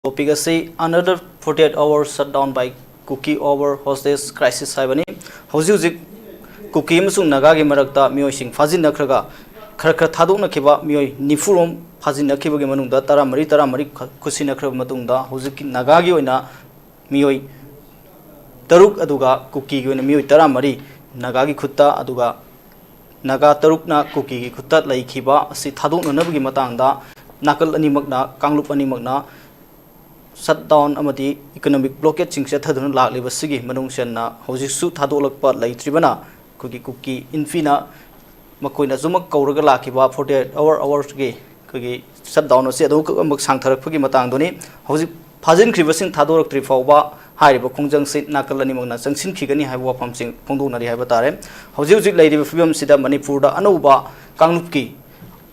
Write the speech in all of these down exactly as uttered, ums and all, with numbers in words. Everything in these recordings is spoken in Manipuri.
ꯇꯣꯄꯤꯛ ꯑꯁꯤ Another forty-eight hours shutdown by Kuki over hostage crisis ꯍꯥꯏꯕꯅꯤ꯫ ꯍꯧꯖꯤꯛ ꯍꯧꯖꯤꯛ ꯀꯨꯀꯤ ꯑꯃꯁꯨꯡ ꯅꯥꯒꯥꯒꯤ ꯃꯔꯛꯇ ꯃꯤꯑꯣꯏꯁꯤꯡ ꯐꯥꯖꯤꯟꯅꯈ꯭ꯔꯒ ꯈꯔ ꯈꯔ ꯊꯥꯗꯣꯛꯅꯈꯤꯕ ꯃꯤꯑꯣꯏ ꯅꯤꯐꯨ ꯔꯣꯝ ꯐꯥꯖꯤꯟꯅꯈꯤꯕꯒꯤ ꯃꯅꯨꯡꯗ ꯇꯔꯥꯃꯔꯤ ꯇꯔꯥꯃꯔꯤ ꯈꯨꯠꯁꯤꯟꯅꯈ꯭ꯔꯕ ꯃꯇꯨꯡꯗ ꯍꯧꯖꯤꯛꯀꯤ ꯅꯥꯒꯥꯒꯤ ꯑꯣꯏꯅ ꯃꯤꯑꯣꯏ ꯇꯔꯨꯛ ꯑꯗꯨꯒ ꯀꯨꯀꯤꯒꯤ ꯑꯣꯏꯅ ꯃꯤꯑꯣꯏ ꯇꯔꯥꯃꯔꯤ ꯅꯥꯒꯥꯒꯤ ꯈꯨꯠꯇ ꯑꯗꯨꯒ ꯅꯥꯒꯥ ꯇꯔꯨꯛꯅ ꯀꯨꯀꯤꯒꯤ ꯈꯨꯠꯇ ꯂꯩꯈꯤꯕ ꯑꯁꯤ ꯊꯥꯗꯣꯛꯅꯅꯕꯒꯤ ꯃꯇꯥꯡꯗ ꯅꯥꯀꯜ ꯑꯅꯤꯃꯛꯅ, ꯀꯥꯡꯂꯨꯞ ꯑꯅꯤꯃꯛꯅ ꯁꯠ ꯗꯥꯎꯟ ꯑꯃꯗꯤ ꯏꯀꯣꯅꯣꯃꯤꯛ ꯕ꯭ꯂꯣꯀꯦꯠꯁꯤꯡ ꯆꯠꯊꯗꯨꯅ ꯂꯥꯛꯂꯤꯕꯁꯤꯒꯤ ꯃꯅꯨꯡ ꯆꯟꯅ ꯍꯧꯖꯤꯛꯁꯨ ꯊꯥꯗꯣꯛꯂꯛꯄ ꯂꯩꯇ꯭ꯔꯤꯕꯅ ꯑꯩꯈꯣꯏꯒꯤ ꯀꯨꯀꯤ ꯏꯟꯐꯤꯅ ꯃꯈꯣꯏꯅ ꯑꯁꯨꯃꯛ ꯀꯧꯔꯒ ꯂꯥꯛꯈꯤꯕ forty-eight hour hours ꯒꯤ ꯑꯩꯈꯣꯏꯒꯤ ꯁꯠ ꯗꯥꯎꯟ ꯑꯁꯤ ꯑꯗꯨꯃꯛ ꯑꯃꯨꯛ ꯁꯥꯡꯊꯔꯛꯄꯒꯤ ꯃꯇꯥꯡꯗꯨꯅꯤ꯫ ꯍꯧꯖꯤꯛ ꯐꯥꯖꯤꯟꯈ꯭ꯔꯤꯕꯁꯤꯡ ꯊꯥꯗꯣꯔꯛꯇ꯭ꯔꯤ ꯐꯥꯎꯕ ꯍꯥꯏꯔꯤꯕ ꯈꯣꯡꯖꯪꯁꯤ ꯅꯥꯀꯜ ꯑꯅꯤꯃꯛꯅ ꯆꯪꯁꯤꯟꯈꯤꯒꯅꯤ ꯍꯥꯏꯕ ꯋꯥꯐꯝꯁꯤꯡ ꯐꯣꯡꯗꯣꯛꯅꯔꯤ ꯍꯥꯏꯕ ꯇꯥꯔꯦ꯫ ꯍꯧꯖꯤꯛ ꯍꯧꯖꯤꯛ ꯂꯩꯔꯤꯕ ꯐꯤꯕꯝꯁꯤꯗ ꯃꯅꯤꯄꯨꯔꯗ ꯑꯅꯧꯕ ꯀꯥꯡꯂꯨꯞꯀꯤ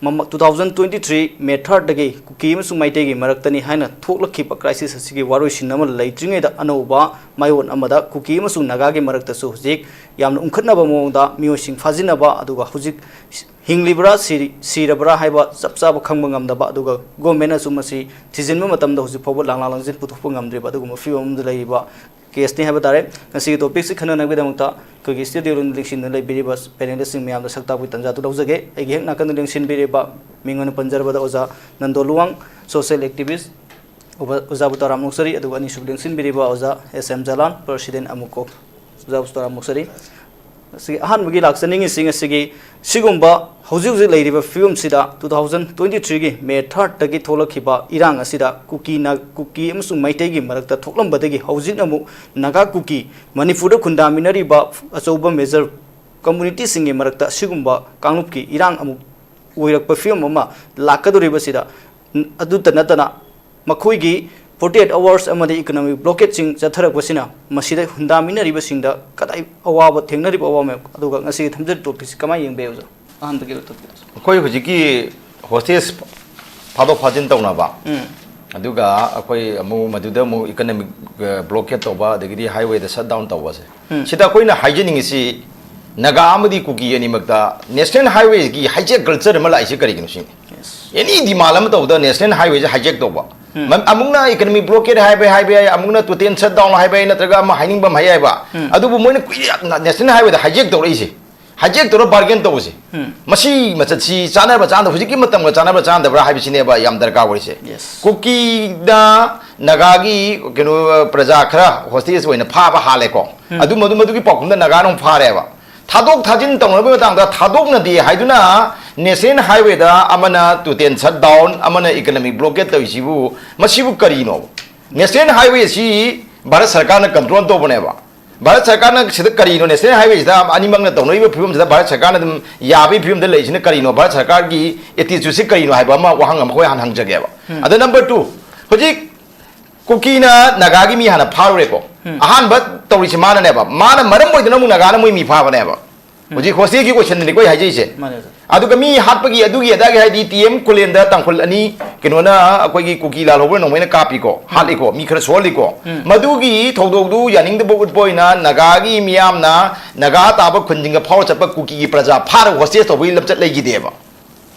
ꯃꯃ-, two thousand twenty three May third ꯗꯒꯤ ꯀꯨꯀꯤ ꯑꯃꯁꯨꯡ ꯃꯩꯇꯩꯒꯤ ꯃꯔꯛꯇꯅꯤ ꯍꯥꯏꯅ ꯊꯣꯛꯂꯛꯈꯤꯕ ꯀ꯭ꯔꯥꯏꯁꯤꯁ ꯑꯁꯤꯒꯤ ꯋꯥꯔꯣꯏꯁꯤꯟ ꯑꯃ ꯂꯩꯇ꯭ꯔꯤꯉꯩꯗ ꯑꯅꯧꯕ ꯃꯥꯏꯑꯣꯟ ꯑꯃꯗ ꯀꯨꯀꯤ ꯑꯃꯁꯨꯡ ꯅꯥꯒꯥꯒꯤ ꯃꯔꯛꯇꯁꯨ ꯍꯧꯖꯤꯛ ꯌꯥꯝꯅ ꯎꯪꯈꯠꯅꯕ ꯃꯑꯣꯡꯗ ꯃꯤꯑꯣꯏꯁꯤꯡ ꯐꯥꯖꯤꯟꯅꯕ ꯑꯗꯨꯒ ꯍꯧꯖꯤꯛ ꯍꯤꯡꯂꯤꯕ꯭ꯔꯥ ꯁꯤꯔꯤ-, ꯁꯤꯔꯕ꯭ꯔꯥ ꯍꯥꯏꯕ ꯆꯞ ꯆꯥꯕ ꯈꯪꯕ ꯉꯝꯗꯕ ꯑꯗꯨꯒ ꯒꯣꯔꯃꯦꯟꯅꯁꯨ ꯃꯁꯤ ꯊꯤꯖꯤꯟꯕ ꯃꯇꯝꯗ ꯍꯧꯖꯤꯛ ꯐꯥꯎꯕ ꯂꯥꯡꯂꯥ ꯂꯥꯡꯖꯤꯟ ꯄꯨꯊꯣꯛꯄ ꯉꯝꯗ꯭ꯔꯤꯕ ꯑꯗꯨꯒꯨꯝꯕ ꯐꯤꯕꯝ ꯑꯃꯗ ꯂꯩꯔꯤꯕ ꯀꯦꯁꯅꯤ ꯍꯥꯏꯕ ꯇꯥꯔꯦ꯫ ꯉꯁꯤꯒꯤ ꯇꯣꯄꯤꯛꯁꯤ ꯈꯟꯅꯅꯕꯒꯤꯗꯃꯛꯇ ꯑꯩꯈꯣꯏꯒꯤ ꯁ꯭ꯇꯨꯗꯤꯑꯣ ꯔꯨꯝꯗ ꯂꯦꯡꯁꯤꯟꯗꯨꯅ ꯂꯩꯕꯤꯔꯤꯕ ꯄꯦꯅꯦꯂꯤꯁꯁꯤꯡ ꯃꯌꯥꯝꯗ ꯁꯛ ꯇꯥꯛꯄꯒꯤ ꯇꯥꯟꯖꯥꯗꯨ ꯂꯧꯖꯒꯦ꯫ ꯑꯩꯒꯤ ꯍꯦꯛ ꯅꯥꯀꯟꯗ ꯂꯦꯡꯁꯤꯟꯕꯤꯔꯤꯕ ꯃꯤꯡ ꯑꯣꯏꯅ ꯄꯟꯖꯔꯕꯗ ꯑꯣꯖꯥ ꯅꯟꯗꯣ ꯂꯨꯋꯥꯡ, ꯁꯣꯁꯤꯌꯦꯜ ꯑꯦꯛꯇꯤꯚꯤꯁ, ꯑꯣꯕ-, ꯑꯣꯖꯥꯕꯨ ꯇꯔꯥꯝꯅ ꯑꯣꯛꯆꯔꯤ꯫ ꯑꯗꯨꯒ ꯑꯅꯤꯁꯨꯕ ꯂꯦꯡꯁꯤꯟꯕꯤꯔꯤꯕ ꯑꯣꯖꯥ ꯑꯦꯁ ꯑꯦꯝ ꯖꯂꯥꯟ, ꯄ꯭ꯔꯁꯤꯗꯦꯟ ꯑꯃꯨꯀꯣ, ꯑꯣꯖꯥꯕꯨꯁꯨ ꯇꯔꯥꯝꯅ ꯑꯣꯛꯆꯔꯤ꯫ ꯑꯁꯤꯒꯤ ꯑꯍꯥꯟꯕꯒꯤ ꯂꯥꯛꯆꯅꯤꯡꯉꯤꯁꯤ ꯉꯁꯤꯒꯤ ꯁꯤꯒꯨꯝꯕ ꯍꯧꯖꯤꯛ ꯍꯧꯖꯤꯛ ꯂꯩꯔꯤꯕ ꯐꯤꯕꯝꯁꯤꯗ two thousand twenty three ꯒꯤ May third ꯗꯒꯤ ꯊꯣꯛꯂꯛꯈꯤꯕ ꯏꯔꯥꯡ ꯑꯁꯤꯗ ꯀꯨꯀꯤꯅ, ꯀꯨꯀꯤ ꯑꯃꯁꯨꯡ ꯃꯩꯇꯩꯒꯤ ꯃꯔꯛꯇ ꯊꯣꯛꯂꯝꯕꯗꯒꯤ ꯍꯧꯖꯤꯛꯅ ꯑꯃꯨꯛ ꯅꯥꯒꯥ ꯀꯨꯀꯤ ꯃꯅꯤꯄꯨꯔꯗ ꯈꯨꯟꯗꯥꯃꯤꯟꯅꯔꯤꯕ ꯑꯆꯧꯕ ꯃꯦꯖꯔ ꯀꯝꯃꯨꯅꯤꯇꯤꯁꯤꯡꯒꯤ ꯃꯔꯛꯇ ꯑꯁꯤꯒꯨꯝꯕ ꯀꯥꯡꯂꯨꯞꯀꯤ ꯏꯔꯥꯡ ꯑꯃꯨꯛ ꯑꯣꯏꯔꯛꯄ ꯐꯤꯕꯝ ꯑꯃ ꯂꯥꯛꯀꯗꯧꯔꯤꯕꯁꯤꯗ, ꯅ-, ꯑꯗꯨꯇ ꯅꯠꯇꯅ ꯃꯈꯣꯏꯒꯤ forty eight hours ꯑꯃꯗꯤ economic blockade ꯁꯤꯡ ꯆꯠꯊꯔꯛꯄꯁꯤꯅ ꯃꯁꯤꯗ ꯈꯨꯟꯗꯥꯃꯤꯟꯅꯔꯤꯕꯁꯤꯡꯗ ꯀꯗꯥꯏ ꯑꯋꯥꯕ ꯊꯦꯡꯅꯔꯤꯕ ꯑꯋꯥꯕ ꯃꯌꯥꯝ, ꯑꯗꯨꯒ ꯉꯁꯤꯒꯤ ꯊꯝꯖꯔꯤꯕ topic ꯁꯤ ꯀꯃꯥꯏꯅ ꯌꯦꯡꯕ ꯌꯥꯏ ꯑꯣꯖꯥ? ꯑꯍꯥꯟꯕꯒꯤ topic꯫ ꯑꯩꯈꯣꯏ ꯍꯧꯖꯤꯛꯀꯤ ꯍꯣꯁꯇꯦꯖ ꯐꯥꯗꯣꯛ ꯐꯥꯖꯤꯟ ꯇꯧꯅꯕ, ꯎꯝ꯫ ꯑꯗꯨꯒ ꯑꯩꯈꯣꯏ ꯑꯃꯨꯛ ꯃꯗꯨꯗ ꯑꯃꯨꯛ economic, ꯑ, blockade ꯇꯧꯕ, ꯑꯗꯒꯤꯗꯤ highway ꯗ shut down ꯇꯧꯕꯁꯦ, ꯎꯝ꯫ ꯁꯤꯗ ꯑꯩꯈꯣꯏꯅ ꯍꯥꯏꯖꯅꯤꯡꯉꯤꯁꯤ ꯅꯥꯒꯥ ꯑꯃꯗꯤ ꯀꯨꯀꯤ ꯑꯅꯤꯃꯛꯇ national highway ꯒꯤ hijack culture ꯑꯃ ꯂꯥꯛꯏꯁꯦ ꯀꯔꯤꯒꯤꯅꯣ ꯁꯤꯅꯤ꯫ Yes꯫ Any demand ꯑꯃ ꯇꯧꯕꯗ national highway ꯁꯦ hijack ꯇꯧꯕ꯫ ꯃ- ꯑꯃꯨꯛꯅ economic blockade ꯍꯥꯏꯕ ꯍꯥꯏꯕ ꯌꯥꯏ, ꯑꯃꯨꯛꯅ total shutdown ꯍꯥꯏꯕ ꯌꯥꯏ, ꯅꯠꯇ꯭ꯔꯒ ꯑꯃ ꯍꯥꯏꯅꯤꯡꯕ ꯑꯃ ꯍꯥꯏ ꯌꯥꯏꯕ꯫ ꯑꯗꯨꯕꯨ ꯃꯣꯏꯅ ꯀꯨꯏꯔꯦ national highwayꯗ hijack ꯇꯧꯔꯛꯏꯁꯦ, hijack ꯇꯧꯔ bargain ꯇꯧꯕꯁꯦ꯫ ꯃꯁꯤ ꯃꯆꯠꯁꯤ ꯆꯥꯟꯅꯕ ꯆꯥꯟꯅꯗꯕ, ꯍꯧꯖꯤꯛꯀꯤ ꯃꯇꯝꯒ ꯆꯥꯟꯅꯕ ꯆꯥꯟꯅꯗꯕ꯭ꯔꯥ ꯍꯥꯏꯕꯁꯤꯅꯦꯕ ꯌꯥꯝ ꯗꯔꯀꯥꯔ ꯑꯣꯏꯔꯤꯁꯦ꯫ Yes. ꯀꯨꯀꯤꯗ ꯅꯥꯒꯥꯒꯤ ꯀꯩꯅꯣ ꯄ꯭ꯔꯖꯥ ꯈꯔ hostage ꯑꯣꯏꯅ ꯐꯥꯕ ꯍꯥꯜꯂꯦꯀꯣ꯫ ꯑꯗꯨ ꯃꯗꯨ ꯃꯗꯨꯒꯤ ꯄꯥꯎꯈꯨꯝꯗ ꯅꯥꯒꯥꯅ ꯑꯃꯨꯛ ꯐꯥꯔꯦꯕ꯫ ꯊꯥꯗꯣꯛ ꯊꯥꯖꯤꯟ ꯇꯧꯅꯕꯒꯤ ꯃꯇꯥꯡꯗ ꯊꯥꯗꯣꯛꯅꯗꯦ ꯍꯥꯏꯗꯨꯅ national highwayꯗ ꯑꯃꯅ total shutdown, ꯑꯃꯅ economic blockade ꯇꯧꯔꯤꯁꯤꯕꯨ, ꯃꯁꯤꯕꯨ ꯀꯔꯤꯅꯣ? National highway ꯑꯁꯤ ꯚꯥꯔꯠ ꯁꯔꯀꯥꯔꯅ control ꯇꯧꯕꯅꯦꯕ꯫ ꯚꯥꯔꯠ ꯁꯔꯀꯥꯔꯅ ꯁꯤꯗ ꯀꯔꯤꯅꯣ, national highwayꯁꯤꯗ ꯑꯅꯤꯃꯛꯅ ꯇꯧꯅꯔꯤꯕ ꯐꯤꯕꯝꯁꯤꯗ ꯚꯥꯔꯠ ꯁꯔꯀꯥꯔꯅ ꯑꯗꯨꯝ ꯌꯥꯕꯒꯤ ꯐꯤꯕꯝꯗ ꯂꯩꯔꯤꯁꯤꯅ ꯀꯔꯤꯅꯣ, ꯚꯥꯔꯠ ꯁꯔꯀꯥꯔꯒꯤ attitudeꯁꯤ ꯀꯔꯤꯅꯣ ꯍꯥꯏꯕ ꯑꯃ ꯋꯥꯍꯪ ꯑꯃ ꯑꯩꯈꯣꯏ ꯍꯥꯟꯅ ꯍꯪꯖꯒꯦꯕ꯫ ꯑꯗ number two, ꯍꯧꯖꯤꯛ ꯀꯨꯀꯤꯅ ꯅꯥꯒꯥꯒꯤ ꯃꯤ ꯍꯥꯟꯅ ꯐꯥꯔꯨꯔꯦꯀꯣ꯫ ꯑꯍꯥꯟꯕ ꯇꯧꯔꯤꯁꯤ ꯃꯥꯅꯅꯦꯕ, ꯃꯥꯅ ꯃꯔꯝ ꯑꯣꯏꯗꯅ ꯑꯃꯨꯛ ꯅꯥꯒꯥꯅ ꯃꯣꯏ ꯃꯤ ꯐꯥꯕꯅꯦꯕ꯫ ꯍꯧꯖꯤꯛ hostage ꯀꯤ question ꯅꯤꯀꯣ ꯑꯩ ꯍꯥꯏꯖꯩꯁꯦ꯫ ꯃꯥꯅꯦ, sir꯫ ꯑꯗꯨꯒ ꯃꯤ ꯍꯥꯠꯄꯒꯤ ꯑꯗꯨꯒꯤ ꯑꯗꯥꯒꯤ ꯍꯥꯏꯗꯤ ꯇꯤ ꯑꯦꯝ ꯀꯨꯂꯦꯟꯗ ꯇꯥꯡꯈꯨꯜ ꯑꯅꯤ ꯀꯩꯅꯣꯅ ꯑꯩꯈꯣꯏꯒꯤ ꯀꯨꯀꯤ ꯂꯥꯜꯍꯧꯕ ꯅꯣꯡꯃꯩꯅ ꯀꯥꯞꯄꯤꯀꯣ, ꯍꯥꯠꯂꯤꯀꯣ, ꯃꯤ ꯈꯔ ꯁꯣꯛꯍꯜꯂꯤꯀꯣ꯫ ꯃꯗꯨꯒꯤ ꯊꯧꯗꯣꯛꯇꯨ ꯌꯥꯅꯤꯡꯗꯕ ꯎꯠꯄ ꯑꯣꯏꯅ ꯅꯥꯒꯥꯒꯤ ꯃꯤꯌꯥꯝꯅ ꯅꯥꯒꯥ ꯇꯥꯕ ꯈꯨꯟꯁꯤꯡꯗ ꯐꯥꯎꯔ ꯆꯠꯄ ꯀꯨꯀꯤꯒꯤ ꯄ꯭ꯔꯖꯥ ꯐꯥꯔꯒ hostage ꯇꯧꯕꯒꯤ ꯂꯝꯆꯠ ꯂꯩꯈꯤꯗꯦꯕ꯫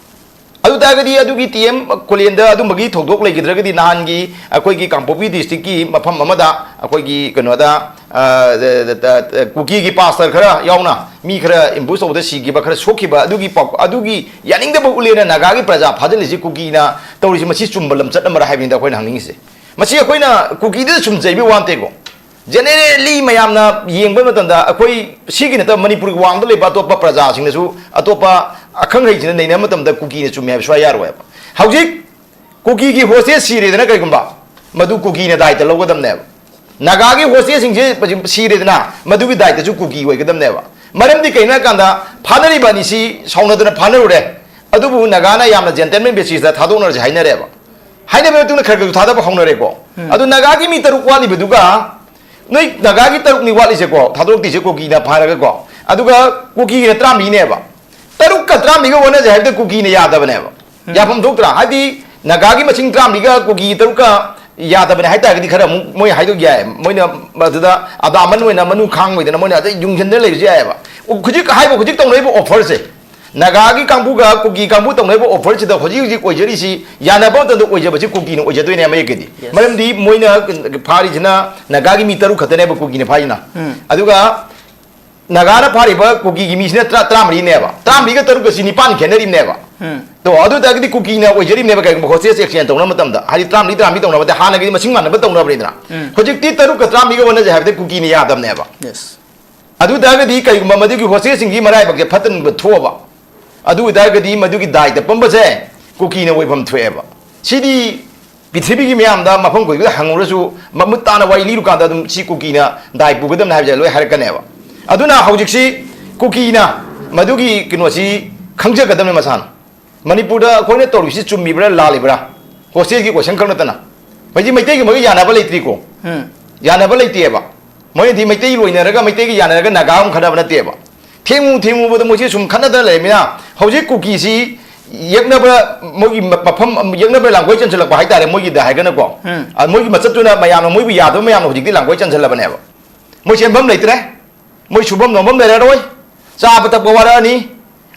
ꯑꯗꯨ ꯇꯥꯔꯒꯗꯤ ꯑꯗꯨꯒꯤ ꯇꯤ ꯑꯦꯝ ꯀꯨꯂꯦꯟꯗ ꯑꯗꯨꯝꯕꯒꯤ ꯊꯧꯗꯣꯛ ꯂꯩꯈꯤꯗ꯭ꯔꯒꯗꯤ ꯅꯍꯥꯟꯒꯤ ꯑꯩꯈꯣꯏꯒꯤ ꯀꯥꯡꯄꯣꯛꯄꯤ district ꯀꯤ ꯃꯐꯝ ꯑꯃꯗ ꯑꯩꯈꯣꯏꯒꯤ ꯀꯩꯅꯣꯗ, ꯑ, ꯀꯨꯀꯤꯒꯤ pastor ꯈꯔ ꯌꯥꯎꯅ ꯃꯤ ꯈꯔ ambush ꯇꯧꯕꯗ ꯁꯤꯈꯤꯕ, ꯈꯔ ꯁꯣꯛꯈꯤꯕ, ꯑꯗꯨꯒꯤ ꯄꯥꯎ, ꯑꯗꯨꯒꯤ ꯌꯥꯅꯤꯡꯗꯕ ꯎꯠꯂꯦꯅ ꯅꯥꯒꯥꯒꯤ ꯄ꯭ꯔꯖꯥ ꯐꯥꯖꯤꯜꯂꯤꯁꯤ ꯀꯨꯀꯤꯅ ꯇꯧꯔꯤꯁꯤ, ꯃꯁꯤ ꯆꯨꯝꯕ ꯂꯝꯆꯠ ꯑꯃꯔ ꯍꯥꯏꯕꯅꯤꯗ ꯑꯩꯈꯣꯏꯅ ꯍꯪꯅꯤꯡꯉꯤꯁꯦ꯫ ꯃꯁꯤ ꯑꯩꯈꯣꯏꯅ ꯀꯨꯀꯤꯗ ꯁꯨꯝ ꯆꯩꯕꯒꯤ ꯋꯥ ꯅꯠꯇꯦꯀꯣ꯫ Generally ꯃꯌꯥꯝꯅ ꯌꯦꯡꯕ ꯃꯇꯝꯗ ꯑꯩꯈꯣꯏ ꯁꯤꯒꯤ ꯅꯠꯇꯕ ꯃꯅꯤꯄꯨꯔꯒꯤ ꯋꯥꯡꯃꯗ ꯂꯩꯕ ꯑꯇꯣꯞꯄ ꯄ꯭ꯔꯖꯥꯁꯤꯡꯅꯁꯨ ꯑꯇꯣꯞꯄ ꯑꯈꯪꯍꯩꯁꯤꯡꯅ ꯅꯩꯅꯕ ꯃꯇꯝꯗ ꯀꯨꯀꯤꯅ ꯆꯨꯝꯃꯦ ꯍꯥꯏꯕ ꯁꯨꯡꯌꯥ ꯌꯥꯔꯣꯏꯕ꯫ ꯍꯧꯖꯤꯛ ꯀꯨꯀꯤꯒꯤ hostage ꯁꯤꯔꯦꯗꯅ ꯀꯩꯒꯨꯝꯕ, ꯃꯗꯨ ꯀꯨꯀꯤꯅ ꯗꯥꯏꯇ ꯂꯧꯒꯗꯕꯅꯦꯕ꯫ ꯅꯥꯒꯥꯒꯤ hostage ꯁꯤꯡꯁꯦ ꯁꯤꯔꯦꯗꯅ, ꯃꯗꯨꯒꯤ ꯗꯥꯏꯇꯁꯨ ꯀꯨꯀꯤ ꯑꯣꯏꯒꯗꯕꯅꯦꯕ꯫ ꯃꯔꯝꯗꯤ ꯀꯩꯅꯣ ꯍꯥꯏꯀꯥꯟꯗ ꯐꯥꯅꯔꯤꯕ ꯑꯅꯤꯁꯤ ꯁꯥꯎꯅꯗꯅ ꯐꯥꯅꯔꯨꯔꯦ, ꯑꯗꯨꯕꯨ ꯅꯥꯒꯥꯅ ꯌꯥꯝꯅ gentleman basis ꯇ ꯊꯥꯗꯣꯛꯅꯔꯁꯦ ꯍꯥꯏꯅꯔꯦꯕ꯫ ꯍꯥꯏꯅꯕ ꯃꯇꯨꯡꯗ ꯈꯔ ꯈꯔꯁꯨ ꯊꯥꯗꯕ ꯍꯧꯅꯔꯦꯀꯣ꯫ ꯑꯗꯨ ꯅꯥꯒꯥꯒꯤ ꯃꯤ ꯇꯔꯨꯛ ꯋꯥꯠꯂꯤꯕꯗꯨꯒ, ꯅꯣꯏ ꯅꯥꯒꯥꯒꯤ ꯇꯔꯨꯛꯅꯤ ꯋꯥꯠꯂꯤꯁꯦꯀꯣ, ꯊꯥꯗꯣꯔꯛꯇ꯭ꯔꯤꯁꯦ ꯀꯨꯀꯤꯅ ꯐꯥꯔꯒꯀꯣ, ꯑꯗꯨꯒ ꯀꯨꯀꯤꯒꯤꯅ ꯇꯔꯥꯃꯔꯤꯅꯦꯕ꯫ ꯇꯔꯨꯛꯀ ꯇꯔꯥꯃꯔꯤꯒ ꯑꯣꯟꯅꯁꯦ ꯍꯥꯏꯕꯗ ꯀꯨꯀꯤꯅ ꯌꯥꯗꯕꯅꯦꯕ꯫ ꯌꯥꯐꯝ ꯊꯣꯛꯇ꯭ꯔꯥ? ꯍꯥꯏꯗꯤ ꯅꯥꯒꯥꯒꯤ ꯃꯁꯤꯡ ꯇꯔꯥꯃꯔꯤꯒ ꯀꯨꯀꯤ ꯇꯔꯨꯛꯀ ꯌꯥꯗꯕꯅꯦ ꯍꯥꯏꯇꯥꯔꯒꯗꯤ ꯈꯔ ꯑꯃꯨꯛ ꯃꯣꯏ ꯍꯥꯏꯗꯣꯛ ꯌꯥꯏ꯫ ꯃꯣꯏꯅ ꯑꯗꯨꯗ ꯑꯗꯥꯃꯟ ꯑꯣꯏꯅ ꯃꯅꯨ ꯈꯥꯡꯉꯣꯏꯗꯅ ꯃꯣꯏꯅ ꯑꯗꯩ ꯌꯨꯡꯁꯤꯟꯗꯅ ꯂꯩꯕꯁꯨ ꯌꯥꯏꯑꯕ꯫ ꯍꯧꯖꯤꯛ ꯍꯥꯏꯕ, ꯍꯧꯖꯤꯛ ꯇꯧꯅꯔꯤꯕ offer ꯁꯦ, ꯅꯥꯒꯥꯒꯤ ꯀꯥꯡꯕꯨꯒ ꯀꯨꯀꯤ ꯀꯥꯡꯕꯨ ꯇꯧꯅꯔꯤꯕ offerꯁꯤꯗ ꯍꯧꯖꯤꯛ ꯍꯧꯖꯤꯛ ꯑꯣꯏꯖꯔꯤꯁꯤ, ꯌꯥꯅꯕ ꯃꯇꯝꯗ ꯑꯣꯏꯖꯕꯁꯤ ꯀꯨꯀꯤꯅ ꯑꯣꯏꯖꯗꯣꯏꯅꯦ ꯃꯌꯦꯛꯀꯤꯗꯤ꯫ Yes. ꯃꯔꯝꯗꯤ ꯃꯣꯏꯅ ꯐꯥꯔꯤꯁꯤꯅ ꯅꯥꯒꯥꯒꯤ ꯃꯤ ꯇꯔꯨꯛ ꯈꯛꯇꯅꯦꯕ ꯀꯨꯀꯤꯅ ꯐꯥꯔꯤꯁꯤꯅ꯫ ꯎꯝ꯫ ꯑꯗꯨꯒ ꯅꯥꯒꯥꯅ ꯐꯥꯔꯤꯕ ꯀꯨꯀꯤꯒꯤ ꯃꯤꯁꯤꯅ ꯇꯔꯥ-, ꯇꯔꯥꯃꯔꯤꯅꯦꯕ꯫ ꯇꯔꯥꯃꯔꯤꯒ ꯇꯔꯨꯛꯀꯁꯤ ꯅꯤꯄꯥꯟ ꯈꯦꯠꯅꯔꯤꯕꯅꯦꯕ꯫ ꯎꯝ꯫ ꯇꯣ, ꯑꯗꯨ ꯑꯣꯏꯇꯥꯔꯒꯗꯤ ꯀꯨꯀꯤꯅ ꯑꯣꯏꯖꯔꯤꯕꯅꯦꯕ, ꯀꯩꯒꯨꯝꯕ hostage exchange ꯇꯧꯅꯕ ꯃꯇꯝꯗ, ꯍꯥꯏꯗꯤ ꯇꯔꯥꯃꯔꯤ, ꯇꯔꯥꯃꯔꯤ ꯇꯧꯅꯕꯗ, ꯍꯥꯟꯅꯒꯤꯗꯤ ꯃꯁꯤꯡ ꯃꯥꯟꯅꯕ ꯇꯧꯅꯕꯅꯤꯗꯅ꯫ ꯎꯝ꯫ ꯍꯧꯖꯤꯛꯇꯤ ꯇꯔꯨꯛꯀ ꯇꯔꯥꯃꯔꯤꯒ ꯑꯣꯟꯅꯁꯦ ꯍꯥꯏꯕꯗ ꯀꯨꯀꯤꯅ ꯌꯥꯗꯕꯅꯦꯕ꯫ Yes. ꯑꯗꯨ ꯑꯣꯏꯇꯥꯔꯒꯗꯤ ꯀꯩꯒꯨꯝꯕ ꯃꯗꯨꯒꯤ hostageꯁꯤꯡꯒꯤ ꯃꯔꯥꯏꯕꯛꯁꯦ ꯐꯠꯇꯅ ꯊꯣꯛꯑꯕ, ꯑꯗꯨ ꯑꯣꯏꯇꯥꯔꯒꯗꯤ ꯃꯗꯨꯒꯤ ꯗꯥꯏꯇ ꯄꯝꯕꯁꯦ ꯀꯨꯀꯤꯅ ꯑꯣꯏꯐꯝ ꯊꯣꯛꯑꯦꯕ꯫ ꯁꯤꯗꯤ ꯄ꯭ꯔꯤꯊꯤꯕꯤꯒꯤ ꯃꯤꯌꯥꯝꯗ, ꯃꯐꯝ ꯈꯨꯗꯤꯡꯗ ꯍꯪꯉꯨꯔꯁꯨ, ꯃꯃꯨꯠ ꯇꯥꯅ ꯋꯥꯔꯤ ꯂꯤꯔꯨꯀꯥꯟꯗ ꯑꯗꯨꯝ ꯁꯤ ꯀꯨꯀꯤꯅ ꯗꯥꯏ ꯄꯨꯒꯗꯕꯅꯤ ꯍꯥꯏꯕꯁꯦ ꯂꯣꯏ ꯍꯥꯏꯔꯛꯀꯅꯦꯕ꯫ ꯑꯗꯨꯅ ꯍꯧꯖꯤꯛꯁꯤ ꯀꯨꯀꯤꯅ ꯃꯗꯨꯒꯤ ꯀꯩꯅꯣꯁꯤ ꯈꯪꯖꯒꯗꯕꯅꯤ ꯃꯁꯥꯅ꯫ ꯃꯅꯤꯄꯨꯔꯗ ꯑꯩꯈꯣꯏꯅ ꯇꯧꯔꯤꯁꯤ ꯆꯨꯝꯃꯤꯕ꯭ꯔꯥ ꯂꯥꯜꯂꯤꯕ꯭ꯔꯥ? Hostageꯀꯤ question ꯈꯛ ꯅꯠꯇꯅ꯫ ꯍꯧꯖꯤꯛ ꯃꯩꯇꯩꯒꯤ ꯃꯣꯏꯒ ꯌꯥꯅꯕ ꯂꯩꯇ꯭ꯔꯤꯀꯣ꯫ ꯎꯝ꯫ ꯌꯥꯅꯕ ꯂꯩꯇꯦꯕ꯫ ꯃꯣꯏꯅꯗꯤ ꯃꯩꯇꯩ ꯂꯣꯏꯅꯔꯒ ꯃꯩꯇꯩꯒ ꯌꯥꯅꯔꯒ ꯅꯥꯒꯥ ꯑꯃꯨꯛ ꯈꯠꯅꯕ ꯅꯠꯇꯦꯕ꯫ ꯊꯦꯡꯉꯨ ꯊꯦꯡꯉꯨꯕꯗ ꯃꯣꯏꯁꯦ ꯁꯨꯝ ꯈꯠꯅꯗꯅ ꯂꯩꯔꯃꯤꯅ ꯍꯧꯖꯤꯛ ꯀꯨꯀꯤꯁꯤ ꯌꯦꯛꯅꯕ, ꯃꯣꯏꯒꯤ ꯃ-, ꯃꯐꯝ ꯌꯦꯛꯅꯕ ꯂꯥꯡꯒꯣꯏ ꯆꯟꯁꯤꯜꯂꯛꯄ ꯍꯥꯏꯇꯥꯔꯦ, ꯃꯣꯏꯒꯤꯗ ꯍꯥꯏꯔꯒꯅꯀꯣ꯫ ꯎꯝ꯫ ꯑ, ꯃꯣꯏꯒꯤ ꯃꯆꯠꯇꯨꯅ ꯃꯌꯥꯝꯅ, ꯃꯣꯏꯕꯨ ꯌꯥꯗꯕ ꯃꯌꯥꯝꯅ ꯍꯧꯖꯤꯛꯇꯤ ꯂꯥꯡꯒꯣꯏ ꯆꯟꯁꯤꯜꯂꯕꯅꯦꯕ꯫ ꯃꯣꯏ ꯆꯦꯟꯐꯝ ꯂꯩꯇ꯭ꯔꯦ꯫ ꯃꯣꯏ ꯁꯨꯐꯝ ꯅꯣꯝꯐꯝ ꯂꯩꯔꯔꯣꯏ꯫ ꯆꯥꯕ ꯊꯛꯄ ꯋꯥꯔꯛꯑꯅꯤ꯫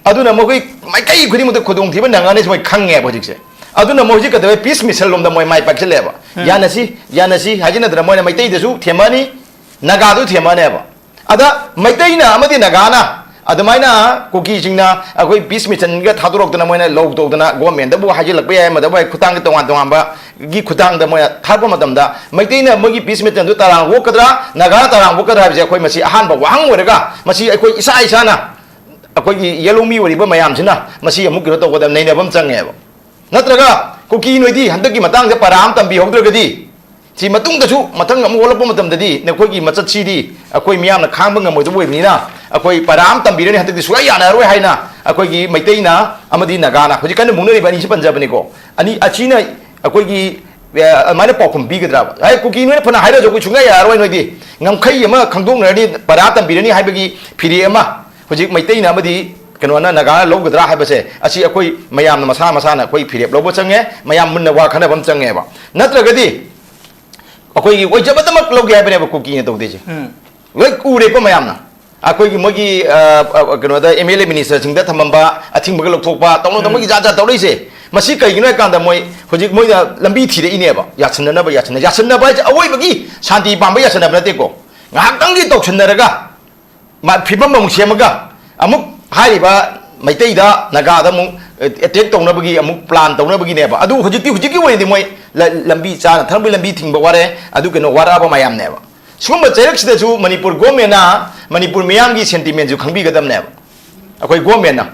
ꯑꯗꯨꯅ ꯃꯈꯣꯏ ꯃꯥꯏꯀꯩ ꯈꯨꯗꯤꯡꯃꯛꯇ ꯈꯨꯗꯣꯡꯊꯤꯕ ꯅꯪꯉꯅꯤ ꯃꯣꯏ ꯈꯪꯉꯦꯕ ꯍꯧꯖꯤꯛꯁꯦ꯫ ꯑꯗꯨꯅ ꯃꯣꯏ ꯍꯧꯖꯤꯛ ꯀꯩꯗꯧꯋꯦ? Peace mission ꯂꯣꯝꯗ ꯃꯣꯏ ꯃꯥꯏ ꯄꯥꯛꯁꯤꯜꯂꯦꯕ꯫ ꯎꯝ꯫ ꯌꯥꯅꯁꯤ, ꯌꯥꯅꯁꯤ ꯍꯥꯏꯖꯤꯟꯅꯗꯅ ꯃꯣꯏꯅ ꯃꯩꯇꯩꯗꯁꯨ ꯊꯦꯝꯃꯛꯑꯅꯤ, ꯅꯥꯒꯥꯗꯨ ꯊꯦꯝꯃꯛꯑꯅꯦꯕ꯫ ꯑꯗ ꯃꯩꯇꯩꯅ ꯑꯃꯗꯤ ꯅꯥꯒꯥꯅ ꯑꯗꯨꯃꯥꯏꯅ ꯀꯨꯀꯤꯁꯤꯡꯅ ꯑꯩꯈꯣꯏ peace missionꯒ ꯊꯥꯗꯣꯔꯛꯇꯅ ꯃꯣꯏꯅ ꯂꯧ ꯇꯧꯗꯅ governmentꯇꯕꯨ ꯍꯥꯏꯖꯤꯜꯂꯛꯄ ꯌꯥꯏ, ꯃꯗꯨꯕꯨ ꯑꯩ ꯈꯨꯊꯥꯡꯒꯤ ꯇꯣꯉꯥꯟ ꯇꯣꯉꯥꯟꯕꯒꯤ ꯈꯨꯊꯥꯡꯗ ꯃꯣꯏꯅ ꯊꯥꯔꯛꯄ ꯃꯇꯝꯗ ꯃꯩꯇꯩꯅ ꯃꯣꯏꯒꯤ peace missionꯗꯨ ꯇꯔꯥꯝ ꯑꯣꯛꯀꯗ꯭ꯔꯥ, ꯅꯥꯒꯥꯅ ꯇꯔꯥꯝ ꯑꯣꯛꯀꯗ꯭ꯔꯥ ꯍꯥꯏꯕꯁꯦ ꯑꯩꯈꯣꯏ ꯃꯁꯤ ꯑꯍꯥꯟꯕ ꯋꯥꯍꯪ ꯑꯣꯏꯔꯒ ꯃꯁꯤ ꯑꯩꯈꯣꯏ ꯏꯁꯥ ꯏꯁꯥꯅ ꯑꯩꯈꯣꯏꯒꯤ ꯌꯦꯜꯍꯧꯃꯤ ꯑꯣꯏꯔꯤꯕ ꯃꯌꯥꯝꯁꯤꯅ ꯃꯁꯤ ꯑꯃꯨꯛ ꯀꯩꯅꯣ ꯇꯧꯒꯗꯕ ꯅꯩꯅꯕ ꯑꯃ ꯆꯪꯉꯦꯕ꯫ ꯅꯠꯇ꯭ꯔꯒ ꯀꯨꯀꯤ ꯅꯣꯏꯗꯤ ꯍꯟꯗꯛꯀꯤ ꯃꯇꯥꯡꯁꯦ ꯄꯔꯥ ꯑꯃ ꯇꯝꯕꯤꯍꯧꯗ꯭ꯔꯒꯗꯤ ꯁꯤ ꯃꯇꯨꯡꯗꯁꯨ ꯃꯊꯪ ꯑꯃꯨꯛ ꯑꯣꯜꯂꯛꯄ ꯃꯇꯝꯗꯗꯤ ꯅꯈꯣꯏꯒꯤ ꯃꯆꯠꯁꯤꯗꯤ ꯑꯩꯈꯣꯏ ꯃꯤꯌꯥꯝꯅ ꯈꯥꯡꯕ ꯉꯝꯃꯣꯏꯗꯕ ꯑꯣꯏꯕꯅꯤꯅ ꯑꯩꯈꯣꯏ ꯄꯔꯥ ꯑꯃ ꯇꯝꯕꯤꯔꯅꯤ, ꯍꯟꯗꯛꯇꯤ ꯁꯨꯡꯌꯥ ꯌꯥꯅꯔꯔꯣꯏ ꯍꯥꯏꯅ ꯑꯩꯈꯣꯏꯒꯤ ꯃꯩꯇꯩꯅ ꯑꯃꯗꯤ ꯅꯥꯒꯥꯅ ꯍꯧꯖꯤꯛ ꯀꯟꯅ ꯃꯨꯛꯅꯔꯤꯕ ꯑꯅꯤꯁꯤ ꯄꯟꯖꯕꯅꯤꯀꯣ꯫ ꯑꯅꯤ ꯑꯁꯤꯅ ꯑꯩꯈꯣꯏꯒꯤ, ꯑ, ꯑꯗꯨꯃꯥꯏꯅ ꯄꯥꯎꯈꯨꯝ ꯄꯤꯒꯗ꯭ꯔꯕ? ꯍꯥꯏ, ꯀꯨꯀꯤ ꯅꯣꯏꯅ ꯐꯅ ꯍꯥꯏꯔꯁꯨ ꯑꯩꯈꯣꯏ ꯁꯨꯡꯌꯥ ꯌꯥꯔꯔꯣꯏ, ꯅꯣꯏꯗꯤ ꯉꯝꯈꯩ ꯑꯃ ꯈꯪꯗꯣꯛꯅꯔꯅꯤ, ꯄꯔꯥ ꯇꯝꯕꯤꯔꯅꯤ ꯍꯥꯏꯕꯒꯤ ꯐꯤꯔꯦꯞ ꯑꯃ ꯍꯧꯖꯤꯛ ꯃꯩꯇꯩꯅ ꯑꯃꯗꯤ ꯀꯩꯅꯣꯅ ꯅꯥꯒꯥꯅ ꯂꯧꯒꯗ꯭ꯔꯥ ꯍꯥꯏꯕꯁꯦ, ꯑꯁꯤ ꯑꯩꯈꯣꯏ ꯃꯌꯥꯝꯅ ꯃꯁꯥ ꯃꯁꯥꯅ ꯑꯩꯈꯣꯏ ꯐꯤꯔꯦꯞ ꯂꯧꯕ ꯆꯪꯉꯦ, ꯃꯌꯥꯝ ꯃꯨꯟꯅ ꯋꯥ ꯈꯟꯅꯕ ꯑꯃ ꯆꯪꯉꯦꯕ꯫ ꯅꯠꯇ꯭ꯔꯒꯗꯤ ꯑꯩꯈꯣꯏꯒꯤ ꯑꯣꯏꯖꯕꯗꯃꯛ ꯂꯧꯒꯦ ꯍꯥꯏꯕꯅꯦꯕ ꯀꯨꯀꯤꯅ ꯇꯧꯗꯣꯏꯁꯦ꯫ ꯎꯝ꯫ ꯂꯣꯏ ꯎꯔꯦꯀꯣ ꯃꯌꯥꯝꯅ꯫ ꯑꯩꯈꯣꯏꯒꯤ ꯃꯣꯏꯒꯤ, ꯑ, ꯑ, ꯀꯩꯅꯣꯗ, ꯑꯦꯝ ꯑꯦꯜ ꯑꯦ ꯃꯤꯅꯤꯁꯇꯔꯁꯤꯡꯗ ꯊꯝꯃꯝꯕ, ꯑꯊꯤꯡꯕꯒ ꯂꯧꯊꯣꯛꯄ, ꯇꯧꯅ ꯇꯧꯅꯒꯤ ꯖꯥꯠ ꯖꯥꯠ ꯇꯧꯔꯛꯏꯁꯦ꯫ ꯃꯁꯤ ꯀꯩꯒꯤꯅꯣ ꯍꯥꯏ ꯀꯥꯟꯗ, ꯃꯣꯏ ꯍꯧꯖꯤꯛ ꯃꯣꯏꯅ ꯂꯝꯕꯤ ꯊꯤꯔꯛꯏꯅꯦꯕ, ꯌꯥꯁꯟꯅꯅꯕ, ꯌꯥꯁꯟꯅ-, ꯌꯥꯁꯟꯅꯕ ꯍꯥꯏꯁꯦ ꯑꯋꯣꯏꯕꯒꯤ ꯁꯥꯟꯇꯤ ꯄꯥꯝꯕ ꯌꯥꯁꯟꯅꯕ ꯅꯠꯇꯦꯀꯣ꯫ ꯉꯥꯏꯍꯥꯛꯇꯪꯒꯤ ꯇꯧꯁꯟꯅꯔꯒ, ꯃꯥ-, ꯐꯤꯕꯝ ꯑꯃꯨꯛ ꯁꯦꯝꯃꯒ, ꯑꯃꯨꯛ ꯍꯥꯏꯔꯤꯕ ꯃꯩꯇꯩꯗ, ꯅꯥꯒꯥꯗ ꯑꯃꯨꯛ, ꯑꯦ, ꯑꯦꯇꯦꯛ ꯇꯧꯅꯕꯒꯤ, ꯑꯃꯨꯛ ꯄ꯭ꯂꯥꯟ ꯇꯧꯅꯕꯒꯤꯅꯦꯕ꯫ ꯑꯗꯨ ꯍꯧꯖꯤꯛꯇꯤ, ꯍꯧꯖꯤꯛꯀꯤ ꯑꯣꯏꯅꯗꯤ ꯃꯣꯏ ꯂ-, ꯂꯝꯕꯤ ꯆꯥꯅ ꯊꯛꯅꯕꯒꯤ ꯂꯝꯕꯤ ꯊꯤꯡꯕ ꯋꯥꯔꯦ, ꯑꯗꯨ ꯀꯩꯅꯣ ꯋꯥꯔꯛꯑꯕ ꯃꯌꯥꯝꯅꯦꯕ꯫ ꯁꯤꯒꯨꯝꯕ ꯆꯩꯔꯛꯁꯤꯗꯁꯨ ꯃꯅꯤꯄꯨꯔ ꯒꯣꯔꯃꯦꯟꯅ ꯃꯅꯤꯄꯨꯔ ꯃꯤꯌꯥꯝꯒꯤ ꯁꯦꯟꯇꯤꯃꯦꯟꯁꯨ ꯈꯪꯕꯤꯒꯗꯕꯅꯦꯕ꯫ ꯑꯩꯈꯣꯏ ꯒꯣꯔꯃꯦꯟꯅ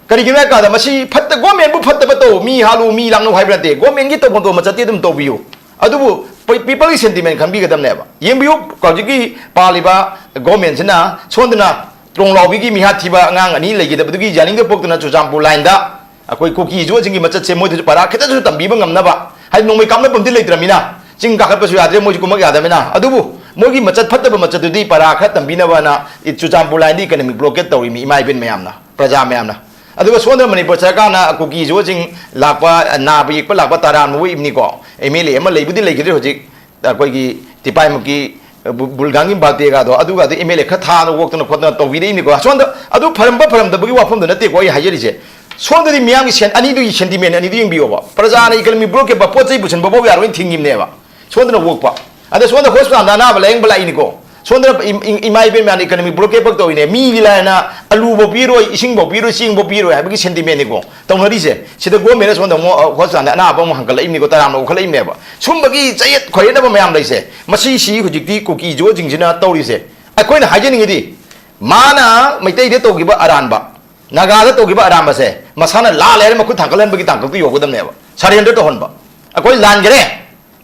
ꯀꯔꯤꯒꯤꯅꯣ ꯍꯥꯏ ꯀꯥꯟꯗ, ꯃꯁꯤ ꯐꯠꯇ, ꯒꯣꯔꯃꯦꯟꯕꯨ ꯐꯠꯇꯕ ꯇꯧ, ꯃꯤ ꯍꯥꯠꯂꯨ, ꯃꯤ ꯂꯥꯡꯅꯧ ꯍꯥꯏꯕ ꯅꯠꯇꯦ꯫ ꯒꯣꯔꯃꯦꯟꯒꯤ ꯇꯧꯐꯝ ꯊꯣꯛꯄ ꯃꯆꯠꯇꯤ ꯑꯗꯨꯝ ꯇꯧꯕꯤꯌꯨ꯫ ꯑꯗꯨꯕꯨ ꯄꯤ-, ꯄꯤꯄꯜꯒꯤ ꯁꯦꯟꯇꯤꯃꯦꯟ ꯈꯪꯕꯤꯒꯗꯕꯅꯦꯕ꯫ ꯌꯦꯡꯕꯤꯌꯨ, ꯍꯧꯖꯤꯛꯀꯤ ꯄꯥꯜꯂꯤꯕ ꯒꯣꯔꯃꯦꯟꯁꯤꯅ ꯁꯣꯝꯗꯅ ꯇ꯭ꯔꯣꯡꯂꯥꯎꯕꯤꯒꯤ ꯃꯤꯍꯥꯠ ꯊꯤꯕ ꯑꯉꯥꯡ ꯑꯅꯤ ꯂꯩꯈꯤꯗꯕꯗꯨꯒꯤ ꯌꯥꯅꯤꯡꯗꯕ ꯄꯣꯛꯇꯨꯅ ꯆꯨꯔꯆꯥꯟꯄꯨꯔ ꯂꯥꯏꯟꯗ ꯑꯩꯈꯣꯏ ꯀꯨꯀꯤ ꯏꯖꯣꯁꯤꯡꯒꯤ ꯃꯆꯠꯁꯦ ꯃꯣꯏꯗꯁꯨ ꯄꯔꯥ ꯈꯤꯇꯁꯨ ꯇꯝꯕꯤꯕ ꯉꯝꯅꯕ, ꯍꯥꯏꯗꯤ ꯅꯣꯡꯃꯩ ꯀꯥꯞꯅꯐꯝꯗꯤ ꯂꯩꯇ꯭ꯔꯕꯅꯤꯅ, ꯆꯤꯡ ꯀꯥꯈꯠꯄꯁꯨ ꯌꯥꯗ꯭ꯔꯦ, ꯃꯣꯏꯁꯨ ꯀꯨꯝꯃꯛ ꯌꯥꯗꯕꯅꯤꯅ꯫ ꯑꯗꯨꯕꯨ ꯃꯣꯏꯒꯤ ꯃꯆꯠ ꯐꯠꯇꯕ ꯃꯆꯠꯇꯨꯗꯤ ꯄꯔꯥ ꯈꯔ ꯇꯝꯕꯤꯅꯕꯅ ꯆꯨꯔꯆꯥꯟꯄꯨꯔ ꯂꯥꯏꯟꯗ ꯏꯀꯅꯃꯤꯛ ꯕ꯭ꯂꯣꯀꯦꯠ ꯇꯧꯔꯤ ꯃꯤ ꯏꯃꯥ ꯏꯕꯦꯟ ꯃꯌꯥꯝꯅ, ꯄ꯭ꯔꯖꯥ ꯃꯌꯥꯝꯅ꯫ ꯑꯗꯨꯒ ꯁꯣꯝꯗ ꯃꯅꯤꯄꯨꯔ ꯁꯔꯀꯥꯔꯅ ꯀꯨꯀꯤ ꯏꯖꯣꯁꯤꯡ ꯂꯥꯛꯄ, ꯅꯥꯕ ꯌꯦꯛꯄ ꯂꯥꯛꯄ ꯇꯔꯥꯝꯅ ꯑꯣꯛꯏꯕꯅꯤꯀꯣ꯫ ꯑꯦꯝ ꯑꯦꯜ ꯑꯦ ꯑꯃ ꯂꯩꯕꯨꯗꯤ ꯂꯩꯈꯤꯗ꯭ꯔꯦ ꯍꯧꯖꯤꯛ, ꯑꯩꯈꯣꯏꯒꯤ ꯇꯤꯄꯥꯏꯃꯨꯛꯀꯤ, ꯑ, ꯕꯨ-, ꯕꯨꯜꯒꯥꯡꯒꯤ ꯕꯥꯜꯇꯦꯒꯥꯗꯣ, ꯑꯗꯨꯒꯗꯤ ꯑꯦꯝ ꯑꯦꯜ ꯑꯦ ꯈꯔ ꯊꯥꯅ ꯑꯣꯛꯇꯅ ꯈꯣꯠꯇꯅ ꯇꯧꯕꯤꯔꯛꯏꯅꯤꯀꯣ꯫ ꯁꯣꯝꯗ ꯑꯗꯨ ꯐꯔꯝꯕ ꯐꯔꯝꯗꯕꯒꯤ ꯋꯥꯐꯝꯗꯨ ꯅꯠꯇꯦꯀꯣ ꯑꯩ ꯍꯥꯏꯖꯔꯤꯁꯦ꯫ ꯁꯣꯝꯗꯗꯤ ꯃꯤꯌꯥꯝꯒꯤ ꯁꯦꯟ ꯑꯅꯤꯗꯨꯒꯤ ꯁꯦꯟꯇꯤꯃꯦꯟ ꯑꯅꯤꯗꯨ ꯌꯦꯡꯕꯤꯌꯣꯕ꯫ ꯄ꯭ꯔꯖꯥꯅ ꯏꯀꯅꯃꯤ ꯕ꯭ꯂꯣꯛ ꯀꯦꯞꯄ ꯄꯣꯠ ꯆꯩ ꯄꯨꯁꯤꯟꯕ ꯐꯥꯎ ꯌꯥꯔꯣꯏꯅ ꯊꯤꯡꯉꯤꯕꯅꯦꯕ꯫ ꯁꯣꯝꯗꯅ ꯑꯣꯛꯄ꯫ ꯑꯗ ꯁꯣꯝꯗ ꯍꯣꯁꯄꯤꯇꯥꯜꯗ ꯑꯅꯥꯕ ꯂꯥꯌꯦꯡꯕ ꯂꯥꯛꯏꯅꯤꯀꯣ꯫ ꯁꯣꯝꯗꯅ ꯏꯝ-, ꯏꯝ-, ꯏꯃꯥ ꯏꯕꯦꯟ ꯃꯌꯥꯝꯅ ꯏꯀꯅꯃꯤꯛ ꯕ꯭ꯂꯣꯀꯦꯠ ꯐꯛ ꯇꯧꯔꯤꯅꯦ꯫ ꯃꯤꯒꯤ ꯂꯥꯏꯔꯅ ꯑꯂꯨꯐꯧ ꯄꯤꯔꯣꯏ, ꯏꯁꯤꯡꯐꯧ ꯄꯤꯔꯣꯏ, ꯆꯦꯡꯐꯧ ꯄꯤꯔꯣꯏ ꯍꯥꯏꯕꯒꯤ ꯁꯦꯟꯇꯤꯃꯦꯟꯅꯤꯀꯣ ꯇꯧꯅꯔꯤꯁꯦ꯫ ꯁꯤꯗ ꯒꯣꯔꯃꯦꯟꯅ ꯁꯣꯝꯗ ꯑꯃꯨꯛ, ꯑ, ꯍꯣꯁꯄꯤꯇꯥꯜꯗ ꯑꯅꯥꯕ ꯑꯃꯨꯛ ꯍꯪꯒꯠꯂꯛꯏꯕꯅꯤꯀꯣ, ꯇꯔꯥꯝꯅ ꯑꯣꯛꯈꯠꯂꯛꯏꯕꯅꯦꯕ꯫ ꯁꯨꯝꯕꯒꯤ ꯆꯌꯦꯠ ꯈꯣꯏꯌꯦꯠꯅꯕ ꯃꯌꯥꯝ ꯂꯩꯁꯦ, ꯃꯁꯤꯁꯤ ꯍꯧꯖꯤꯛꯇꯤ ꯀꯨꯀꯤ ꯖꯣꯁꯤꯡꯁꯤꯅ ꯇꯧꯔꯤꯁꯦ꯫ ꯑꯩꯈꯣꯏꯅ ꯍꯥꯏꯖꯅꯤꯡꯉꯤꯗꯤ, ꯃꯥꯅ ꯃꯩꯇꯩꯗ ꯇꯧꯈꯤꯕ ꯑꯔꯥꯟꯕ, ꯅꯥꯒꯥꯗ ꯇꯧꯈꯤꯕ ꯑꯔꯥꯟꯕꯁꯦ ꯃꯁꯥꯅ ꯂꯥꯜꯂꯦ ꯍꯥꯏꯅ ꯃꯈꯨꯠ ꯊꯥꯡꯒꯠꯍꯟꯕꯒꯤ ꯇꯥꯡꯀꯛꯇ ꯌꯧꯒꯗꯕꯅꯦꯕ꯫ ꯁꯔꯦꯟꯗꯔ ꯇꯧꯍꯟꯕ꯫ ꯑꯩꯈꯣꯏ ꯂꯥꯟꯈꯔꯦ,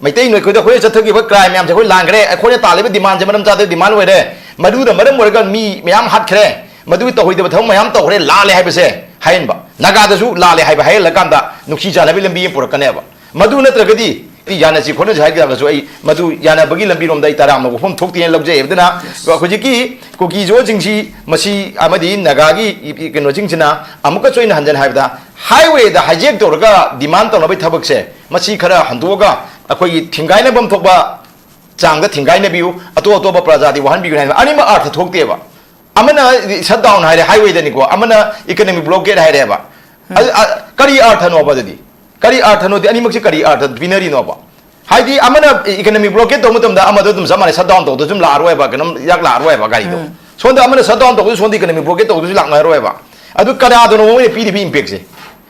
ꯃꯩꯇꯩ ꯅꯣꯏꯈꯣꯏꯗ ꯑꯩꯈꯣꯏꯅ ꯆꯠꯊꯈꯤꯕ ꯀ꯭ꯔꯥꯏꯝ ꯃꯌꯥꯝꯁꯦ ꯑꯩꯈꯣꯏ ꯂꯥꯟꯈꯔꯦ, ꯑꯩꯈꯣꯏꯅ ꯇꯥꯜꯂꯤꯕ ꯗꯤꯃꯥꯟꯁꯦ ꯃꯔꯝ ꯆꯥꯗꯕ ꯗꯤꯃꯥꯟ ꯑꯣꯏꯔꯦ, ꯃꯗꯨꯅ ꯃꯔꯝ ꯑꯣꯏꯔꯒ ꯃꯤ ꯃꯌꯥꯝ ꯍꯥꯠꯈ꯭ꯔꯦ, ꯃꯗꯨꯒꯤ ꯇꯧꯍꯩꯗꯕ ꯊꯕꯛ ꯃꯌꯥꯝ ꯇꯧꯈ꯭ꯔꯦ, ꯂꯥꯜꯂꯦ ꯍꯥꯏꯕꯁꯦ ꯍꯥꯏꯍꯟꯕ꯫ ꯅꯥꯒꯥꯗꯁꯨ ꯂꯥꯜꯂꯦ ꯍꯥꯏꯕ ꯍꯥꯏꯍꯜꯂꯀꯥꯟꯗ ꯅꯨꯡꯁꯤ ꯆꯥꯟꯅꯕꯒꯤ ꯂꯝꯕꯤ ꯑꯃ ꯄꯨꯔꯛꯀꯅꯦꯕ꯫ ꯃꯗꯨ ꯅꯠꯇ꯭ꯔꯒꯗꯤ ꯌꯥꯅꯁꯤ ꯈꯣꯠꯅꯁꯤ ꯍꯥꯏꯇꯥꯔꯒꯁꯨ ꯑꯩ ꯃꯗꯨ ꯌꯥꯅꯕꯒꯤ ꯂꯝꯕꯤꯔꯣꯝꯗ ꯑꯩ ꯇꯔꯥꯝꯅ ꯋꯥꯐꯝ ꯊꯣꯛꯇꯦꯅ ꯂꯧꯖꯩ꯫ ꯑꯗꯨꯅ ꯍꯧꯖꯤꯛꯀꯤ ꯀꯨꯀꯤ ꯖꯣꯁꯤꯡꯁꯤ ꯃꯁꯤ ꯑꯃꯗꯤ ꯅꯥꯒꯥꯒꯤ ꯀꯩꯅꯣꯁꯤꯡꯁꯤꯅ ꯑꯃꯨꯛꯀꯁꯨ ꯑꯩꯅ ꯍꯟꯖꯟ ꯍꯥꯏꯕꯗ ꯍꯥꯏꯋꯦꯗ ꯍꯥꯏꯖꯦꯛ ꯇꯧꯔꯒ ꯗꯤꯃꯥꯟ ꯇꯧꯅꯕꯒꯤ ꯊꯕꯛꯁꯦ ꯃꯁꯤ ꯈꯔ ꯍꯟꯗꯣꯛꯑꯒ ꯑꯩꯈꯣꯏꯒꯤ ꯊꯤꯡꯒꯥꯏꯅꯐꯝ ꯊꯣꯛꯄ ꯆꯥꯡꯗ ꯊꯤꯡꯒꯥꯏꯅꯕꯤꯌꯨ, ꯑꯇꯣꯞ ꯑꯇꯣꯞꯄ ꯄ꯭ꯔꯖꯥꯗꯤ ꯋꯥꯍꯟꯕꯤꯒꯅꯨ ꯍꯥꯏꯕ ꯑꯅꯤꯃꯛ ꯑꯥꯔꯊ ꯊꯣꯛꯇꯦꯕ꯫ ꯑꯃꯅ shutdown ꯍꯥꯏꯔꯦ highwayꯗꯅꯤꯀꯣ, ꯑꯃꯅ economic blockade ꯍꯥꯏꯔꯦꯕ꯫ ꯑꯗꯨ, ꯑ, ꯀꯔꯤ ꯑꯥꯔꯊꯅꯣꯕ ꯑꯗꯨꯗꯤ? ꯀꯔꯤ ꯑꯥꯔꯊꯅꯣꯗꯤ? ꯑꯅꯤꯃꯛꯁꯦ ꯀꯔꯤ ꯑꯥꯔꯊ ꯄꯤꯅꯔꯤꯅꯣꯕ? ꯍꯥꯏꯗꯤ ꯑꯃꯅ economic blockade ꯇꯧꯕ ꯃꯇꯝꯗ ꯑꯃꯗꯣ ꯑꯗꯨꯝ ꯆꯞ ꯃꯥꯟꯅꯩ, shutdown ꯇꯧꯗꯁꯨ ꯑꯗꯨꯝ ꯂꯥꯛꯑꯔꯣꯏꯕ, ꯀꯩꯅꯣꯝ ꯏꯔꯥꯛ ꯂꯥꯛꯑꯔꯣꯏꯕ ꯒꯥꯔꯤꯗꯣ꯫ ꯁꯣꯝꯗ ꯑꯃꯅ shutdown ꯇꯧꯗꯁꯨ ꯁꯣꯝꯗ economic blockade ꯇꯧꯗꯁꯨ ꯂꯥꯛꯅꯔꯣꯏꯕ꯫ ꯑꯗꯨ ꯀꯅꯥꯗꯅꯣ ꯃꯣꯏꯅ ꯄꯤꯔꯤꯕ impactꯁꯦ?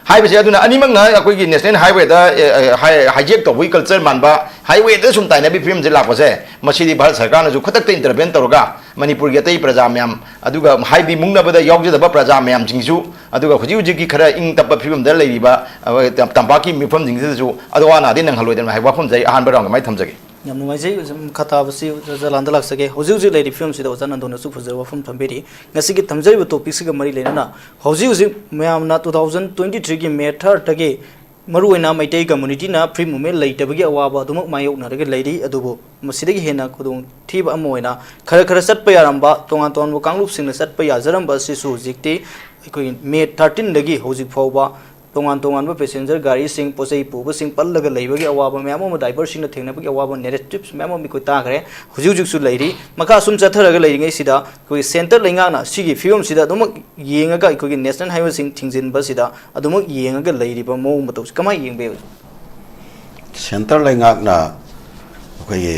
ꯍꯥꯏꯕꯁꯦ꯫ ꯑꯗꯨꯅ ꯑꯅꯤꯃꯛꯅ ꯑꯩꯈꯣꯏꯒꯤ national highwayꯗ, ꯑꯦ, ꯑꯦ, ꯍꯥꯏ-, hijack ꯇꯧꯕꯒꯤ culture ꯃꯥꯟꯕ, highwayꯗ ꯁꯨꯝ ꯇꯥꯏꯅꯕꯒꯤ ꯐꯤꯕꯝꯁꯦ ꯂꯥꯛꯄꯁꯦ, ꯃꯁꯤꯗꯤ ꯚꯥꯔꯠ ꯁꯔꯀꯥꯔꯅꯁꯨ ꯈꯨꯗꯛꯇ intervene ꯇꯧꯔꯒ ꯃꯅꯤꯄꯨꯔꯒꯤ ꯑꯇꯩ ꯄ꯭ꯔꯖꯥ ꯃꯌꯥꯝ, ꯑꯗꯨꯒ ꯍꯥꯏꯗꯤ ꯃꯨꯛꯅꯕꯗ ꯌꯥꯎꯖꯗꯕ ꯄ꯭ꯔꯖꯥ ꯃꯌꯥꯝꯁꯤꯡꯁꯨ, ꯑꯗꯨꯒ ꯍꯧꯖꯤꯛ ꯍꯧꯖꯤꯛꯀꯤ ꯈꯔ ꯏꯪ ꯇꯞꯄ ꯐꯤꯕꯝꯗ ꯂꯩꯔꯤꯕ, ꯑ, ꯇꯝ-, ꯇꯝꯄꯥꯛꯀꯤ ꯃꯤꯐꯝꯁꯤꯡꯁꯤꯗꯁꯨ ꯑꯗꯣ ꯑꯅꯥꯗꯤ ꯅꯪꯍꯜꯂꯣꯏꯗꯕꯅꯤ ꯍꯥꯏꯕ ꯋꯥꯐꯝꯁꯦ ꯑꯩ ꯑꯍꯥꯟꯕ roundꯗ ꯃꯥꯏ ꯊꯝꯖꯒꯦ꯫ ꯌꯥꯝ ꯅꯨꯡꯉꯥꯏꯖꯩ꯫ ꯑꯣꯖꯥ, ꯃꯈꯥ ꯇꯥꯕꯁꯤ ꯑꯣꯖꯥ ꯂꯥꯟꯗ ꯂꯥꯛꯆꯒꯦ꯫ ꯍꯧꯖꯤꯛ ꯍꯧꯖꯤꯛ ꯂꯩꯔꯤꯕ ꯐꯤꯕꯝꯁꯤꯗ ꯑꯣꯖꯥ ꯅꯟꯗꯣꯅꯁꯨ ꯐꯖꯕ ꯋꯥꯐꯝ ꯊꯝꯕꯤꯔꯤ꯫ ꯉꯁꯤꯒꯤ ꯊꯝꯖꯔꯤꯕ topicꯁꯤꯒ ꯃꯔꯤ ꯂꯩꯅꯅ ꯍꯧꯖꯤꯛ ꯍꯧꯖꯤꯛ ꯃꯌꯥꯝꯅ two thousand twenty threeꯒꯤ May thirdꯇꯒꯤ ꯃꯔꯨꯑꯣꯏꯅ ꯃꯩꯇꯩ communityꯅ free movement ꯂꯩꯇꯕꯒꯤ ꯑꯋꯥꯕ ꯑꯗꯨꯃꯛ ꯃꯥꯌꯣꯛꯅꯔꯒ ꯂꯩꯔꯤ꯫ ꯑꯗꯨꯕꯨ ꯃꯁꯤꯗꯒꯤ ꯍꯦꯟꯅ ꯈꯨꯗꯣꯡꯊꯤꯕ ꯑꯃ ꯑꯣꯏꯅ ꯈꯔ ꯈꯔ ꯆꯠꯄ ꯌꯥꯔꯝꯕ, ꯇꯣꯉꯥꯟ ꯇꯣꯉꯥꯟꯕ ꯀꯥꯡꯂꯨꯞꯁꯤꯡꯅ ꯆꯠꯄ ꯌꯥꯖꯔꯝꯕ ꯑꯁꯤꯁꯨ ꯍꯧꯖꯤꯛꯇꯤ ꯑꯩꯈꯣꯏꯒꯤ May thirteenꯗꯒꯤ ꯍꯧꯖꯤꯛ ꯐꯥꯎꯕ ꯇꯣꯉꯥꯟ ꯇꯣꯉꯥꯟꯕ passenger ꯒꯥꯔꯤꯁꯤꯡ, ꯄꯣꯠ ꯆꯩ ꯄꯨꯕꯁꯤꯡ ꯄꯜꯂꯒ ꯂꯩꯕꯒꯤ ꯑꯋꯥꯕ ꯃꯌꯥꯝ ꯑꯃ, driverꯁꯤꯡꯅ ꯊꯦꯡꯅꯕꯒꯤ ꯑꯋꯥꯕ narratives ꯃꯌꯥꯝ ꯑꯃ ꯑꯩꯈꯣꯏ ꯇꯥꯈ꯭ꯔꯦ꯫ ꯍꯧꯖꯤꯛ ꯍꯧꯖꯤꯛꯁꯨ ꯂꯩꯔꯤ꯫ ꯃꯈꯥ ꯁꯨꯝ ꯆꯠꯊꯔꯒ ꯂꯩꯔꯤꯉꯩꯁꯤꯗ ꯑꯩꯈꯣꯏꯒꯤ centre ꯂꯩꯉꯥꯛꯅ ꯁꯤꯒꯤ ꯐꯤꯕꯝꯁꯤꯗ ꯑꯗꯨꯃꯛ ꯌꯦꯡꯉꯒ, ꯑꯩꯈꯣꯏꯒꯤ national highwayꯁꯤꯡ ꯊꯤꯡꯖꯤꯟꯕꯁꯤꯗ ꯑꯗꯨꯃꯛ ꯌꯦꯡꯉꯒ ꯂꯩꯔꯤꯕ ꯃꯑꯣꯡ ꯃꯇꯧꯁꯤ ꯀꯃꯥꯏꯅ ꯌꯦꯡꯕ ꯌꯥꯏ? Centre ꯂꯩꯉꯥꯛꯅ ꯑꯩꯈꯣꯏꯒꯤ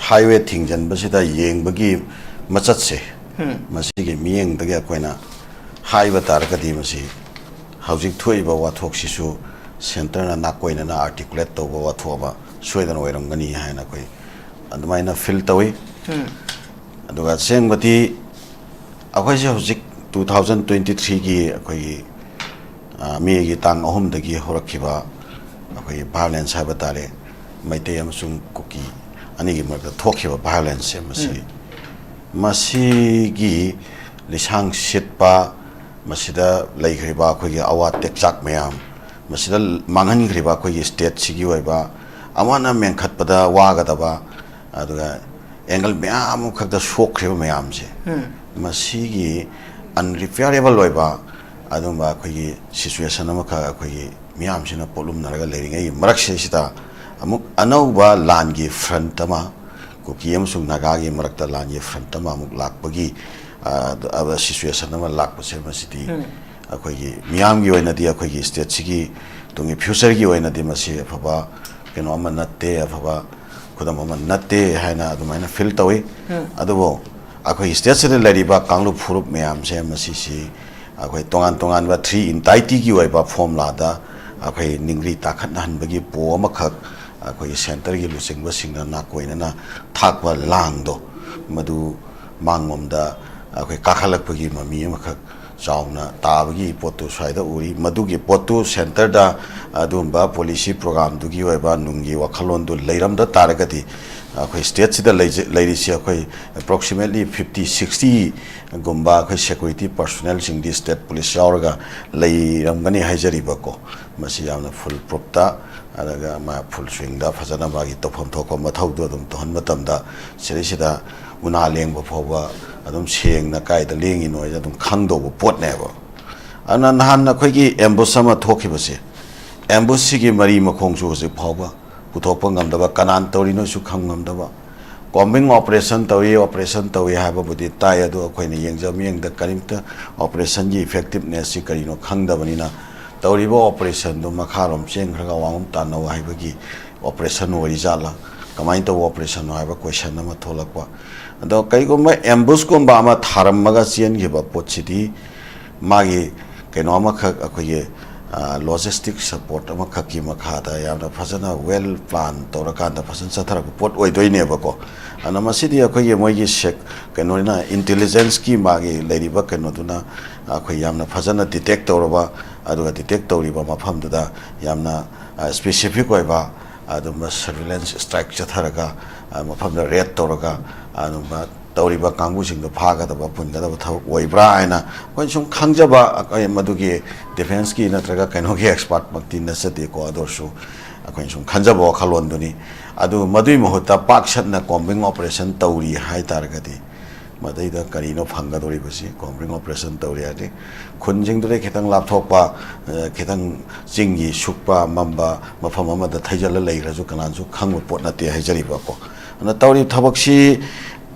highway ꯊꯤꯡꯖꯤꯟꯕꯁꯤꯗ ꯌꯦꯡꯕꯒꯤ ꯃꯆꯠꯁꯦ, ꯎꯝ꯫ ꯃꯁꯤꯒꯤ ꯃꯤꯠꯌꯦꯡꯗꯒꯤ ꯑꯩꯈꯣꯏꯅ ꯍꯥꯏꯕ ꯇꯥꯔꯒꯗꯤ, ꯃꯁꯤ ꯍꯧꯖꯤꯛ ꯊꯣꯛꯏꯕ ꯋꯥꯊꯣꯛꯁꯤꯁꯨ centreꯅ ꯅꯥꯀꯣꯏꯅꯅ articulate ꯇꯧꯕ ꯋꯥꯊꯣꯛ ꯑꯃ ꯁꯣꯏꯗꯅ ꯑꯣꯏꯔꯝꯒꯅꯤ ꯍꯥꯏꯅ ꯑꯩꯈꯣꯏ ꯑꯗꯨꯃꯥꯏꯅ feel ꯇꯧꯏ꯫ ꯎꯝ꯫ ꯑꯗꯨꯒ ꯑꯁꯦꯡꯕꯗꯤ ꯑꯩꯈꯣꯏꯁꯦ ꯍꯧꯖꯤꯛ two thousand twenty threeꯒꯤ ꯑꯩꯈꯣꯏꯒꯤ, ꯑ, Mayꯒꯤ ꯇꯥꯡ ꯑꯍꯨꯝꯗꯒꯤ ꯍꯧꯔꯛꯈꯤꯕ ꯑꯩꯈꯣꯏꯒꯤ violence ꯍꯥꯏꯕ ꯇꯥꯔꯦ, ꯃꯩꯇꯩ ꯑꯃꯁꯨꯡ ꯀꯨꯀꯤ ꯑꯅꯤꯒꯤ ꯃꯔꯛꯇ ꯊꯣꯛꯈꯤꯕ violenceꯁꯦ, ꯃꯁꯤ, ꯎꯝ꯫ ꯃꯁꯤꯒꯤ ꯂꯤꯁꯥꯡ ꯁꯤꯠꯄ, ꯃꯁꯤꯗ ꯂꯩꯈ꯭ꯔꯤꯕ ꯑꯩꯈꯣꯏꯒꯤ ꯑꯋꯥ ꯇꯦꯛꯆꯥꯛ ꯃꯌꯥꯝ, ꯃꯁꯤꯗ ꯃꯥꯡꯍꯟꯈ꯭ꯔꯤꯕ ꯑꯩꯈꯣꯏꯒꯤ stateꯁꯤꯒꯤ ꯑꯣꯏꯕ ꯑꯃꯅ ꯃꯦꯟꯈꯠꯄꯗ ꯋꯥꯒꯗꯕ, ꯑꯗꯨꯒ angle ꯃꯌꯥꯝ ꯑꯃꯈꯛꯇ ꯁꯣꯛꯈ꯭ꯔꯤꯕ ꯃꯌꯥꯝꯁꯦ, ꯎꯝ꯫ ꯃꯁꯤꯒꯤ unrepairable ꯑꯣꯏꯕ ꯑꯗꯨꯝꯕ ꯑꯩꯈꯣꯏꯒꯤ situation ꯑꯃꯈꯛ ꯑꯩꯈꯣꯏꯒꯤ ꯃꯤꯌꯥꯝꯁꯤꯅ ꯄꯣꯠꯂꯨꯝꯅꯔꯒ ꯂꯩꯔꯤꯉꯩꯒꯤ ꯃꯔꯛꯁꯤꯗꯩꯁꯤꯗ ꯑꯃꯨꯛ ꯑꯅꯧꯕ ꯂꯥꯟꯒꯤ front ꯑꯃ, ꯀꯨꯀꯤ ꯑꯃꯁꯨꯡ ꯅꯥꯒꯥꯒꯤ ꯃꯔꯛꯇ ꯂꯥꯟꯒꯤ front ꯑꯃ ꯑꯃꯨꯛ ꯂꯥꯛꯄꯒꯤ ꯑ, ꯑꯗ situation ꯑꯃ ꯂꯥꯛꯄꯁꯦ, ꯃꯁꯤꯗꯤ ꯑꯩꯈꯣꯏꯒꯤ ꯃꯤꯌꯥꯝꯒꯤ ꯑꯣꯏꯅꯗꯤ, ꯑꯩꯈꯣꯏꯒꯤ stateꯁꯤꯒꯤ ꯇꯨꯡꯒꯤ futureꯒꯤ ꯑꯣꯏꯅꯗꯤ ꯃꯁꯤ ꯑꯐꯕ ꯀꯩꯅꯣ ꯑꯃ ꯅꯠꯇꯦ, ꯑꯐꯕ ꯈꯨꯗꯝ ꯑꯃ ꯅꯠꯇꯦ ꯍꯥꯏꯅ ꯑꯗꯨꯃꯥꯏꯅ feel ꯇꯧꯏ꯫ ꯑꯗꯨꯕꯨ ꯑꯩꯈꯣꯏꯒꯤ stateꯁꯤꯗ ꯂꯩꯔꯤꯕ ꯀꯥꯡꯂꯨꯞ ꯐꯨꯔꯨꯞ ꯃꯌꯥꯝꯁꯦ, ꯃꯁꯤꯁꯤ ꯑꯩꯈꯣꯏ ꯇꯣꯉꯥꯟ ꯇꯣꯉꯥꯟꯕ three entityꯒꯤ ꯑꯣꯏꯕ formulaꯗ ꯑꯩꯈꯣꯏ ꯅꯤꯡꯔꯤ ꯇꯥꯈꯠꯅꯍꯟꯕꯒꯤ ꯄꯣ ꯑꯃꯈꯛ ꯑꯩꯈꯣꯏꯒꯤ centreꯒꯤ ꯂꯨꯆꯤꯡꯕꯁꯤꯡꯅ ꯅꯥꯀꯣꯏꯅꯅ ꯊꯥꯛꯄ ꯂꯥꯡꯗꯣ, ꯃꯗꯨ ꯃꯥꯡꯂꯣꯝꯗ ꯑꯩꯈꯣꯏ ꯀꯥꯈꯠꯂꯛꯄꯒꯤ ꯃꯃꯤ ꯑꯃꯈꯛ ꯆꯥꯎꯅ ꯇꯥꯕꯒꯤ ꯄꯣꯠꯇꯨ ꯁ꯭ꯋꯥꯏꯗ ꯎꯔꯤ꯫ ꯃꯗꯨꯒꯤ ꯄꯣꯠꯇꯨ centreꯗ ꯑꯗꯨꯒꯨꯝꯕ policy programꯗꯨꯒꯤ ꯑꯣꯏꯕ ꯅꯨꯡꯒꯤ ꯋꯥꯈꯜꯂꯣꯟꯗꯨ ꯂꯩꯔꯝꯗ ꯇꯥꯔꯒꯗꯤ, ꯑꯩꯈꯣꯏ stateꯁꯤꯗ ꯂꯩꯖ-, ꯂꯩꯔꯤꯁꯤ ꯑꯩꯈꯣꯏ approximately fifty sixtyꯒꯨꯝꯕ ꯑꯩꯈꯣꯏ security personnelꯁꯤꯡꯗꯤ state police ꯌꯥꯎꯔꯒ ꯂꯩꯔꯝꯒꯅꯤ ꯍꯥꯏꯖꯔꯤꯕꯀꯣ꯫ ꯃꯁꯤ ꯌꯥꯝꯅ full proofꯇ, ꯑꯗꯨꯒ ꯃꯥ full swingꯗ ꯐꯖꯅ ꯃꯥꯒꯤ ꯇꯧꯐꯝ ꯊꯣꯛꯄ ꯃꯊꯧꯗꯣ ꯑꯗꯨꯝ ꯇꯧꯍꯟꯕ ꯃꯇꯝꯗ, ꯁꯤꯗꯩꯁꯤꯗ ꯎꯅꯥ ꯂꯦꯡꯕ ꯐꯥꯎꯕ ꯑꯗꯨꯝ ꯁꯦꯡꯅ ꯀꯥꯏꯗ ꯂꯦꯡꯉꯤꯅꯣ ꯍꯥꯏꯁꯦ ꯑꯗꯨꯝ ꯈꯪꯗꯧꯕ ꯄꯣꯠꯅꯦꯕ꯫ ꯑꯗꯨꯅ ꯅꯍꯥꯟ ꯑꯩꯈꯣꯏꯒꯤ ambush ꯑꯃ ꯊꯣꯛꯈꯤꯕꯁꯦ, ambushꯁꯤꯒꯤ ꯃꯔꯤ ꯃꯈꯣꯡꯁꯨ ꯍꯧꯖꯤꯛ ꯐꯥꯎꯕ ꯄꯨꯊꯣꯛꯄ ꯉꯝꯗꯕ, ꯀꯅꯥꯅ ꯇꯧꯔꯤꯅꯣꯁꯨ ꯈꯪ ꯉꯝꯗꯕ꯫ Combing operation ꯇꯧꯏ, operation ꯇꯧꯏ ꯍꯥꯏꯕꯕꯨꯗꯤ ꯇꯥꯏ, ꯑꯗꯨ ꯑꯩꯈꯣꯏꯅ ꯌꯦꯡꯖ ꯃꯤꯠꯌꯦꯡꯗ ꯀꯔꯤꯝꯇ operationꯒꯤ effectivenessꯁꯤ ꯀꯔꯤꯅꯣ ꯈꯪꯗꯕꯅꯤꯅ, ꯇꯧꯔꯤꯕ operationꯗꯨ ꯃꯈꯥꯔꯣꯝ ꯆꯦꯟꯈ꯭ꯔꯒ ꯑꯋꯥꯡꯂꯣꯝ ꯇꯥꯟꯅꯧ ꯍꯥꯏꯕꯒꯤ operation ꯑꯣꯏꯔꯤꯖꯥꯠꯂꯥ, ꯀꯃꯥꯏꯅ ꯇꯧꯕ operation ꯅꯣ ꯍꯥꯏꯕ question ꯑꯃ ꯊꯣꯛꯂꯛꯄ꯫ ꯑꯗꯣ ꯀꯩꯒꯨꯝꯕ ambushꯀꯨꯝꯕ ꯑꯃ ꯊꯥꯔꯝꯃꯒ ꯆꯦꯟꯈꯤꯕ ꯄꯣꯠꯁꯤꯗꯤ, ꯃꯥꯒꯤ ꯀꯩꯅꯣ ꯑꯃꯈꯛ, ꯑꯩꯈꯣꯏꯒꯤ, ꯑ, logistic support ꯑꯃꯈꯛꯀꯤ ꯃꯈꯥꯗ ꯌꯥꯝꯅ ꯐꯖꯅ well plan ꯇꯧꯔꯀꯥꯟꯗ ꯐꯖꯅ ꯆꯠꯊꯔꯛꯄ ꯄꯣꯠ ꯑꯣꯏꯗꯣꯏꯅꯦꯕꯀꯣ꯫ ꯑꯗꯨꯅ ꯃꯁꯤꯗꯤ ꯑꯩꯈꯣꯏꯒꯤ ꯃꯣꯏꯒꯤ sec-, ꯀꯩꯅꯣꯅ, intelligenceꯀꯤ ꯃꯥꯒꯤ ꯂꯩꯔꯤꯕ ꯀꯩꯅꯣꯗꯨꯅ ꯑꯩꯈꯣꯏ ꯌꯥꯝꯅ ꯐꯖꯅ detect ꯇꯧꯔꯕ, ꯑꯗꯨꯒ detect ꯇꯧꯔꯤꯕ ꯃꯐꯝꯗꯨꯗ ꯌꯥꯝꯅ, ꯑ, specific ꯑꯣꯏꯕ ꯑꯗꯨꯝꯕ surveillance strike ꯆꯠꯊꯔꯒ, ꯑ, ꯃꯐꯝꯗ raid ꯇꯧꯔꯒ, ꯑꯗꯨꯝꯕ ꯇꯧꯔꯤꯕ ꯀꯥꯡꯕꯨꯁꯤꯡꯗꯣ ꯐꯥꯒꯗꯕ, ꯄꯨꯟꯒꯗꯕ ꯊꯕꯛ ꯑꯣꯏꯕ꯭ꯔꯥ ꯍꯥꯏꯅ ꯑꯩꯈꯣꯏꯅ ꯁꯨꯝ ꯈꯪꯖꯕ, ꯑꯩꯈꯣꯏ ꯃꯗꯨꯒꯤ defenceꯀꯤ ꯅꯠꯇ꯭ꯔꯒ ꯀꯩꯅꯣꯒꯤ expertꯃꯛꯇꯤ ꯅꯠꯆꯗꯦꯀꯣ, ꯑꯗꯨ ꯑꯣꯏꯔꯁꯨ ꯑꯩꯈꯣꯏꯅ ꯁꯨꯝ ꯈꯟꯖꯕ ꯋꯥꯈꯜꯂꯣꯟꯗꯨꯅꯤ꯫ ꯑꯗꯨ ꯃꯗꯨꯒꯤ ꯃꯍꯨꯠꯇ ꯄꯥꯛ ꯁꯟꯅ combing operation ꯇꯧꯔꯤ ꯍꯥꯏ ꯇꯥꯔꯒꯗꯤ, ꯃꯗꯩꯗ ꯀꯔꯤꯅꯣ ꯐꯪꯒꯗꯧꯔꯤꯕꯁꯤ? Combing operation ꯇꯧꯔꯤ ꯍꯥꯏꯔꯗꯤ ꯈꯨꯟꯁꯤꯡꯗꯨꯗꯩ ꯈꯤꯇꯪ ꯂꯥꯞꯊꯣꯛꯄ, ꯑ, ꯈꯤꯇꯪ ꯆꯤꯡꯒꯤ ꯁꯨꯛꯄ ꯃꯝꯕ ꯃꯐꯝ ꯑꯃꯗ ꯊꯩꯖꯤꯜꯂ ꯂꯩꯈ꯭ꯔꯁꯨ ꯀꯅꯥꯅꯁꯨ ꯈꯪꯕ ꯄꯣꯠ ꯅꯠꯇꯦ ꯍꯥꯏꯖꯔꯤꯕꯀꯣ꯫ ꯑꯗꯨꯅ ꯇꯧꯔꯤꯕ ꯊꯕꯛꯁꯤ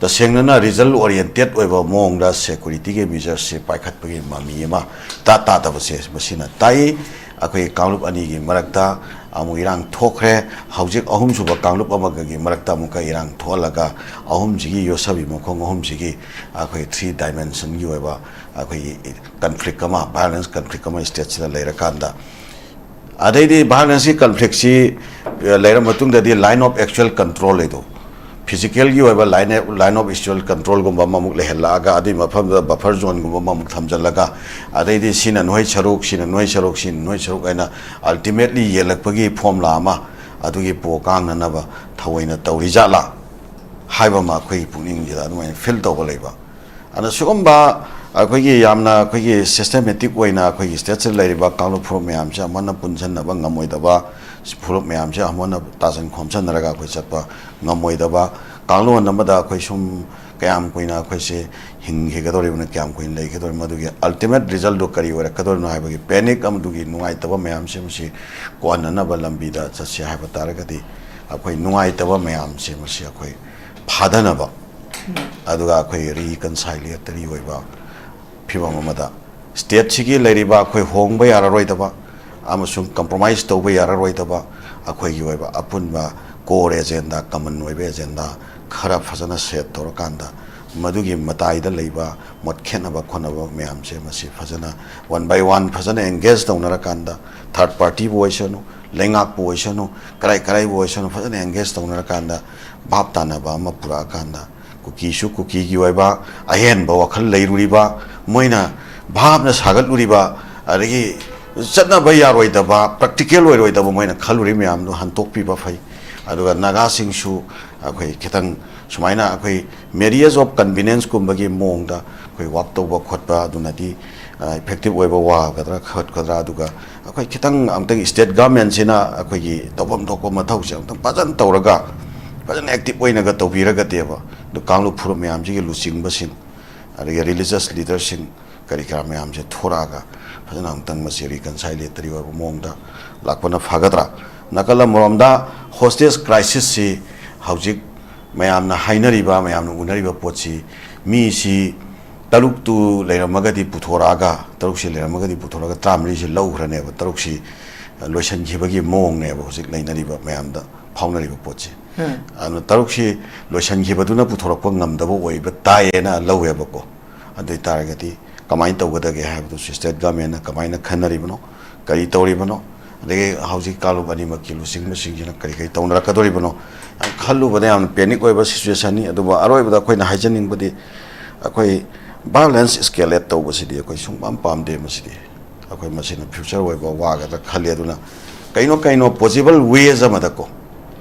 ꯇꯁꯦꯡꯅꯅ result oriented ꯑꯣꯏꯕ ꯃꯑꯣꯡꯗ security ꯒꯤ measures ꯁꯦ ꯄꯥꯏꯈꯠꯄꯒꯤ ꯃꯃꯤ ꯑꯃ ꯏꯇꯥ ꯇꯥꯗꯕꯁꯦ ꯃꯁꯤꯅ ꯇꯥꯛꯏ꯫ ꯑꯩꯈꯣꯏ ꯀꯥꯡꯂꯨꯞ ꯑꯅꯤꯒꯤ ꯃꯔꯛꯇ ꯑꯃꯨꯛ ꯏꯔꯥꯡ ꯊꯣꯛꯈ꯭ꯔꯦ꯫ ꯍꯧꯖꯤꯛ ꯑꯍꯨꯝꯁꯨꯕ ꯀꯥꯡꯂꯨꯞ ꯑꯃꯒꯒꯤ ꯃꯔꯛꯇ ꯑꯃꯨꯛꯀ ꯏꯔꯥꯡ ꯊꯣꯛꯍꯜꯂꯒ ꯑꯍꯨꯝꯁꯤꯒꯤ ꯌꯣꯠꯁꯕꯤ ꯃꯈꯣꯡ ꯑꯍꯨꯝꯁꯤꯒꯤ ꯑꯩꯈꯣꯏ three dimension ꯒꯤ ꯑꯣꯏꯕ ꯑꯩꯈꯣꯏꯒꯤ conflict ꯑꯃ, violence conflict ꯑꯃ state ꯁꯤꯗ ꯂꯩꯔꯀꯥꯟꯗ, ꯑꯗꯩꯗꯤ violence ꯀꯤ conflict ꯁꯤ, ꯑ, ꯂꯩꯔ ꯃꯇꯨꯡꯗꯗꯤ line of actual control ꯍꯥꯏꯗꯣ, physical ꯒꯤ ꯑꯣꯏꯕ line, line of actual control ꯒꯨꯝꯕ ꯑꯃꯃꯨꯛ ꯂꯩꯍꯜꯂꯛꯑꯒ, ꯑꯗꯨꯒꯤ ꯃꯐꯝꯗꯨꯗ buffer zone ꯒꯨꯝꯕ ꯑꯃꯃꯨꯛ ꯊꯝꯖꯤꯜꯂꯒ, ꯑꯗꯩꯗꯤ ꯁꯤꯅ ꯅꯣꯏ ꯁꯔꯨꯛ, ꯁꯤꯅ ꯅꯣꯏ ꯁꯔꯨꯛ, ꯁꯤꯅ ꯅꯣꯏ ꯁꯔꯨꯛ ꯍꯥꯏꯅ ultimately ꯌꯦꯜꯂꯛꯄꯒꯤ formula ꯑꯃ, ꯑꯗꯨꯒꯤ ꯄꯣ ꯀꯥꯡꯅꯅꯕ ꯊꯑꯣꯏꯅ ꯇꯧꯔꯤꯖꯥꯠꯂꯥ ꯍꯥꯏꯕ ꯑꯃ ꯑꯩꯈꯣꯏꯒꯤ ꯄꯨꯛꯅꯤꯡꯁꯤꯗ ꯑꯗꯨꯃꯥꯏꯅ feel ꯇꯧꯕ ꯂꯩꯕ꯫ ꯑꯗꯨꯅ ꯁꯤꯒꯨꯝꯕ ꯑꯩꯈꯣꯏꯒꯤ ꯌꯥꯝꯅ ꯑꯩꯈꯣꯏꯒꯤ systematic ꯑꯣꯏꯅ ꯑꯩꯈꯣꯏꯒꯤ state ꯁꯤꯗ ꯂꯩꯔꯤꯕ ꯀꯥꯡꯂꯨꯞ ꯐꯨꯔꯨꯞ ꯃꯌꯥꯝꯁꯦ ꯑꯃꯅ ꯄꯨꯟꯁꯤꯟꯅꯕ ꯉꯝꯃꯣꯏꯗꯕ, ꯐꯨꯔꯨꯞ ꯃꯌꯥꯝꯁꯦ ꯑꯃꯅ ꯇꯥꯁꯤꯟ ꯈꯣꯝꯖꯤꯟꯅꯔꯒ ꯑꯩꯈꯣꯏ ꯆꯠꯄ ꯉꯝꯃꯣꯏꯗꯕ, ꯀꯥꯡꯂꯣꯟ ꯑꯃꯗ ꯑꯩꯈꯣꯏ ꯁꯨꯝ ꯀꯌꯥꯝ ꯀꯨꯏꯅ ꯑꯩꯈꯣꯏꯁꯦ ꯍꯤꯡꯈꯤꯒꯗꯧꯔꯤꯕꯅꯣ, ꯀꯌꯥꯝ ꯀꯨꯏꯅ ꯂꯩꯒꯗꯧꯔꯤꯕꯅꯣ, ꯑꯗꯨꯒꯤ ultimate result ꯇꯨ ꯀꯔꯤ ꯑꯣꯏꯔꯛꯀꯗꯧꯔꯤꯕꯅꯣ ꯍꯥꯏꯕꯒꯤ panic ꯑꯃꯗꯨꯒꯤ ꯅꯨꯡꯉꯥꯏꯇꯕ ꯃꯌꯥꯝꯁꯦ ꯃꯁꯤ ꯀꯣꯟꯅꯅꯕ ꯂꯝꯕꯤꯗ ꯆꯠꯁꯦ ꯍꯥꯏꯕ ꯇꯥꯔꯒꯗꯤ, ꯑꯩꯈꯣꯏ ꯅꯨꯡꯉꯥꯏꯇꯕ ꯃꯌꯥꯝꯁꯦ ꯃꯁꯤ ꯑꯩꯈꯣꯏ ꯐꯥꯗꯅꯕ, ꯑꯗꯨꯒ ꯑꯩꯈꯣꯏ reconciliatory ꯑꯣꯏꯕ ꯐꯤꯕꯝ ꯑꯃꯗ state ꯁꯤꯒꯤ ꯂꯩꯔꯤꯕ ꯑꯩꯈꯣꯏ ꯍꯣꯡꯕ ꯌꯥꯔꯔꯣꯏꯗꯕ ꯑꯃꯁꯨꯡ compromise ꯇꯧꯕ ꯌꯥꯔꯔꯣꯏꯗꯕ ꯑꯩꯈꯣꯏꯒꯤ ꯑꯣꯏꯕ ꯑꯄꯨꯟꯕ core agenda, common ꯑꯣꯏꯕ agenda ꯈꯔ ꯐꯖꯅ set ꯇꯧꯔꯀꯥꯟꯗ, ꯃꯗꯨꯒꯤ ꯃꯇꯥꯏꯗ ꯂꯩꯕ ꯃꯣꯠ ꯈꯦꯠꯅꯕ ꯈꯣꯠꯅꯕ ꯃꯌꯥꯝꯁꯦ ꯃꯁꯤ ꯐꯖꯅ one by one ꯐꯖꯅ engage ꯇꯧꯅꯔꯀꯥꯟꯗ, third party ꯕꯨ ꯑꯣꯏꯁꯅꯨ, ꯂꯩꯉꯥꯛꯄꯨ ꯑꯣꯏꯁꯅꯨ, ꯀꯔꯥꯏ ꯀꯔꯥꯏꯕꯨ ꯑꯣꯏꯁꯅꯨ, ꯐꯖꯅ engage ꯇꯧꯅꯔꯀꯥꯟꯗ ꯚꯥꯞ ꯇꯥꯅꯕ ꯑꯃ ꯄꯨꯔꯛꯑꯀꯥꯟꯗ, ꯀꯨꯀꯤꯁꯨ ꯀꯨꯀꯤꯒꯤ ꯑꯣꯏꯕ ꯑꯍꯦꯟꯕ ꯋꯥꯈꯜ ꯂꯩꯔꯨꯔꯤꯕ, ꯃꯣꯏꯅ ꯚꯥꯞꯅ ꯁꯥꯒꯠꯂꯨꯔꯤꯕ, ꯑꯗꯒꯤ ꯆꯠꯅꯕ ꯌꯥꯔꯣꯏꯗꯕ, practical ꯑꯣꯏꯔꯣꯏꯗꯕ ꯃꯣꯏꯅ ꯈꯜꯂꯨꯔꯤ ꯃꯌꯥꯝꯗꯨ ꯍꯟꯇꯣꯛꯄꯤꯕ ꯐꯩ꯫ ꯑꯗꯨꯒ ꯅꯥꯒꯥꯁꯤꯡꯁꯨ ꯑꯩꯈꯣꯏ ꯈꯤꯇꯪ ꯁꯨꯃꯥꯏꯅ ꯑꯩꯈꯣꯏ marriage of convenience ꯀꯨꯝꯕꯒꯤ ꯃꯑꯣꯡꯗ ꯑꯩꯈꯣꯏ work ꯇꯧꯕ ꯈꯣꯠꯄ ꯑꯗꯨꯅꯗꯤ, ꯑ, effective ꯑꯣꯏꯕ ꯋꯥꯒꯗ꯭ꯔꯥ ꯈꯣꯠꯀꯗ꯭ꯔꯥ, ꯑꯗꯨꯒ ꯑꯩꯈꯣꯏ ꯈꯤꯇꯪ ꯑꯃꯨꯛꯇꯪ state government ꯁꯤꯅ ꯑꯩꯈꯣꯏꯒꯤ ꯇꯧꯐꯝ ꯊꯣꯛꯄ ꯃꯊꯧꯁꯦ ꯑꯃꯨꯛꯇꯪ ꯐꯖꯅ ꯇꯧꯔꯒ, ꯐꯖꯅ active ꯑꯣꯏꯅꯒ ꯇꯧꯕꯤꯔꯒꯗꯤꯕ, ꯑꯗꯨ ꯀꯥꯡꯂꯨꯞ ꯐꯨꯔꯨꯞ ꯃꯌꯥꯝꯁꯤꯒꯤ ꯂꯨꯆꯤꯡꯕꯁꯤꯡ, ꯑꯗꯒꯤ religious leader ꯁꯤꯡ, ꯀꯔꯤ ꯀꯔꯥ ꯃꯌꯥꯝꯁꯦ ꯊꯣꯔꯛꯑꯒ ꯐꯖꯅ ꯑꯃꯨꯛꯇꯪ ꯃꯁꯤ reconciliatory ꯑꯣꯏꯕ ꯃꯑꯣꯡꯗ ꯂꯥꯛꯄꯅ ꯐꯒꯗ꯭ꯔꯥ? ꯅꯥꯀꯜ ꯑꯃꯔꯣꯝꯗ hostage crisis ꯁꯤ ꯍꯧꯖꯤꯛ ꯃꯌꯥꯝꯅ ꯍꯥꯏꯅꯔꯤꯕ, ꯃꯌꯥꯝꯅ ꯎꯅꯔꯤꯕ ꯄꯣꯠꯁꯤ, ꯃꯤꯁꯤ ꯇꯔꯨꯛꯇꯨ ꯂꯩꯔꯝꯃꯒꯗꯤ ꯄꯨꯊꯣꯔꯛꯑꯒ, ꯇꯔꯨꯛꯁꯤ ꯂꯩꯔꯝꯃꯒꯗꯤ ꯄꯨꯊꯣꯔꯛꯑꯒ ꯇꯔꯥꯃꯔꯤꯁꯤ ꯂꯧꯈ꯭ꯔꯅꯦꯕ, ꯇꯔꯨꯛꯁꯤ ꯂꯣꯏꯁꯤꯟꯈꯤꯕꯒꯤ ꯃꯑꯣꯡꯅꯦꯕ ꯍꯧꯖꯤꯛ ꯂꯩꯅꯔꯤꯕ ꯃꯌꯥꯝꯗ ꯐꯥꯎꯅꯔꯤꯕ ꯄꯣꯠꯁꯤ꯫ ꯎꯝ꯫ ꯑꯗꯨꯅ ꯇꯔꯨꯛꯁꯤ ꯂꯣꯏꯁꯤꯟꯈꯤꯕꯗꯨꯅ ꯄꯨꯊꯣꯔꯛꯄ ꯉꯝꯗꯕ ꯑꯣꯏꯕ ꯇꯥꯏꯌꯦꯅ ꯂꯧꯋꯦꯕꯀꯣ꯫ ꯑꯗꯨ ꯑꯣꯏꯇꯥꯔꯒꯗꯤ ꯀꯃꯥꯏꯅ ꯇꯧꯒꯗꯒꯦ ꯍꯥꯏꯕꯗꯨꯁꯨ state governmentꯅ ꯀꯃꯥꯏꯅ ꯈꯟꯅꯔꯤꯕꯅꯣ, ꯀꯔꯤ ꯇꯧꯔꯤꯕꯅꯣ, ꯑꯗꯒꯤ ꯍꯧꯖꯤꯛ ꯀꯥꯡꯂꯨꯞ ꯑꯅꯤꯃꯛꯀꯤ ꯂꯨꯆꯤꯡꯕꯁꯤꯡꯁꯤꯅ ꯀꯔꯤ ꯀꯔꯤ ꯇꯧꯅꯔꯛꯀꯗꯣꯔꯤꯕꯅꯣ, ꯌꯥꯝ ꯈꯜꯂꯨꯕꯗ ꯌꯥꯝꯅ panic ꯑꯣꯏꯕ situationꯅꯤ꯫ ꯑꯗꯨꯕꯨ ꯑꯔꯣꯏꯕꯗ ꯑꯩꯈꯣꯏꯅ ꯍꯥꯏꯖꯅꯤꯡꯕꯗꯤ, ꯑꯩꯈꯣꯏ violence escalate ꯇꯧꯕꯁꯤꯗꯤ ꯑꯩꯈꯣꯏ ꯁꯨꯡꯄꯥꯝ ꯄꯥꯝꯗꯦ꯫ ꯃꯁꯤꯗꯤ ꯑꯩꯈꯣꯏ ꯃꯁꯤꯅ future ꯑꯣꯏꯕ ꯋꯥꯒꯗ꯭ꯔꯥ ꯈꯜꯂꯤ꯫ ꯑꯗꯨꯅ ꯀꯩꯅꯣ ꯀꯩꯅꯣ possible ways ꯑꯃꯗꯀꯣ,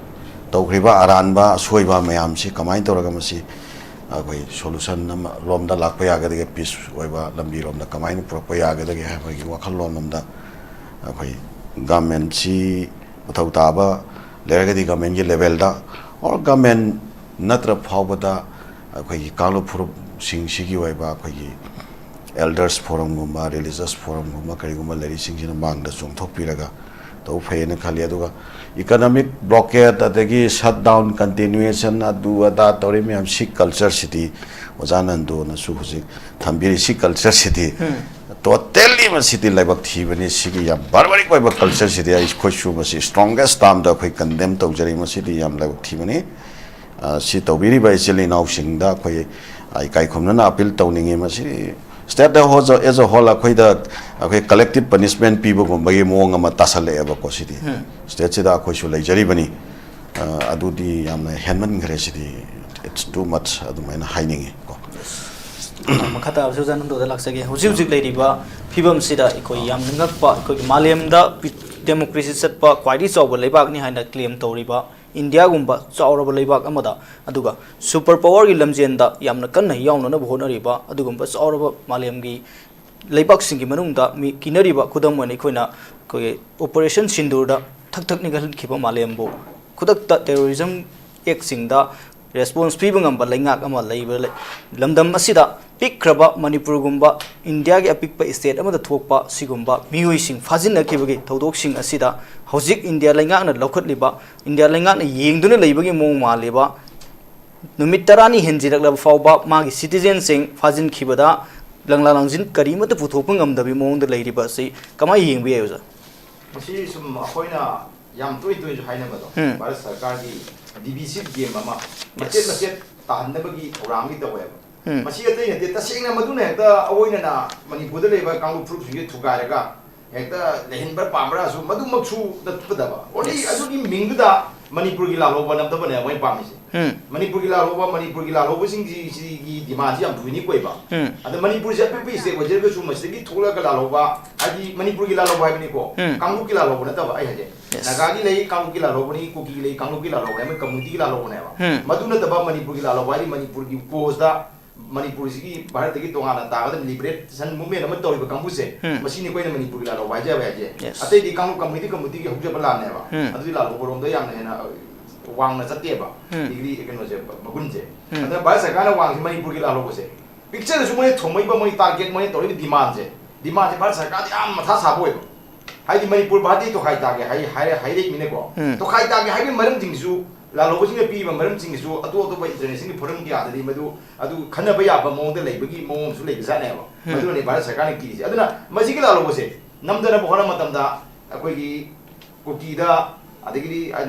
ꯇꯧꯈ꯭ꯔꯤꯕ ꯑꯔꯥꯟꯕ ꯑꯁꯣꯏꯕ ꯃꯌꯥꯝꯁꯤ ꯀꯃꯥꯏꯅ ꯇꯧꯔꯒ ꯃꯁꯤ ꯑꯩꯈꯣꯏ solution ꯑꯃ ꯂꯣꯝꯗ ꯂꯥꯛꯄ ꯌꯥꯒꯗꯒꯦ, peace ꯑꯣꯏꯕ ꯂꯝꯕꯤꯔꯣꯝꯗ ꯀꯃꯥꯏꯅ ꯄꯨꯔꯛꯄ ꯌꯥꯒꯗꯒꯦ ꯍꯥꯏꯕꯒꯤ ꯋꯥꯈꯜꯂꯣꯟ ꯑꯃꯗ ꯑꯩꯈꯣꯏ governmentꯁꯤ ꯃꯊꯧ ꯇꯥꯕ ꯂꯩꯔꯒꯗꯤ governmentꯀꯤ levelꯗ, or government ꯅꯠꯇ꯭ꯔ ꯐꯥꯎꯕꯗ ꯑꯩꯈꯣꯏꯒꯤ ꯀꯥꯡꯂꯨꯞ ꯐꯨꯔꯨꯞꯁꯤꯡꯁꯤꯒꯤ ꯑꯣꯏꯕ ꯑꯩꯈꯣꯏꯒꯤ elders forumꯒꯨꯝꯕ, religious forumꯒꯨꯝꯕ, ꯀꯔꯤꯒꯨꯝꯕ ꯂꯩꯔꯤꯁꯤꯡꯁꯤꯅ ꯃꯥꯡꯗ ꯆꯣꯡꯊꯣꯛꯄꯤꯔꯒ ꯇꯧꯕ ꯐꯩꯌꯦꯅ ꯈꯜꯂꯤ꯫ ꯑꯗꯨꯒ economic blockade, ꯑꯗꯒꯤ shutdown, continuation, ꯑꯗꯨ ꯑꯗꯥ ꯇꯧꯔꯤ ꯃꯌꯥꯝ, ꯁꯤ cultureꯁꯤꯗꯤ ꯑꯣꯖꯥ ꯅꯟꯗꯣꯅꯁꯨ ꯍꯧꯖꯤꯛ ꯊꯝꯕꯤꯔꯤ, ꯁꯤ cultureꯁꯤꯗꯤ ꯎꯝ꯫ Totally ꯃꯁꯤꯗꯤ ꯂꯥꯏꯕꯛ ꯊꯤꯕꯅꯤ꯫ ꯁꯤꯒꯤ ꯌꯥꯝ barbaric ꯑꯣꯏꯕ cultureꯁꯤꯗꯤ ꯑꯩꯈꯣꯏꯁꯨ ꯃꯁꯤ strongest termꯗ ꯑꯩꯈꯣꯏ condemn ꯇꯧꯖꯔꯤ꯫ ꯃꯁꯤꯗꯤ ꯌꯥꯝ ꯂꯥꯏꯕꯛ ꯊꯤꯕꯅꯤ꯫ ꯑ, ꯁꯤ ꯇꯧꯕꯤꯔꯤꯕ ꯏꯆꯤꯜ ꯏꯅꯥꯎꯁꯤꯡꯗ ꯑꯩꯈꯣꯏ ꯏꯀꯥꯏ ꯈꯨꯝꯅꯅ appeal ꯇꯧꯅꯤꯡꯉꯤ꯫ ꯃꯁꯤ state as a whole ꯑꯩꯈꯣꯏꯗ ꯑꯩꯈꯣꯏ collective punishment ꯄꯤꯕꯒꯨꯝꯕꯒꯤ ꯃꯑꯣꯡ ꯑꯃ ꯇꯥꯁꯜꯂꯛꯑꯦꯕꯀꯣ꯫ ꯁꯤꯗꯤ ꯎꯝ꯫ Stateꯁꯤꯗ ꯑꯩꯈꯣꯏꯁꯨ ꯂꯩꯖꯔꯤꯕꯅꯤ꯫ ꯑ, ꯑꯗꯨꯗꯤ ꯌꯥꯝꯅ ꯍꯦꯟꯃꯟꯈ꯭ꯔꯦ꯫ ꯁꯤꯗꯤ it's too much ꯑꯗꯨꯃꯥꯏꯅ ꯍꯥꯏꯅꯤꯡꯉꯤ ꯀꯣ꯫ ꯃꯈꯥ ꯇꯥꯕꯁꯨ ꯑꯣꯖꯥ ꯅꯟꯗꯣꯗ ꯂꯥꯛꯆꯒꯦ꯫ ꯍꯧꯖꯤꯛ ꯍꯧꯖꯤꯛ ꯂꯩꯔꯤꯕ ꯐꯤꯕꯝꯁꯤꯗ ꯑꯩꯈꯣꯏ ꯌꯥꯝꯅ ꯉꯛꯄ, ꯑꯩꯈꯣꯏꯒꯤ ꯃꯥꯂꯦꯝꯗ democracy ꯆꯠꯄ ꯈ꯭ꯋꯥꯏꯗꯒꯤ ꯆꯥꯎꯕ ꯂꯩꯕꯥꯛꯅꯤ ꯍꯥꯏꯅ claim ꯇꯧꯔꯤꯕ ꯏꯟꯗꯤꯌꯥꯒꯨꯝꯕ ꯆꯥꯎꯔꯕ ꯂꯩꯕꯥꯛ ꯑꯃꯗ, ꯑꯗꯨꯒ super powerꯒꯤ ꯂꯝꯖꯦꯟꯗ ꯌꯥꯝꯅ ꯀꯟꯅ ꯌꯥꯎꯅꯅꯕ ꯍꯣꯠꯅꯔꯤꯕ ꯑꯗꯨꯒꯨꯝꯕ ꯆꯥꯎꯔꯕ ꯃꯥꯂꯦꯝꯒꯤ ꯂꯩꯕꯥꯛꯁꯤꯡꯒꯤ ꯃꯅꯨꯡꯗ ꯃꯤ ꯀꯤꯅꯔꯤꯕ, ꯈꯨꯗꯝ ꯑꯣꯏꯅ ꯑꯩꯈꯣꯏꯅ ꯑꯩꯈꯣꯏꯒꯤ Operation Sindoorꯗ ꯊꯛ ꯊꯛ ꯅꯤꯛꯍꯟꯈꯤꯕ ꯃꯥꯂꯦꯝꯕꯨ ꯈꯨꯗꯛꯇ terrorism actꯁꯤꯡꯗ response ꯄꯤꯕ ꯉꯝꯕ ꯂꯩꯉꯥꯛ ꯑꯃ ꯂꯩꯕ ꯂꯩ-, ꯂꯝꯗꯝ ꯑꯁꯤꯗ ꯄꯤꯛꯈ꯭ꯔꯕ ꯃꯅꯤꯄꯨꯔꯒꯨꯝꯕ ꯏꯟꯗꯤꯌꯥꯒꯤ ꯑꯄꯤꯛꯄ state ꯑꯃꯗ ꯊꯣꯛꯄ ꯁꯤꯒꯨꯝꯕ ꯃꯤꯑꯣꯏꯁꯤꯡ ꯐꯥꯖꯤꯟꯅꯈꯤꯕꯒꯤ ꯊꯧꯗꯣꯛꯁꯤꯡ ꯑꯁꯤꯗ ꯍꯧꯖꯤꯛ ꯏꯟꯗꯤꯌꯥ ꯂꯩꯉꯥꯛꯅ ꯂꯧꯈꯠꯂꯤꯕ, ꯏꯟꯗꯤꯌꯥ ꯂꯩꯉꯥꯛꯅ ꯌꯦꯡꯗꯨꯅ ꯂꯩꯕꯒꯤ ꯃꯑꯣꯡ ꯃꯥꯜꯂꯤꯕ ꯅꯨꯃꯤꯠ ꯇꯔꯥꯅꯤ ꯍꯦꯟꯖꯤꯜꯂꯛꯂꯕ ꯐꯥꯎꯕ ꯃꯥꯒꯤ citizenꯁꯤꯡ ꯐꯥꯖꯤꯟꯈꯤꯕꯗ ꯂꯪꯂꯥ ꯂꯪꯖꯤꯟ ꯀꯔꯤꯃꯠꯇ ꯄꯨꯊꯣꯛꯄ ꯉꯝꯗꯕꯒꯤ ꯃꯑꯣꯡꯗ ꯂꯩꯔꯤꯕ ꯑꯁꯤ ꯀꯃꯥꯏꯅ ꯌꯦꯡꯕ ꯌꯥꯏ, ꯑꯣꯖꯥ? ꯃꯁꯤ ꯁꯨꯝ ꯑꯩꯈꯣꯏꯅ ꯌꯥꯝ ꯇꯣꯏ ꯇꯣꯏꯅꯁꯨ ꯍꯥꯏꯅꯕꯗꯣ, ꯎꯝ꯫ ꯚꯥꯔꯠ ꯁꯔꯀꯥꯔꯒꯤ divisive game ꯑꯃ ꯃꯆꯦꯠ Yes. ꯃꯆꯦꯠ ꯇꯥꯍꯟꯅꯕꯒꯤ ꯊꯧꯔꯥꯡꯒꯤ ꯇꯧꯋꯦꯕ꯫ ꯎꯝ꯫ ꯃꯁꯤ ꯑꯇꯩ ꯅꯠꯇꯦ, ꯇꯁꯦꯡꯅ ꯃꯗꯨꯅ ꯍꯦꯛꯇ ꯑꯑꯣꯏꯅꯅ ꯃꯅꯤꯄꯨꯔꯗ ꯂꯩꯕ ꯀꯥꯡꯂꯨꯞ ꯐꯨꯔꯨꯞꯁꯤꯡꯁꯦ ꯊꯨꯒꯥꯏꯔꯒ ꯍꯦꯛꯇ ꯂꯩꯍꯟꯕ ꯄꯥꯝꯕ꯭ꯔꯥꯁꯨ ꯃꯗꯨꯃꯛꯁꯨ ꯅꯠꯇꯕ꯫ Only Yes. ꯑꯗꯨꯒꯤ ꯃꯤꯡꯗꯨꯗ ꯃꯅꯤꯄꯨꯔꯒꯤ ꯂꯥꯜꯍꯧꯕ ꯅꯝꯗꯕꯅꯦ ꯃꯣꯏ ꯄꯥꯝꯃꯤꯁꯦ꯫ ꯎꯝ꯫ ꯃꯅꯤꯄꯨꯔꯒꯤ ꯂꯥꯜꯍꯧꯕ, ꯃꯅꯤꯄꯨꯔꯒꯤ ꯂꯥꯜꯍꯧꯕꯁꯤꯡꯁꯤ, ꯁꯤꯒꯤ demandꯁꯤ ꯌꯥꯝ unique ꯑꯣꯏꯕ꯫ ꯎꯝ꯫ ꯑꯗ ꯃꯅꯤꯄꯨꯔꯁꯦ ꯑꯄꯤꯛꯄ state ꯑꯣꯏꯖꯔꯒꯁꯨ ꯃꯁꯤꯗꯒꯤ ꯊꯣꯛꯂꯛꯑꯒ ꯂꯥꯜꯍꯧꯕ, ꯍꯥꯏꯗꯤ ꯃꯅꯤꯄꯨꯔꯒꯤ ꯂꯥꯜꯍꯧꯕ ꯍꯥꯏꯕꯅꯤꯀꯣ, ꯎꯝ꯫ ꯀꯥꯡꯂꯨꯞꯀꯤ ꯂꯥꯜꯍꯧꯕ ꯅꯠꯇꯕ ꯑꯩ ꯍꯥꯏꯁꯦ꯫ Yes. ꯅꯥꯒꯥꯒꯤ ꯂꯩ, ꯀꯥꯡꯂꯨꯞꯀꯤ ꯂꯥꯜꯍꯧꯕꯅꯤ, ꯀꯨꯀꯤ ꯂꯩ, ꯀꯥꯡꯂꯨꯞꯀꯤ ꯂꯥꯜꯍꯧꯕꯅꯤ, ꯑꯃ communityꯒꯤ ꯂꯥꯜꯍꯧꯕꯅꯦꯕ꯫ ꯎꯝ꯫ ꯃꯗꯨ ꯅꯠꯇꯕ ꯃꯅꯤꯄꯨꯔꯒꯤ ꯂꯥꯜꯍꯧꯕ ꯍꯥꯏꯗꯤ ꯃꯅꯤꯄꯨꯔꯒꯤ causeꯇ ꯃꯅꯤꯄꯨꯔꯁꯤꯒꯤ ꯚꯥꯔꯠꯇꯒꯤ ꯇꯣꯉꯥꯟꯅ ꯇꯥꯒꯗꯕ liberation movement ꯑꯃ ꯇꯧꯔꯤꯕ ꯀꯥꯡꯕꯨꯁꯦ, ꯎꯝ꯫ ꯃꯁꯤꯅꯤ ꯑꯩꯈꯣꯏꯅ ꯃꯅꯤꯄꯨꯔꯒꯤ ꯂꯥꯜꯍꯧꯕ ꯍꯥꯏꯖꯕ ꯍꯥꯏꯁꯦ꯫ Yes. ꯑꯇꯩꯗꯤ ꯀꯥꯡꯂꯨꯞ community communityꯒꯤ ꯍꯧꯖꯕ ꯂꯥꯟꯅꯦꯕ꯫ ꯎꯝ꯫ ꯑꯗꯨꯗꯤ ꯂꯥꯜꯍꯧꯕꯔꯣꯝꯗ ꯌꯥꯝꯅ ꯍꯦꯟꯅ, ꯑ, ꯋꯥꯡꯅ ꯆꯠꯇꯦꯕ꯫ ꯎꯝ꯫ Degree ꯀꯩꯅꯣꯁꯦ, ꯃꯒꯨꯟꯁꯦ꯫ ꯎꯝ꯫ ꯑꯗꯨꯅ ꯚꯥꯔꯠ ꯁꯔꯀꯥꯔꯅ ꯋꯥꯡꯉꯤꯁꯦ ꯃꯅꯤꯄꯨꯔꯒꯤ ꯂꯥꯜꯍꯧꯕꯁꯦ꯫ ꯄꯤꯛꯆꯔꯁꯨ ꯃꯣꯏꯅ ꯊꯣꯡꯕꯩꯕ ꯃꯣꯏ target, ꯃꯣꯏꯅ ꯇꯧꯔꯤꯕ demandꯁꯦ, demandꯁꯦ ꯚꯥꯔꯠ ꯁꯔꯀꯥꯔꯗ ꯌꯥꯝ ꯃꯊꯥ ꯁꯥꯕ ꯑꯣꯏꯕ꯫ ꯍꯥꯏꯗꯤ ꯃꯅꯤꯄꯨꯔ ꯚꯥꯔꯠꯇꯤ ꯇꯣꯈꯥꯏ ꯇꯥꯒꯦ ꯍꯥꯏ-, ꯍꯥꯏ-, ꯍꯥꯏꯔꯛꯏꯃꯤꯅꯀꯣ꯫ ꯎꯝ꯫ ꯇꯣꯈꯥꯏ ꯇꯥꯒꯦ ꯍꯥꯏꯕꯒꯤ ꯃꯔꯝꯁꯤꯡꯁꯨ, ꯂꯥꯜꯍꯧꯕꯁꯤꯡꯅ ꯄꯤꯔꯤꯕ ꯃꯔꯝꯁꯤꯡꯁꯤꯁꯨ ꯑꯇꯣꯞ ꯑꯇꯣꯞꯄ internationalꯒꯤ forum ꯀꯌꯥꯗꯗꯤ ꯃꯗꯨ, ꯑꯗꯨ ꯈꯟꯅꯕ ꯌꯥꯕ ꯃꯑꯣꯡꯗ ꯂꯩꯕꯒꯤ ꯃꯑꯣꯡꯁꯨ ꯂꯩꯕꯖꯥꯠꯅꯦꯕ꯫ ꯎꯝ꯫ ꯃꯗꯨꯅꯅꯦ ꯚꯥꯔꯠ ꯁꯔꯀꯥꯔꯅ ꯀꯤꯔꯤꯁꯦ꯫ ꯑꯗꯨꯅ ꯃꯁꯤꯒꯤ ꯂꯥꯜꯍꯧꯕꯁꯦ ꯅꯝꯗꯅꯕ ꯍꯣꯠꯅꯕ ꯃꯇꯝꯗ ꯑꯩꯈꯣꯏꯒꯤ ꯀꯨꯀꯤꯗ, ꯑꯗꯒꯤꯗꯤ, ꯑ,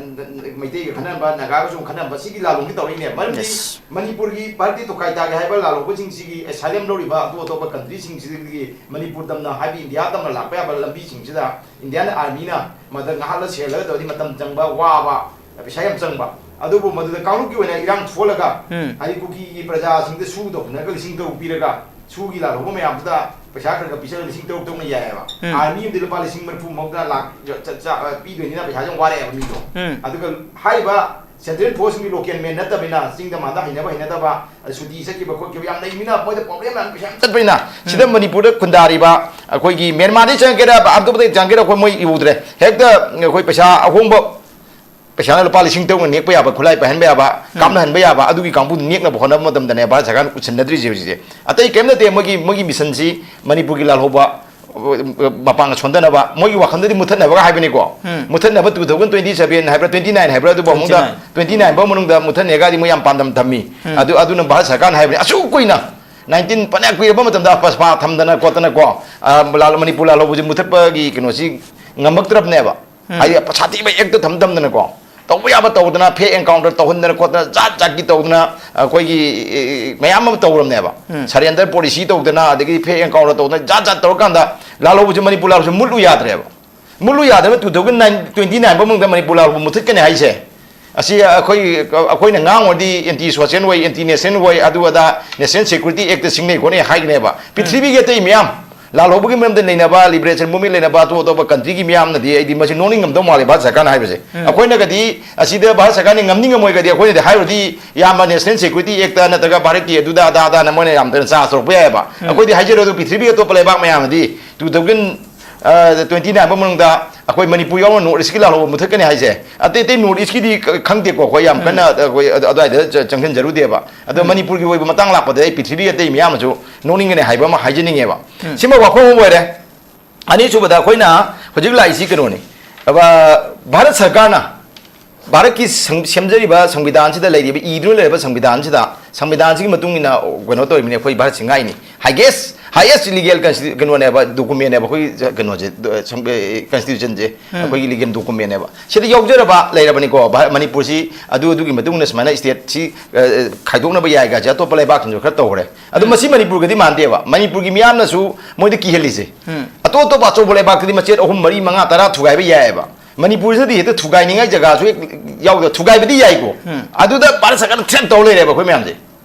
ꯃꯩꯇꯩꯒ ꯈꯠꯅꯕ, ꯅꯥꯒꯥꯒꯁꯨ ꯈꯠꯅꯕ, ꯁꯤꯒꯤ ꯂꯥꯜꯂꯣꯡꯁꯤ ꯇꯧꯔꯛꯏꯅꯦ꯫ ꯃꯔꯝꯗꯤ Yes. ꯃꯅꯤꯄꯨꯔꯒꯤ ꯚꯥꯔꯠꯀꯤ ꯇꯣꯈꯥꯏ ꯇꯥꯒꯦ ꯍꯥꯏꯕ ꯂꯥꯜꯂꯣꯡꯕꯁꯤꯡꯁꯤꯒꯤ asylum ꯂꯧꯔꯤꯕ ꯑꯇꯣꯞ ꯑꯇꯣꯞꯄ countryꯁꯤꯡꯁꯤꯗꯒꯤ ꯃꯅꯤꯄꯨꯔ ꯇꯝꯅ, ꯍꯥꯏꯕꯗꯤ ꯏꯟꯗꯤꯌꯥ ꯇꯝꯅ ꯂꯥꯛꯄ ꯌꯥꯕ ꯂꯝꯕꯤꯁꯤꯡꯁꯤꯗ Indian Armyꯅ ꯃꯗ ꯉꯥꯏꯍꯥꯛꯂ ꯁꯦꯜꯂꯒ ꯇꯧꯔꯗꯤ ꯃꯇꯝ ꯆꯪꯕ, ꯋꯥꯕ, ꯄꯩꯁꯥ ꯌꯥꯝ ꯆꯪꯕ꯫ ꯑꯗꯨꯕꯨ ꯃꯗꯨꯗ ꯀꯥꯡꯂꯨꯞꯀꯤ ꯑꯣꯏꯅ ꯏꯔꯥꯡ ꯊꯣꯛꯍꯜꯂꯒ, ꯎꯝ꯫ ꯍꯥꯏꯗꯤ ꯀꯨꯀꯤꯒꯤ ꯄ꯭ꯔꯖꯥꯁꯤꯡꯗ ꯁꯨꯗꯧ ꯍꯨꯟꯅꯔꯒ ꯂꯤꯁꯤꯡ ꯇꯔꯨꯛ ꯄꯤꯔꯒ, ꯁꯨꯒꯤ ꯂꯥꯜꯍꯧꯕ ꯃꯌꯥꯝꯗꯨꯗ ꯄꯩꯁꯥ ꯈꯔ ꯈꯔ ꯄꯤꯁꯜꯂꯒ ꯂꯤꯁꯤꯡ ꯇꯔꯨꯛ ꯇꯔꯨꯛꯅ ꯌꯥꯏꯑꯕ꯫ ꯎꯝ꯫ Army ꯑꯃꯗꯤ ꯂꯨꯄꯥ ꯂꯤꯁꯤꯡ ꯃꯔꯤꯐꯨ ꯃꯧꯗ꯭ꯔꯥ ꯂꯥꯛ ꯆ-, ꯆ-, ꯆ-, ꯑ, ꯄꯤꯗꯣꯏꯅꯤꯅ ꯄꯩꯁꯥꯁꯦ ꯌꯥꯝ ꯋꯥꯔꯛꯑꯦꯕ ꯃꯤꯗꯣ꯫ ꯎꯝ꯫ ꯑꯗꯨꯒ ꯍꯥꯏꯔꯤꯕ central forceꯁꯤꯡꯗꯤ local man ꯅꯠꯇꯕꯅꯤꯅ, ꯆꯤꯡꯗ ꯃꯥꯟꯗ ꯍꯩꯅꯕ ꯍꯩꯅꯗꯕ, ꯑꯗ ꯁꯨꯇꯤ ꯆꯠꯈꯤꯕ ꯈꯣꯠꯈꯤꯕ ꯌꯥꯝ ꯂꯩꯕꯅꯤꯅ ꯃꯣꯏꯗ problem ꯌꯥꯝ ꯄꯩꯁꯥ ꯌꯥꯝ ꯆꯠꯄꯅꯤꯅ, ꯎꯝ꯫ ꯁꯤꯗ ꯃꯅꯤꯄꯨꯔꯗ ꯈꯨꯟꯗꯥꯔꯤꯕ ꯑꯩꯈꯣꯏꯒꯤ ꯃ꯭ꯌꯥꯟꯃꯥꯔꯗꯒꯤ ꯆꯪꯉꯛꯀꯦꯔꯥ, ꯑꯇꯣꯞꯄꯗꯒꯤ ꯆꯪꯉꯛꯀꯦꯔꯥ, ꯑꯩꯈꯣꯏ ꯃꯣꯏ ꯎꯗ꯭ꯔꯦ꯫ ꯍꯦꯛꯇ ꯑꯩꯈꯣꯏ ꯄꯩꯁꯥ ꯑꯍꯣꯡꯕ ꯄꯩꯁꯥꯅ ꯂꯨꯄꯥ ꯂꯤꯁꯤꯡ ꯇꯔꯨꯛꯅ ꯅꯦꯛꯄ ꯌꯥꯕ, ꯈꯨꯠꯂꯥꯏ ꯄꯥꯏꯍꯟꯕ ꯌꯥꯕ, ꯎꯝ꯫ ꯀꯥꯞꯅꯍꯟꯕ ꯌꯥꯕ, ꯑꯗꯨꯒꯤ ꯀꯥꯡꯕꯨꯗꯨ ꯅꯦꯛꯅꯕ ꯍꯣꯠꯅꯕ ꯃꯇꯝꯗꯅꯦ ꯚꯥꯔꯠ ꯁꯔꯀꯥꯔꯅ ꯎꯠꯁꯤꯟꯅꯗ꯭ꯔꯤꯁꯦ ꯍꯧꯖꯤꯛꯁꯦ꯫ ꯑꯇꯩ ꯀꯔꯤꯝ ꯅꯠꯇꯦ, ꯃꯣꯏꯒꯤ, ꯃꯣꯏꯒꯤ missionꯁꯤ ꯃꯅꯤꯄꯨꯔꯒꯤ ꯂꯥꯜꯍꯧꯕ, ꯃꯄꯥꯡꯒꯜ ꯁꯣꯟꯊꯅꯕ, ꯃꯣꯏꯒꯤ ꯋꯥꯈꯜꯗꯗꯤ ꯃꯨꯊꯠꯅꯕꯒ ꯍꯥꯏꯕꯅꯤꯀꯣ꯫ ꯎꯝ꯫ ꯃꯨꯊꯠꯅꯕ two thousand twenty seven ꯍꯥꯏꯕ꯭ꯔꯥ, twenty nine ꯍꯥꯏꯕ꯭ꯔꯥ, ꯑꯗꯨ ꯐꯥꯎꯕꯗ, twenty nine꯫ Twenty nine ꯐꯥꯎ ꯃꯅꯨꯡꯗ ꯃꯨꯊꯠꯅꯦꯒꯗꯤ ꯃꯣꯏ ꯌꯥꯝ ꯄꯥꯟꯗꯝ ꯊꯝꯃꯤ꯫ ꯎꯝ꯫ ꯑꯗꯨ, ꯑꯗꯨꯅ ꯚꯥꯔꯠ ꯁꯔꯀꯥꯔꯅ ꯍꯥꯏꯕꯅꯤ, ꯑꯁꯨꯛ ꯀꯨꯏꯅ, nineteen, ꯐꯅꯌꯥꯝ ꯀꯨꯏꯔꯕ ꯃꯇꯝꯗ ꯄꯁꯄꯥ ꯊꯝꯗꯅ ꯈꯣꯠꯇꯅꯀꯣ, ꯑ, ꯂꯥꯜ-, ꯃꯅꯤꯄꯨꯔ ꯂꯥꯜꯍꯧꯕꯁꯦ ꯃꯨꯊꯠꯄꯒꯤ ꯀꯩꯅꯣꯁꯤ ꯉꯝꯃꯛꯇ꯭ꯔꯕꯅꯦꯕ꯫ ꯎꯝ꯫ ꯍꯥꯏꯗꯤ ꯁꯥꯊꯤꯕ act ꯊꯝ ꯊꯝꯗꯅꯀꯣ, ꯇꯧꯕ ꯌꯥꯕ ꯇꯧꯗꯅ, fake encounter ꯇꯧꯍꯟꯗꯅ ꯈꯣꯠꯇꯅ, ꯖꯥꯠ ꯖꯥꯠꯀꯤ ꯇꯧꯗꯅ, ꯑꯩꯈꯣꯏꯒꯤ, ꯑꯦ, ꯃꯌꯥꯝ ꯑꯃ ꯇꯧꯔꯝꯅꯦꯕ꯫ ꯎꯝ꯫ Surrender policy ꯇꯧꯗꯅ, ꯑꯗꯒꯤ fake encounter ꯇꯧꯗꯅ, ꯖꯥꯠ ꯖꯥꯠ ꯇꯧꯔꯀꯥꯟꯗ ꯂꯥꯜꯍꯧꯕꯁꯦ, ꯃꯅꯤꯄꯨꯔ ꯂꯥꯜꯍꯧꯕꯁꯦ ꯃꯨꯠꯂꯨ ꯌꯥꯗ꯭ꯔꯦꯕ꯫ ꯃꯨꯠꯂꯨ ꯌꯥꯗꯅ two thousand twenty nine ꯐꯥꯎ ꯃꯅꯨꯡꯗ ꯃꯅꯤꯄꯨꯔ ꯂꯥꯜꯍꯧꯕ ꯃꯨꯊꯠꯀꯅꯤ ꯍꯥꯏꯁꯦ꯫ ꯑꯁꯤ ꯑꯩꯈꯣꯏ, ꯑꯩꯈꯣꯏꯅ ꯉꯥꯡꯉꯨꯔꯗꯤ anti social ꯑꯣꯏ, anti nation ꯑꯣꯏ, ꯑꯗꯨ ꯑꯗꯥ, National Security Act ꯁꯤꯡꯅꯩ ꯈꯣꯠꯅꯩ ꯍꯥꯏꯒꯅꯦꯕ꯫ ꯎꯝ꯫ ꯄ꯭ꯔꯤꯊꯤꯕꯤꯒꯤ ꯑꯇꯩ ꯃꯌꯥꯝ, ꯂꯥꯜꯍꯧꯕꯒꯤ ꯃꯔꯝꯗ ꯅꯩꯅꯕ, liberation movement ꯂꯩꯅꯕ ꯑꯇꯣꯞ ꯑꯇꯣꯞꯄ country ꯒꯤ ꯃꯤꯌꯥꯝꯅꯗꯤ ꯑꯩꯗꯤ ꯃꯁꯤ ꯅꯣꯛꯅꯤꯡꯉꯝꯗꯧ ꯃꯥꯜꯂꯦ ꯚꯥꯔꯠ ꯁꯔꯀꯥꯔꯅ ꯍꯥꯏꯕꯁꯦ꯫ ꯎꯝ꯫ ꯑꯩꯈꯣꯏꯅꯒꯗꯤ ꯑꯁꯤꯗ ꯚꯥꯔꯠ ꯁꯔꯀꯥꯔꯅ ꯉꯝꯅꯤ ꯉꯝꯃꯣꯏꯒꯗꯤ ꯑꯩꯈꯣꯏꯅꯗꯤ ꯍꯥꯏꯔꯨꯔꯗꯤ ꯏꯌꯥꯝꯕ National Security Act ꯅꯠꯇ꯭ꯔꯒ ꯚꯥꯔꯠꯀꯤ ꯑꯗꯨꯗ ꯑꯗꯥ ꯑꯗꯥꯅ ꯃꯣꯏꯅ ꯌꯥꯝ ꯊꯨꯅ charge ꯇꯧꯔꯛꯄ ꯌꯥꯏꯑꯕ꯫ ꯎꯝ꯫ ꯑꯩꯈꯣꯏꯗꯤ ꯍꯥꯏꯖꯔꯣ, ꯑꯗꯨ ꯄ꯭ꯔꯤꯊꯤꯕꯤꯒꯤ ꯑꯇꯣꯞꯄ ꯂꯩꯕꯥꯛ ꯃꯌꯥꯝꯅꯗꯤ two thousand twenty nine ꯐꯥꯎ ꯃꯅꯨꯡꯗ ꯑꯩꯈꯣꯏ ꯃꯅꯤꯄꯨꯔ ꯌꯥꯎꯅ North East ꯀꯤ ꯂꯥꯜꯍꯧꯕ ꯃꯨꯊꯠꯀꯅꯤ ꯍꯥꯏꯁꯦ꯫ ꯑꯇꯩ ꯑꯇꯩ North East ꯀꯤꯗꯤ ꯈꯪꯗꯦꯀꯣ, ꯑꯩꯈꯣꯏ ꯌꯥꯝ ꯎꯝ꯫ ꯀꯟꯅ ꯑꯩꯈꯣꯏ ꯑꯗꯨ-, ꯑꯗꯨꯋꯥꯏꯗ ꯆ-, ꯆꯪꯁꯤꯟꯖꯔꯨꯗꯦꯕ꯫ ꯑꯗꯣ ꯎꯝ꯫ ꯃꯅꯤꯄꯨꯔꯒꯤ ꯑꯣꯏꯕ ꯃꯇꯥꯡ ꯂꯥꯛꯄꯗ ꯑꯩ ꯄ꯭ꯔꯤꯊꯤꯕꯤ ꯑꯇꯩ ꯃꯌꯥꯝꯅꯁꯨ ꯅꯣꯛꯅꯤꯡꯒꯅꯤ ꯍꯥꯏꯕ ꯑꯃ ꯍꯥꯏꯖꯅꯤꯡꯉꯦꯕ꯫ ꯎꯝ꯫ ꯁꯤꯃ ꯋꯥꯐꯝ ꯑꯃ ꯑꯣꯏꯔꯦ꯫ ꯑꯅꯤꯁꯨꯕꯗ ꯑꯩꯈꯣꯏꯅ ꯍꯧꯖꯤꯛ ꯂꯥꯛꯏꯁꯤ ꯀꯩꯅꯣꯅꯤ꯫ ꯑꯕ-, ꯚꯥꯔꯠ ꯁꯔꯀꯥꯔꯅ ꯚꯥꯔꯠꯀꯤ ꯁꯪ-, ꯁꯦꯝꯖꯔꯤꯕ ꯁꯪꯕꯤꯙꯥꯟꯁꯤꯗ ꯂꯩꯔꯤꯕ, ꯏꯗꯨꯅ ꯂꯩꯔꯕ ꯁꯪꯕꯤꯙꯥꯟꯁꯤꯗ, ꯁꯪꯕꯤꯙꯥꯟꯁꯤꯒꯤ ꯃꯇꯨꯡ ꯏꯟꯅ ꯀꯩꯅꯣ ꯇꯧꯔꯤꯕꯅꯤ ꯑꯩꯈꯣꯏ ꯚꯥꯔꯠꯁꯤ ꯉꯥꯛꯏꯅꯤ꯫ Highest, highest legal consti-, ꯀꯩꯅꯣꯅꯦꯕ, document ꯅꯦꯕ ꯑꯩꯈꯣꯏ ꯀꯩꯅꯣꯁꯦ, ꯁꯪ-, constitution ꯁꯦ꯫ ꯎꯝ꯫ ꯑꯩꯈꯣꯏꯒꯤ legal document ꯅꯦꯕ꯫ ꯁꯤꯗ ꯌꯥꯎꯖꯔꯕ ꯂꯩꯔꯕꯅꯤꯀꯣ, ꯚꯥꯔꯠ, ꯃꯅꯤꯄꯨꯔꯁꯤ ꯑꯗꯨ, ꯑꯗꯨꯒꯤ ꯃꯇꯨꯡ ꯏꯟꯅ ꯁꯨꯃꯥꯏꯅ state ꯁꯤ, ꯑ, ꯈꯥꯏꯗꯣꯛꯅꯕ ꯌꯥꯏ ꯀꯥꯏꯁꯦ ꯑꯇꯣꯞꯄ ꯂꯩꯕꯥꯛꯁꯤꯡꯁꯨ ꯈꯔ ꯇꯧꯈ꯭ꯔꯦ꯫ ꯑꯗꯣ ꯎꯝ꯫ ꯃꯁꯤ ꯃꯅꯤꯄꯨꯔꯒꯗꯤ ꯃꯥꯟꯗꯦꯕ꯫ ꯃꯅꯤꯄꯨꯔꯒꯤ ꯃꯤꯌꯥꯝꯅꯁꯨ ꯃꯣꯏꯗ ꯀꯤꯍꯜꯂꯤꯁꯦ꯫ ꯎꯝ꯫ ꯑꯇꯣꯞ ꯑꯇꯣꯞꯄ ꯑꯆꯧꯕ ꯂꯩꯕꯥꯛꯇꯗꯤ ꯃꯆꯦꯠ ꯑꯍꯨꯝ, ꯃꯔꯤ, ꯃꯉꯥ, ꯇꯔꯥ ꯊꯨꯒꯥꯏꯕ ꯌꯥꯏꯑꯕ꯫ ꯃꯅꯤꯄꯨꯔꯁꯤꯗꯗꯤ ꯍꯦꯛꯇ ꯊꯨꯒꯥꯏꯅꯤꯡꯉꯥꯏ ꯖꯒꯥꯁꯨ ꯍꯦꯛ ꯌꯥꯎꯗ, ꯊꯨꯒꯥꯏꯕꯗꯤ ꯌꯥꯏꯀꯣ꯫ ꯎꯝ꯫ ꯑꯗꯨꯗ ꯚꯥꯔꯠ ꯁꯔꯀꯥꯔꯅ threat ꯇꯧ ꯂꯩꯔꯦꯕ ꯑꯩꯈꯣꯏ ꯃꯌꯥꯝꯁꯦ꯫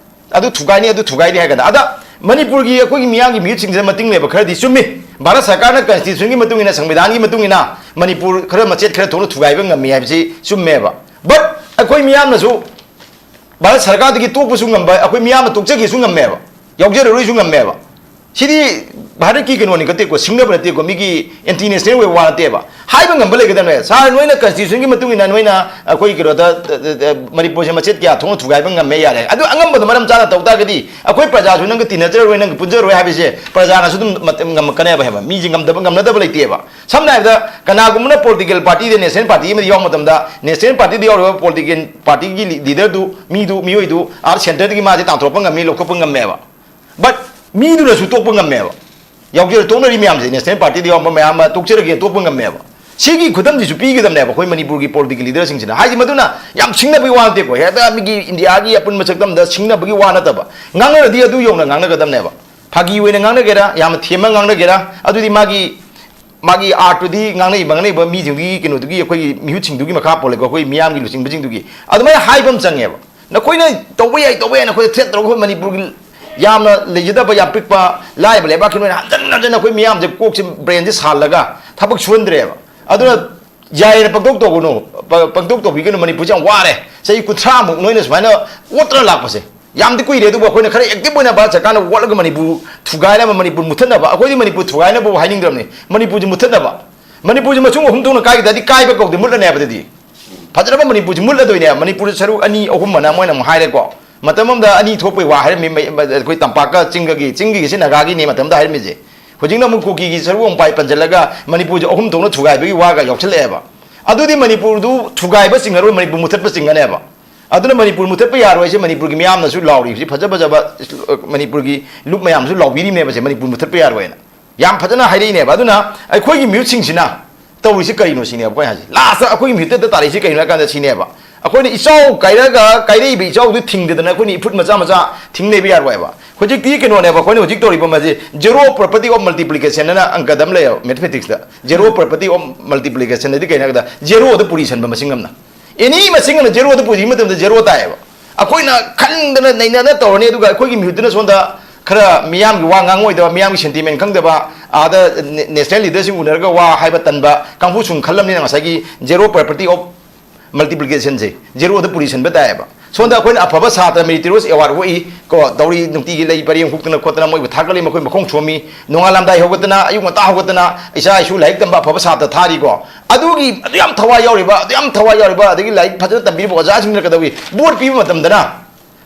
ꯑꯗꯨ ꯊꯨꯒꯥꯏꯅꯤ, ꯑꯗꯨ ꯊꯨꯒꯥꯏꯅꯤ ꯍꯥꯏ ꯀꯥꯟꯗ꯫ ꯑꯗ ꯃꯅꯤꯄꯨꯔꯒꯤ ꯑꯩꯈꯣꯏꯒꯤ ꯃꯤꯌꯥꯝꯒꯤ ꯃꯤꯍꯨꯠꯁꯤꯡꯁꯤꯅ ꯃꯇꯤꯡ ꯂꯩꯕ ꯈꯔꯗꯤ ꯆꯨꯝꯃꯤ꯫ ꯚꯥꯔꯠ ꯁꯔꯀꯥꯔꯅ constitution ꯒꯤ ꯃꯇꯨꯡ ꯏꯟꯅ, ꯁꯪꯕꯤꯙꯥꯟꯒꯤ ꯃꯇꯨꯡ ꯏꯟꯅ ꯃꯅꯤꯄꯨꯔ ꯈꯔ ꯃꯆꯦꯠ ꯈꯔ ꯊꯣꯛꯅ ꯊꯨꯒꯥꯏꯕ ꯉꯝꯃꯤ ꯍꯥꯏꯕꯁꯤ ꯆꯨꯝꯃꯦꯕ꯫ But ꯑꯩꯈꯣꯏ ꯃꯤꯌꯥꯝꯅꯁꯨ ꯚꯥꯔꯠ ꯁꯔꯀꯥꯔꯗꯒꯤ ꯇꯣꯛꯄꯁꯨ ꯉꯝꯕ, ꯑꯩꯈꯣꯏ ꯃꯤꯌꯥꯝꯅ ꯇꯣꯛꯆꯒꯦꯁꯨ ꯉꯝꯃꯦꯕ, ꯌꯥꯎꯖꯔꯔꯣꯏꯁꯨ ꯉꯝꯃꯦꯕ꯫ ꯁꯤꯗꯤ ꯚꯥꯔꯠꯀꯤ ꯀꯩꯅꯣꯅꯤ ꯅꯠꯇꯦꯀꯣ, ꯁꯤꯡꯅꯕ ꯅꯠꯇꯦꯀꯣ, ꯃꯤꯒꯤ ꯑꯦꯟꯇꯤ ꯅꯦꯁꯅꯦꯜ ꯑꯣꯏꯕ ꯋꯥ ꯅꯠꯇꯦꯕ꯫ ꯍꯥꯏꯕ ꯉꯝꯕ ꯂꯩꯒꯗꯕꯅꯦ꯫ ꯁꯥꯔ, ꯅꯣꯏꯅ ꯀꯟꯁꯇꯤꯇ꯭ꯌꯨꯁꯟꯒꯤ ꯃꯇꯨꯡ ꯏꯟꯅ ꯅꯣꯏꯅ ꯑꯩꯈꯣꯏ ꯀꯩꯅꯣꯗ, ꯃꯅꯤꯄꯨꯔꯁꯦ ꯃꯆꯦꯠ ꯀꯌꯥ ꯊꯣꯛꯅ ꯊꯨꯒꯥꯏꯕ ꯉꯝꯃꯦ, ꯌꯥꯔꯦ꯫ ꯑꯗꯨ ꯑꯉꯝꯕꯗꯣ ꯃꯔꯝ ꯆꯥꯅ ꯇꯧ ꯇꯥꯔꯒꯗꯤ ꯑꯩꯈꯣꯏ ꯄ꯭ꯔꯖꯥꯁꯨ ꯅꯪꯒ ꯇꯤꯟꯅꯖꯔꯔꯣꯏ, ꯅꯪꯒ ꯄꯨꯟꯖꯔꯔꯣꯏ ꯍꯥꯏꯕꯁꯦ ꯄ꯭ꯔꯖꯥꯅꯁꯨ ꯑꯗꯨꯝ ꯃꯇ-, ꯉꯝꯃꯛꯀꯅꯦꯕ, ꯍꯥꯏꯕ꯫ ꯃꯤꯁꯦ ꯉꯝꯗꯕ, ꯉꯝꯅꯗꯕ ꯂꯩꯇꯦꯕ꯫ ꯁꯝꯅ ꯍꯥꯏꯔꯕꯗ, ꯀꯅꯥꯒꯨꯝꯕꯅ ꯄꯣꯂꯤꯇꯤꯀꯦꯜ ꯄꯥꯔꯇꯤꯗ, ꯅꯦꯁꯅꯦꯜ ꯄꯥꯔꯇꯤ ꯑꯃꯗ ꯌꯥꯎꯕ ꯃꯇꯝꯗ, ꯅꯦꯁꯅꯦꯜ ꯄꯥꯔꯇꯤꯗ ꯌꯥꯎꯔꯤꯕ ꯄꯣꯂꯤꯇꯤꯀꯦꯜ ꯄꯥꯔꯇꯤꯒꯤ ꯂꯤ-, ꯂꯤꯗꯔꯗꯨ, ꯃꯤꯗꯨ, ꯃꯤꯑꯣꯏꯗꯨ ꯑꯥ ꯁꯦꯟꯇꯔꯗꯒꯤ ꯃꯥꯁꯦ ꯇꯥꯟꯊꯣꯔꯛꯄ ꯉꯝꯃꯤ, ꯂꯧꯊꯣꯛꯄ ꯉꯝꯃꯦꯕ꯫ ꯕꯠ ꯃꯤꯗꯨꯅꯁꯨ ꯇꯣꯛꯄ ꯉꯝꯃꯦꯕ꯫ ꯌꯥꯎꯖꯔ ꯇꯣꯛꯅꯔꯤ ꯃꯌꯥꯝꯁꯦ, ꯅꯦꯁꯅꯦꯜ ꯄꯥꯔꯇꯤꯗ ꯌꯥꯎꯔꯝꯕ ꯃꯌꯥꯝ ꯑꯃ ꯇꯣꯛꯆꯔꯒꯦ, ꯇꯣꯛꯄ ꯉꯝꯃꯦꯕ꯫ ꯁꯤꯒꯤ ꯈꯨꯗꯝꯁꯤꯁꯨ ꯄꯤꯒꯗꯕꯅꯦꯕ ꯑꯩꯈꯣꯏ ꯃꯅꯤꯄꯨꯔꯒꯤ ꯄꯣꯂꯤꯇꯤꯀꯦꯜ ꯂꯤꯗꯔꯁꯤꯡꯁꯤꯅ꯫ ꯍꯥꯏꯗꯤ, ꯃꯗꯨꯅ ꯌꯥꯝ ꯁꯤꯡꯅꯕꯒꯤ ꯋꯥ ꯅꯠꯇꯦꯀꯣ, ꯍꯦꯛꯇ ꯃꯤꯒꯤ ꯏꯟꯗꯤꯌꯥꯒꯤ ꯑꯄꯨꯟꯕ ꯁꯛꯇꯝꯗ ꯁꯤꯡꯅꯕꯒꯤ ꯋꯥ ꯅꯠꯇꯕ, ꯉꯥꯡꯅꯔꯗꯤ ꯑꯗꯨ ꯌꯧꯅ ꯉꯥꯡꯅꯒꯗꯕꯅꯦꯕ꯫ ꯐꯥꯒꯤ ꯑꯣꯏꯅ ꯉꯥꯡꯅꯒꯦꯔꯥ, ꯌꯥꯝꯅ ꯊꯦꯝꯃ ꯉꯥꯡꯅꯒꯦꯔꯥ, ꯑꯗꯨꯗꯤ ꯃꯥꯒꯤ ꯃꯥꯒꯤ ꯑꯥꯔꯠꯇꯨꯗꯤ, ꯉꯥꯡꯅꯔꯤꯕ, ꯉꯥꯡꯅꯔꯤꯕ ꯃꯤꯁꯤꯡꯗꯨꯒꯤ ꯀꯩꯅꯣꯗꯨꯒꯤ, ꯑꯩꯈꯣꯏꯒꯤ ꯃꯤꯍꯨꯠꯁꯤꯡꯗꯨꯒꯤ ꯃꯈꯥ ꯄꯣꯜꯂꯦꯀꯣ, ꯑꯩꯈꯣꯏ ꯃꯤꯌꯥꯝꯒꯤ ꯂꯨꯆꯤꯡꯕꯁꯤꯡꯗꯨꯒꯤ꯫ ꯑꯗꯨꯃꯥꯏꯅ ꯍꯥꯏꯕ ꯑꯃ ꯆꯪꯉꯦꯕ꯫ ꯅꯈꯣꯏꯅ ꯇꯧꯕ ꯌꯥꯏ, ꯇꯧꯕ ꯌꯥꯏꯅ ꯑꯩꯈꯣꯏꯗ ꯊ꯭ꯔꯦꯠ ꯇꯧꯔꯒ, ꯑꯩꯈꯣꯏ ꯃꯅꯤꯄꯨꯔꯒꯤ ꯌꯥꯝꯅ ꯂꯩꯖꯗꯕ, ꯌꯥꯝ ꯄꯤꯛꯄ, ꯂꯥꯏꯔꯕ ꯂꯩꯕꯥꯛꯀꯤ ꯅꯣꯏꯅ ꯍꯟꯖꯟ ꯍꯟꯖꯟꯅ ꯑꯩꯈꯣꯏ ꯃꯤꯌꯥꯝꯁꯦ ꯀꯣꯛꯁꯦ, ꯕ꯭ꯔꯦꯟꯁꯦ ꯁꯥꯜꯂꯒ ꯊꯕꯛ ꯁꯨꯍꯟꯗ꯭ꯔꯦꯕ꯫ ꯑꯗꯨꯅ ꯌꯥꯏꯌꯦꯅ ꯄꯪꯇꯧ ꯇꯧꯒꯅꯨ, ꯄ-, ꯄꯪꯇꯧ ꯇꯧꯕꯤꯒꯅꯨ꯫ ꯃꯅꯤꯄꯨꯔꯁꯦ ꯌꯥꯝ ꯋꯥꯔꯦ꯫ ꯆꯍꯤ ꯀꯨꯟꯊ꯭ꯔꯥꯃꯨꯛ ꯅꯣꯏꯅ ꯁꯨꯃꯥꯏꯅ ꯑꯣꯠꯇꯅ ꯂꯥꯛꯄꯁꯦ ꯌꯥꯝꯗꯤ ꯀꯨꯏꯔꯦ, ꯑꯗꯨꯕꯨ ꯑꯩꯈꯣꯏꯅ ꯈꯔ ꯑꯦꯛꯇꯤꯚ ꯑꯣꯏꯅ ꯚꯥꯔꯠ ꯁꯔꯀꯥꯔꯅ ꯑꯣꯠꯂꯒ ꯃꯅꯤꯄꯨꯔ ꯊꯨꯒꯥꯏꯅꯕ, ꯃꯅꯤꯄꯨꯔ ꯃꯨꯠꯊꯠꯅꯕ, ꯑꯩꯈꯣꯏꯗꯤ ꯃꯅꯤꯄꯨꯔ ꯊꯨꯒꯥꯏꯅꯕꯕꯨ ꯍꯥꯏꯅꯤꯡꯗ꯭ꯔꯕꯅꯤ, ꯃꯅꯤꯄꯨꯔꯁꯦ ꯃꯨꯠꯊꯠꯅꯕ꯫ ꯃꯅꯤꯄꯨꯔꯁꯦ ꯃꯁꯨꯡ ꯑꯍꯨꯝ ꯊꯣꯛꯅ ꯀꯥꯏꯒꯦ ꯇꯥꯔꯗꯤ ꯀꯥꯏꯕ ꯀꯧꯗꯦ, ꯃꯨꯠꯂꯅꯦꯕ ꯑꯗꯨꯗꯤ꯫ ꯐꯖꯔꯕ ꯃꯅꯤꯄꯨꯔꯁꯦ ꯃꯨꯠꯂꯗꯣꯏꯅꯦ꯫ ꯃꯅꯤꯄꯨꯔꯁꯦ ꯁꯔꯨꯛ ꯑꯅꯤ ꯑꯍꯨꯝ ꯑꯅ ꯃꯣꯏꯅ ꯑꯃꯨꯛ ꯍꯥꯏꯔꯦꯀꯣ꯫ ꯃꯇꯝ ꯑꯃꯗ ꯑꯅꯤ ꯊꯣꯛꯄꯩ ꯋꯥ ꯍꯥꯏꯔꯝꯃꯤ, ꯃꯩ-, ꯑꯩꯈꯣꯏ ꯇꯝꯄꯥꯛꯀ ꯆꯤꯡꯒꯒꯤ, ꯆꯤꯡꯒꯤꯁꯤ ꯅꯥꯒꯥꯒꯤꯅꯦ ꯃꯇꯝꯗ ꯍꯥꯏꯔꯝꯃꯤꯁꯦ꯫ ꯍꯧꯖꯤꯛꯅ ꯑꯃꯨꯛ ꯀꯨꯀꯤꯒꯤ ꯁꯔꯨꯛ ꯑꯃꯨꯛ ꯄꯥꯏ ꯄꯟꯁꯤꯜꯂꯒ ꯃꯅꯤꯄꯨꯔꯁꯦ ꯑꯍꯨꯝ ꯊꯣꯛꯅ ꯊꯨꯒꯥꯏꯕꯒꯤ ꯋꯥꯒ ꯌꯥꯎꯁꯜꯂꯛꯑꯦꯕ꯫ ꯑꯗꯨꯗꯤ ꯃꯅꯤꯄꯨꯔꯗꯨ ꯊꯨꯒꯥꯏꯕ ꯆꯤꯡꯉꯔꯣꯏ, ꯃꯅꯤꯄꯨꯔ ꯃꯨꯠꯊꯠꯄ ꯆꯤꯡꯒꯅꯦꯕ꯫ ꯑꯗꯨꯅ ꯃꯅꯤꯄꯨꯔ ꯃꯨꯠꯊꯠꯄ ꯌꯥꯔꯣꯏ ꯍꯥꯏꯁꯦ ꯃꯅꯤꯄꯨꯔꯒꯤ ꯃꯤꯌꯥꯝꯅꯁꯨ ꯂꯥꯎꯔꯤꯕꯁꯤ, ꯐꯖ ꯐꯖꯕ ꯃꯅꯤꯄꯨꯔꯒꯤ ꯂꯨꯞ ꯃꯌꯥꯝꯁꯨ ꯂꯥꯎꯕꯤꯔꯤꯕꯅꯦꯕꯁꯦ, ꯃꯅꯤꯄꯨꯔ ꯃꯨꯠꯊꯠꯄ ꯌꯥꯔꯣꯏꯅ꯫ ꯌꯥꯝ ꯐꯖꯅ ꯍꯥꯏꯔꯛꯏꯅꯦꯕ꯫ ꯑꯗꯨꯅ ꯑꯩꯈꯣꯏꯒꯤ ꯃꯤꯍꯨꯠꯁꯤꯡꯁꯤꯅ ꯇꯧꯔꯤꯁꯤ ꯀꯔꯤꯅꯣ ꯁꯤꯅꯦꯕ ꯑꯩꯈꯣꯏꯅ ꯍꯥꯏꯁꯦ꯫ ꯂꯥꯁꯇ ꯑꯩꯈꯣꯏꯒꯤ ꯃꯤꯍꯨꯠꯇꯗ ꯇꯥꯔꯛꯏꯁꯤ ꯀꯩꯅꯣ ꯍꯥꯏ ꯀꯥꯟꯗ ꯁꯤꯅꯦꯕ꯫ ꯑꯩꯈꯣꯏꯅ ꯏꯆꯥꯎ ꯀꯥꯏꯔꯒ ꯀꯥꯏꯔꯛꯏꯕ ꯏꯆꯥꯎꯗꯨ ꯊꯤꯡꯗꯗꯅ ꯑꯩꯈꯣꯏꯅ ꯏꯐꯨꯠ ꯃꯆꯥ ꯃꯆꯥ ꯊꯤꯡꯅꯕ ꯌꯥꯔꯣꯏꯕ꯫ ꯍꯧꯖꯤꯛꯇꯤ ꯀꯩꯅꯣꯅꯦꯕ, ꯑꯩꯈꯣꯏꯅ ꯍꯧꯖꯤꯛ ꯇꯧꯔꯤꯕ ꯃꯁꯤ zero property of multiplication ꯑꯅ ꯑꯪꯀꯗ ꯑꯃ ꯂꯩꯌꯦꯕ, ꯃꯦꯊꯃꯦꯇꯤꯛꯁꯇ꯫ Zero property of multiplication ꯑꯗꯤ ꯀꯩꯅꯣ ꯍꯥꯏꯕꯗ, ꯖꯦꯔꯣꯗ ꯄꯨꯔꯤꯁꯟꯕ ꯃꯁꯤꯡ ꯑꯃꯅ꯫ ꯑꯦꯅꯤ ꯃꯁꯤꯡ ꯑꯃꯅ ꯖꯦꯔꯣꯗ ꯄꯨꯔꯤꯕ ꯃꯇꯝꯗ ꯖꯦꯔꯣ ꯇꯥꯏꯌꯦꯕ꯫ ꯑꯩꯈꯣꯏꯅ ꯈꯟꯗꯅ ꯅꯩꯅꯗꯅ ꯇꯧꯔꯅꯤ, ꯑꯗꯨꯒ ꯑꯩꯈꯣꯏꯒꯤ ꯃꯤꯍꯨꯠꯇꯨꯅ ꯁꯣꯝꯗ ꯈꯔ ꯃꯤꯌꯥꯝꯒꯤ ꯋꯥ ꯉꯥꯡꯉꯣꯏꯗꯕ, ꯃꯤꯌꯥꯝꯒꯤ ꯁꯦꯟꯇꯤꯃꯦꯟ ꯈꯪꯗꯕ, ꯑꯥꯗ ꯅꯦ-, ꯅꯦꯁꯅꯦꯜ ꯂꯤꯗꯔꯁꯤꯡ ꯎꯅꯔꯒ ꯋꯥ ꯍꯥꯏꯕ ꯇꯟꯕ ꯀꯥꯡꯕꯨ ꯁꯨꯝ ꯈꯜꯂꯝꯅꯤꯅ ꯉꯁꯥꯏꯒꯤ zero property of multiplicationꯁꯦ ꯖꯦꯔꯣꯗ ꯄꯨꯔꯤꯁꯟꯕ ꯇꯥꯏꯌꯦꯕ꯫ ꯁꯣꯝꯗ ꯑꯩꯈꯣꯏꯅ ꯑꯐꯕ ꯁꯥꯇ꯭ꯔ ꯃꯦꯔꯤꯇꯣꯔꯤꯌꯁ ꯑꯦꯋꯥꯔꯗ ꯑꯣꯛꯏ ꯀꯣ, ꯇꯧꯔꯤ, ꯅꯨꯡꯇꯤꯒꯤ ꯂꯩ ꯄꯔꯦꯡ ꯍꯨꯛꯇꯅ ꯈꯣꯠꯇꯅ ꯃꯣꯏꯕꯨ ꯊꯥꯒꯠꯂꯤ, ꯃꯈꯣꯏ ꯃꯈꯣꯡ ꯁꯣꯝꯃꯤ, ꯅꯣꯡꯉꯥꯜꯂꯝꯗꯥꯏ ꯍꯧꯒꯠꯇꯅ, ꯑꯌꯨꯛ ꯉꯟꯇꯥ ꯍꯧꯒꯠꯇꯅ ꯏꯆꯥ ꯏꯁꯨ ꯂꯥꯏꯔꯤꯛ ꯇꯝꯕ ꯑꯐꯕ ꯁꯥꯇ꯭ꯔ ꯊꯥꯔꯤꯀꯣ꯫ ꯑꯗꯨꯒꯤ, ꯑꯗꯨ ꯌꯥꯝ ꯊꯋꯥꯏ ꯌꯥꯎꯔꯤꯕ, ꯑꯗꯨ ꯌꯥꯝ ꯊꯋꯥꯏ ꯌꯥꯎꯔꯤꯕ, ꯑꯗꯒꯤ ꯂꯥꯏꯔꯤꯛ ꯐꯖꯅ ꯇꯝꯕꯤꯔꯤꯕ ꯑꯣꯖꯥꯁꯤꯡꯅ ꯀꯩꯗꯧꯏ? ꯚꯣꯠ ꯄꯤꯕ ꯃꯇꯝꯗꯅ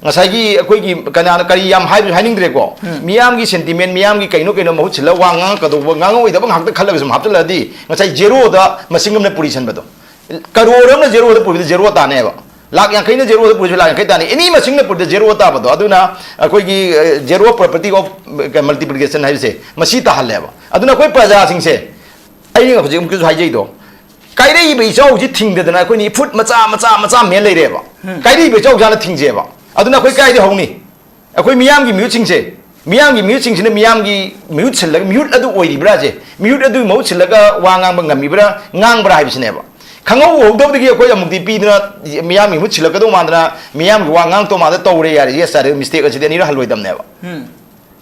ꯉꯁꯥꯏꯒꯤ ꯑꯩꯈꯣꯏꯒꯤ ꯀꯅꯥꯅ ꯀꯔꯤ ꯌꯥꯝ ꯍꯥꯏꯕꯁꯨ ꯍꯥꯏꯅꯤꯡꯗ꯭ꯔꯦꯀꯣ꯫ ꯃꯤꯌꯥꯝꯒꯤ ꯁꯦꯟꯇꯤꯃꯦꯟ, ꯃꯤꯌꯥꯝꯒꯤ ꯀꯩꯅꯣ ꯀꯩꯅꯣ ꯃꯍꯨꯠ ꯁꯤꯜꯂꯒ ꯋꯥ ꯉꯥꯡꯉꯛꯀꯗꯧꯕ, ꯉꯥꯡꯉꯛꯑꯣꯏꯗꯕ ꯉꯥꯛꯇ ꯈꯜꯂꯒ ꯁꯨꯝ ꯍꯥꯞꯆꯤꯜꯂꯛꯑꯗꯤ ꯉꯁꯥꯏ ꯖꯦꯔꯣꯗ ꯃꯁꯤꯡ ꯑꯃꯅ ꯄꯨꯔꯤꯁꯟꯕꯗꯣ꯫ ꯀꯔꯣꯔ ꯑꯃꯅ ꯖꯦꯔꯣꯗ ꯄꯨꯔꯤꯕꯗ ꯖꯦꯔꯣ ꯇꯥꯅꯦꯕ꯫ ꯂꯥꯛ ꯌꯥꯡꯈꯩꯅ ꯖꯦꯔꯣꯗ ꯄꯨꯔꯤꯁꯨ ꯂꯥꯛ ꯌꯥꯡꯈꯩ ꯇꯥꯅꯤ꯫ ꯑꯦꯅꯤ ꯃꯁꯤꯡꯅ ꯄꯨꯔꯤꯗ ꯖꯦꯔꯣ ꯇꯥꯕꯗꯣ꯫ ꯑꯗꯨꯅ ꯑꯩꯈꯣꯏꯒꯤ, ꯑ, zero property of multiplication ꯍꯥꯏꯕꯁꯦ ꯃꯁꯤ ꯇꯥꯍꯜꯂꯦꯕ꯫ ꯑꯗꯨꯅ ꯑꯩꯈꯣꯏ ꯄ꯭ꯔꯖꯥꯁꯤꯡꯁꯦ, ꯑꯩꯅ ꯍꯧꯖꯤꯛ ꯑꯃꯨꯛꯀꯁꯨ ꯍꯥꯏꯖꯩꯗꯣ, ꯀꯥꯏꯔꯛꯏꯕ ꯏꯆꯥꯎꯁꯤ ꯊꯤꯡꯗꯗꯅ ꯑꯩꯈꯣꯏꯅ ꯏꯐꯨꯠ ꯃꯆꯥ, ꯃꯆꯥ, ꯃꯆꯥ ꯃꯦꯟ ꯂꯩꯔꯦꯕ꯫ ꯀꯥꯏꯔꯛꯏꯕ ꯏꯆꯥꯎꯁꯤꯅ ꯊꯤꯡꯖꯦꯕ꯫ ꯑꯗꯨꯅ ꯑꯩꯈꯣꯏ ꯀꯥꯏꯗ ꯍꯧꯅꯤ? ꯑꯩꯈꯣꯏ ꯃꯤꯌꯥꯝꯒꯤ ꯃꯤꯍꯨꯠꯁꯤꯡꯁꯦ, ꯃꯤꯌꯥꯝꯒꯤ ꯃꯤꯍꯨꯠꯁꯤꯡꯁꯤꯅ ꯃꯤꯌꯥꯝꯒꯤ ꯃꯤꯍꯨꯠ ꯁꯤꯜꯂꯒ, ꯃꯤꯍꯨꯠ ꯑꯗꯨ ꯑꯣꯏꯔꯤꯕ꯭ꯔꯥꯁꯦ, ꯃꯤꯍꯨꯠ ꯑꯗꯨꯒꯤ ꯃꯍꯨꯠ ꯁꯤꯜꯂꯒ ꯋꯥ ꯉꯥꯡꯕ ꯉꯝꯃꯤꯕ꯭ꯔꯥ, ꯉꯥꯡꯕ꯭ꯔꯥ ꯍꯥꯏꯕꯁꯤꯅꯦꯕ꯫ ꯈꯪꯍꯧ ꯎꯍꯧꯗꯕꯗꯒꯤ ꯑꯩꯈꯣꯏ ꯑꯃꯨꯛꯇꯤ ꯄꯤꯗꯅ ꯃꯤꯌꯥꯝꯒꯤ ꯃꯤꯍꯨꯠ ꯁꯤꯜꯂꯛꯀꯗꯧ ꯃꯥꯟꯗꯅ, ꯃꯤꯌꯥꯝꯒꯤ ꯋꯥ ꯉꯥꯡꯇꯧ ꯃꯥꯟꯗ ꯇꯧꯔꯦ ꯌꯥꯔꯦ, ꯌꯦꯁ ꯁꯥꯔꯦ, ꯃꯤꯁꯇꯦꯛ ꯑꯁꯤꯗꯤ ꯑꯅꯤꯔꯛ ꯍꯜꯂꯣꯏꯗꯕꯅꯦꯕ꯫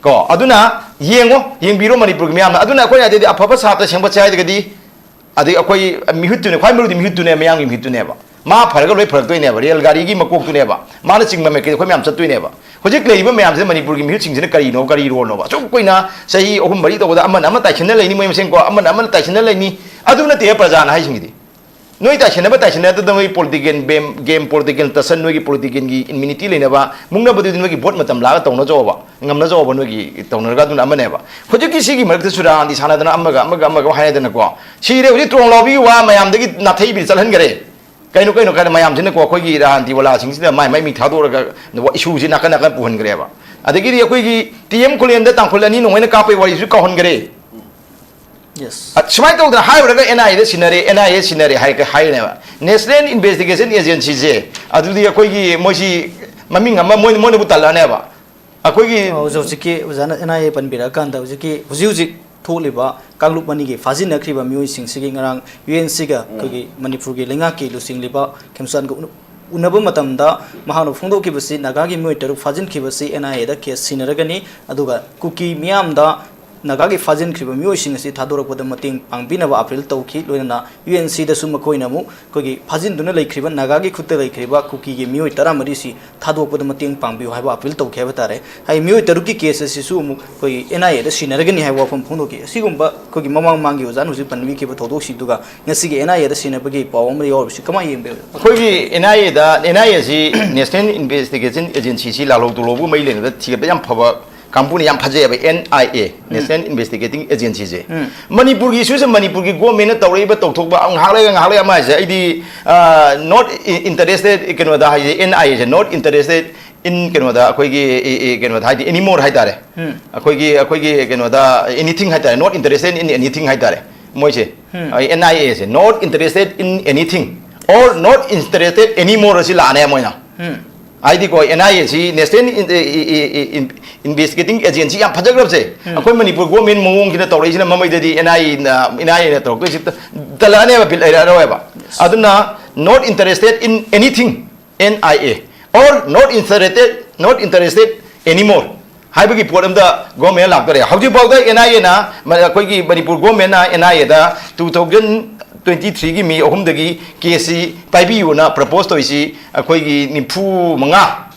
ꯀꯣ, ꯑꯗꯨꯅ ꯌꯦꯡꯉꯣ, ꯌꯦꯡꯕꯤꯔꯣ ꯃꯅꯤꯄꯨꯔꯒꯤ ꯃꯤꯌꯥꯝꯅ꯫ ꯑꯗꯨꯅ ꯑꯩꯈꯣꯏꯅ ꯑꯗꯩꯗꯤ ꯑꯐꯕ ꯁꯥꯇ꯭ꯔ ꯁꯦꯝꯒꯠꯁꯦ ꯍꯥꯏꯔꯒꯗꯤ, ꯑꯗꯩ ꯑꯩꯈꯣꯏ ꯃꯤꯍꯨꯠꯇꯨꯅꯦ, ꯈ꯭ꯋꯥꯏ ꯃꯔꯨꯗꯤ ꯃꯤꯍꯨꯠꯇꯨꯅꯦ, ꯃꯤꯌꯥꯝꯒꯤ ꯃꯤꯍꯨꯠꯇꯨꯅꯦꯕ꯫ ꯃꯥ ꯐꯔꯒ ꯂꯣꯏ ꯐꯔꯛꯇꯣꯏꯅꯦꯕ, ꯔꯦꯜ ꯒꯥꯔꯤꯒꯤ ꯃꯀꯣꯛꯇꯨꯅꯦꯕ꯫ ꯃꯥꯅ ꯆꯤꯡꯕ ꯃꯥꯏꯀꯩꯗ ꯑꯩꯈꯣꯏ ꯃꯌꯥꯝ ꯆꯠꯇꯣꯏꯅꯦꯕ꯫ ꯍꯧꯖꯤꯛ ꯂꯩꯔꯤꯕ ꯃꯌꯥꯝꯁꯤꯅ ꯃꯅꯤꯄꯨꯔꯒꯤ ꯃꯤꯍꯨꯠꯁꯤꯡꯁꯤꯅ ꯀꯔꯤꯅꯣ, ꯀꯔꯤ ꯔꯣꯜꯅꯣꯕ? ꯑꯁꯨꯛ ꯀꯨꯏꯅ ꯆꯍꯤ ꯑꯍꯨꯝ ꯃꯔꯤ ꯇꯧꯕꯗ ꯑꯃꯅ ꯑꯃ ꯇꯥꯏꯁꯤꯟꯅ ꯂꯩꯅꯤ, ꯃꯣꯏ ꯃꯁꯦꯟꯀꯣ, ꯑꯃꯅ ꯑꯃꯅ ꯇꯥꯏꯁꯤꯟꯅ ꯂꯩꯅꯤ꯫ ꯑꯗꯨ ꯅꯠꯇꯦ ꯄ꯭ꯔꯖꯥꯅ ꯍꯥꯏꯁꯤꯡꯁꯤꯗꯤ꯫ ꯅꯣꯏ ꯇꯥꯏꯁꯤꯟꯅꯕ ꯇꯥꯏꯁꯤꯟꯅꯗꯗ ꯅꯣꯏ ꯄꯣꯂꯤꯇꯤꯀꯦꯜ ꯕꯦꯝ, ꯒꯦꯝ, ꯄꯣꯂꯤꯇꯤꯀꯦꯜ ꯇꯁꯟ, ꯅꯣꯏꯒꯤ ꯄꯣꯂꯤꯇꯤꯀꯦꯜꯒꯤ ꯏꯝꯃ꯭ꯌꯨꯅꯤꯇꯤ ꯂꯩꯅꯕ ꯃꯨꯛꯅꯕꯗꯨꯗꯤ ꯅꯣꯏꯒꯤ ꯚꯣꯠ ꯃꯇꯝ ꯂꯥꯛꯑꯒ ꯇꯧꯅꯖꯧꯕ, ꯉꯝꯅꯖꯧꯕ ꯅꯣꯏꯒꯤ ꯇꯧꯅꯔꯒ꯫ ꯑꯗꯨꯅ ꯑꯃꯅꯦꯕ꯫ ꯍꯧꯖꯤꯛꯀꯤ ꯁꯤꯒꯤ ꯃꯔꯛꯇ ꯆꯨꯔꯥꯟꯗꯤ ꯁꯥꯟꯅꯗꯅ ꯑꯃꯒ ꯑꯃꯒ ꯑꯃꯒ ꯍꯥꯏꯅꯗꯅꯀꯣ꯫ ꯁꯤꯔꯦ ꯍꯧꯖꯤꯛ ꯇ꯭ꯔꯣꯡ ꯂꯥꯎꯕꯤꯒꯤ ꯋꯥ ꯃꯌꯥꯝꯗꯒꯤ ꯅꯥꯊꯩꯕꯤꯗ ꯆꯠꯍꯟꯈꯔꯦ꯫ ꯀꯩꯅꯣ, ꯀꯩꯅꯣ, ꯀꯩꯅꯣ, ꯃꯌꯥꯝꯁꯤꯅꯀꯣ ꯑꯩꯈꯣꯏꯒꯤ ꯔꯥꯖꯅꯤꯇꯤ ꯋꯥꯂꯥꯁꯤꯡꯁꯤꯗ ꯃꯥꯏ ꯃꯥꯏ ꯃꯤꯡ ꯊꯥꯗꯣꯛꯑꯒ ꯏꯁꯨꯁꯤ ꯅꯥꯀꯟ ꯅꯥꯀꯟ ꯄꯨꯍꯟꯈ꯭ꯔꯦꯕ꯫ ꯑꯗꯒꯤꯗꯤ ꯑꯩꯈꯣꯏꯒꯤ ꯇꯤ ꯑꯦꯝ ꯈꯨꯂꯦꯟꯗ ꯇꯥꯡꯈꯨꯜ ꯑꯅꯤ ꯅꯣꯡꯃꯩꯅ ꯀꯥꯞꯄꯩ ꯋꯥꯔꯤꯁꯨ ꯀꯥꯎꯍꯟꯈ꯭ꯔꯦ꯫ ꯌꯦꯁ꯫ ꯑ, ꯁꯨꯃꯥꯏꯅ ꯇꯧꯗꯅ ꯍꯥꯏꯔꯨꯔꯒ ꯑꯦꯟ ꯑꯥꯏ ꯑꯦꯗ ꯁꯤꯟꯅꯔꯦ, ꯑꯦꯟ ꯑꯥꯏ ꯑꯦ ꯁꯤꯟꯅꯔꯦ ꯍꯥꯏ-, ꯍꯥꯏꯔꯤꯅꯦꯕ꯫ ꯅꯦꯁꯅꯦꯜ ꯏꯟꯚꯦꯁꯇꯤꯒꯦꯁꯟ ꯑꯦꯖꯦꯟꯁꯤꯁꯦ ꯑꯗꯨꯗꯤ ꯑꯩꯈꯣꯏꯒꯤ ꯃꯣꯏꯁꯤ ꯃꯃꯤꯡ ꯑꯃ ꯃꯣꯏ, ꯃꯣꯏꯅꯕꯨ ꯇꯜꯂꯛꯑꯅꯦꯕ꯫ ꯑꯩꯈꯣꯏꯒꯤ ꯑ, ꯍꯧꯖꯤꯛ ꯍꯧꯖꯤꯛꯀꯤ ꯑꯣꯖꯥꯅ ꯑꯦꯟ ꯑꯥꯏ ꯑꯦ ꯄꯟꯕꯤꯔꯛꯑꯀꯥꯟꯗ ꯍꯧꯖꯤꯛꯀꯤ, ꯍꯧꯖꯤꯛ ꯍꯧꯖꯤꯛ ꯊꯣꯛꯂꯤꯕ ꯀꯥꯡꯂꯨꯞ ꯑꯅꯤꯒꯤ ꯐꯥꯖꯤꯟꯅꯈ꯭ꯔꯤꯕ ꯃꯤꯑꯣꯏꯁꯤꯡꯁꯤꯒꯤ ꯉꯔꯥꯡ ꯌꯨ ꯑꯦꯟ ꯁꯤꯒ ꯑꯩꯈꯣꯏꯒꯤ ꯃꯅꯤꯄꯨꯔꯒꯤ ꯂꯩꯉꯥꯛꯀꯤ ꯂꯨꯆꯤꯡꯂꯤꯕ ꯈꯦꯝꯆꯥꯟꯒ ꯎꯅ-, ꯎꯅꯕ ꯃꯇꯝꯗ ꯃꯍꯥꯛꯅ ꯐꯣꯡꯗꯣꯛꯈꯤꯕꯁꯤ ꯅꯥꯒꯥꯒꯤ ꯃꯤꯑꯣꯏ ꯇꯔꯨꯛ ꯐꯥꯖꯤꯟꯈꯤꯕꯁꯤ ꯑꯦꯟ ꯑꯥꯏ ꯑꯦꯗ ꯀꯦꯁ ꯁꯤꯟꯅꯔꯒꯅꯤ, ꯑꯗꯨꯒ ꯀꯨꯀꯤ ꯃꯤꯌꯥꯝꯗ ꯅꯥꯒꯥꯒꯤ ꯐꯥꯖꯤꯟꯈ꯭ꯔꯤꯕ ꯃꯤꯑꯣꯏꯁꯤꯡ ꯑꯁꯤ ꯊꯥꯗꯣꯔꯛꯄꯗ ꯃꯇꯦꯡ ꯄꯥꯡꯕꯤꯅꯕ ꯑꯥꯄꯤꯜ ꯇꯧꯈꯤ꯫ ꯂꯣꯏꯅꯅ ꯌꯨ ꯑꯦꯟ ꯁꯤꯗꯁꯨ ꯃꯈꯣꯏꯅ ꯑꯃꯨꯛ ꯑꯩꯈꯣꯏꯒꯤ ꯐꯥꯖꯤꯟꯗꯨꯅ ꯂꯩꯈ꯭ꯔꯤꯕ, ꯅꯥꯒꯥꯒꯤ ꯈꯨꯠꯇ ꯂꯩꯈ꯭ꯔꯤꯕ ꯀꯨꯀꯤꯒꯤ ꯃꯤꯑꯣꯏ ꯇꯔꯥꯃꯔꯤꯁꯤ ꯊꯥꯗꯣꯛꯄꯗ ꯃꯇꯦꯡ ꯄꯥꯡꯕꯤꯌꯨ ꯍꯥꯏꯕ ꯑꯥꯄꯤꯜ ꯇꯧꯈꯤ ꯍꯥꯏꯕ ꯇꯥꯔꯦ꯫ ꯍꯥꯏꯗꯤ ꯃꯤꯑꯣꯏ ꯇꯔꯨꯛꯀꯤ ꯀꯦꯁ ꯑꯁꯤꯁꯨ ꯑꯃꯨꯛ ꯑꯩꯈꯣꯏꯒꯤ ꯑꯦꯟ ꯑꯥꯏ ꯑꯦꯗ ꯁꯤꯟꯅꯔꯒꯅꯤ ꯍꯥꯏꯕ ꯋꯥꯐꯝ ꯐꯣꯡꯗꯣꯛꯈꯤ꯫ ꯑꯁꯤꯒꯨꯝꯕ ꯑꯩꯈꯣꯏꯒꯤ ꯃꯃꯥꯡ ꯃꯃꯥꯡꯒꯤ ꯑꯣꯖꯥꯅ ꯍꯧꯖꯤꯛ ꯄꯟꯕꯤꯈꯤꯕ ꯊꯧꯗꯣꯛꯁꯤꯡꯗꯨꯒ ꯉꯁꯤꯒꯤ ꯑꯦꯟ ꯑꯥꯏ ꯑꯦꯗ ꯁꯤꯟꯅꯕꯒꯤ ꯄꯥꯎ ꯑꯃ ꯌꯥꯎꯔꯤꯕꯁꯤ ꯀꯃꯥꯏꯅ ꯌꯦꯡꯕꯤꯕ? ꯑꯩꯈꯣꯏꯒꯤ ꯑꯦꯟ ꯑꯥꯏ ꯑꯦꯗ, ꯑꯦꯟ ꯑꯥꯏ ꯑꯦꯁꯤ National Investigation Agencyꯁꯤ ꯂꯥꯜꯍꯧ ꯇꯨꯍꯧꯕꯒ ꯃꯔꯤ ꯂꯩꯅꯕꯗ ꯊꯤꯒꯠꯄ ꯌꯥꯝ ꯐꯕ ꯀꯥꯡꯕꯨꯅꯤ, ꯌꯥꯝ ꯐꯖꯩꯑꯕ꯫ N I A, um. National Investigating Agencyꯁꯦ꯫ ꯎꯝ꯫ ꯃꯅꯤꯄꯨꯔꯒꯤ ꯏꯁꯨꯁꯦ ꯃꯅꯤꯄꯨꯔꯒꯤ ꯒꯣꯔꯃꯦꯟꯅ ꯇꯧꯔꯛꯏꯕ ꯇꯧꯊꯣꯛꯄ ꯉꯥꯏꯍꯥꯛ ꯂꯩꯔꯒ ꯉꯥꯏꯍꯥꯛ ꯂꯩꯔꯒ ꯑꯃ ꯍꯥꯏꯁꯦ, ꯑꯩꯗꯤ, ꯑ, not interested, ꯀꯩꯅꯣꯗ ꯍꯥꯏꯁꯦ, ꯑꯦꯟ ꯑꯥꯏ ꯑꯦꯁꯦ not interested in ꯀꯩꯅꯣꯗ, ꯑꯩꯈꯣꯏꯒꯤ, ꯏ, ꯏ, ꯀꯩꯅꯣꯗ ꯍꯥꯏꯗꯤ anymore ꯍꯥꯏꯇꯥꯔꯦ꯫ ꯎꯝ꯫ ꯑꯩꯈꯣꯏꯒꯤ, ꯑꯩꯈꯣꯏꯒꯤ ꯀꯩꯅꯣꯗ anything ꯍꯥꯏꯇꯥꯔꯦ, not interested in anything ꯍꯥꯏꯇꯥꯔꯦ ꯃꯣꯏꯁꯦ꯫ ꯎꯝ꯫ ꯑꯩ ꯑꯦꯟ ꯑꯥꯏ ꯑꯦꯁꯦ not interested in anything or not interested anymore ꯑꯁꯤ ꯂꯥꯛꯑꯅꯦ ꯃꯣꯏꯅ꯫ ꯎꯝ꯫ ꯍꯥꯏꯗꯤꯀꯣ, ꯑꯦꯟ ꯑꯥꯏ ꯑꯦꯁꯤ National In-, ꯏ-, ꯏ-, ꯏ-, ꯏꯟ-, Investigating Agency ꯌꯥꯝ ꯐꯖꯈ꯭ꯔꯕꯁꯦ, ꯎꯝ꯫ ꯑꯩꯈꯣꯏ ꯃꯅꯤꯄꯨꯔ ꯒꯣꯔꯃꯦꯟ ꯃꯑꯣꯡꯁꯤꯅ ꯇꯧꯔꯛꯏꯁꯤꯅ ꯃꯃꯩꯗꯗꯤ ꯑꯦꯟ ꯑꯥꯏ ꯑꯦꯅ, ꯑꯦꯟ ꯑꯥꯏ ꯑꯦꯅ ꯇꯧꯔꯛꯇꯣꯏꯁꯤ ꯇ-, ꯇꯜꯂꯛꯑꯅꯦꯕ, ꯕꯤꯠ ꯂꯩꯔꯛꯑꯔꯣꯏꯕ꯫ Yes꯫ ꯑꯗꯨꯅ not interested in anything, N I A, or not interested, not interested anymore ꯍꯥꯏꯕꯒꯤ ꯄꯣꯠ ꯑꯝꯗ ꯒꯣꯔꯃꯦꯟ ꯂꯥꯛꯇꯣꯔꯦ꯫ ꯍꯧꯖꯤꯛꯐꯥꯎꯗ ꯑꯦꯟ ꯑꯥꯏ ꯑꯦꯅ, ꯃ-, ꯑꯩꯈꯣꯏꯒꯤ ꯃꯅꯤꯄꯨꯔ ꯒꯣꯔꯃꯦꯟꯅ ꯑꯦꯟ ꯑꯥꯏ ꯑꯦꯗ two thousand twenty three ꯒꯤ ꯃꯦ ꯑꯍꯨꯝꯗꯒꯤ ꯀꯦꯁꯁꯤ ꯄꯥꯏꯕꯤꯌꯨꯅ ꯄ꯭ꯔꯄꯣꯁ ꯇꯧꯔꯤꯁꯤ ꯑꯩꯈꯣꯏꯒꯤ ꯅꯤꯐꯨ ꯃꯉꯥ,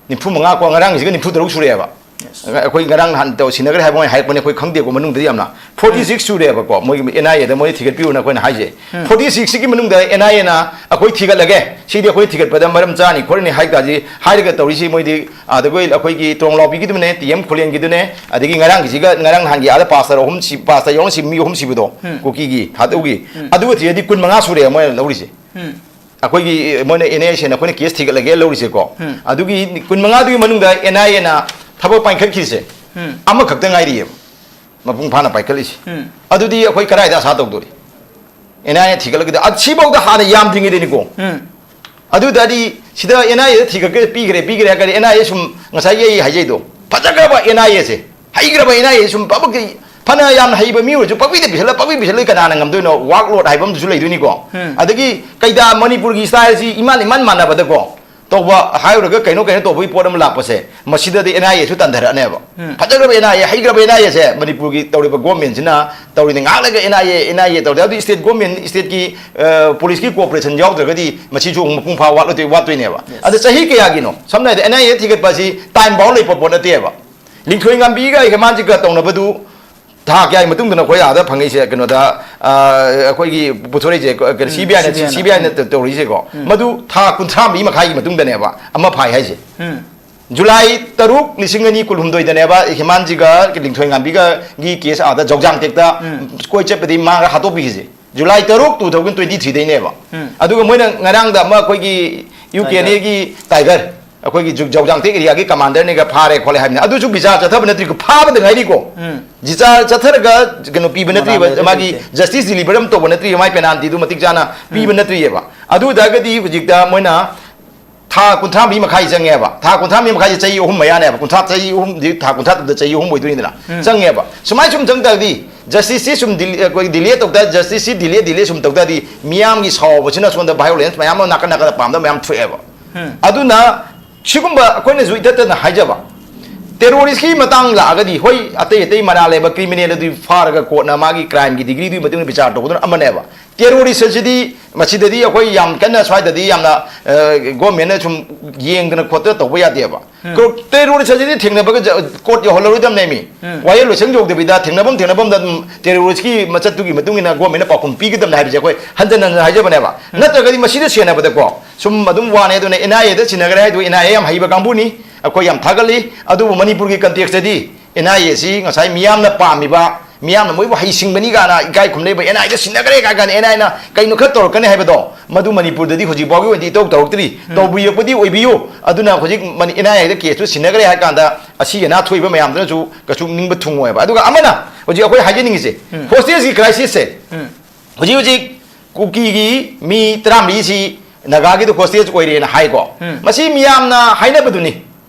ꯅꯤꯐꯨ ꯃꯉꯥ ꯀꯣ, ꯉꯔꯥꯡꯁꯤꯒ ꯅꯤꯐꯨ ꯇꯔꯨꯛ ꯁꯨꯔꯦꯕ꯫ Yes꯫ ꯑꯩꯈꯣꯏ ꯉꯔꯥꯡ ꯅꯍꯥꯟ ꯇꯧ-, ꯁꯤꯟꯅꯈ꯭ꯔꯦ ꯍꯥꯏꯕ ꯃꯣꯏ ꯍꯥꯏꯔꯛꯄꯅꯦ, ꯑꯩꯈꯣꯏ ꯈꯪꯗꯦꯀꯣ ꯃꯅꯨꯡꯗꯗꯤ ꯌꯥꯝꯅ꯫ ꯎꯝ꯫ Forty six ꯁꯨꯔꯦꯕꯀꯣ, ꯃꯣꯏꯒꯤ ꯑꯦꯟ ꯑꯥꯏ ꯑꯦꯗ ꯃꯣꯏꯅ ꯊꯤꯒꯠꯄꯤꯌꯨꯅ ꯑꯩꯈꯣꯏꯅ ꯍꯥꯏꯁꯦ꯫ ꯎꯝ꯫ Forty six ꯁꯤꯒꯤ ꯃꯅꯨꯡꯗ ꯑꯦꯟ ꯑꯥꯏ ꯑꯦꯅ ꯑꯩꯈꯣꯏ ꯊꯤꯒꯠꯂꯒꯦ, ꯁꯤꯗꯤ ꯑꯩꯈꯣꯏ ꯊꯤꯒꯠꯄꯗ ꯃꯔꯝ ꯆꯥꯅꯤ ꯈꯣꯠꯂꯅꯤ ꯍꯥꯏ ꯇꯥꯔꯗꯤ, ꯍꯥꯏꯔꯒ ꯇꯧꯔꯤꯁꯤ ꯃꯣꯏꯗꯤ ꯑꯗ ꯑꯩꯈꯣꯏ, ꯑꯩꯈꯣꯏꯒꯤ ꯇ꯭ꯔꯣꯡꯂꯥꯎꯕꯤꯒꯤꯗꯨꯅꯦ, ꯇꯤ ꯑꯦꯝ ꯈꯨꯂꯦꯟꯒꯤꯗꯨꯅꯦ, ꯑꯗꯒꯤ ꯉꯔꯥꯡꯒꯤꯁꯤꯒ, ꯉꯔꯥꯡ ꯅꯍꯥꯟꯒꯤ ꯑꯥꯗ ꯄꯥꯁꯇꯔ ꯑꯍꯨꯝ ꯁꯤ-, ꯄꯥꯁꯇꯔ ꯌꯥꯎꯅ ꯁꯤ-, ꯃꯤ ꯑꯍꯨꯝ ꯁꯤꯕꯗꯣ, ꯎꯝ꯫ ꯀꯨꯀꯤꯒꯤ ꯍꯥꯠꯇꯧꯒꯤ꯫ ꯎꯝ꯫ ꯑꯗꯨꯒ ꯊꯤꯔꯗꯤ ꯀꯨꯟ ꯃꯉꯥ ꯁꯨꯔꯦ ꯃꯣꯏꯅ ꯂꯧꯔꯤꯁꯦ꯫ ꯎꯝ꯫ ꯑꯩꯈꯣꯏꯒꯤ, ꯃꯣꯏꯅ ꯑꯦꯟ ꯑꯥꯏ ꯑꯦ ꯁꯤꯅ ꯑꯩꯈꯣꯏꯅ ꯀꯦꯁ ꯊꯤꯒꯠꯂꯒꯦ ꯂꯧꯔꯤꯁꯦꯀꯣ꯫ ꯎꯝ꯫ ꯑꯗꯨꯒꯤ ꯀꯨꯟ ꯃꯉꯥꯗꯨꯒꯤ ꯃꯅꯨꯡꯗ ꯑꯦꯟ ꯑꯥꯏ ꯑꯦꯅ ꯊꯕꯛ ꯄꯥꯏꯈꯠꯈꯤꯁꯦ ꯎꯝ꯫ ꯑꯃꯈꯛꯇ ꯉꯥꯏꯔꯤꯑꯕ꯫ ꯃꯄꯨꯡ ꯐꯥꯅ ꯄꯥꯏꯈꯠꯂꯤꯁꯦ꯫ ꯎꯝ꯫ ꯑꯗꯨꯗꯤ ꯑꯩꯈꯣꯏ ꯀꯗꯥꯏꯗ ꯑꯁꯥ ꯇꯧꯗꯣꯔꯤ? ꯑꯦꯟ ꯑꯥꯏ ꯑꯦ ꯊꯤꯒꯠꯂꯒꯗꯤ, ꯑ, ꯁꯤꯐꯥꯎꯗ ꯍꯥꯟꯅ ꯌꯥꯝꯗ꯭ꯔꯤꯉꯩꯗꯅꯤꯀꯣ꯫ ꯎꯝ꯫ ꯑꯗꯨ ꯇꯥꯔꯗꯤ ꯁꯤꯗ ꯑꯦꯟ ꯑꯥꯏ ꯑꯦꯗ ꯊꯤꯒꯠꯀꯦ, ꯄꯤꯈ꯭ꯔꯦ, ꯄꯤꯈ꯭ꯔꯦ ꯍꯥꯏꯔꯒꯗꯤ ꯑꯦꯟ ꯑꯥꯏ ꯑꯦ ꯁꯨꯝ ꯉꯁꯥꯏꯒꯤ ꯑꯩ ꯍꯥꯏꯖꯩꯗꯣ, ꯐꯖꯈ꯭ꯔꯕ ꯑꯦꯟ ꯑꯥꯏ ꯑꯦꯁꯦ, ꯍꯩꯈ꯭ꯔꯕ ꯑꯦꯟ ꯑꯥꯏ ꯑꯦ ꯁꯨꯝ ꯄꯕꯛꯇ ꯐꯅ ꯌꯥꯝꯅ ꯍꯩꯕ ꯃꯤ ꯑꯣꯏꯔꯁꯨ ꯄꯪꯄꯤꯗ ꯄꯤꯁꯜꯂ, ꯄꯪꯄꯤ ꯄꯤꯁꯜꯂ ꯀꯅꯥꯅ ꯉꯝꯗꯣꯏꯅꯣ? Workload ꯍꯥꯏꯕ ꯑꯃꯁꯨ ꯂꯩꯗꯣꯏꯅꯤꯀꯣ꯫ ꯎꯝ꯫ ꯑꯗꯒꯤ ꯀꯩꯗ ꯃꯅꯤꯄꯨꯔꯒꯤ ꯁ꯭ꯇꯥꯏꯜꯁꯤ ꯏꯃꯥꯟ ꯏꯃꯥꯟ ꯃꯥꯟꯅꯕꯗꯀꯣ, ꯇꯧꯕ ꯍꯥꯏꯔꯨꯔꯒ ꯀꯩꯅꯣ ꯀꯩꯅꯣ ꯇꯧꯕꯒꯤ ꯄꯣꯠ ꯑꯃ ꯂꯥꯛꯄꯁꯦ, ꯃꯁꯤꯗꯗꯤ ꯑꯦꯟ ꯑꯥꯏ ꯑꯦꯁꯨ ꯇꯟꯊꯔꯛꯑꯅꯦꯕ꯫ ꯎꯝ꯫ ꯐꯖꯈ꯭ꯔꯕ ꯑꯦꯟ ꯑꯥꯏ ꯑꯦ, ꯍꯩꯈ꯭ꯔꯕ ꯑꯦꯟ ꯑꯥꯏ ꯑꯦꯁꯦ ꯃꯅꯤꯄꯨꯔꯒꯤ ꯇꯧꯔꯤꯕ ꯒꯣꯔꯃꯦꯟꯁꯤꯅ ꯇꯧꯔꯤꯅꯤ꯫ ꯉꯥꯏꯍꯥꯛ ꯂꯩꯒ and I A, and I ꯑꯦ ꯇꯧꯔꯦ꯫ ꯑꯗꯨ ꯁ꯭ꯇꯦꯠ ꯒꯣꯔꯃꯦꯟ, ꯁ꯭ꯇꯦꯠꯀꯤ, ꯑ, ꯄꯨꯂꯤꯁꯀꯤ ꯀꯣꯑꯣꯄꯔꯦꯁꯟ ꯌꯥꯎꯗ꯭ꯔꯒꯗꯤ ꯃꯁꯤꯁꯨ ꯑꯃꯨꯛ ꯃꯄꯨꯡ ꯐꯥꯕ ꯋꯥꯠꯂꯣꯏꯗꯣꯏ-, ꯋꯥꯠꯇꯣꯏꯅꯦꯕ꯫ Yes꯫ ꯑꯗ ꯆꯍꯤ ꯀꯌꯥꯒꯤꯅꯣ? ꯁꯝꯅ ꯍꯥꯏꯔꯕꯗ ꯑꯦꯟ ꯑꯥꯏ ꯑꯦ ꯊꯤꯒꯠꯄ ꯑꯁꯤ ꯇꯥꯏꯝ ꯕꯥꯎꯟ ꯂꯩꯕ ꯄꯣꯠ ꯅꯠꯇꯦꯕ꯫ ꯂꯤꯡꯊꯣꯏ ꯉꯥꯝꯕꯤꯒ ꯍꯦꯃꯥꯟꯖꯤꯠꯀ ꯇꯧꯅꯕꯗꯨ ꯊꯥ ꯀꯌꯥꯒꯤ ꯃꯇꯨꯡꯗꯅꯣ ꯑꯩꯈꯣꯏ ꯑꯥꯗ ꯐꯪꯉꯛꯏꯁꯦ? ꯀꯩꯅꯣꯗ, ꯑ, ꯑꯩꯈꯣꯏꯒꯤ ꯄꯨꯊꯣꯔꯛꯏꯁꯦ, ꯀꯩꯅꯣ, ꯎꯝ, ꯁꯤ ꯕꯤ ꯑꯥꯏꯅ, ꯁꯤ ꯕꯤ ꯑꯥꯏꯅ꯫ ꯁꯤ ꯕꯤ ꯑꯥꯏꯅ ꯇꯧꯔꯤꯁꯦꯀꯣ꯫ ꯎꯝ꯫ ꯃꯗꯨ ꯊꯥ ꯀꯨꯟꯊ꯭ꯔꯥ ꯃꯔꯤ ꯃꯈꯥꯏꯒꯤ ꯃꯇꯨꯡꯗꯅꯦꯕ ꯑꯃ ꯐꯥꯏ ꯍꯥꯏꯁꯦ꯫ ꯎꯝ꯫ ꯖꯨꯂꯥꯏ ꯇꯔꯨꯛ, ꯂꯤꯁꯤꯡ ꯑꯅꯤ ꯀꯨꯟꯍꯨꯝꯗꯣꯏꯗꯅꯦꯕ ꯍꯦꯃꯥꯟꯖꯤꯒ ꯂꯤꯡꯊꯣꯏ ꯉꯥꯝꯕꯤꯒꯒꯤ ꯀꯦꯁ ꯑꯥꯗ ꯖꯧꯖꯥꯡ ꯇꯦꯛꯇ ꯎꯝ꯫ ꯀꯣꯏ ꯆꯠꯄꯗꯤ ꯃꯥꯒ ꯍꯥꯠꯇꯣꯛꯄꯤꯈꯤꯁꯦ꯫ ꯖꯨꯂꯥꯏ ꯇꯔꯨꯛ, two thousand twenty three ꯗꯩꯅꯦꯕ꯫ ꯎꯝ꯫ ꯑꯗꯨꯒ ꯃꯣꯏꯅ ꯉꯔꯥꯡꯗ ꯑꯃ ꯑꯩꯈꯣꯏꯒꯤ ꯌꯨ ꯀꯦ ꯑꯦꯟ ꯑꯦꯒꯤ ꯇꯥꯏꯒꯔ, ꯑꯩꯈꯣꯏꯒꯤ ꯖꯨ-, ꯖꯧꯖꯥꯡ ꯇꯦꯛ ꯑꯦꯔꯤꯌꯥꯒꯤ ꯀꯃꯥꯟꯗꯔꯅꯤꯒ ꯐꯥꯔꯦ ꯈꯣꯠꯂꯦ ꯍꯥꯏꯕꯅꯤ꯫ ꯑꯗꯨꯁꯨ ꯕꯤꯆꯥꯔ ꯆꯠꯊꯕ ꯅꯠꯇ꯭ꯔꯤꯀꯣ, ꯐꯥꯕꯗ ꯉꯥꯏꯔꯤꯀꯣ꯫ ꯎꯝ꯫ ꯕꯤꯆꯥꯔ ꯆꯠꯊꯔꯒ ꯀꯩꯅꯣ ꯄꯤꯕ ꯅꯠꯇ꯭ꯔꯤꯕ, ꯃꯣꯔꯥꯜ ꯂꯩꯕ ꯃꯥꯒꯤ ꯅꯠꯇꯦ꯫ ꯖꯁꯇꯤꯁ ꯗꯤꯂꯤꯚꯔ ꯑꯃ ꯇꯧꯕ ꯅꯠꯇ꯭ꯔꯤꯕ, ꯃꯥꯒꯤ ꯄꯦꯅꯥꯜꯇꯤꯗꯨ ꯃꯇꯤꯛ ꯆꯥꯅ ꯄꯤꯕ ꯎꯝ꯫ ꯅꯠꯇ꯭ꯔꯤꯑꯕ꯫ ꯑꯗꯨ ꯑꯣꯏ ꯇꯥꯔꯒꯗꯤ ꯍꯧꯖꯤꯛꯇ ꯃꯣꯏꯅ ꯊꯥ ꯀꯨꯟꯊ꯭ꯔꯥ ꯃꯔꯤ ꯃꯈꯥꯏ ꯆꯪꯉꯦꯕ꯫ ꯊꯥ ꯀꯨꯟꯊ꯭ꯔꯥ ꯃꯔꯤ ꯃꯈꯥꯏꯁꯦ ꯆꯍꯤ ꯑꯍꯨꯝ ꯃꯌꯥꯅꯦꯕ꯫ ꯀꯨꯟꯊ꯭ꯔꯥ, ꯆꯍꯤ ꯑꯍꯨꯝꯗꯤ, ꯊꯥ ꯀꯨꯟꯊ꯭ꯔꯥ ꯇꯔꯨꯛꯇ ꯆꯍꯤ ꯑꯍꯨꯝ ꯑꯣꯏꯗꯣꯏꯅꯤꯗꯅ꯫ ꯎꯝ꯫ ꯆꯪꯉꯦꯕ꯫ ꯁꯨꯃꯥꯏꯅ ꯁꯨꯝ ꯆꯪ ꯇꯥꯔꯗꯤ ꯖꯁꯇꯤꯁꯁꯤ ꯁꯨꯝ ꯗꯤꯂꯦ-, ꯑꯩꯈꯣꯏ ꯗꯤꯂꯦ ꯇꯧ ꯇꯥꯔꯗꯤ, ꯖꯁꯇꯤꯁꯁꯤ ꯗꯤꯂꯦ, ꯗꯤꯂꯦ ꯁꯨꯝ ꯇꯧ ꯇꯥꯔꯗꯤ ꯃꯤꯌꯥꯝꯒꯤ ꯁꯥꯎꯕꯁꯤꯅ ꯁꯣꯝꯗ ꯚꯥꯏꯑꯣꯂꯦꯟꯁ ꯃꯌꯥꯝ ꯑꯃ ꯅꯥꯀꯟ ꯅꯥꯀꯟꯗ ꯄꯥꯝꯗꯕ ꯃꯌꯥꯝ ꯊꯣꯛꯑꯦꯕ꯫ ꯎꯝ꯫ ꯑꯗꯨꯅ ꯁꯤꯒꯨꯝꯕ ꯑꯩꯈꯣꯏꯅꯁꯨ ꯏꯊꯠ ꯊꯠꯅ ꯍꯥꯏꯖꯕ, ꯇꯦꯔꯣꯔꯤꯁꯀꯤ ꯃꯇꯥꯡ ꯂꯥꯛꯑꯒꯗꯤ, ꯍꯣꯏ, ꯑꯇꯩ ꯑꯇꯩ ꯃꯔꯥꯜ ꯂꯩꯕ ꯀ꯭ꯔꯤꯃꯤꯅꯦꯜ ꯑꯗꯨ ꯐꯥꯔꯒ ꯀꯣꯔꯠꯅ ꯃꯥꯒꯤ ꯀ꯭ꯔꯥꯏꯝꯒꯤ ꯗꯤꯒ꯭ꯔꯤꯗꯨꯒꯤ ꯃꯇꯨꯡ ꯏꯟꯅ ꯕꯤꯆꯥꯔ ꯇꯧꯒꯗꯕ ꯑꯃꯅꯦꯕ꯫ ꯇꯦꯔꯣꯔꯤꯁ ꯑꯁꯤꯗꯤ ꯃꯁꯤꯗꯗꯤ ꯑꯩꯈꯣꯏ ꯌꯥꯝ ꯀꯟꯅ ꯁ꯭ꯋꯥꯏꯗꯗꯤ ꯌꯥꯝꯅ, ꯑ, ꯒꯣꯔꯃꯦꯟꯅ ꯁꯨꯝ ꯌꯦꯡꯗꯅ ꯈꯣꯠꯇꯅ ꯇꯧꯕ ꯌꯥꯗꯦꯕ꯫ ꯎꯝ꯫ ꯀꯣ-, ꯇꯦꯔꯣꯔꯤꯁ ꯑꯁꯤꯗꯤ ꯊꯦꯡꯅꯕꯒ ꯖ-, ꯀꯣꯔꯠ ꯌꯧꯍꯜꯂꯔꯣꯏꯗꯕꯅꯦꯃꯤ꯫ ꯎꯝ꯫ ꯋꯥꯌꯦꯜ ꯂꯣꯏꯁꯪ ꯌꯧꯗꯕꯤꯗ ꯊꯦꯡꯅꯐꯝ ꯊꯦꯡꯅꯐꯝꯗ ꯑꯗꯨꯝ ꯇꯦꯔꯣꯔꯤꯁꯀꯤ ꯃꯆꯠꯇꯨꯒꯤ ꯃꯇꯨꯡ ꯏꯟꯅ ꯒꯣꯔꯃꯦꯟꯅ ꯄꯥꯎꯈꯨꯝ ꯄꯤꯒꯗꯕꯅꯦ ꯍꯥꯏꯕꯁꯦ ꯑꯩꯈꯣꯏ ꯍꯟꯖꯟ ꯍꯟꯖꯟ ꯍꯥꯏꯖꯕꯅꯦꯕ꯫ ꯎꯝ꯫ ꯅꯠꯇ꯭ꯔꯒꯗꯤ ꯃꯁꯤꯗ ꯁꯦꯟꯅꯕꯗꯀꯣ ꯁꯨꯝ ꯑꯗꯨꯝ ꯋꯥꯅꯦ꯫ ꯑꯗꯨꯅ ꯑꯦꯟ ꯑꯥꯏ ꯑꯦꯗ ꯁꯤꯟꯅꯈ꯭ꯔꯦ ꯍꯥꯏꯗꯨ ꯑꯦꯟ ꯑꯥꯏ ꯑꯦ ꯌꯥꯝ ꯍꯩꯕ ꯀꯥꯡꯕꯨꯅꯤ, ꯑꯩꯈꯣꯏ ꯌꯥꯝ ꯊꯥꯒꯠꯂꯤ꯫ ꯑꯗꯨꯕꯨ ꯃꯅꯤꯄꯨꯔꯒꯤ ꯀꯟꯇꯦꯛꯁꯇꯗꯤ ꯑꯦꯟ ꯑꯥꯏ ꯑꯦꯁꯤ ꯉꯁꯥꯏ ꯃꯤꯌꯥꯝꯅ ꯄꯥꯝꯃꯤꯕ, ꯃꯤꯌꯥꯝꯅ ꯃꯣꯏꯕꯨ ꯍꯩꯁꯤꯡꯕꯅꯤ ꯀꯥꯏꯅ ꯏꯀꯥꯏ ꯈꯨꯝꯅꯩꯕ, ꯑꯦꯟ ꯑꯥꯏ ꯑꯦꯗ ꯁꯤꯟꯅꯈ꯭ꯔꯦ ꯀꯥꯏ ꯀꯥꯏꯅ ꯑꯦꯟ ꯑꯥꯏ ꯑꯦꯅ ꯀꯩꯅꯣ ꯈꯔ ꯇꯧꯔꯛꯀꯅꯤ ꯍꯥꯏꯕꯗꯣ, ꯃꯗꯨ ꯃꯅꯤꯄꯨꯔꯗꯗꯤ ꯍꯧꯖꯤꯛ ꯐꯥꯎꯒꯤ ꯑꯣꯏꯅꯗꯤ ꯏꯇꯧ ꯇꯧꯔꯛꯇ꯭ꯔꯤ꯫ ꯎꯝ꯫ ꯇꯧꯕꯤꯔꯛꯄꯗꯤ ꯑꯣꯏꯕꯤꯌꯨ꯫ ꯑꯗꯨꯅ ꯍꯧꯖꯤꯛ ꯃꯅꯤ-, ꯑꯦꯟ ꯑꯥꯏ ꯑꯦꯗ ꯀꯦꯁꯇꯨ ꯁꯤꯟꯅꯈ꯭ꯔꯦ ꯍꯥꯏ ꯀꯥꯟꯗ ꯑꯁꯤ ꯑꯅꯥ ꯊꯣꯛꯏꯕ ꯃꯌꯥꯝꯗꯨꯅꯁꯨ ꯀꯩꯁꯨ ꯅꯤꯡꯕ ꯊꯨꯡꯉꯣꯏꯕ꯫ ꯑꯗꯨꯒ ꯑꯃꯅ ꯍꯧꯖꯤꯛ ꯑꯩꯈꯣꯏ ꯍꯥꯏꯖꯅꯤꯡꯉꯤꯁꯦ, ꯎꯝ꯫ ꯍꯣꯁꯇꯦꯜꯒꯤ ꯀ꯭ꯔꯥꯏꯁꯤꯁꯁꯦ ꯎꯝ꯫ ꯍꯧꯖꯤꯛ ꯍꯧꯖꯤꯛ ꯀꯨꯀꯤꯒꯤ ꯃꯤ ꯇꯔꯥꯃꯔꯤꯁꯤ ꯅꯥꯒꯥꯒꯤꯗ ꯍꯣꯁꯇꯦꯖ ꯑꯣꯏꯔꯦꯅ ꯍꯥꯏꯀꯣ꯫ ꯎꯝ꯫ ꯃꯁꯤ ꯃꯤꯌꯥꯝꯅ ꯍꯥꯏꯅꯕꯗꯨꯅꯤ꯫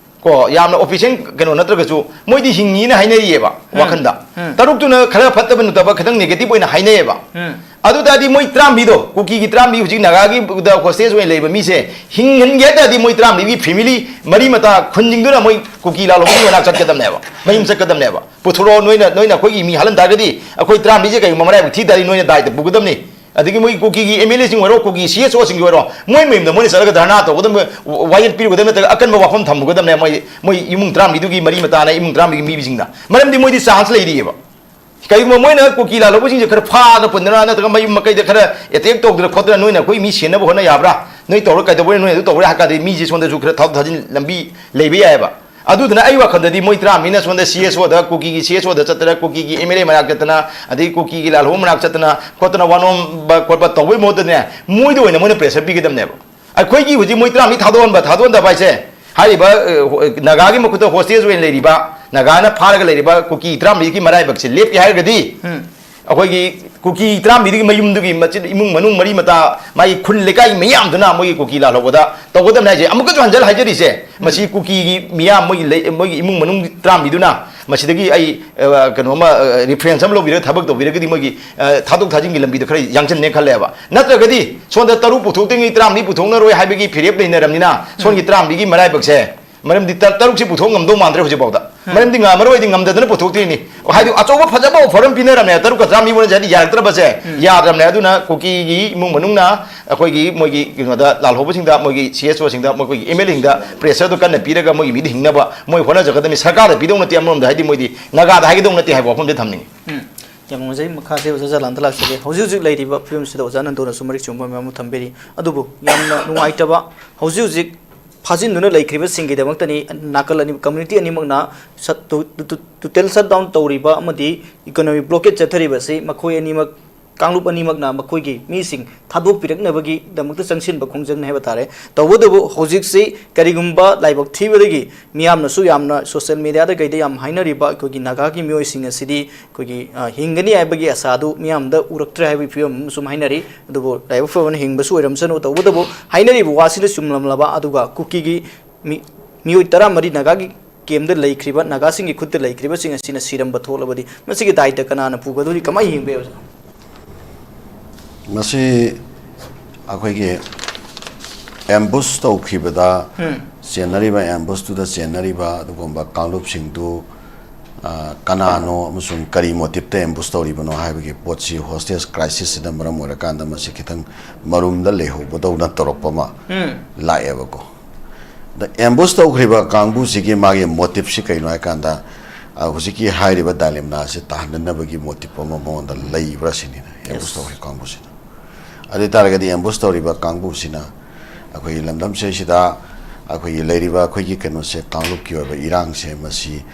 ꯀꯣ, ꯌꯥꯝꯅ ꯑꯣꯐꯤꯁꯤꯌꯦꯜ ꯀꯩꯅꯣ ꯅꯠꯇ꯭ꯔꯒꯁꯨ ꯃꯣꯏꯗꯤ ꯍꯤꯡꯉꯤꯅ ꯍꯥꯏꯅꯔꯤꯑꯕ꯫ ꯎꯝ꯫ ꯋꯥꯈꯟꯗ꯫ ꯎꯝ꯫ ꯇꯔꯨꯛꯇꯨꯅ ꯈꯔ ꯐꯠꯇꯕ ꯅꯨꯡꯇꯕ ꯈꯤꯇꯪ ꯅꯦꯒꯦꯇꯤꯚ ꯑꯣꯏꯅ ꯍꯥꯏꯅꯩꯑꯕ꯫ ꯎꯝ꯫ ꯑꯗꯨ ꯇꯥꯔꯗꯤ ꯃꯣꯏ ꯇꯔꯥꯃꯔꯤꯗꯣ, ꯀꯨꯀꯤꯒꯤ ꯇꯔꯥꯃꯔꯤ ꯍꯧꯖꯤꯛ ꯅꯥꯒꯥꯒꯤꯗ ꯍꯣꯁꯇꯦꯖ ꯑꯣꯏꯅ ꯂꯩꯕ ꯃꯤꯁꯦ ꯍꯤꯡꯍꯟꯒꯦ ꯍꯥꯏ ꯇꯥꯔꯗꯤ ꯃꯣꯏ ꯇꯔꯥꯃꯔꯤꯒꯤ ꯐꯦꯃꯤꯂꯤ ꯃꯔꯤ ꯃꯇꯥ ꯈꯨꯟꯁꯤꯡꯗꯨꯅ ꯃꯣꯏ ꯀꯨꯀꯤ ꯂꯥꯜꯍꯧꯕꯒꯤ ꯃꯅꯥꯛ ꯆꯠꯀꯗꯕꯅꯦꯕ, ꯃꯌꯨꯝ ꯆꯠꯀꯗꯕꯅꯦꯕ꯫ ꯄꯨꯊꯣꯔꯛꯑꯣ, ꯅꯣꯏꯅ, ꯅꯣꯏꯅ ꯑꯩꯈꯣꯏꯒꯤ ꯃꯤ ꯍꯥꯜꯍꯟ ꯇꯥꯔꯒꯗꯤ ꯑꯩꯈꯣꯏ ꯇꯔꯥꯃꯔꯤꯁꯦ ꯀꯩꯒꯨꯝꯕ ꯃꯔꯥꯏꯕꯛ ꯊꯤ ꯇꯥꯔꯗꯤ ꯅꯣꯏꯅ ꯗꯥꯏꯇ ꯄꯨꯒꯗꯕꯅꯤ꯫ ꯑꯗꯒꯤ ꯃꯣꯏ ꯀꯨꯀꯤꯒꯤ ꯑꯦꯝ ꯑꯦꯜ ꯑꯦꯁꯤꯡ ꯑꯣꯏꯔꯣ, ꯀꯨꯀꯤ ꯁꯤ ꯑꯦꯁ ꯑꯣꯁꯤꯡꯒꯤ ꯑꯣꯏꯔꯣ, ꯃꯣꯏ ꯃꯌꯨꯝꯗ ꯃꯣꯏꯅ ꯆꯠꯂꯒ ꯙꯔꯅꯥ ꯇꯧꯒꯗꯕ, ꯋꯥꯌꯦꯜ ꯄꯤꯔꯨꯒꯗꯕ ꯅꯠꯇ꯭ꯔꯒ ꯑꯀꯟꯕ ꯋꯥꯐꯝ ꯊꯝꯃꯨꯒꯗꯕꯅꯦ ꯃꯣꯏ, ꯃꯣꯏ ꯏꯃꯨꯡ ꯇꯔꯥꯃꯔꯤꯗꯨꯒꯤ ꯃꯔꯤ ꯃꯇꯥꯅ ꯏꯃꯨꯡ ꯇꯔꯥꯃꯔꯤꯒꯤ ꯃꯤꯁꯤꯡꯗ꯫ ꯃꯔꯝꯗꯤ ꯃꯣꯏꯗꯤ ꯆꯥꯟꯁ ꯂꯩꯔꯤꯑꯕ꯫ ꯀꯔꯤꯒꯨꯝꯕ ꯃꯣꯏꯅ ꯀꯨꯀꯤ ꯂꯥꯜꯍꯧꯕꯁꯤꯡꯁꯦ ꯈꯔ ꯐꯥꯗꯅ ꯄꯨꯟꯗꯅ ꯅꯠꯇ꯭ꯔꯒ ꯃꯌꯨꯝ ꯃꯀꯩꯗ ꯈꯔ ꯑꯦꯇꯦꯛ ꯇꯧꯗꯅ ꯈꯣꯠꯇꯅ ꯅꯣꯏꯅ ꯑꯩꯈꯣꯏ ꯃꯤ ꯁꯦꯟꯅꯕ ꯍꯣꯠꯅ ꯌꯥꯕ꯭ꯔꯥ? ꯅꯣꯏ ꯇꯧꯔ ꯀꯩꯗꯧꯕꯩ ꯅꯣꯏ ꯑꯗꯨ ꯇꯧꯔꯦ ꯍꯥꯏ ꯀꯥꯟꯗ ꯃꯤꯁꯦ ꯁꯣꯝꯗꯁꯨ ꯈꯔ ꯊꯥꯗꯣꯛ ꯊꯥꯖꯤꯟ ꯂꯝꯕꯤ ꯂꯩꯕ ꯌꯥꯏꯑꯕ꯫ ꯑꯗꯨꯗꯨꯅ ꯑꯩ ꯋꯥꯈꯜꯗꯗꯤ ꯃꯣꯏ ꯇꯔꯥꯃꯔꯤꯅ ꯁꯣꯝꯗ ꯁꯤ ꯑꯦꯁ ꯑꯣꯗ, ꯀꯨꯀꯤꯒꯤ ꯁꯤ ꯑꯦꯁ ꯑꯣꯗ ꯆꯠꯇꯅ, ꯀꯨꯀꯤꯒꯤ ꯑꯦꯝ ꯑꯦꯜ ꯑꯦ ꯃꯅꯥꯛ ꯆꯠꯇꯅ, ꯑꯗꯩ ꯀꯨꯀꯤꯒꯤ ꯂꯥꯜꯍꯧꯕ ꯃꯅꯥꯛ ꯆꯠꯇꯅ ꯈꯣꯠꯇꯅ ꯋꯥꯅꯣꯝꯕ ꯈꯣꯠꯄ ꯇꯧꯕꯩ ꯃꯍꯨꯠꯇꯅꯦ, ꯃꯣꯏꯗ ꯑꯣꯏꯅ ꯃꯣꯏꯅ ꯄ꯭ꯔꯦꯁꯔ ꯄꯤꯒꯗꯕꯅꯦꯕ꯫ ꯑꯩꯈꯣꯏꯒꯤ ꯍꯧꯖꯤꯛ ꯃꯣꯏ ꯇꯔꯥꯃꯔꯤ ꯊꯥꯗꯣꯛꯍꯟꯕ, ꯊꯥꯗꯣꯛꯍꯟꯗꯕ ꯍꯥꯏꯁꯦ, ꯍꯥꯏꯔꯤꯕ, ꯑ, ꯍꯣ-, ꯅꯥꯒꯥꯒꯤ ꯃꯈꯨꯠꯇ ꯍꯣꯁꯇꯦꯖ ꯑꯣꯏꯅ ꯂꯩꯔꯤꯕ, ꯅꯥꯒꯥꯅ ꯐꯥꯔꯒ ꯂꯩꯔꯤꯕ ꯀꯨꯀꯤ ꯇꯔꯥꯃꯔꯤꯒꯤ ꯃꯔꯥꯏꯕꯛꯁꯦ ꯂꯦꯞꯀꯦ ꯍꯥꯏꯔꯒꯗꯤ, ꯎꯝ꯫ ꯑꯩꯈꯣꯏꯒꯤ ꯀꯨꯀꯤ ꯇꯔꯥꯃꯔꯤꯗꯨꯒꯤ ꯃꯌꯨꯝꯗꯨꯒꯤ ꯃꯆꯤꯟ, ꯏꯃꯨꯡ ꯃꯅꯨꯡ ꯃꯔꯤ ꯃꯇꯥ, ꯃꯥꯒꯤ ꯈꯨꯟ ꯂꯩꯀꯥꯏ ꯃꯌꯥꯝꯗꯨꯅ ꯃꯣꯏꯒꯤ ꯀꯨꯀꯤ ꯂꯥꯜꯍꯧꯕꯗ ꯇꯧꯒꯗꯕꯅꯤ ꯍꯥꯏꯁꯦ꯫ ꯑꯃꯨꯛꯀꯁꯨ ꯍꯟꯖꯤꯜ ꯍꯥꯏꯖꯔꯤꯁꯦ, ꯎꯝ꯫ ꯃꯁꯤ ꯀꯨꯀꯤꯒꯤ ꯃꯤꯌꯥꯝ, ꯃꯣꯏꯒꯤ ꯂꯩ-, ꯃꯣꯏꯒꯤ ꯏꯃꯨꯡ ꯃꯅꯨꯡ ꯇꯔꯥꯃꯔꯤꯗꯨꯅ ꯃꯁꯤꯗꯒꯤ ꯑꯩ, ꯑ, ꯀꯩꯅꯣꯝꯃ, ꯑ, ꯔꯤꯐꯔꯦꯟꯁ ꯑꯃ ꯂꯧꯕꯤꯔꯒ ꯊꯕꯛ ꯇꯧꯕꯤꯔꯒꯗꯤ ꯃꯣꯏꯒꯤ, ꯑ, ꯊꯥꯗꯣꯛ ꯊꯥꯖꯤꯟꯒꯤ ꯂꯝꯕꯤꯗꯣ ꯈꯔ ꯌꯥꯡꯁꯤꯟꯅꯦ ꯈꯜꯂꯦꯕ꯫ ꯅꯠꯇ꯭ꯔꯒꯗꯤ ꯁꯣꯝꯗ ꯇꯔꯨꯛ ꯄꯨꯊꯣꯛꯇ꯭ꯔꯤꯉꯩ ꯇꯔꯥꯃꯔꯤ ꯄꯨꯊꯣꯛꯅꯔꯣꯏ ꯍꯥꯏꯕꯒꯤ ꯐꯤꯔꯦꯞ ꯂꯩꯅꯔꯕꯅꯤꯅ ꯁꯣꯝꯒꯤ ꯎꯝ꯫ ꯇꯔꯥꯃꯔꯤꯒꯤ ꯃꯔꯥꯏꯕꯛꯁꯦ, ꯃꯔꯝꯗꯤ ꯇ-, ꯇꯔꯨꯛꯁꯤ ꯄꯨꯊꯣꯛ ꯉꯝꯗꯧ ꯃꯥꯟꯗ꯭ꯔꯦ ꯍꯧꯖꯤꯛꯐꯥꯎꯗ꯫ ꯎꯝ꯫ ꯃꯔꯝꯗꯤ ꯉꯝꯃꯔꯣꯏꯗꯤ ꯉꯝꯗꯗꯅ ꯄꯨꯊꯣꯛꯇ꯭ꯔꯤꯅꯤ꯫ ꯍꯥꯏꯗꯤ ꯑꯆꯧꯕ ꯐꯖꯕ ꯑꯣꯐꯔ ꯑꯃ ꯄꯤꯅꯔꯝꯃꯦ, ꯇꯔꯨꯛꯀ ꯇꯔꯥꯃꯔꯤ ꯍꯥꯏꯗꯤ ꯌꯥꯔꯛꯇ꯭ꯔꯕꯁꯦ, ꯎꯝ꯫ ꯌꯥꯗ꯭ꯔꯕꯅꯦ꯫ ꯑꯗꯨꯅ ꯀꯨꯀꯤꯒꯤ ꯏꯃꯨꯡ ꯃꯅꯨꯡꯅ ꯑꯩꯈꯣꯏꯒꯤ ꯃꯣꯏꯒꯤ ꯀꯩꯅꯣꯗ ꯂꯥꯜꯍꯧꯕꯁꯤꯡꯗ, ꯃꯣꯏꯒꯤ ꯁꯤ ꯑꯦꯁ ꯑꯣꯁꯤꯡꯗ, ꯃꯈꯣꯏꯒꯤ ꯑꯦꯝ ꯑꯦꯜ ꯑꯦꯁꯤꯡꯗ ꯄ꯭ꯔꯦꯁꯔꯗꯣ ꯀꯟꯅ ꯄꯤꯔꯒ ꯃꯣꯏꯒꯤ ꯃꯤꯗ ꯍꯤꯡꯅꯕ ꯃꯣꯏ ꯍꯣꯠꯅꯖꯒꯗꯕꯅꯤ꯫ ꯁꯔꯀꯥꯔꯗ ꯄꯤꯗꯧ ꯅꯠꯇꯦ, ꯑꯃꯔꯣꯝꯗ ꯍꯥꯏꯗꯤ ꯃꯣꯏꯗꯤ ꯅꯥꯒꯥꯗ ꯍꯥꯏꯒꯗꯧ ꯅꯠꯇꯦ ꯍꯥꯏꯕ ꯋꯥꯐꯝꯁꯦ ꯊꯝꯅꯤꯡꯉꯤ꯫ ꯎꯝ꯫ ꯌꯥꯝ ꯅꯨꯡꯉꯥꯏꯖꯩ꯫ ꯃꯈꯥꯁꯦ ꯑꯣꯖꯥ ꯖꯂꯥꯟꯗ ꯂꯥꯛꯆꯒꯦ꯫ ꯍꯧꯖꯤꯛ ꯍꯧꯖꯤꯛ ꯂꯩꯔꯤꯕ ꯐꯤꯕꯝꯁꯤꯗ ꯑꯣꯖꯥ ꯅꯟꯗꯣꯅꯁꯨ ꯃꯔꯤꯛ ꯆꯨꯝꯕ ꯃꯌꯥꯝ ꯑꯃ ꯊꯝꯕꯤꯔꯤ꯫ ꯑꯗꯨꯕꯨ ꯌꯥꯝꯅ ꯅꯨꯡꯉꯥꯏꯇꯕ, ꯍꯧꯖꯤꯛ ꯍꯧꯖꯤꯛ ꯐꯥꯖꯤꯟꯗꯨꯅ ꯂꯩꯈ꯭ꯔꯤꯕꯁꯤꯡꯒꯤꯗꯃꯛꯇꯅꯤ ꯅꯥꯀꯜ ꯑꯅꯤ, ꯀꯝꯃ꯭ꯌꯨꯅꯤꯇꯤ ꯑꯅꯤꯃꯛꯅ ꯁꯠ-, ꯇꯨ-, ꯇꯨ-, ꯇꯨ-, ꯇꯣꯇꯦꯜ ꯁꯠ ꯗꯥꯎꯟ ꯇꯧꯔꯤꯕ ꯑꯃꯗꯤ ꯏꯀꯣꯅꯣꯃꯤ ꯕ꯭ꯂꯣꯀꯦꯠ ꯆꯠꯊꯔꯤꯕꯁꯤ ꯃꯈꯣꯏ ꯑꯅꯤꯃꯛ, ꯀꯥꯡꯂꯨꯞ ꯑꯅꯤꯃꯛꯅ ꯃꯈꯣꯏꯒꯤ ꯃꯤꯁꯤꯡ ꯊꯥꯗꯣꯛꯄꯤꯔꯛꯅꯕꯒꯤꯗꯃꯛꯇ ꯆꯪꯁꯤꯟꯕ ꯈꯣꯡꯖꯪꯅꯤ ꯍꯥꯏꯕ ꯇꯥꯔꯦ꯫ ꯇꯧꯕꯇꯕꯨ ꯍꯧꯖꯤꯛꯁꯤ ꯀꯔꯤꯒꯨꯝꯕ ꯂꯥꯏꯕꯛ ꯊꯤꯕꯗꯒꯤ ꯃꯤꯌꯥꯝꯅꯁꯨ ꯌꯥꯝꯅ ꯁꯣꯁꯤꯌꯦꯜ ꯃꯦꯗꯤꯌꯥꯗ ꯀꯩꯗ ꯌꯥꯝ ꯍꯥꯏꯅꯔꯤꯕ ꯑꯩꯈꯣꯏꯒꯤ ꯅꯥꯒꯥꯒꯤ ꯃꯤꯑꯣꯏꯁꯤꯡ ꯑꯁꯤꯗꯤ ꯑꯩꯈꯣꯏꯒꯤ, ꯑ, ꯍꯤꯡꯒꯅꯤ ꯍꯥꯏꯕꯒꯤ ꯑꯁꯥꯗꯨ ꯃꯤꯌꯥꯝꯗ ꯎꯔꯛꯇ꯭ꯔꯦ ꯍꯥꯏꯕꯒꯤ ꯐꯤꯕꯝ ꯑꯃꯁꯨ ꯍꯥꯏꯅꯔꯤ꯫ ꯑꯗꯨꯕꯨ ꯂꯥꯏꯕꯛ ꯐꯕꯅ ꯍꯤꯡꯕꯁꯨ ꯑꯣꯏꯔꯝꯁꯅꯨ, ꯇꯧꯕꯇꯕꯨ ꯍꯥꯏꯅꯔꯤꯕ ꯋꯥꯁꯤꯗ ꯆꯨꯝꯂꯝꯂꯕ ꯑꯗꯨꯒ ꯀꯨꯀꯤꯒꯤ ꯃꯤ-, ꯃꯤꯑꯣꯏ ꯇꯔꯥꯃꯔꯤ ꯅꯥꯒꯥꯒꯤ ꯀꯦꯝꯗ ꯂꯩꯈ꯭ꯔꯤꯕ, ꯅꯥꯒꯥꯁꯤꯡꯒꯤ ꯈꯨꯠꯇ ꯂꯩꯈ꯭ꯔꯤꯕꯁꯤꯡ ꯑꯁꯤꯅ ꯁꯤꯔꯝꯕ ꯊꯣꯛꯂꯕꯗꯤ ꯃꯁꯤꯒꯤ ꯗꯥꯏꯇ ꯀꯅꯥꯅ ꯄꯨꯒꯗꯧꯔꯤ? ꯀꯃꯥꯏꯅ ꯌꯦꯡꯕ ꯌꯥꯏ? ꯃꯁꯤ ꯑꯩꯈꯣꯏꯒꯤ ꯑꯦꯝꯕꯨꯁ ꯇꯧꯈꯤꯕꯗ ꯆꯦꯟꯅꯔꯤꯕ, ꯑꯦꯝꯕꯨꯁꯇꯨꯗ ꯆꯦꯟꯅꯔꯤꯕ ꯑꯗꯨꯒꯨꯝꯕ ꯀꯥꯡꯂꯨꯞꯁꯤꯡꯗꯨ, ꯑ, ꯀꯅꯥꯅꯣ ꯑꯃꯁꯨꯡ ꯀꯔꯤ ꯃꯣꯇꯤꯞꯇ ꯑꯦꯝꯕꯨꯁ ꯇꯧꯔꯤꯕꯅꯣ ꯍꯥꯏꯕꯒꯤ ꯄꯣꯠꯁꯤ ꯍꯣꯁꯇꯦꯖ ꯀ꯭ꯔꯥꯏꯁꯤꯁꯁꯤꯅ ꯃꯔꯝ ꯑꯣꯏꯔꯀꯥꯟꯗ ꯃꯁꯤ ꯈꯤꯇꯪ ꯃꯔꯨꯝꯗ ꯂꯩꯍꯧꯕꯗꯧꯅ ꯇꯧꯔꯛꯄ ꯑꯃ ꯂꯥꯛꯑꯦꯕꯀꯣ꯫ ꯑꯗ ꯑꯦꯝꯕꯨꯁ ꯇꯧꯈ꯭ꯔꯤꯕ ꯀꯥꯡꯕꯨꯁꯤꯒꯤ ꯃꯥꯒꯤ ꯃꯣꯇꯤꯞꯁꯤ ꯀꯩꯅꯣ ꯍꯥꯏꯀꯥꯟꯗ, ꯑ, ꯍꯧꯖꯤꯛꯀꯤ ꯍꯥꯏꯔꯤꯕ ꯗꯥꯏꯂꯦꯝꯅꯥꯁꯤ ꯇꯥꯍꯟꯅꯅꯕꯒꯤ ꯃꯣꯇꯤꯞ ꯑꯃ ꯃꯉꯣꯟꯗ ꯂꯩꯕ꯭ꯔꯥ ꯁꯤꯅꯤꯅꯦ ꯑꯦꯝꯕꯨꯁ ꯇꯧꯈ꯭ꯔꯤꯕ ꯀꯥꯡꯕꯨꯁꯤꯅ꯫ ꯑꯗꯨ ꯑꯣꯏ ꯇꯥꯔꯒꯗꯤ ꯑꯦꯝꯕꯨꯁ ꯇꯧꯔꯤꯕ ꯀꯥꯡꯕꯨꯁꯤꯅ ꯑꯩꯈꯣꯏꯒꯤ ꯂꯝꯗꯝꯁꯤꯗꯩꯁꯤꯗ ꯑꯩꯈꯣꯏꯒꯤ ꯂꯩꯔꯤꯕ ꯑꯩꯈꯣꯏꯒꯤ ꯀꯩꯅꯣꯁꯦ, ꯀꯥꯡꯂꯨꯞꯀꯤ ꯑꯣꯏꯕ ꯏꯔꯥꯡꯁꯦ, ꯃꯁꯤ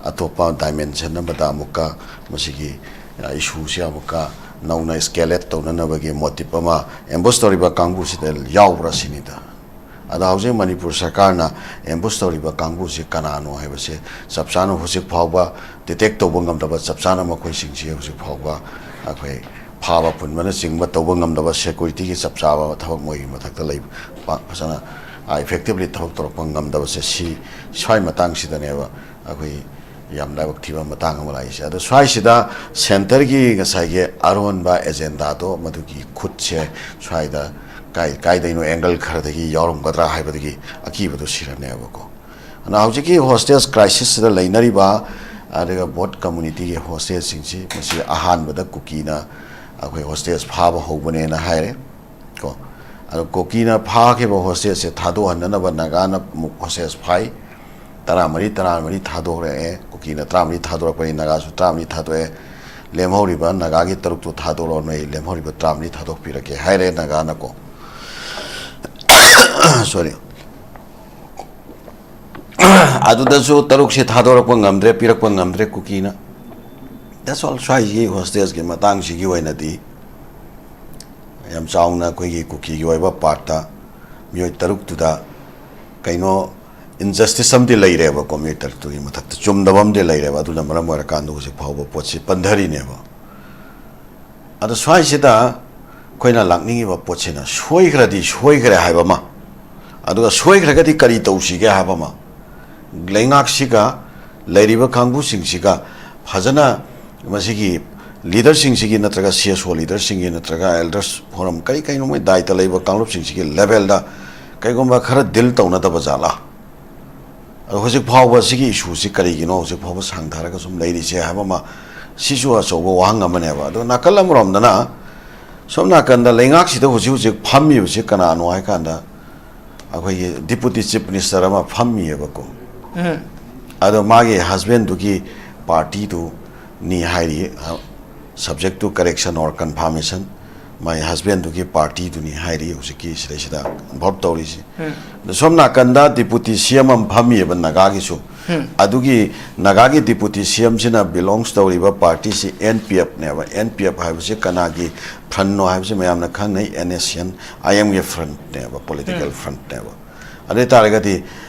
ꯑꯇꯣꯞꯄ ꯗꯥꯏꯃꯦꯟꯁꯟ ꯑꯃꯗ ꯑꯃꯨꯛꯀ ꯃꯁꯤꯒꯤ, ꯑ, ꯏꯁꯨꯁꯦ ꯑꯃꯨꯛꯀ ꯅꯧꯅ ꯏꯁꯀꯦꯂꯦꯠ ꯇꯧꯅꯅꯕꯒꯤ ꯃꯣꯇꯤꯞ ꯑꯃ ꯑꯦꯝꯕꯨꯁ ꯇꯧꯔꯤꯕ ꯀꯥꯡꯕꯨꯁꯤꯗ ꯌꯥꯎꯕ꯭ꯔꯥ ꯁꯤꯅꯤꯗ꯫ ꯑꯗꯣ ꯍꯧꯖꯤꯛ ꯃꯅꯤꯄꯨꯔ ꯁꯔꯀꯥꯔꯅ ꯑꯦꯝꯕꯨꯁ ꯇꯧꯔꯤꯕ ꯀꯥꯡꯕꯨꯁꯤ ꯀꯅꯥꯅꯣ ꯍꯥꯏꯕꯁꯦ ꯆꯞ ꯆꯥꯅ ꯍꯧꯖꯤꯛ ꯐꯥꯎꯕ ꯗꯤꯇꯦꯛ ꯇꯧꯕ ꯉꯝꯗꯕ, ꯆꯞ ꯆꯥꯅ ꯃꯈꯣꯏꯁꯤꯡꯁꯤ ꯍꯧꯖꯤꯛ ꯐꯥꯎꯕ ꯑꯩꯈꯣꯏ ꯐꯥꯕ ꯄꯨꯟꯕꯅꯆꯤꯡꯕ ꯇꯧꯕ ꯉꯝꯗꯕ, ꯁꯦꯀ꯭ꯌꯨꯔꯤꯇꯤꯒꯤ ꯆꯞ ꯆꯥꯕ ꯊꯕꯛ ꯃꯣꯏꯒꯤ ꯃꯊꯛꯇ ꯂꯩꯕ, ꯄꯥꯛ ꯐꯖꯅ, ꯑ, ꯏꯐꯦꯛꯇꯤꯚꯂꯤ ꯊꯕꯛ ꯇꯧꯔꯛꯄ ꯉꯝꯗꯕꯁꯦ, ꯁꯤ ꯁ꯭ꯋꯥꯏ ꯃꯇꯥꯡꯁꯤꯗꯅꯦꯕ ꯑꯩꯈꯣꯏ ꯌꯥꯝ ꯂꯥꯏꯕꯛ ꯊꯤꯕ ꯃꯇꯥꯡ ꯑꯃ ꯂꯥꯛꯏꯁꯦ꯫ ꯑꯗꯣ ꯁ꯭ꯋꯥꯏꯁꯤꯗ ꯁꯦꯟꯇꯔꯒꯤ ꯉꯁꯥꯏꯒꯤ ꯑꯔꯣꯟꯕ ꯑꯦꯖꯦꯟꯗꯥꯗꯣ, ꯃꯗꯨꯒꯤ ꯈꯨꯠꯁꯦ ꯁ꯭ꯋꯥꯏꯗ ꯀꯥꯏ ꯀꯥꯏꯗꯩꯅꯣ ꯑꯦꯡꯒꯜ ꯈꯔꯗꯒꯤ ꯌꯥꯎꯔꯝꯒꯗ꯭ꯔꯥ ꯍꯥꯏꯕꯗꯒꯤ ꯑꯀꯤꯕꯗꯣ ꯁꯤꯔꯅꯦꯕꯀꯣ꯫ ꯑꯗꯨꯅ ꯍꯧꯖꯤꯛꯀꯤ ꯍꯣꯁꯇꯦꯖ ꯀ꯭ꯔꯥꯏꯁꯤꯁꯁꯤꯗ ꯂꯩꯅꯔꯤꯕ, ꯑꯗꯨꯒ ꯕꯣꯠ ꯀꯝꯃꯨꯅꯤꯇꯤꯒꯤ ꯍꯣꯁꯇꯦꯖꯁꯤꯡꯁꯤ, ꯃꯁꯤ ꯑꯍꯥꯟꯕꯗ ꯀꯨꯀꯤꯅ ꯑꯩꯈꯣꯏ ꯍꯣꯁꯇꯦꯖ ꯐꯥꯕ ꯍꯧꯕꯅꯦꯅ ꯍꯥꯏꯔꯦ ꯀꯣ꯫ ꯑꯗꯣ ꯀꯨꯀꯤꯅ ꯐꯥꯈꯤꯕ ꯍꯣꯁꯇꯦꯖꯁꯦ ꯊꯥꯗꯣꯛꯍꯟꯅꯅꯕ ꯅꯥꯒꯥꯅ ꯑꯃꯨꯛ ꯍꯣꯁꯇꯦꯖ ꯐꯥꯏ꯫ ꯇꯔꯥꯃꯔꯤ, ꯇꯔꯥꯃꯔꯤ ꯊꯥꯗꯣꯛꯂꯛꯑꯦ꯫ ꯀꯨꯀꯤꯅ ꯇꯔꯥꯃꯔꯤ ꯊꯥꯗꯣꯔꯛꯄꯅꯤ, ꯅꯥꯒꯥꯁꯨ ꯇꯔꯥꯃꯔꯤ ꯊꯥꯗꯣꯛꯑꯦ꯫ ꯂꯦꯝꯍꯧꯔꯤꯕ ꯅꯥꯒꯥꯒꯤ ꯇꯔꯨꯛꯇꯨ ꯊꯥꯗꯣꯔꯛꯑꯣ, ꯅꯣꯏ ꯂꯦꯝꯍꯧꯔꯤꯕ ꯇꯔꯥꯃꯔꯤ ꯊꯥꯗꯣꯛꯄꯤꯔꯒꯦ ꯍꯥꯏꯔꯦ ꯅꯥꯒꯥꯅꯀꯣ꯫ ꯁꯣꯔꯤ꯫ ꯑꯗꯨꯗꯁꯨ ꯇꯔꯨꯛꯁꯦ ꯊꯥꯗꯣꯔꯛꯄ ꯉꯝꯗ꯭ꯔꯦ, ꯄꯤꯔꯛꯄ ꯉꯝꯗ꯭ꯔꯦ ꯀꯨꯀꯤꯅ꯫ That's all. ꯁ꯭ꯋꯥꯏꯁꯤꯒꯤ ꯍꯣꯁꯇꯦꯖꯀꯤ ꯃꯇꯥꯡꯁꯤꯒꯤ ꯑꯣꯏꯅꯗꯤ ꯌꯥꯝ ꯆꯥꯎꯅ ꯑꯩꯈꯣꯏꯒꯤ ꯀꯨꯀꯤꯒꯤ ꯑꯣꯏꯕ ꯄꯥꯔꯠꯇ ꯃꯤꯑꯣꯏ ꯇꯔꯨꯛꯇꯨꯗ ꯀꯩꯅꯣ ꯏꯟꯖꯁꯇꯤꯁ ꯑꯃꯗꯤ ꯂꯩꯔꯦꯕꯀꯣ, ꯃꯤꯑꯣꯏ ꯇꯔꯨꯛꯇꯨꯒꯤ ꯃꯊꯛꯇ ꯆꯨꯝꯗꯕ ꯑꯃꯗꯤ ꯂꯩꯔꯦꯕ꯫ ꯑꯗꯨꯅ ꯃꯔꯝ ꯑꯣꯏꯔꯀꯥꯟꯗ ꯍꯧꯖꯤꯛ ꯐꯥꯎꯕ ꯄꯣꯠꯁꯤ ꯄꯟꯊꯔꯤꯅꯦꯕ꯫ ꯑꯗꯣ ꯁ꯭ꯋꯥꯏꯁꯤꯗ ꯑꯩꯈꯣꯏꯅ ꯂꯥꯛꯅꯤꯡꯉꯤꯕ ꯄꯣꯠꯁꯤꯅ ꯁꯣꯏꯈ꯭ꯔꯗꯤ ꯁꯣꯏꯈ꯭ꯔꯦ ꯍꯥꯏꯕ ꯑꯃ, ꯑꯗꯨꯒ ꯁꯣꯏꯈ꯭ꯔꯒꯗꯤ ꯀꯔꯤ ꯇꯧꯁꯤꯒꯦ ꯍꯥꯏꯕ ꯑꯃ, ꯂꯩꯉꯥꯛꯁꯤꯒ ꯂꯩꯔꯤꯕ ꯀꯥꯡꯕꯨꯁꯤꯡꯁꯤꯒ ꯐꯖꯅ ꯃꯁꯤꯒꯤ ꯂꯤꯗꯔꯁꯤꯡꯁꯤꯒꯤ ꯅꯠꯇ꯭ꯔꯒ ꯁꯤ ꯑꯦꯁ ꯑꯣ ꯂꯤꯗꯔꯁꯤꯡꯒꯤ ꯅꯠꯇ꯭ꯔꯒ ꯑꯦꯜꯗꯔꯁ ꯐꯣꯔꯝ ꯀꯔꯤ ꯀꯔꯤꯅꯣ ꯃꯣꯏ ꯗꯥꯏꯇ ꯂꯩꯕ ꯀꯥꯡꯂꯨꯞꯁꯤꯡꯁꯤꯒꯤ ꯂꯦꯚꯦꯜꯗ ꯀꯩꯒꯨꯝꯕ ꯈꯔ ꯗꯤꯜ ꯇꯧꯅꯗꯕ ꯖꯥꯠꯂꯥ? ꯑꯗꯣ ꯍꯧꯖꯤꯛ ꯐꯥꯎꯕ ꯁꯤꯒꯤ ꯏꯁꯨꯁꯤ ꯀꯔꯤꯒꯤꯅꯣ ꯍꯧꯖꯤꯛ ꯐꯥꯎꯕ ꯁꯥꯡꯊꯔꯒ ꯁꯨꯝ ꯂꯩꯔꯤꯁꯦ ꯍꯥꯏꯕ ꯑꯃ, ꯁꯤꯁꯨ ꯑꯆꯧꯕ ꯋꯥꯍꯪ ꯑꯃꯅꯦꯕ꯫ ꯑꯗꯣ ꯅꯥꯀꯜ ꯑꯃꯔꯣꯝꯗꯅ ꯁꯣꯝ ꯅꯥꯀꯟꯗ ꯂꯩꯉꯥꯛꯁꯤꯗ ꯍꯧꯖꯤꯛ ꯍꯧꯖꯤꯛ ꯐꯝꯃꯤꯕꯁꯤ ꯀꯅꯥꯅꯣ ꯍꯥꯏ ꯀꯥꯟꯗ, ꯑꯩꯈꯣꯏꯒꯤ ꯗꯤꯄꯨꯇꯤ ꯆꯤꯐ ꯃꯤꯅꯤꯁꯇꯔ ꯑꯃ ꯐꯝꯃꯤꯑꯕꯀꯣ꯫ ꯑꯗꯣ ꯃꯥꯒꯤ ꯍꯁꯕꯦꯟꯗꯨꯒꯤ ꯄꯥꯔꯇꯤꯗꯨꯅꯤ ꯍꯥꯏꯔꯤ, subject to correction or confirmation, ꯃꯥꯒꯤ ꯍꯁꯕꯦꯟꯗꯨꯒꯤ ꯄꯥꯔꯇꯤꯗꯨꯅꯤ ꯍꯥꯏꯔꯤ ꯍꯧꯖꯤꯛꯀꯤ ꯁꯤꯗꯩꯁꯤꯗ ꯏꯟꯚꯣꯜꯕ ꯇꯧꯔꯤꯁꯤ꯫ ꯑꯗꯣ ꯁꯣꯝ ꯅꯥꯀꯟꯗ ꯗꯤꯄꯨꯇꯤ ꯁꯤ ꯑꯦꯝ ꯑꯃ ꯐꯝꯃꯤꯑꯕ ꯅꯥꯒꯥꯒꯤꯁꯨ꯫ ꯑꯗꯨꯒꯤ ꯅꯥꯒꯥꯒꯤ ꯗꯤꯄꯨꯇꯤ ꯁꯤ ꯑꯦꯝꯁꯤꯅ ꯕꯤꯂꯣꯡꯁ ꯇꯧꯔꯤꯕ ꯄꯥꯔꯇꯤꯁꯤ ꯑꯦꯟ ꯄꯤ ꯑꯦꯐꯅꯦꯕ꯫ ꯑꯦꯟ ꯄꯤ ꯑꯦꯐ ꯍꯥꯏꯕꯁꯤ ꯀꯅꯥꯒꯤ ꯐ꯭ꯔꯟꯅꯣ ꯍꯥꯏꯕꯁꯤ ꯃꯌꯥꯝꯅ ꯈꯪꯅꯩ, and S C and I ꯑꯦꯝꯒꯤ ꯐ꯭ꯔꯟꯅꯦꯕ, ꯄꯣꯂꯤꯇꯤꯀꯦꯜ ꯐ꯭ꯔꯟꯅꯦꯕ꯫ ꯑꯗꯨ ꯑꯣꯏ ꯇꯥꯔꯒꯗꯤ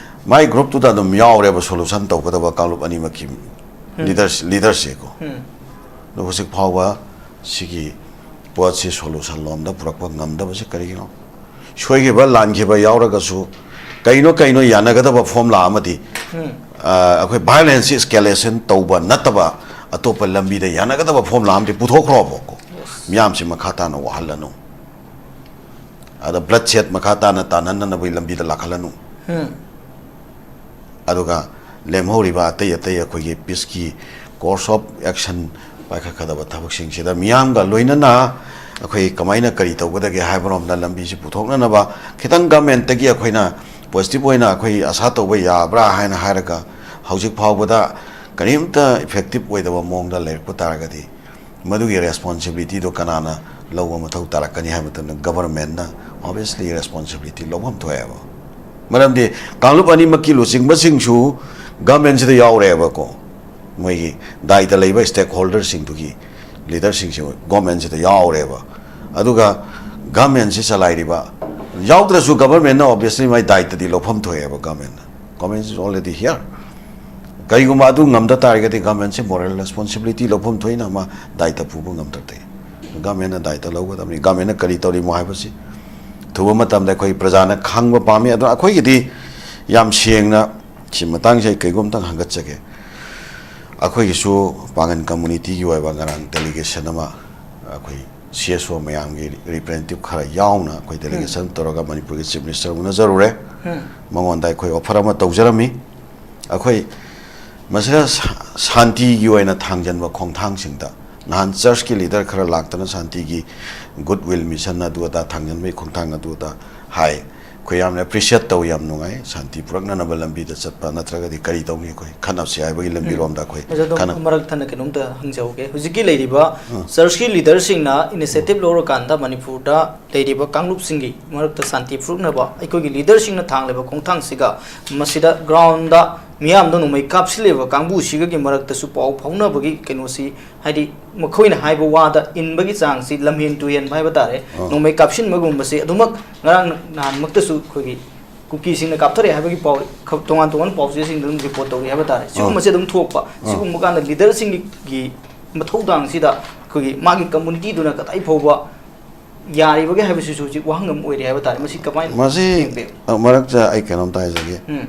ꯃꯥꯏ ꯒ꯭ꯔꯨꯞꯇꯨꯗ ꯑꯗꯨꯝ ꯌꯥꯎꯔꯦꯕ ꯁꯣꯂꯨꯁꯟ ꯇꯧꯒꯗꯕ ꯀꯥꯡꯂꯨꯞ ꯑꯅꯤꯃꯛꯀꯤ ꯂꯤꯗꯔꯁ ꯂꯤꯗꯔꯁꯦꯀꯣ꯫ ꯑꯗꯣ ꯍꯧꯖꯤꯛ ꯐꯥꯎꯕ ꯁꯤꯒꯤ ꯄꯣꯠꯁꯤ ꯁꯣꯂꯨꯁꯟ ꯂꯣꯝꯗ ꯄꯨꯔꯛꯄ ꯉꯝꯗꯕꯁꯤ ꯀꯔꯤꯒꯤꯅꯣ? ꯁꯣꯏꯈꯤꯕ ꯂꯥꯟꯈꯤꯕ ꯌꯥꯎꯔꯒꯁꯨ ꯀꯩꯅꯣ ꯀꯩꯅꯣ ꯌꯥꯅꯒꯗꯕ ꯐꯣꯝꯂꯥ ꯑꯃꯗꯤ, ꯑ, ꯑꯩꯈꯣꯏ ꯚꯥꯏꯑꯣꯂꯦꯟꯁꯁꯤ ꯏꯁꯀꯦꯂꯦꯁꯟ ꯇꯧꯕ ꯅꯠꯇꯕ ꯑꯇꯣꯞꯄ ꯂꯝꯕꯤꯗ ꯌꯥꯅꯒꯗꯕ ꯐꯣꯝꯂꯥ ꯑꯃꯗꯤ ꯄꯨꯊꯣꯛꯈ꯭ꯔꯣꯕꯀꯣ꯫ ꯃꯤꯌꯥꯝꯁꯤ ꯃꯈꯥ ꯇꯥꯅ ꯋꯥꯍꯜꯂꯅꯨ꯫ ꯑꯗ ꯕ꯭ꯂꯗ ꯁꯦꯠ ꯃꯈꯥ ꯇꯥꯅ ꯇꯥꯅꯅꯅꯕꯒꯤ ꯂꯝꯕꯤꯗ ꯂꯥꯛꯍꯜꯂꯅꯨ꯫ ꯑꯗꯨꯒ ꯂꯦꯝꯍꯧꯔꯤꯕ ꯑꯇꯩ ꯑꯇꯩ ꯑꯩꯈꯣꯏꯒꯤ ꯄꯤꯁꯀꯤ ꯀꯣꯔꯁ ꯑꯣꯐ ꯑꯦꯛꯁꯟ ꯄꯥꯏꯈꯠꯀꯗꯕ ꯊꯕꯛꯁꯤꯡꯁꯤꯗ ꯃꯤꯌꯥꯝꯒ ꯂꯣꯏꯅꯅ ꯑꯩꯈꯣꯏ ꯀꯃꯥꯏꯅ ꯀꯔꯤ ꯇꯧꯒꯗꯒꯦ ꯍꯥꯏꯕꯔꯣꯝꯗ ꯂꯝꯕꯤꯁꯤ ꯄꯨꯊꯣꯛꯅꯅꯕ ꯈꯤꯇꯪ ꯒꯃꯦꯟꯇꯒꯤ ꯑꯩꯈꯣꯏꯅ ꯄꯣꯖꯤꯇꯤꯚ ꯑꯣꯏꯅ ꯑꯩꯈꯣꯏ ꯑꯁꯥ ꯇꯧꯕ ꯌꯥꯕ꯭ꯔꯥ ꯍꯥꯏꯅ ꯍꯥꯏꯔꯒ ꯍꯧꯖꯤꯛ ꯐꯥꯎꯕꯗ ꯀꯔꯤꯝꯇ ꯏꯐꯦꯛꯇꯤꯚ ꯑꯣꯏꯗꯕ ꯃꯑꯣꯡꯗ ꯂꯩꯔꯛꯄ ꯇꯥꯔꯒꯗꯤ ꯃꯗꯨꯒꯤ ꯔꯦꯁꯄꯣꯟꯁꯤꯕꯤꯂꯤꯇꯤꯗꯣ ꯀꯅꯥꯅ ꯂꯧꯕ ꯃꯊꯧ ꯇꯥꯔꯛꯀꯅꯤ ꯍꯥꯏꯕ ꯃꯇꯝꯗ ꯒꯕꯔꯃꯦꯟꯅ ꯑꯣꯕꯤꯌꯁꯂꯤ ꯔꯦꯁꯄꯣꯟꯁꯤꯕꯤꯂꯤꯇꯤ ꯂꯧꯐꯝ ꯊꯣꯛꯑꯦꯕ꯫ ꯃꯔꯝꯗꯤ ꯀꯥꯡꯂꯨꯞ ꯑꯅꯤꯃꯛꯀꯤ ꯂꯨꯆꯤꯡꯕꯁꯤꯡꯁꯨ ꯒꯃꯦꯟꯁꯤꯗ ꯌꯥꯎꯔꯦꯕꯀꯣ꯫ ꯃꯣꯏꯒꯤ ꯗꯥꯏꯇ ꯂꯩꯕ ꯁ꯭ꯇꯦꯛ ꯍꯣꯜꯗꯔꯁꯤꯡꯗꯨꯒꯤ ꯂꯤꯗꯔꯁꯤꯡꯁꯤ ꯒꯣꯔꯃꯦꯟꯁꯤꯗ ꯌꯥꯎꯔꯦꯕ꯫ ꯑꯗꯨꯒ ꯒꯃꯦꯟꯁꯤ ꯆꯂꯥꯏꯔꯤꯕ, ꯌꯥꯎꯗ꯭ꯔꯁꯨ ꯒꯕꯔꯃꯦꯟꯅ ꯑꯣꯕꯤꯌꯁꯂꯤ ꯃꯥꯏ ꯗꯥꯏꯇꯗꯤ ꯂꯧꯐꯝ ꯊꯣꯛꯑꯦꯕ꯫ ꯒꯃꯦꯟꯅ, government is already here꯫ ꯀꯔꯤꯒꯨꯝꯕ ꯑꯗꯨ ꯉꯝꯗ ꯇꯥꯔꯒꯗꯤ ꯒꯃꯦꯟꯁꯤ ꯃꯣꯔꯦꯜ ꯔꯦꯁꯄꯣꯟꯁꯤꯕꯤꯂꯤꯇꯤ ꯂꯧꯐꯝ ꯊꯣꯛꯏꯅ ꯑꯃ ꯗꯥꯏꯇ ꯄꯨꯕ ꯉꯝꯗ꯭ꯔꯗꯤ꯫ ꯒꯃꯦꯟꯅ ꯗꯥꯏꯇ ꯂꯧꯒꯗꯕꯅꯤ꯫ ꯒꯃꯦꯟꯅ ꯀꯔꯤ ꯇꯧꯔꯤꯃꯣ ꯍꯥꯏꯕꯁꯤ ꯑꯊꯨꯕ ꯃꯇꯝꯗ ꯑꯩꯈꯣꯏ ꯄ꯭ꯔꯖꯥꯅ ꯈꯪꯕ ꯄꯥꯝꯃꯤ꯫ ꯑꯗꯨꯅ ꯑꯩꯈꯣꯏꯒꯤꯗꯤ ꯌꯥꯝ ꯁꯦꯡꯅ ꯁꯤ ꯃꯇꯥꯡꯁꯦ ꯑꯩ ꯀꯩꯒꯨꯝ ꯑꯝꯇꯪ ꯍꯪꯒꯠꯆꯒꯦ꯫ ꯑꯩꯈꯣꯏꯒꯤꯁꯨ ꯄꯥꯡꯒꯟ ꯀꯝꯃꯨꯅꯤꯇꯤꯒꯤ ꯑꯣꯏꯕ ꯉꯔꯥꯡ ꯗꯦꯂꯤꯒꯦꯁꯟ ꯑꯃ ꯑꯩꯈꯣꯏ ꯁꯤ ꯑꯦꯁ ꯑꯣ ꯃꯌꯥꯝꯒꯤ ꯔꯤꯄ꯭ꯔꯦꯖꯦꯟꯇꯦꯇꯤꯚ ꯈꯔ ꯌꯥꯎꯅ ꯑꯩꯈꯣꯏ ꯗꯦꯂꯤꯒꯦꯁꯟ ꯇꯧꯔꯒ ꯃꯅꯤꯄꯨꯔꯒꯤ ꯆꯤꯐ ꯃꯤꯅꯤꯁꯇꯔ ꯎꯅꯖꯔꯨꯔꯦ꯫ ꯃꯉꯣꯟꯗ ꯑꯩꯈꯣꯏ ꯑꯣꯐꯔ ꯑꯃ ꯇꯧꯖꯔꯝꯃꯤ꯫ ꯑꯩꯈꯣꯏ ꯃꯁꯤꯗ ꯁꯥ-, ꯁꯥꯟꯇꯤꯒꯤ ꯑꯣꯏꯅ ꯊꯥꯡꯖꯟꯕ ꯈꯣꯡꯊꯥꯡꯁꯤꯡꯗ ꯅꯍꯥꯟ ꯆꯔꯆꯀꯤ ꯂꯤꯗꯔ ꯈꯔ ꯂꯥꯛꯇꯅ ꯁꯥꯟꯇꯤꯒꯤ ꯒꯨꯗ ꯋꯤꯜ ꯃꯤꯁꯟ ꯑꯗꯨ ꯑꯗꯥ ꯊꯥꯡꯖꯟꯕꯒꯤ ꯈꯣꯡꯊꯥꯡ ꯑꯗꯨ ꯑꯗꯥ ꯍꯥꯏ꯫ ꯑꯩꯈꯣꯏ ꯌꯥꯝꯅ ꯑꯦꯄ꯭ꯔꯤꯁꯤꯌꯦꯠ ꯇꯧꯏ, ꯌꯥꯝ ꯅꯨꯡꯉꯥꯏ꯫ ꯁꯥꯟꯇꯤ ꯄꯨꯔꯛꯅꯅꯕ ꯂꯝꯕꯤꯗ ꯆꯠꯄ ꯅꯠꯇ꯭ꯔꯒꯗꯤ ꯀꯔꯤ ꯇꯧꯅꯤ? ꯑꯩꯈꯣꯏ ꯈꯠꯅꯕꯁꯤ ꯍꯥꯏꯕꯒꯤ ꯂꯝꯕꯤꯔꯣꯝꯗ ꯑꯩꯈꯣꯏ ꯑꯗꯣ ꯈꯟꯅ- ꯃꯔꯛ ꯊꯠꯅ ꯀꯩꯅꯣꯝꯇ ꯍꯪꯖꯍꯧꯒꯦ꯫ ꯍꯧꯖꯤꯛꯀꯤ ꯂꯩꯔꯤꯕ ꯆꯔꯆꯀꯤ ꯂꯤꯗꯔꯁꯤꯡꯅ ꯏꯅꯤꯁꯤꯌꯦꯇꯤꯚ ꯂꯧꯔꯀꯥꯟꯗ ꯃꯅꯤꯄꯨꯔꯗ ꯂꯩꯔꯤꯕ ꯀꯥꯡꯂꯨꯞꯁꯤꯡꯒꯤ ꯃꯔꯛꯇ ꯁꯥꯟꯇꯤ ꯄꯨꯔꯛꯅꯕ ꯑꯩꯈꯣꯏꯒꯤ ꯂꯤꯗꯔꯁꯤꯡꯅ ꯊꯥꯡꯂꯤꯕ ꯈꯣꯡꯊꯥꯡꯁꯤꯒ ꯃꯁꯤꯗ ꯒ꯭ꯔꯥꯎꯟꯗ ꯃꯤꯌꯥꯝꯗ ꯅꯣꯡꯃꯩ ꯀꯥꯞꯁꯤꯜꯂꯤꯕ ꯀꯥꯡꯕꯨꯁꯤꯒꯒꯤ ꯃꯔꯛꯇꯁꯨ ꯄꯥꯎ ꯐꯥꯎꯅꯕꯒꯤ ꯀꯩꯅꯣꯁꯤ, ꯍꯥꯏꯗꯤ ꯃꯈꯣꯏꯅ ꯍꯥꯏꯕ ꯋꯥꯗ ꯏꯟꯕꯒꯤ ꯆꯥꯡꯁꯤ ꯂꯝꯍꯦꯟ ꯇꯨꯍꯦꯟꯕ ꯍꯥꯏꯕ ꯇꯥꯔꯦ, ꯅꯣꯡꯃꯩ ꯀꯥꯞꯁꯤꯟꯕꯒꯨꯝꯕꯁꯤ ꯑꯗꯨꯃꯛ ꯉꯔꯥꯡ ꯅꯍꯥꯟꯃꯛꯇꯁꯨ ꯑꯩꯈꯣꯏꯒꯤ ꯀꯨꯀꯤꯁꯤꯡꯅ ꯀꯥꯞꯊꯔꯛꯑꯦ ꯍꯥꯏꯕꯒꯤ ꯄꯥꯎ ꯈ-, ꯇꯣꯉꯥꯟ ꯇꯣꯉꯥꯟꯕ ꯄꯥꯎ ꯆꯦꯁꯤꯡꯗ ꯑꯗꯨꯝ ꯔꯤꯄꯣꯔꯠ ꯇꯧꯔꯤ ꯍꯥꯏꯕ ꯇꯥꯔꯦ꯫ ꯁꯤꯒꯨꯝꯕꯁꯦ ꯑꯗꯨꯝ ꯊꯣꯛꯄ, ꯁꯤꯒꯨꯝꯕ ꯀꯥꯟꯗ ꯂꯤꯗꯔꯁꯤꯡꯒꯤ ꯃꯊꯧꯗꯥꯡꯁꯤꯗ ꯑꯩꯈꯣꯏꯒꯤ ꯃꯥꯒꯤ ꯀꯝꯃꯨꯅꯤꯇꯤꯗꯨꯅ ꯀꯗꯥꯏ ꯐꯥꯎꯕ ꯌꯥꯔꯤꯕꯒꯦ ꯍꯥꯏꯕꯁꯤꯁꯨ ꯍꯧꯖꯤꯛ ꯋꯥꯍꯪ ꯑꯃ ꯑꯣꯏꯔꯤ ꯍꯥꯏꯕ ꯇꯥꯔꯦ꯫ ꯃꯁꯤ ꯀꯃꯥꯏꯅ ꯃꯁꯤ, ꯌꯦꯡꯕꯤꯕ? ꯑ, ꯃꯔꯛꯇ ꯑꯩ ꯀꯩꯅꯣꯝꯇ ꯍꯥꯏꯖꯒꯦ꯫ ꯎꯝ꯫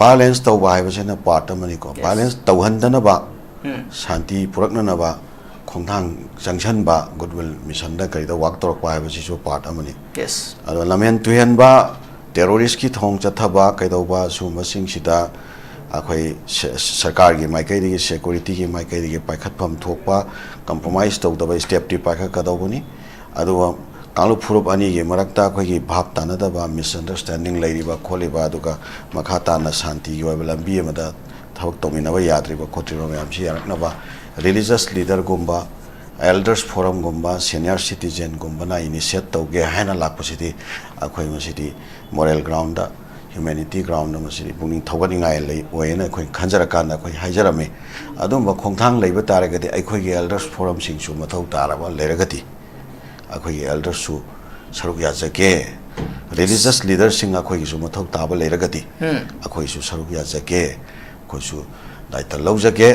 ꯚꯥꯏꯂꯦꯟꯁ ꯇꯧꯕ ꯍꯥꯏꯕꯁꯤꯅ ꯄꯥꯔꯠ ꯑꯃꯅꯤꯀꯣ꯫ Yes. ꯚꯥꯏꯂꯦꯟꯁ ꯇꯧꯍꯟꯗꯅꯕ, ꯎꯝ, ꯁꯥꯟꯇꯤ ꯄꯨꯔꯛꯅꯅꯕ ꯈꯣꯡꯊꯥꯡ ꯆꯪꯁꯟꯕ, ꯒꯨꯗ ꯋꯤꯜ ꯃꯤꯁꯟꯗ ꯀꯔꯤꯗ ꯋꯥꯛ ꯇꯧꯔꯛꯄ ꯍꯥꯏꯕꯁꯤꯁꯨ ꯄꯥꯔꯠ ꯑꯃꯅꯤ꯫ Yes. ꯑꯗꯣ ꯂꯝꯍꯦꯟ ꯇꯨꯍꯦꯟꯕ, ꯇꯦꯔꯣꯔꯤꯁꯀꯤ ꯊꯣꯡ ꯆꯠꯊꯕ ꯀꯩꯗꯧꯕ ꯁꯤꯒꯨꯝꯕꯁꯤꯡꯁꯤꯗ ꯑꯩꯈꯣꯏ ꯁ-, ꯁꯔꯀꯥꯔꯒꯤ ꯃꯥꯏꯀꯩꯗꯒꯤ, ꯁꯦꯀꯨꯔꯤꯇꯤꯒꯤ ꯃꯥꯏꯀꯩꯗꯒꯤ ꯄꯥꯏꯈꯠꯐꯝ ꯊꯣꯛꯄ ꯀꯝꯄ꯭ꯔꯣꯃꯥꯏꯁ ꯇꯧꯗꯕ ꯁ꯭ꯇꯦꯞꯇꯤ ꯄꯥꯏꯈꯠꯀꯗꯧꯕꯅꯤ꯫ ꯑꯗꯨꯒ ꯀꯥꯡꯂꯨꯞ ꯐꯨꯔꯨꯞ ꯑꯅꯤꯒꯤ ꯃꯔꯛꯇ ꯑꯩꯈꯣꯏꯒꯤ ꯚꯥꯞ ꯇꯥꯅꯗꯕ, ꯃꯤꯁꯑꯟꯗꯔꯁꯇꯦꯟꯗꯤꯡ ꯂꯩꯔꯤꯕ ꯈꯣꯠꯂꯤꯕ, ꯑꯗꯨꯒ ꯃꯈꯥ ꯇꯥꯅ ꯁꯥꯟꯇꯤꯒꯤ ꯑꯣꯏꯕ ꯂꯝꯕꯤ ꯑꯃꯗ ꯊꯕꯛ ꯇꯧꯃꯤꯟꯅꯕ ꯌꯥꯗ꯭ꯔꯤꯕ ꯈꯣꯠꯇ꯭ꯔꯤꯕ ꯃꯌꯥꯝꯁꯤ ꯌꯥꯔꯛꯅꯕ ꯔꯤꯂꯤꯖꯁ ꯂꯤꯗꯔꯒꯨꯝꯕ, ꯑꯦꯜꯗꯔꯁ ꯐꯣꯔꯝꯒꯨꯝꯕ, ꯁꯦꯅꯤꯌꯔ ꯁꯤꯇꯤꯖꯦꯟꯒꯨꯝꯕꯅ ꯏꯅꯤꯁꯤꯌꯦꯠ ꯇꯧꯒꯦ ꯍꯥꯏꯅ ꯂꯥꯛꯄꯁꯤꯗꯤ ꯑꯩꯈꯣꯏ ꯃꯁꯤꯗꯤ ꯃꯣꯔꯦꯜ ꯒ꯭ꯔꯥꯎꯟꯗ, ꯍ꯭ꯌꯨꯃꯦꯅꯤꯇꯤ ꯒ꯭ꯔꯥꯎꯟꯗ ꯃꯁꯤꯗꯤ ꯄꯨꯛꯅꯤꯡ ꯊꯧꯒꯠꯅꯤꯡꯉꯥꯏ ꯂꯩ, ꯑꯣꯏꯌꯦꯅ ꯑꯩꯈꯣꯏ ꯈꯟꯖꯔꯀꯥꯟꯗ ꯑꯩꯈꯣꯏ ꯍꯥꯏꯖꯔꯝꯃꯤ꯫ ꯑꯗꯨꯝꯕ ꯈꯣꯡꯊꯥꯡ ꯂꯩꯕ ꯇꯥꯔꯒꯗꯤ ꯑꯩꯈꯣꯏꯒꯤ ꯑꯦꯜꯗꯔꯁ ꯐꯣꯔꯝꯁꯤꯡꯁꯨ ꯃꯊꯧ ꯇꯥꯔꯕ ꯂꯩꯔꯒꯗꯤ ꯑꯩꯈꯣꯏꯒꯤ ꯑꯦꯜꯗꯔꯁꯁꯨ ꯁꯔꯨꯛ ꯌꯥꯖꯒꯦ, ꯔꯤꯂꯤꯖꯁ ꯂꯤꯗꯔꯁꯤꯡ ꯑꯩꯈꯣꯏꯒꯤꯁꯨ ꯃꯊꯧ ꯇꯥꯕ ꯂꯩꯔꯒꯗꯤ ꯎꯝ꯫ ꯑꯩꯈꯣꯏꯁꯨ ꯁꯔꯨꯛ ꯌꯥꯖꯒꯦ, ꯑꯩꯈꯣꯏꯁꯨ ꯗꯥꯏꯇ ꯂꯧꯖꯒꯦ꯫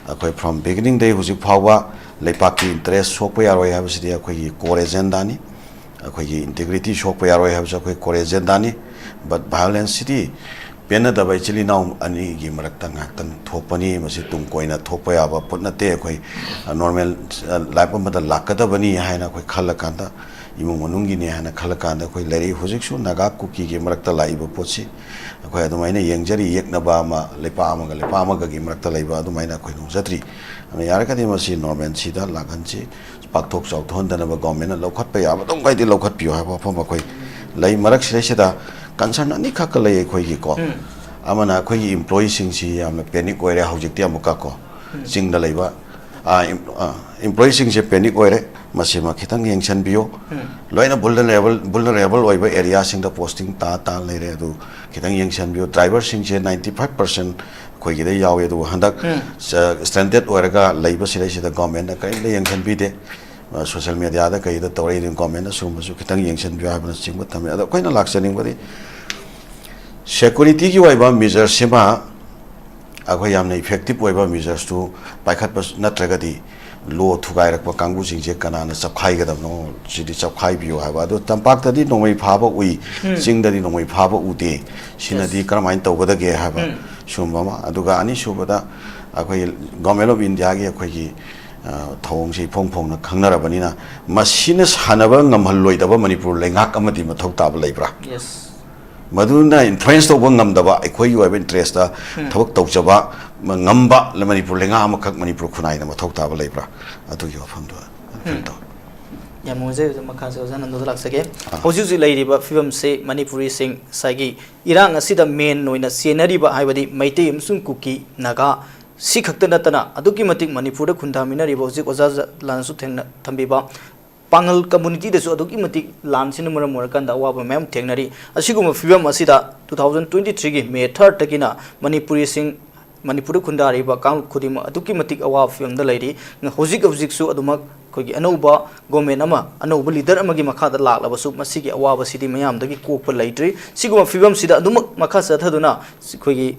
ꯑꯩꯈꯣꯏ ꯐ꯭ꯔꯣꯝ ꯕꯤꯒꯤꯅꯤꯡꯗꯒꯤ ꯍꯧꯖꯤꯛ ꯐꯥꯎꯕ ꯂꯩꯄꯥꯛꯀꯤ ꯏꯟꯇꯔꯦꯁ ꯁꯣꯛꯄ ꯌꯥꯔꯣꯏ ꯍꯥꯏꯕꯁꯤꯗꯤ ꯑꯩꯈꯣꯏꯒꯤ ꯀꯣꯔ ꯑꯦꯖꯦꯟꯗꯥꯅꯤ꯫ ꯑꯩꯈꯣꯏꯒꯤ ꯏꯟꯇꯤꯒ꯭ꯔꯤꯇꯤ ꯁꯣꯛꯄ ꯌꯥꯔꯣꯏ ꯍꯥꯏꯕꯁꯤ ꯑꯩꯈꯣꯏ ꯀꯣꯔ ꯑꯦꯖꯦꯟꯗꯥꯅꯤ꯫ But ꯚꯥꯏꯑꯣꯂꯦꯟꯁꯁꯤꯗꯤ ꯄꯦꯟꯅꯗꯕ ꯏꯆꯤꯜ ꯏꯅꯥꯎ ꯑꯅꯤꯒꯤ ꯃꯔꯛꯇ ꯉꯥꯏꯍꯥꯛꯇꯪ ꯊꯣꯛꯄꯅꯤ꯫ ꯃꯁꯤ ꯇꯨꯡ ꯀꯣꯏꯅ ꯊꯣꯛꯄ ꯌꯥꯕ ꯄꯣꯠ ꯅꯠꯇꯦ꯫ ꯑꯩꯈꯣꯏ, ꯑ, ꯅꯣꯔꯃꯦꯜ, ꯑ, ꯂꯥꯏꯐ ꯑꯃꯗ ꯂꯥꯛꯀꯗꯕꯅꯤ ꯍꯥꯏꯅ ꯑꯩꯈꯣꯏ ꯈꯜꯂꯀꯥꯟꯗ, ꯏꯃꯨꯡ ꯃꯅꯨꯡꯒꯤꯅꯦ ꯍꯥꯏꯅ ꯈꯜꯂꯀꯥꯟꯗ ꯑꯩꯈꯣꯏ ꯂꯩꯔꯤ꯫ ꯍꯧꯖꯤꯛꯁꯨ ꯅꯥꯒꯥ ꯀꯨꯀꯤꯒꯤ ꯃꯔꯛꯇ ꯂꯥꯛꯏꯕ ꯄꯣꯠꯁꯤ ꯑꯩꯈꯣꯏ ꯑꯗꯨꯃꯥꯏꯅ ꯌꯦꯡꯖꯔꯤ꯫ ꯌꯦꯛꯅꯕ ꯑꯃ, ꯂꯩꯄꯥꯛ ꯑꯃꯒ ꯂꯩꯄꯥꯛ ꯑꯃꯒꯒꯤ ꯃꯔꯛꯇ ꯂꯩꯕ ꯑꯗꯨꯃꯥꯏꯅ ꯑꯩꯈꯣꯏ ꯅꯣꯡꯖꯗ꯭ꯔꯤ꯫ ꯑꯗꯨꯅ ꯌꯥꯔꯒꯗꯤ ꯃꯁꯤ ꯅꯣꯔꯃꯦꯜꯁꯤꯗ ꯂꯥꯛꯍꯟꯁꯤ꯫ ꯄꯥꯛꯊꯣꯛ ꯆꯥꯎꯊꯣꯛꯍꯟꯗꯅꯕ ꯒꯣꯔꯃꯦꯟꯅ ꯂꯧꯈꯠꯄ ꯌꯥꯕ ꯑꯗꯨꯝ ꯃꯈꯩꯗꯤ ꯂꯧꯈꯠꯄꯤꯌꯨ ꯍꯥꯏꯕ ꯋꯥꯐꯝ ꯑꯩꯈꯣꯏ ꯂꯩ꯫ ꯃꯔꯛꯁꯤꯗꯩꯁꯤꯗ ꯀꯟꯁꯔꯟ ꯑꯅꯤꯈꯛꯀ ꯂꯩ ꯑꯩꯈꯣꯏꯒꯤꯀꯣ꯫ ꯎꯝ꯫ ꯑꯃꯅ ꯑꯩꯈꯣꯏꯒꯤ ꯏꯝꯄ꯭ꯂꯣꯌꯤꯁꯤꯡꯁꯤ ꯌꯥꯝꯅ ꯄꯦꯅꯤꯛ ꯑꯣꯏꯔꯦ ꯍꯧꯖꯤꯛꯇꯤ ꯑꯃꯨꯛꯀ ꯀꯣ꯫ ꯎꯝ꯫ ꯆꯤꯡꯗ ꯂꯩꯕ, ꯑ, ꯏꯝ-, ꯑ, ꯏꯝꯄ꯭ꯂꯣꯌꯤꯁꯤꯡꯁꯦ ꯄꯦꯅꯤꯛ ꯑꯣꯏꯔꯦ꯫ ꯃꯁꯤꯃ ꯈꯤꯇꯪ ꯌꯦꯡꯁꯤꯟꯕꯤꯌꯨ꯫ ꯎꯝ꯫ ꯂꯣꯏꯅ ꯚꯜꯅꯔꯦꯕꯜ, ꯚꯜꯅꯔꯦꯕꯜ ꯑꯣꯏꯕ ꯑꯦꯔꯤꯌꯥꯁꯤꯡꯗ ꯄꯣꯁꯇꯤꯡ ꯇꯥ ꯇꯥ ꯂꯩꯔꯦ꯫ ꯑꯗꯨ ꯈꯤꯇꯪ ꯌꯦꯡꯁꯤꯟꯕꯤꯌꯨ꯫ ꯗ꯭ꯔꯥꯏꯚꯔꯁꯤꯡꯁꯦ ninety five percent ꯑꯩꯈꯣꯏꯒꯤꯗ ꯌꯥꯎꯏ꯫ ꯑꯗꯨꯕꯨ ꯍꯟꯗꯛ, ꯎꯝ꯫ ꯁ-, ꯁ꯭ꯇ꯭ꯔꯦꯟꯗꯦꯗ ꯑꯣꯏꯔꯒ ꯂꯩꯕ ꯁꯤꯗꯩꯁꯤꯗ ꯒꯣꯔꯃꯦꯟꯅ ꯀꯔꯤꯝꯇ ꯌꯦꯡꯁꯤꯟꯕꯤꯗꯦ꯫ ꯑ, ꯁꯣꯁꯤꯌꯦꯜ ꯃꯦꯗꯤꯌꯥꯗ ꯀꯩꯗ ꯇꯧꯔꯛꯏ꯫ ꯑꯗꯨꯅ ꯒꯣꯔꯃꯦꯟꯅ ꯁꯤꯒꯨꯝꯕꯁꯨ ꯈꯤꯇꯪ ꯌꯦꯡꯁꯤꯟꯕꯤꯌꯨ ꯍꯥꯏꯕꯅꯆꯤꯡꯕ ꯊꯝꯃꯤ꯫ ꯑꯗꯣ ꯑꯩꯈꯣꯏꯅ ꯂꯥꯛꯆꯅꯤꯡꯕꯗꯤ ꯁꯦꯀ꯭ꯌꯨꯔꯤꯇꯤꯒꯤ ꯑꯣꯏꯕ ꯃꯦꯖꯔꯁꯤꯃ ꯑꯩꯈꯣꯏ ꯌꯥꯝꯅ ꯏꯐꯦꯛꯇꯤꯞ ꯑꯣꯏꯕ ꯃꯦꯖꯔꯁꯇꯨ ꯄꯥꯏꯈꯠꯄ ꯅꯠꯇ꯭ꯔꯒꯗꯤ ꯂꯣ ꯊꯨꯒꯥꯏꯔꯛꯄ ꯀꯥꯡꯕꯨꯁꯤꯡꯁꯦ ꯀꯅꯥꯅ ꯆꯞꯈꯥꯏꯒꯗꯕꯅꯣ? ꯁꯤꯗꯤ ꯆꯞꯈꯥꯏꯕꯤꯌꯨ ꯍꯥꯏꯕ꯫ ꯑꯗꯣ ꯇꯝꯄꯥꯛꯇꯗꯤ ꯅꯣꯡꯃꯩ ꯐꯥꯕ ꯎꯏ, ꯎꯝ꯫ ꯆꯤꯡꯗꯗꯤ ꯅꯣꯡꯃꯩ ꯐꯥꯕ ꯎꯗꯦ꯫ ꯁꯤꯅꯗꯤ ꯌꯦꯁ꯫ ꯀꯔꯝꯍꯥꯏꯅ ꯇꯧꯒꯗꯒꯦ ꯍꯥꯏꯕ ꯎꯝ꯫ ꯁꯤꯒꯨꯝꯕ ꯑꯃ꯫ ꯑꯗꯨꯒ ꯑꯅꯤꯁꯨꯕꯗ ꯑꯩꯈꯣꯏ ꯒꯣꯔꯃꯦꯟ ꯑꯣꯐ ꯏꯟꯗꯤꯌꯥꯒꯤ ꯑꯩꯈꯣꯏꯒꯤ, ꯑ, ꯊꯧꯑꯣꯡꯁꯦ ꯏꯐꯣꯡ ꯐꯣꯡꯅ ꯈꯪꯅꯔꯕꯅꯤꯅ ꯃꯁꯤꯅ ꯁꯥꯟꯅꯕ ꯉꯝꯍꯜꯂꯣꯏꯗꯕ ꯃꯅꯤꯄꯨꯔ ꯂꯩꯉꯥꯛ ꯑꯃꯗꯤ ꯃꯊꯧ ꯇꯥꯕ ꯂꯩꯕ꯭ꯔꯥ? ꯌꯦꯁ꯫ ꯃꯗꯨꯅ ꯏꯟꯐ꯭ꯂꯨꯌꯦꯟꯁ ꯇꯧꯕ ꯉꯝꯗꯕ, ꯑꯩꯈꯣꯏꯒꯤ ꯑꯣꯏꯕ ꯏꯟꯇꯔꯦꯁꯇ ꯎꯝ꯫ ꯊꯕꯛ ꯇꯧꯖꯕ ꯉꯝꯕ ꯃꯅꯤꯄꯨꯔ ꯂꯩꯉꯥꯛ ꯑꯃꯈꯛ ꯃꯅꯤꯄꯨꯔ ꯈꯨꯟꯅꯥꯏꯅ ꯃꯊꯧ ꯇꯥꯕ ꯂꯩꯕ꯭ꯔꯥ? ꯑꯗꯨꯒꯤ ꯋꯥꯐꯝꯗꯨ ꯎꯝ꯫ ꯀꯩꯅꯣ ꯇꯧ꯫ ꯌꯥꯝ ꯅꯨꯡꯉꯥꯏꯖꯩ ꯑꯣꯖꯥ꯫ ꯃꯈꯥꯁꯦ ꯑꯣꯖꯥ ꯅꯟꯗꯨꯗ ꯂꯥꯛꯆꯒꯦ꯫ ꯑꯥ꯫ ꯍꯧꯖꯤꯛ ꯍꯧꯖꯤꯛ ꯂꯩꯔꯤꯕ ꯐꯤꯕꯝꯁꯦ ꯃꯅꯤꯄꯨꯔꯤꯁꯤꯡ ꯉꯁꯥꯏꯒꯤ ꯏꯔꯥꯡ ꯑꯁꯤꯗ ꯃꯦꯟ ꯑꯣꯏꯅ ꯆꯦꯟꯅꯔꯤꯕ ꯍꯥꯏꯕꯗꯤ ꯃꯩꯇꯩ ꯑꯃꯁꯨꯡ ꯀꯨꯀꯤ, ꯅꯥꯒꯥ, ꯁꯤ ꯈꯛꯇ ꯅꯠꯇꯅ ꯑꯗꯨꯛꯀꯤ ꯃꯇꯤꯛ ꯃꯅꯤꯄꯨꯔꯗ ꯈꯨꯟꯗꯥꯃꯤꯟꯅꯔꯤꯕ ꯍꯧꯖꯤꯛ ꯑꯣꯖꯥ ꯖ-, ꯂꯥꯟꯁꯨ ꯊꯦꯡꯅ ꯊꯝꯕꯤꯕ ꯄꯥꯉꯜ ꯀꯝꯃꯨꯅꯤꯇꯤꯗꯁꯨ ꯑꯗꯨꯛꯀꯤ ꯃꯇꯤꯛ ꯂꯥꯟꯁꯤꯅ ꯃꯔꯝ ꯑꯣꯏꯔꯀꯥꯟꯗ ꯑꯋꯥꯕ ꯃꯌꯥꯝ ꯊꯦꯡꯅꯔꯤ꯫ ꯑꯁꯤꯒꯨꯝꯕ ꯐꯤꯕꯝ ꯑꯁꯤꯗ two thousand twenty threeꯒꯤ May thirdꯇꯒꯤꯅ ꯃꯅꯤꯄꯨꯔꯤꯁꯤꯡ, ꯃꯅꯤꯄꯨꯔꯗ ꯈꯨꯟꯗꯥꯔꯤꯕ ꯀꯥꯡꯂꯨꯞ ꯈꯨꯗꯤꯡꯃꯛ ꯑꯗꯨꯛꯀꯤ ꯃꯇꯤꯛ ꯑꯋꯥꯕ ꯐꯤꯕꯝꯗ ꯂꯩꯔꯤ꯫ ꯍꯧꯖꯤꯛ ꯍꯧꯖꯤꯛꯁꯨ ꯑꯗꯨꯃꯛ ꯑꯩꯈꯣꯏꯒꯤ ꯑꯅꯧꯕ ꯒꯣꯔꯃꯦꯟ ꯑꯃ, ꯑꯅꯧꯕ ꯂꯤꯗꯔ ꯑꯃꯒꯤ ꯃꯈꯥꯗ ꯂꯥꯛꯂꯕꯁꯨ ꯃꯁꯤꯒꯤ ꯑꯋꯥꯕꯁꯤꯗꯤ ꯃꯌꯥꯝꯗꯒꯤ ꯀꯣꯛꯄ ꯂꯩꯇ꯭ꯔꯤ꯫ ꯁꯤꯒꯨꯝꯕ ꯐꯤꯕꯝꯁꯤꯗ ꯑꯗꯨꯃꯛ ꯃꯈꯥ ꯆꯠꯊꯗꯨꯅ ꯑꯩꯈꯣꯏꯒꯤ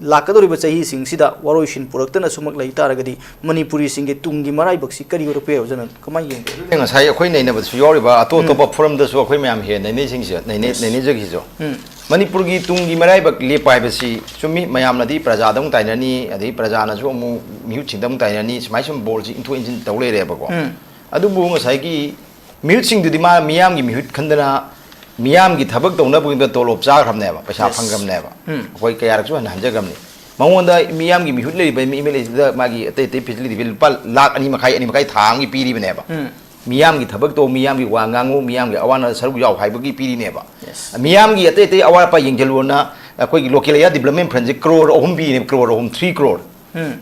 ꯂꯥꯛꯀꯗꯧꯔꯤꯕ ꯆꯍꯤꯁꯤꯡꯁꯤꯗ ꯋꯥꯔꯣꯏꯁꯤꯟ ꯄꯨꯔꯛꯇꯅ ꯁꯨꯃꯛ ꯂꯩ ꯇꯥꯔꯒꯗꯤ ꯃꯅꯤꯄꯨꯔꯤꯁꯤꯡꯒꯤ ꯇꯨꯡꯒꯤ ꯃꯔꯥꯏꯕꯛꯁꯤ ꯀꯔꯤ ꯑꯣꯏꯔꯛꯄ ꯌꯥꯏ ꯑꯣꯖꯥꯅ ꯀꯃꯥꯏꯅ ꯌꯦꯡꯒꯦ? ꯉꯁꯥꯏ ꯑꯩꯈꯣꯏ ꯅꯩꯅꯕꯗꯁꯨ ꯌꯥꯎꯔꯤꯕ ꯑꯇꯣꯞ ꯎꯝ꯫ ꯑꯇꯣꯞꯄ ꯐꯣꯔꯝꯗꯁꯨ ꯑꯩꯈꯣꯏ ꯃꯌꯥꯝ ꯍꯦꯟꯅ ꯅꯩꯅꯩꯁꯤꯡꯁꯦ, ꯅꯩꯅꯩ-, ꯌꯦꯁ꯫ ꯅꯩꯅꯖꯈꯤꯁꯤꯁꯨ꯫ ꯎꯝ꯫ ꯃꯅꯤꯄꯨꯔꯒꯤ ꯇꯨꯡꯒꯤ ꯃꯔꯥꯏꯕꯛ ꯂꯦꯞꯄ ꯍꯥꯏꯕꯁꯤ ꯆꯨꯝꯃꯤ, ꯃꯌꯥꯝꯅꯗꯤ ꯄ꯭ꯔꯖꯥꯗ ꯑꯃꯨꯛ ꯇꯥꯏꯅꯅꯤ, ꯑꯗꯩ ꯄ꯭ꯔꯖꯥꯅꯁꯨ ꯑꯃꯨꯛ ꯃꯤꯍꯨꯠꯁꯤꯡꯗ ꯑꯃꯨꯛ ꯇꯥꯏꯅꯅꯤ, ꯁꯨꯃꯥꯏ ꯁꯨꯝ ꯕꯣꯜꯁꯤ ꯏꯟꯊꯣꯛ ꯏꯟꯁꯤꯟ ꯇꯧ ꯂꯩꯔꯦꯕꯀꯣ꯫ ꯎꯝ꯫ ꯑꯗꯨꯕꯨ ꯉꯁꯥꯏꯒꯤ ꯃꯤꯍꯨꯠꯁꯤꯡꯗꯨꯗꯤ ꯃꯥ ꯃꯤꯌꯥꯝꯒꯤ ꯃꯤꯍꯨꯠ ꯈꯟꯗꯅ ꯃꯤꯌꯥꯝꯒꯤ ꯊꯕꯛ ꯇꯧꯅꯕꯒꯤꯗꯃꯛꯇ ꯇꯣꯂꯣꯞ ꯆꯥꯈ꯭ꯔꯕꯅꯦꯕ, ꯄꯩꯁꯥ Yes. ꯐꯪꯈ꯭ꯔꯕꯅꯦꯕ꯫ ꯎꯝ꯫ ꯑꯩꯈꯣꯏ ꯀꯌꯥꯔꯛꯁꯨ ꯍꯟꯅ ꯍꯟꯖꯈ꯭ꯔꯕꯅꯤ꯫ ꯃꯉꯣꯟꯗ ꯃꯤꯌꯥꯝꯒꯤ ꯃꯤꯍꯨꯠ ꯂꯩꯔꯤꯕ ꯑꯦꯝ ꯑꯦꯜ ꯑꯦꯁꯤꯗ ꯃꯥꯒꯤ ꯑꯇꯩ ꯑꯇꯩ ꯐꯦꯁꯤꯂꯤꯇꯤ ꯂꯨꯄꯥ ꯂꯥꯈ ꯑꯅꯤ ꯃꯈꯥꯏ, ꯑꯅꯤ ꯃꯈꯥꯏ ꯊꯥ ꯑꯃꯒꯤ ꯄꯤꯔꯤꯕꯅꯦꯕ꯫ ꯎꯝ꯫ ꯃꯤꯌꯥꯝꯒꯤ ꯊꯕꯛ ꯇꯧ, ꯃꯤꯌꯥꯝꯒꯤ ꯋꯥ ꯉꯥꯡꯉꯨ, ꯃꯤꯌꯥꯝꯒꯤ ꯑꯋꯥ ꯑꯅꯥꯗ ꯁꯔꯨꯛ ꯌꯥꯎ ꯍꯥꯏꯕꯒꯤ ꯄꯤꯔꯤꯅꯦꯕ꯫ Yes. ꯃꯤꯌꯥꯝꯒꯤ ꯑꯇꯩ ꯑꯇꯩ ꯑꯋꯥꯠ ꯑꯄꯥ ꯌꯦꯡꯁꯤꯜꯂꯨꯅ ꯑꯩꯈꯣꯏꯒꯤ local area development fund ꯁꯦ ꯀ꯭ꯔꯣꯔ ꯑꯍꯨꯝ ꯄꯤꯅꯦꯕ, ꯀ꯭ꯔꯣꯔ ꯑꯍꯨꯝ, three crore꯫ ꯎꯝ꯫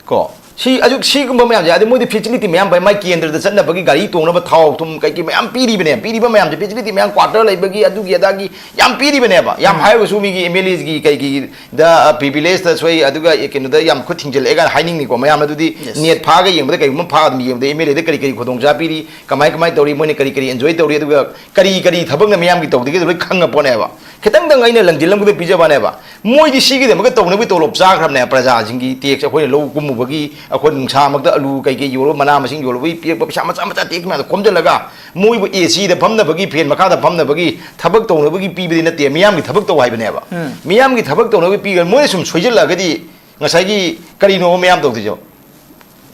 ꯀꯣ? ꯁꯤ ꯑꯁꯨꯛ ꯁꯤꯒꯨꯝꯕ ꯃꯌꯥꯝꯁꯦ, ꯑꯗꯩ ꯃꯣꯏꯗꯤ ꯐꯦꯁꯤꯂꯤꯇꯤ ꯃꯌꯥꯝ ꯄꯥꯏ, ꯃꯥꯏ ꯀꯦꯟꯗ꯭ꯔꯗ ꯆꯠꯅꯕꯒꯤ ꯒꯥꯔꯤ ꯇꯣꯡꯅꯕ ꯊꯥꯎ ꯊꯨꯝ ꯀꯩꯀꯩ ꯃꯌꯥꯝ ꯄꯤꯔꯤꯕꯅꯦ꯫ ꯄꯤꯔꯤꯕ ꯃꯌꯥꯝꯁꯦ ꯐꯦꯁꯤꯂꯤꯇꯤ ꯃꯌꯥꯝ, ꯀ꯭ꯋꯥꯇꯔ ꯂꯩꯕꯒꯤ, ꯑꯗꯨꯒꯤ ꯑꯗꯥꯒꯤ ꯌꯥꯝ ꯄꯤꯔꯤꯕꯅꯦꯕ꯫ ꯌꯥꯝ ꯎꯝ꯫ ꯍꯥꯏꯔꯒꯁꯨ ꯃꯤꯒꯤ ꯑꯦꯝ ꯑꯦꯜ ꯑꯦꯁꯒꯤ ꯀꯩꯒꯤ ꯗ, ꯑ, ꯄ꯭ꯔꯤꯚꯤꯂꯦꯖꯇ ꯁꯣꯏ, ꯑꯗꯨꯒ ꯀꯩꯅꯣꯗ ꯌꯥꯝ ꯈꯨꯠ ꯊꯤꯡꯖꯤꯜꯂꯛꯑꯦ ꯀꯥꯏꯅ ꯍꯥꯏꯅꯤꯡꯉꯤꯀꯣ꯫ ꯃꯌꯥꯝꯅ ꯑꯗꯨꯗꯤ Yes. ꯅꯦꯠ ꯐꯥꯒ ꯌꯦꯡꯕꯗ ꯀꯩꯒꯨꯝꯕ ꯐꯥ ꯑꯗꯨꯝ ꯌꯦꯡꯕꯗ ꯑꯦꯝ ꯑꯦꯜ ꯑꯦꯗ ꯀꯔꯤ ꯀꯔꯤ ꯈꯨꯗꯣꯡꯆꯥ ꯄꯤꯔꯤ, ꯀꯃꯥꯏ ꯀꯃꯥꯏ ꯇꯧꯔꯤ, ꯃꯣꯏꯅ ꯀꯔꯤ ꯀꯔꯤ ꯑꯦꯟꯖꯣꯏ ꯇꯧꯔꯤ, ꯑꯗꯨꯒ ꯀꯔꯤ ꯀꯔꯤ ꯊꯕꯛꯅ ꯃꯤꯌꯥꯝꯒꯤ ꯇꯧꯗꯒꯦꯗꯣ ꯂꯣꯏ ꯈꯪꯉ ꯄꯣꯠꯅꯦꯕ꯫ ꯈꯤꯇꯪꯗꯪ ꯑꯩꯅ ꯂꯪꯁꯤꯜꯂꯝꯕꯗ ꯄꯤꯖꯕꯅꯦꯕ꯫ ꯃꯣꯏꯗꯤ ꯁꯤꯒꯤꯗꯃꯛꯇ ꯇꯧꯅꯕꯒꯤ ꯇꯣꯂꯣꯞ ꯆꯥꯈ꯭ꯔꯕꯅꯦ꯫ ꯄ꯭ꯔꯖꯥꯁꯤꯡꯒꯤ ꯇꯦꯛꯁ, ꯑꯩꯈꯣꯏꯅ ꯂꯧ ꯀꯨꯝꯃꯨꯕꯒꯤ, ꯑꯩꯈꯣꯏ ꯅꯨꯡꯁꯥꯃꯛꯇ ꯑꯂꯨ ꯀꯩꯀꯩ ꯌꯣꯜꯂꯨꯕ, ꯃꯅꯥ ꯃꯁꯤꯡ ꯌꯣꯜꯂꯨꯕꯒꯤ ꯄꯤꯔꯛꯄ ꯄꯩꯁꯥ ꯃꯆꯥ ꯃꯆꯥ ꯇꯦꯛꯁ ꯃꯌꯥꯝꯗꯣ ꯈꯣꯝꯖꯤꯜꯂꯒ ꯃꯣꯏꯕꯨ ꯑꯦ ꯁꯤꯗ ꯐꯝꯅꯕꯒꯤ, ꯐꯦꯟ ꯃꯈꯥꯗ ꯐꯝꯅꯕꯒꯤ ꯊꯕꯛ ꯇꯧꯅꯕꯒꯤ ꯄꯤꯕꯗꯤ ꯅꯠꯇꯦ, ꯃꯤꯌꯥꯝꯒꯤ ꯊꯕꯛ ꯇꯧ ꯍꯥꯏꯕꯅꯦꯕ꯫ ꯎꯝ꯫ ꯃꯤꯌꯥꯝꯒꯤ ꯊꯕꯛ ꯇꯧꯅꯕꯒꯤ ꯄꯤꯒ ꯃꯣꯏꯅ ꯁꯨꯝ ꯁꯣꯏꯖꯤꯜꯂꯛꯑꯒꯗꯤ ꯉꯁꯥꯏꯒꯤ ꯀꯔꯤꯅꯣꯕ ꯃꯌꯥꯝ ꯇꯧꯗꯣꯏꯁꯦ?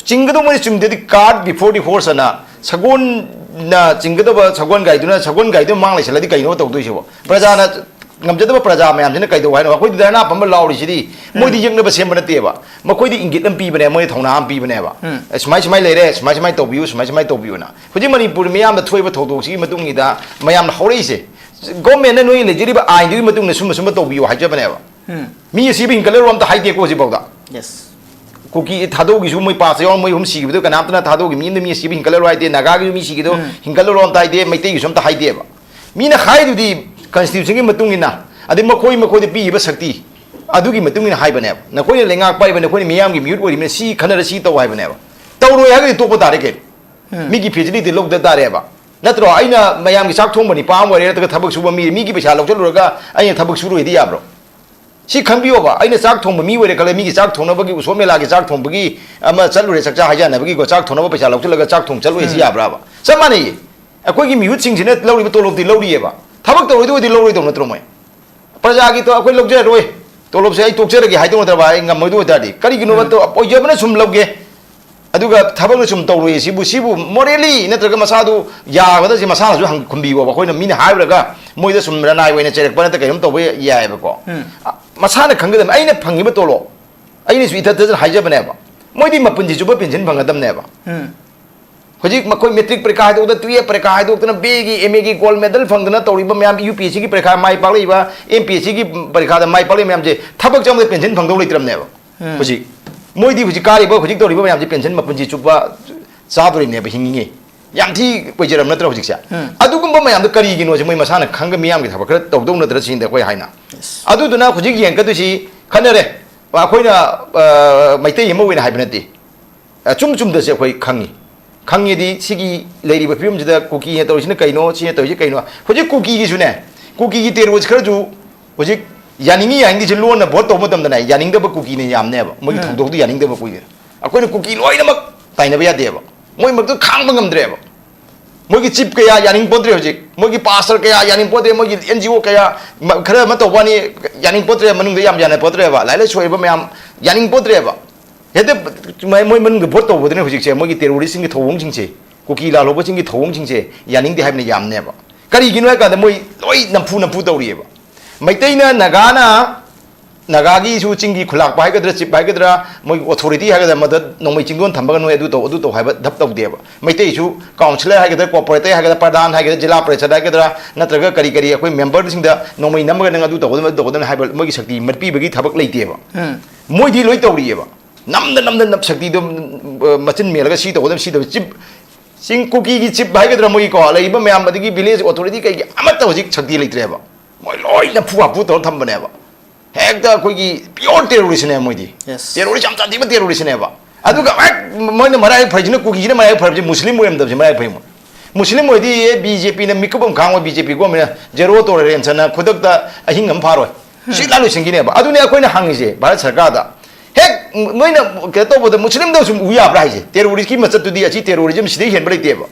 ꯆꯤꯡꯒꯗꯧꯕ ꯃꯣꯏꯅ ꯆꯨꯝꯗꯦꯗꯤ, cart before the horse ꯑꯅ ꯁꯒꯣꯜꯅ ꯆꯤꯡꯒꯗꯕ ꯁꯒꯣꯜ ꯒꯥꯔꯤꯗꯨꯅ ꯁꯒꯣꯜ ꯒꯥꯔꯤꯗꯨ ꯃꯥꯡ ꯂꯩꯁꯜꯂꯗꯤ ꯀꯩꯅꯣ ꯇꯧꯗꯣꯏꯁꯤꯕꯣ? ꯄ꯭ꯔꯖꯥꯅ ꯉꯝꯖꯗꯕ ꯄ꯭ꯔꯖꯥ ꯃꯌꯥꯝꯁꯤꯅ ꯀꯩꯗꯧ ꯍꯥꯏꯅꯣ? ꯑꯩꯈꯣꯏꯗꯤ ꯙꯔꯅꯥ ꯐꯝꯕ ꯂꯥꯎꯔꯤꯁꯤꯗꯤ ꯃꯣꯏꯗꯤ ꯎꯝ꯫ ꯌꯦꯛꯅꯕ ꯁꯦꯝꯕ ꯅꯠꯇꯦꯕ꯫ ꯃꯈꯣꯏꯗꯤ ꯏꯪꯒꯤꯠ ꯑꯃ ꯄꯤꯕꯅꯦ, ꯃꯣꯏ ꯊꯧꯅꯥ ꯑꯃ ꯄꯤꯕꯅꯦꯕ꯫ ꯎꯝ꯫ "ꯑꯦ, ꯁꯨꯃꯥꯏ ꯁꯨꯃꯥꯏ ꯂꯩꯔꯦ, ꯁꯨꯃꯥꯏ ꯁꯨꯃꯥꯏ ꯇꯧꯕꯤꯌꯨ, ꯁꯨꯃꯥꯏ ꯁꯨꯃꯥꯏ ꯇꯧꯕꯤꯌꯨꯅ"꯫ ꯍꯧꯖꯤꯛ ꯃꯅꯤꯄꯨꯔ ꯃꯤꯌꯥꯝꯗ ꯊꯣꯛꯏꯕ ꯊꯧꯗꯣꯛꯁꯤꯒꯤ ꯃꯇꯨꯡ ꯏꯟꯅ ꯃꯌꯥꯝꯅ ꯍꯧꯔꯛꯏꯁꯦ꯫ ꯒꯣꯔꯃꯦꯟꯅ ꯅꯣꯏ ꯂꯩꯖꯔꯤꯕ ꯑꯥꯏꯟꯗꯨꯒꯤ ꯃꯇꯨꯡ ꯏꯟꯅ ꯁꯨꯝꯕ ꯁꯨꯝꯕ ꯇꯧꯕꯤꯌꯨ ꯍꯥꯏꯖꯕꯅꯦꯕ꯫ ꯎꯝ꯫ ꯃꯤ ꯑꯁꯤꯕ ꯍꯤꯡꯒꯠꯂꯔꯣ ꯑꯝꯇ ꯍꯥꯏꯗꯦꯀꯣ ꯍꯧꯖꯤꯛꯐꯥꯎꯗ꯫ Yes꯫ ꯀꯨꯀꯤ ꯊꯥꯗꯧꯒꯤꯁꯨ ꯃꯣꯏ ꯄꯥꯁꯇ ꯌꯥꯎꯔ ꯃꯣꯏ ꯑꯍꯨꯝ ꯁꯤꯈꯤꯕꯗꯣ ꯀꯅꯥꯝꯇꯅ ꯊꯥꯗꯧꯒꯤ ꯃꯤ ꯑꯃꯗ ꯃꯤ ꯑꯁꯤꯕ ꯍꯤꯡꯒꯠꯂꯔꯣ ꯍꯥꯏꯗꯦ, ꯅꯥꯒꯥꯒꯤꯁꯨ ꯃꯤ ꯁꯤꯈꯤꯗꯣ ꯎꯝ꯫ ꯍꯤꯡꯒꯠꯂꯔꯣ ꯑꯝꯇ ꯍꯥꯏꯗꯦ, ꯃꯩꯇꯩꯒꯤꯁꯨ ꯑꯝꯇ ꯍꯥꯏꯗꯦꯕ꯫ ꯃꯤꯅ ꯍꯥꯏꯗꯨꯗꯤ constitution ꯒꯤ ꯃꯇꯨꯡ ꯏꯟꯅ, ꯑꯗꯩ ꯃꯈꯣꯏ ꯃꯈꯣꯏꯗ ꯄꯤꯔꯤꯕ ꯁꯛꯇꯤ, ꯑꯗꯨꯒꯤ ꯃꯇꯨꯡ ꯏꯟꯅ ꯍꯥꯏꯕꯅꯦꯕ꯫ ꯅꯈꯣꯏꯅ ꯂꯩꯉꯥꯛ ꯄꯥꯏꯔꯤꯕ, ꯅꯈꯣꯏꯅ ꯃꯤꯌꯥꯝꯒꯤ ꯃꯤꯍꯨꯠ ꯑꯣꯏꯔꯤꯕꯅꯤꯅ ꯁꯤ ꯈꯟꯅꯔ ꯁꯤ ꯇꯧ ꯍꯥꯏꯕꯅꯦꯕ꯫ ꯇꯧꯔꯣꯏ ꯍꯥꯏꯔꯒꯗꯤ ꯇꯣꯛꯄ ꯇꯥꯔꯦ ꯀꯩꯅꯣ꯫ ꯎꯝ꯫ ꯃꯤꯒꯤ ꯐꯦꯁꯤꯂꯤꯇꯤ ꯂꯧꯗ ꯇꯥꯔꯦꯕ꯫ ꯅꯠꯇ꯭ꯔꯣ? ꯑꯩꯅ ꯃꯌꯥꯝꯒꯤ ꯆꯥꯛ ꯊꯣꯡꯕ ꯅꯤꯄꯥ ꯑꯃ ꯑꯣꯏꯔꯦ, ꯅꯠꯇ꯭ꯔꯒ ꯊꯕꯛ ꯁꯨꯕ ꯃꯤ, ꯃꯤꯒꯤ ꯄꯩꯁꯥ ꯂꯧꯁꯤꯜꯂꯨꯔꯒ ꯑꯩꯅ ꯊꯕꯛ ꯁꯨꯔꯣꯏꯗꯤ ꯌꯥꯕ꯭ꯔꯣ? ꯁꯤ ꯈꯟꯕꯤꯌꯣꯕ, ꯑꯩꯅ ꯆꯥꯛ ꯊꯣꯡꯕ ꯃꯤ ꯑꯣꯏꯔꯦ ꯈꯜꯂꯦ, ꯃꯤꯒꯤ ꯆꯥꯛ ꯊꯣꯡꯅꯕꯒꯤ ꯎꯁꯣꯞ ꯃꯦꯂꯥꯒꯤ ꯆꯥꯛ ꯊꯣꯡꯕꯒꯤ ꯑꯃ ꯆꯠꯂꯨꯔꯦ, ꯆꯥꯛꯆꯥ ꯍꯩꯖꯥꯟꯅꯕꯒꯤꯀꯣ, ꯆꯥꯛ ꯊꯣꯡꯅꯕ ꯄꯩꯁꯥ ꯂꯧꯁꯤꯜꯂꯒ ꯆꯥꯛ ꯊꯣꯡ ꯆꯠꯂꯨꯏ, ꯁꯤ ꯎꯝ꯫ ꯌꯥꯕ꯭ꯔꯥꯕ? ꯆꯞ ꯃꯥꯟꯅꯩꯌꯦ꯫ ꯑꯩꯈꯣꯏꯒꯤ ꯃꯤꯍꯨꯠꯁꯤꯡꯁꯤꯅ ꯂꯧꯔꯤꯕ ꯇꯣꯂꯣꯞꯇꯤ ꯂꯧꯔꯤꯑꯕ, ꯊꯕꯛ ꯇꯧꯔꯣꯏꯗꯣꯏ ꯑꯣꯏꯗꯤ ꯂꯧꯔꯣꯏꯗꯧ ꯅꯠꯇ꯭ꯔꯣ ꯃꯣꯏ? ꯄ꯭ꯔꯖꯥꯒꯤ ꯇꯣ-, ꯑꯩꯈꯣꯏ ꯂꯧꯖꯔꯔꯣꯏ, ꯇꯣꯂꯣꯞꯁꯦ ꯑꯩ ꯇꯣꯛꯆꯔꯒꯦ ꯍꯥꯏꯗꯧ ꯅꯠꯇ꯭ꯔꯕ? ꯑꯩ ꯉꯝꯃꯣꯏꯗꯧ ꯑꯣꯏꯇꯥꯔꯗꯤ ꯀꯔꯤꯒꯤꯅꯣꯕ? ꯎꯝ꯫ ꯇꯣ-, ꯑꯣꯏꯖꯕꯅ ꯁꯨꯝ ꯂꯧꯒꯦ, ꯑꯗꯨꯒ ꯊꯕꯛꯅ ꯁꯨꯝ ꯇꯧꯔꯣꯏ꯫ ꯁꯤꯕꯨ, ꯁꯤꯕꯨ morally ꯅꯠꯇ꯭ꯔꯒ ꯃꯁꯥꯗꯨ ꯌꯥꯒꯗ꯭ꯔꯁꯤ ꯃꯁꯥꯅꯁꯨ ꯍꯪ-, ꯈꯨꯝꯕꯤꯌꯣꯕ꯫ ꯑꯩꯈꯣꯏꯅ ꯃꯤꯅ ꯍꯥꯏꯔꯨꯔꯒ ꯃꯣꯏꯗ ꯁꯨꯝ ꯂꯅꯥꯏ ꯑꯣꯏꯅ ꯆꯩꯔꯛꯄ ꯅꯠꯇ꯭ꯔꯒ ꯀꯩꯅꯣꯝ ꯇꯧꯕ ꯌꯥꯏꯑꯕꯀꯣ꯫ ꯎꯝ꯫ ꯑ, ꯃꯁꯥꯅ ꯈꯪꯒꯗꯕꯅꯤ꯫ ꯑꯩꯅ ꯐꯪꯉꯤꯕ ꯇꯣꯂꯣꯞ, ꯑꯩꯅꯁꯨ ꯏꯊꯠ ꯊꯠꯇꯅ ꯍꯥꯏꯖꯕꯅꯦꯕ, ꯃꯣꯏꯗꯤ ꯃꯄꯨꯟꯁꯤ ꯆꯨꯞꯄ ꯄꯦꯟꯁꯤꯟ ꯐꯪꯒꯗꯕꯅꯦꯕ꯫ ꯎꯝ꯫ ꯍꯧꯖꯤꯛ ꯃꯈꯣꯏ ꯃꯦꯇ꯭ꯔꯤꯛ ꯄꯔꯤꯈꯥ ꯍꯥꯏꯗꯣꯛꯇꯅ, ꯇꯨꯌꯦꯞ ꯄꯔꯤꯈꯥ ꯍꯥꯏꯗꯣꯛꯇꯅ, ꯕꯦꯒꯤ, ꯑꯦꯝ ꯑꯦꯒꯤ ꯒꯣꯜ ꯃꯦꯗꯜ ꯐꯪꯗꯅ ꯇꯧꯔꯤꯕ ꯃꯌꯥꯝ, ꯌꯨ ꯄꯤ ꯑꯦꯁ ꯁꯤꯒꯤ ꯄꯔꯤꯈꯥ ꯃꯥꯏ ꯄꯥꯛꯂꯛꯏꯕ, ꯑꯦꯝ ꯄꯤ ꯑꯦꯁ ꯁꯤꯒꯤ ꯄꯔꯤꯈꯥꯗ ꯃꯥꯏ ꯄꯥꯛꯂꯛꯏꯕ ꯃꯌꯥꯝꯁꯦ ꯊꯕꯛ ꯆꯪꯕꯗ ꯄꯦꯟꯁꯤꯟ ꯐꯪꯗꯧ ꯂꯩꯇ꯭ꯔꯕꯅꯦꯕ꯫ ꯎꯝ꯫ ꯍꯧꯖꯤꯛ ꯃꯣꯏꯗꯤ ꯍꯧꯖꯤꯛ ꯀꯥꯔꯤꯕ, ꯍꯧꯖꯤꯛ ꯇꯧꯔꯤꯕ ꯃꯌꯥꯝꯁꯦ ꯄꯦꯟꯁꯤꯟ ꯃꯄꯨꯟꯁꯤ ꯆꯨꯞꯄ ꯆꯥꯗꯣꯔꯤꯅꯦꯕ, ꯍꯤꯡꯉꯤꯉꯩ꯫ ꯌꯥꯝ ꯊꯤ ꯑꯣꯏꯖꯔꯕ ꯅꯠꯇ꯭ꯔꯥ ꯍꯧꯖꯤꯛꯁꯦ? ꯎꯝ꯫ ꯑꯗꯨꯒꯨꯝꯕ ꯃꯌꯥꯝꯗꯣ ꯀꯔꯤꯒꯤꯅꯣꯁꯦ ꯃꯣꯏ ꯃꯁꯥꯅ ꯈꯪꯒ ꯃꯤꯌꯥꯝꯒꯤ ꯊꯕꯛ ꯈꯔ ꯇꯧꯗꯧ ꯅꯠꯇ꯭ꯔꯥ ꯁꯤꯅꯤꯗ ꯑꯩꯈꯣꯏ ꯍꯥꯏꯅ꯫ Yes꯫ ꯑꯗꯨꯗꯨꯅ ꯍꯧꯖꯤꯛ ꯌꯦꯡꯉꯛꯀꯗꯣꯏꯁꯤ ꯈꯟꯅꯔꯦ꯫ ꯑꯩꯈꯣꯏꯅ, ꯑ, ꯃꯩꯇꯩ ꯑꯃ ꯑꯣꯏꯅ ꯍꯥꯏꯕ ꯅꯠꯇꯦ꯫ ꯑꯆꯨꯝ ꯆꯨꯝꯗꯁꯦ ꯑꯩꯈꯣꯏ ꯈꯪꯉꯤ꯫ ꯈꯪꯉꯤꯗꯤ ꯁꯤꯒꯤ ꯂꯩꯔꯤꯕ ꯐꯤꯕꯝꯁꯤꯗ ꯀꯨꯀꯤꯅ ꯇꯧꯔꯤꯁꯤꯅ ꯀꯩꯅꯣ, ꯁꯤꯅ ꯇꯧꯔꯤꯁꯤ ꯀꯩꯅꯣ? ꯍꯧꯖꯤꯛ ꯀꯨꯀꯤꯒꯤꯁꯨꯅꯦ, ꯀꯨꯀꯤꯒꯤ ꯇꯦꯔꯣꯔꯤꯁ ꯈꯔꯁꯨ ꯍꯧꯖꯤꯛ ꯌꯥꯅꯤꯡꯉꯤ ꯌꯥꯅꯤꯡꯗꯦꯁꯦ ꯂꯣꯟꯅ ꯚꯣꯠ ꯇꯧꯕ ꯃꯇꯝꯗꯅꯦ, ꯌꯥꯅꯤꯡꯗꯕ ꯀꯨꯀꯤꯅ ꯌꯥꯝꯅꯦꯕ꯫ ꯃꯣꯏꯒꯤ ꯎꯝ꯫ ꯊꯧꯗꯣꯛꯇꯨ ꯌꯥꯅꯤꯡꯗꯕ ꯀꯨꯀꯤꯅ꯫ ꯑꯩꯈꯣꯏꯅ ꯀꯨꯀꯤ ꯂꯣꯏꯅꯃꯛ ꯇꯥꯏꯅꯕ ꯌꯥꯗꯦꯕ꯫ ꯃꯣꯏ ꯃꯔꯛꯇ ꯈꯥꯡꯕ ꯉꯝꯗ꯭ꯔꯦꯕ꯫ ꯃꯣꯏꯒꯤ ꯆꯤꯞ ꯀꯌꯥ ꯌꯥꯅꯤꯡ ꯄꯣꯠꯇ꯭ꯔꯦ ꯍꯧꯖꯤꯛ꯫ ꯃꯣꯏꯒꯤ ꯄꯥꯁꯇꯔ ꯀꯌꯥ ꯌꯥꯅꯤꯡ ꯄꯣꯠꯇ꯭ꯔꯦ꯫ ꯃꯣꯏꯒꯤ ꯑꯦꯟ ꯖꯤ ꯑꯣ ꯀꯌꯥ, ꯃ-, ꯈꯔ ꯑꯃ ꯇꯧꯕ ꯋꯥꯅꯤ, ꯌꯥꯅꯤꯡ ꯄꯣꯠꯇ꯭ꯔꯦ꯫ ꯃꯅꯨꯡꯗ ꯌꯥꯝ ꯌꯥꯅ ꯄꯣꯠꯇ꯭ꯔꯦꯕ꯫ ꯂꯥꯏꯔꯤꯛ ꯂꯥꯏꯁꯨ ꯍꯩꯕ ꯃꯌꯥꯝ ꯌꯥꯅꯤꯡ ꯄꯣꯠꯇ꯭ꯔꯦꯕ꯫ ꯍꯦꯛꯇ ꯃ-, ꯃꯣꯏ ꯃꯅꯨꯡꯗ ꯚꯣꯠ ꯇꯧꯕꯗꯨꯅꯦ ꯍꯧꯖꯤꯛꯁꯦ ꯃꯣꯏꯒꯤ ꯇꯦꯔꯣꯔꯤꯁꯁꯤꯡꯒꯤ ꯊꯧꯑꯣꯡꯁꯤꯡꯁꯦ, ꯀꯨꯀꯤ ꯂꯥꯜꯍꯧꯕꯁꯤꯡꯒꯤ ꯊꯧꯑꯣꯡꯁꯤꯡꯁꯦ ꯌꯥꯅꯤꯡꯗꯦ ꯍꯥꯏꯕꯅ ꯌꯥꯝꯅꯦꯕ꯫ ꯀꯔꯤꯒꯤꯅꯣ ꯍꯥꯏ ꯀꯥꯟꯗ ꯃꯣꯏ ꯂꯣꯏ ꯅꯝꯐꯨ ꯅꯝꯐꯨ ꯇꯧꯔꯤꯑꯕ꯫ ꯃꯩꯇꯩꯅ, ꯅꯥꯒꯥꯅ, ꯅꯥꯒꯥꯒꯤꯁꯨ ꯆꯤꯡꯒꯤ ꯈꯨꯂꯥꯛꯄ ꯍꯥꯏꯒꯗ꯭ꯔꯥ, ꯆꯤꯞ ꯍꯥꯏꯒꯗ꯭ꯔꯥ, ꯃꯣꯏꯒꯤ ꯑꯣꯊꯣꯔꯤꯇꯤ ꯍꯥꯏꯒꯗ꯭ꯔꯥ, ꯃꯗ ꯅꯣꯡꯃꯩ ꯆꯤꯡꯗꯣꯟ ꯊꯝꯕꯒ ꯅꯣꯏ ꯑꯗꯨ ꯇꯧ, ꯑꯗꯨ ꯇꯧ ꯍꯥꯏꯕ ꯙꯞ ꯇꯧꯗꯦꯕ꯫ ꯃꯩꯇꯩꯁꯨ ꯀꯥꯎꯟꯁꯤꯂꯔ ꯍꯥꯏꯒꯗ꯭ꯔꯥ, ꯀꯣꯔꯄꯣꯔꯦꯇꯔ ꯍꯥꯏꯒꯗ꯭ꯔꯥ, ꯄ꯭ꯔꯙꯥꯟ ꯍꯥꯏꯒꯗ꯭ꯔꯥ, ꯖꯤꯂꯥ ꯄꯔꯤꯁꯗ ꯍꯥꯏꯒꯗ꯭ꯔꯥ, ꯅꯠꯇ꯭ꯔꯒ ꯀꯔꯤ ꯀꯔꯤ ꯑꯩꯈꯣꯏ ꯃꯦꯝꯕꯔꯁꯤꯡꯗ ꯅꯣꯡꯃꯩ ꯅꯝꯃꯒ ꯅꯪ ꯑꯗꯨ ꯇꯧꯒꯗꯕꯅꯤ, ꯑꯗꯨ ꯇꯧꯒꯗꯕꯅꯤ ꯍꯥꯏꯕ ꯃꯣꯏꯒꯤ ꯁꯛꯇꯤ ꯃꯠꯄꯤꯕꯒꯤ ꯊꯕꯛ ꯂꯩꯇꯦꯕ꯫ ꯎꯝ꯫ ꯃꯣꯏꯗꯤ ꯂꯣꯏ ꯇꯧꯔꯤꯑꯕ꯫ ꯅꯝꯗ ꯅꯝꯗ ꯅꯝ ꯁꯛꯇꯤꯗꯣ, ꯎꯝ, ꯃꯆꯤꯟ ꯃꯦꯜꯂꯒ ꯁꯤ ꯇꯧꯒꯗꯕ, ꯁꯤ ꯇꯧꯒꯗꯕ, ꯆꯤꯞ, ꯆꯤꯡ ꯀꯨꯀꯤꯒꯤ ꯆꯤꯞ ꯍꯥꯏꯒꯗ꯭ꯔꯥ, ꯃꯣꯏꯒꯤꯀꯣ, ꯂꯩꯔꯤꯕ ꯃꯌꯥꯝ, ꯑꯗꯒꯤ ꯚꯤꯂꯦꯖ ꯑꯣꯊꯣꯔꯤꯇꯤ ꯀꯩꯒꯤ ꯑꯃꯠꯇ ꯍꯧꯖꯤꯛ ꯁꯛꯇꯤ ꯂꯩꯇ꯭ꯔꯦꯕ꯫ ꯃꯣꯏ ꯂꯣꯏ ꯅꯝꯐꯨ ꯍꯥꯐꯨ ꯇꯧꯔ ꯊꯝꯕꯅꯦꯕ꯫ ꯍꯦꯛꯇ ꯑꯩꯈꯣꯏꯒꯤ ꯄꯤꯌꯣꯔ ꯇꯦꯔꯣꯔꯤꯁꯅꯦꯕ ꯃꯣꯏꯗꯤ꯫ Yes꯫ ꯇꯦꯔꯣꯔꯤꯁ ꯌꯥꯝ ꯁꯥꯊꯤꯕ ꯇꯦꯔꯣꯔꯤꯁꯅꯦꯕ꯫ ꯑꯗꯨꯒ ꯍꯦꯛ ꯃꯣꯏꯅ ꯃꯔꯥꯏ ꯐꯔꯤꯁꯤꯅ, ꯀꯨꯀꯤꯁꯤꯅ ꯃꯔꯥꯏ ꯐꯔꯤꯁꯦ ꯃꯨꯁꯂꯤꯝ ꯑꯣꯏꯔꯝꯗꯕꯁꯦ ꯃꯔꯥꯏ ꯐꯩ ꯃꯣꯏ꯫ ꯃꯨꯁꯂꯤꯝ ꯑꯣꯏꯗꯤ ꯕꯤ ꯖꯦ ꯄꯤꯅ ꯃꯤꯀꯨꯞ ꯑꯃ ꯈꯥꯡꯉꯣꯏ, ꯕꯤ ꯖꯦ ꯄꯤ ꯒꯣꯔꯃꯦꯟꯅ ꯖꯦꯔꯣ ꯇꯣꯂꯔꯦꯟꯁ ꯑꯅ ꯈꯨꯗꯛꯇ ꯑꯍꯤꯡ ꯑꯃ ꯐꯥꯔꯣꯏ꯫ ꯁꯤ ꯂꯥ ꯂꯣꯏꯁꯤꯟꯈꯤꯅꯦꯕ꯫ ꯑꯗꯨꯅꯦ ꯑꯩꯈꯣꯏꯅ ꯍꯪꯉꯤꯁꯦ ꯚꯥꯔꯠ ꯁꯔꯀꯥꯔꯗ꯫ ꯍꯦꯛ ꯅꯣꯏꯅ ꯀꯩꯅꯣ ꯇꯧꯕꯗ ꯃꯨꯁꯂꯤꯝꯗ ꯁꯨꯝ ꯎ ꯌꯥꯕ꯭ꯔꯥ ꯍꯥꯏꯁꯦ? ꯇꯦꯔꯣꯔꯤꯁꯀꯤ ꯃꯆꯠꯇꯨꯗꯤ ꯑꯁꯤ ꯇꯦꯔꯣꯔꯤꯖꯝ ꯁꯤꯗꯩ ꯍꯦꯟꯕ ꯂꯩꯇꯦꯕ꯫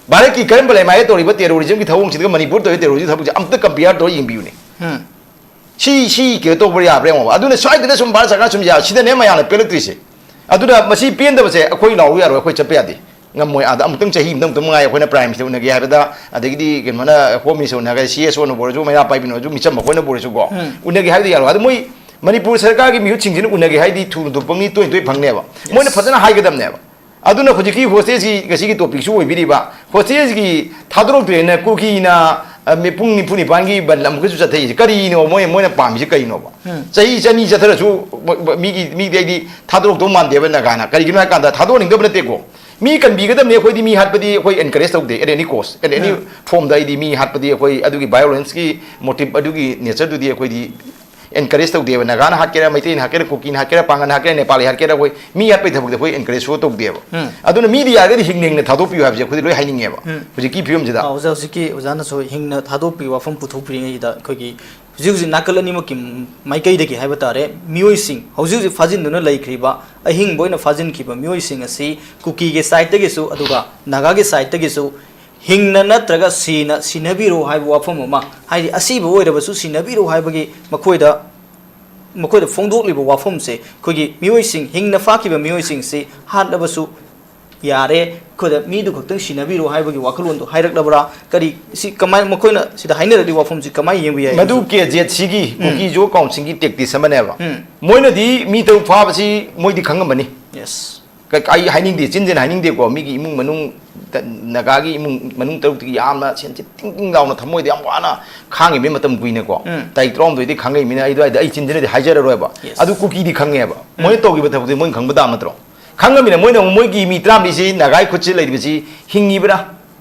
ꯚꯥꯔꯠꯀꯤ ꯀꯔꯝꯕ ꯂꯩꯃꯥꯏꯗ ꯇꯧꯔꯤꯕ ꯇꯦꯔꯣꯔꯤꯖꯝꯒꯤ ꯊꯧꯑꯣꯡꯁꯤꯗꯒ ꯃꯅꯤꯄꯨꯔ ꯇꯧꯔꯤꯕ ꯇꯦꯔꯣꯔꯤꯖꯝ ꯊꯕꯛꯁꯦ ꯑꯝꯇ ꯀꯝꯄꯤꯌꯥꯔ ꯇꯧꯔ ꯌꯦꯡꯕꯤꯌꯨꯅꯦ꯫ ꯎꯝ꯫ ꯁꯤ ꯁꯤ ꯀꯩꯅꯣ ꯇꯧꯕ ꯌꯥꯕ꯭ꯔꯥ ꯌꯦꯡꯉꯣꯕ꯫ ꯑꯗꯨꯅ ꯁ꯭ꯋꯥꯏꯗꯅ ꯁꯨꯝ ꯚꯥꯔꯠ ꯁꯔꯀꯥꯔ ꯁꯨꯝ ꯌꯥ-, ꯁꯤꯗꯅꯦ ꯃꯌꯥꯝꯅ ꯄꯦꯜꯂꯛꯇ꯭ꯔꯤꯁꯦ꯫ ꯑꯗꯨꯅ ꯃꯁꯤ ꯄꯦꯟꯗꯕꯁꯦ ꯑꯩꯈꯣꯏ ꯂꯥꯎꯕ ꯌꯥꯔꯣꯏ, ꯑꯩꯈꯣꯏ ꯆꯠꯄ ꯌꯥꯗꯦ, ꯉꯝꯃꯣꯏ꯫ ꯑꯥꯗ ꯑꯃꯨꯛꯇꯪ ꯆꯍꯤ ꯑꯃꯗ ꯑꯃꯨꯛꯇꯪ ꯃꯉꯥꯏ ꯑꯩꯈꯣꯏꯅ ꯄ꯭ꯔꯥꯏꯝ ꯃꯤꯅꯤꯁꯇꯔ ꯎꯅꯒꯦ ꯍꯥꯏꯕꯗ, ꯑꯗꯒꯤꯗꯤ ꯀꯩꯅꯣꯅ ꯍꯣꯝ ꯃꯤꯅꯤꯁꯇꯔ ꯎꯅꯒꯦ, ꯁꯤ ꯑꯦꯁ ꯑꯣꯅꯕꯨ ꯑꯣꯏꯔꯁꯨ, ꯃꯩꯔꯥ ꯄꯥꯏꯕꯤꯅ ꯑꯣꯏꯔꯁꯨ, ꯃꯤꯆꯝ ꯑꯩꯈꯣꯏꯅꯕꯨ ꯑꯣꯏꯔꯁꯨꯀꯣ, ꯎꯅꯒꯦ ꯍꯥꯏꯕꯗꯤ ꯌꯥꯔꯣꯏ꯫ ꯑꯗꯣ ꯃꯣꯏ ꯃꯅꯤꯄꯨꯔ ꯁꯔꯀꯥꯔꯒꯤ ꯃꯤꯍꯨꯠꯁꯤꯡꯁꯤꯅ ꯎꯅꯒꯦ ꯍꯥꯏꯗꯤ ꯊꯨꯅ ꯊꯨꯞꯄꯪꯅꯤ, ꯇꯣꯏꯅ ꯇꯣꯏꯅ ꯐꯪꯅꯦꯕ꯫ ꯃꯣꯏꯅ ꯐꯖꯅ ꯍꯥꯏꯒꯗꯕꯅꯦꯕ꯫ ꯑꯗꯨꯅ ꯍꯧꯖꯤꯛꯀꯤ ꯍꯣꯁꯇꯦꯜꯁꯤ ꯉꯁꯤꯒꯤ ꯇꯣꯄꯤꯛꯁꯨ ꯑꯣꯏꯕꯤꯔꯤꯕ, ꯍꯣꯁꯇꯦꯜꯁꯤꯒꯤ ꯊꯥꯗꯣꯔꯛꯇ꯭ꯔꯦꯅ ꯀꯨꯀꯤꯅ, ꯑ, ꯃꯤ-, ꯄꯨꯡ ꯅꯤꯐꯨ ꯅꯤꯄꯥꯟꯒꯤ ꯕꯟ ꯑꯃꯨꯛꯀꯁꯨ ꯆꯠꯊꯩꯁꯦ ꯀꯔꯤꯅꯣ? ꯃꯣꯏ, ꯃꯣꯏꯅ ꯄꯥꯝꯃꯤꯁꯦ ꯀꯔꯤꯅꯣꯕ? ꯆꯍꯤ ꯆꯅꯤ ꯆꯠꯊꯔꯁꯨ ꯃ-, ꯃ-, ꯃꯤꯒꯤ, ꯃꯤꯗꯤ ꯑꯩꯗꯤ ꯊꯥꯗꯣꯔꯛꯇꯧ ꯃꯥꯟꯗꯦꯕ ꯅꯥꯒꯥꯅ꯫ ꯀꯔꯤꯒꯤꯅꯣ ꯍꯥꯏ ꯀꯥꯟꯗ ꯊꯥꯗꯣꯛꯍꯟꯅꯤꯡꯗꯕ ꯅꯠꯇꯦꯀꯣ꯫ ꯃꯤ ꯀꯟꯕꯤꯒꯗꯕꯅꯤ꯫ ꯑꯩꯈꯣꯏꯗꯤ ꯃꯤ ꯍꯥꯠꯄꯗꯤ ꯑꯩꯈꯣꯏ encourage ꯇꯧꯗꯦ, at any cost, at any form ꯗ ꯑꯩꯗꯤ ꯃꯤ ꯍꯥꯠꯄꯗꯤ, ꯑꯩꯈꯣꯏ ꯑꯗꯨꯒꯤ violenceꯀꯤ motive, ꯑꯗꯨꯒꯤ natureꯗꯨꯗꯤ ꯑꯩꯈꯣꯏꯗꯤ encourage ꯇꯧꯗꯦꯕ꯫ ꯅꯥꯒꯥꯅ ꯍꯥꯠꯀꯦꯔꯥ, ꯃꯩꯇꯩꯅ ꯍꯥꯠꯀꯦꯔꯥ, ꯀꯨꯀꯤꯅ ꯍꯥꯠꯀꯦꯔꯥ, ꯄꯥꯡꯒꯜꯅ ꯍꯥꯠꯀꯦꯔꯥ, ꯅꯦꯄꯥꯂꯤ ꯍꯥꯠꯀꯦꯔꯥ, ꯑꯩꯈꯣꯏ ꯃꯤ ꯍꯥꯠꯄꯒꯤ ꯊꯕꯛꯇꯤ ꯑꯩꯈꯣꯏ encourage ꯁꯨ ꯇꯧꯗꯦꯕ꯫ ꯑꯗꯨꯅ ꯃꯤꯗꯤ ꯌꯥꯔꯒꯗꯤ ꯍꯤꯡꯅ ꯍꯤꯡꯅ ꯊꯥꯗꯣꯛꯄꯤꯌꯨ ꯍꯥꯏꯕꯁꯦ ꯑꯩꯈꯣꯏꯗꯤ ꯂꯣꯏ ꯍꯥꯏꯅꯤꯡꯉꯦꯕ꯫ ꯍꯧꯖꯤꯛꯀꯤ ꯐꯤꯕꯝꯁꯤꯗ ꯑꯥ, ꯑꯣꯖꯥ, ꯍꯧꯖꯤꯛꯀꯤ ꯑꯣꯖꯥꯅꯁꯨ ꯍꯤꯡꯅ ꯊꯥꯗꯣꯛꯄꯤꯌꯨ ꯋꯥꯐꯝ ꯄꯨꯊꯣꯛꯄꯤꯔꯤꯉꯩꯗ ꯑꯩꯈꯣꯏꯒꯤ ꯍꯧꯖꯤꯛ ꯍꯧꯖꯤꯛ ꯅꯥꯀꯜ ꯑꯅꯤꯃꯛꯀꯤ ꯃꯥꯏꯀꯩꯗꯒꯤ ꯍꯥꯏꯕ ꯇꯥꯔꯦ, ꯃꯤꯑꯣꯏꯁꯤꯡ ꯍꯧꯖꯤꯛ ꯍꯧꯖꯤꯛ ꯐꯥꯖꯤꯟꯗꯨꯅ ꯂꯩꯈ꯭ꯔꯤꯕ, ꯑꯍꯤꯡꯕ ꯑꯣꯏꯅ ꯐꯥꯖꯤꯟꯈꯤꯕ ꯃꯤꯑꯣꯏꯁꯤꯡ ꯑꯁꯤ ꯀꯨꯀꯤꯒꯤ side ꯇꯒꯤꯁꯨ ꯑꯗꯨꯒ ꯅꯥꯒꯥꯒꯤ side ꯇꯒꯤꯁꯨ ꯍꯤꯡꯅ ꯅꯠꯇ꯭ꯔꯒ ꯁꯤꯅ ꯁꯤꯟꯅꯕꯤꯔꯣ ꯍꯥꯏꯕ ꯋꯥꯐꯝ ꯑꯃ, ꯍꯥꯏꯗꯤ ꯑꯁꯤꯕ ꯑꯣꯏꯔꯕꯁꯨ ꯁꯤꯟꯅꯕꯤꯔꯣ ꯍꯥꯏꯕꯒꯤ ꯃꯈꯣꯏꯗ, ꯃꯈꯣꯏꯗ ꯐꯣꯡꯗꯣꯛꯂꯤꯕ ꯋꯥꯐꯝꯁꯦ ꯑꯩꯈꯣꯏꯒꯤ ꯃꯤꯑꯣꯏꯁꯤꯡ, ꯍꯤꯡꯅ ꯐꯥꯈꯤꯕ ꯃꯤꯑꯣꯏꯁꯤꯡꯁꯤ ꯍꯥꯠꯂꯕꯁꯨ ꯌꯥꯔꯦ, ꯑꯩꯈꯣꯏꯗ ꯃꯤꯗꯨ ꯈꯛꯇꯪ ꯁꯤꯟꯅꯕꯤꯔꯣ ꯍꯥꯏꯕꯒꯤ ꯋꯥꯈꯜꯂꯣꯟꯗꯣ ꯍꯥꯏꯔꯛꯂꯕ꯭ꯔꯥ? ꯀꯔꯤ, ꯁꯤ ꯀꯃꯥꯏ, ꯃꯈꯣꯏꯅ ꯁꯤꯗ ꯍꯥꯏꯅꯔꯗꯤ ꯋꯥꯐꯝꯁꯤ ꯀꯃꯥꯏꯅ ꯌꯦꯡꯕ ꯌꯥꯏ? ꯃꯗꯨ ꯀꯦ ꯖꯦꯠ ꯁꯤꯒꯤ ꯎꯝ꯫ ꯀꯨꯀꯤ ꯖꯣ ꯀꯥꯎꯟꯁꯤꯜꯒꯤ tactics ꯑꯃꯅꯦꯕ꯫ ꯎꯝ꯫ ꯃꯣꯏꯅꯗꯤ ꯃꯤ ꯇꯔꯨꯛ ꯐꯥꯕꯁꯤ ꯃꯣꯏꯗꯤ ꯈꯪꯉꯝꯃꯅꯤ꯫ Yes꯫ ꯀ-, ꯑꯩ ꯍꯥꯏꯅꯤꯡꯗꯦ, ꯆꯤꯟꯁꯤꯅ ꯍꯥꯏꯅꯤꯡꯗꯦꯀꯣ꯫ ꯃꯤꯒꯤ ꯏꯃꯨꯡ ꯃꯅꯨꯡ, ꯅꯥꯒꯥꯒꯤ ꯏꯃꯨꯡ ꯃꯅꯨꯡ ꯇꯔꯨꯛꯇꯒꯤ ꯌꯥꯝꯅ ꯁꯦꯟꯁꯤ ꯇꯤꯡ ꯇꯤꯡ ꯂꯥꯎꯅ ꯊꯃꯣꯏꯗ ꯌꯥꯝ ꯋꯥꯅ ꯈꯥꯡꯉꯤꯕ ꯃꯇꯝ ꯀꯨꯏꯅꯀꯣ꯫ ꯎꯝ꯫ ꯇꯥꯔꯤꯛ ꯇꯔꯥꯍꯨꯝꯗꯣꯏꯗꯤ ꯈꯪꯉꯛꯏꯃꯤꯅ ꯑꯩ ꯑꯗꯨꯋꯥꯏꯗ ꯑꯩ ꯆꯤꯟꯁꯤꯅꯗꯤ ꯍꯥꯏꯖꯔꯔꯣꯏꯕ꯫ Yes꯫ ꯑꯗꯨ ꯀꯨꯀꯤꯗꯤ ꯈꯪꯉꯦꯕ꯫ ꯎꯝ꯫ ꯃꯣꯏꯅ ꯇꯧꯈꯤꯕ ꯊꯕꯛꯇꯤ ꯃꯣꯏꯅ ꯈꯪꯕ ꯇꯥꯕ ꯅꯠꯇ꯭ꯔꯣ? ꯈꯪꯉꯃꯤꯅ ꯃꯣꯏꯅ ꯑꯃꯨꯛ ꯃꯣꯏꯒꯤ ꯃꯤ ꯇꯔꯥꯃꯔꯤꯁꯤ ꯅꯥꯒꯥꯒꯤ ꯈꯨꯠꯁꯤ ꯂꯩꯔꯤꯕꯁꯤ ꯍꯤꯡꯉꯤꯕ꯭ꯔꯥ?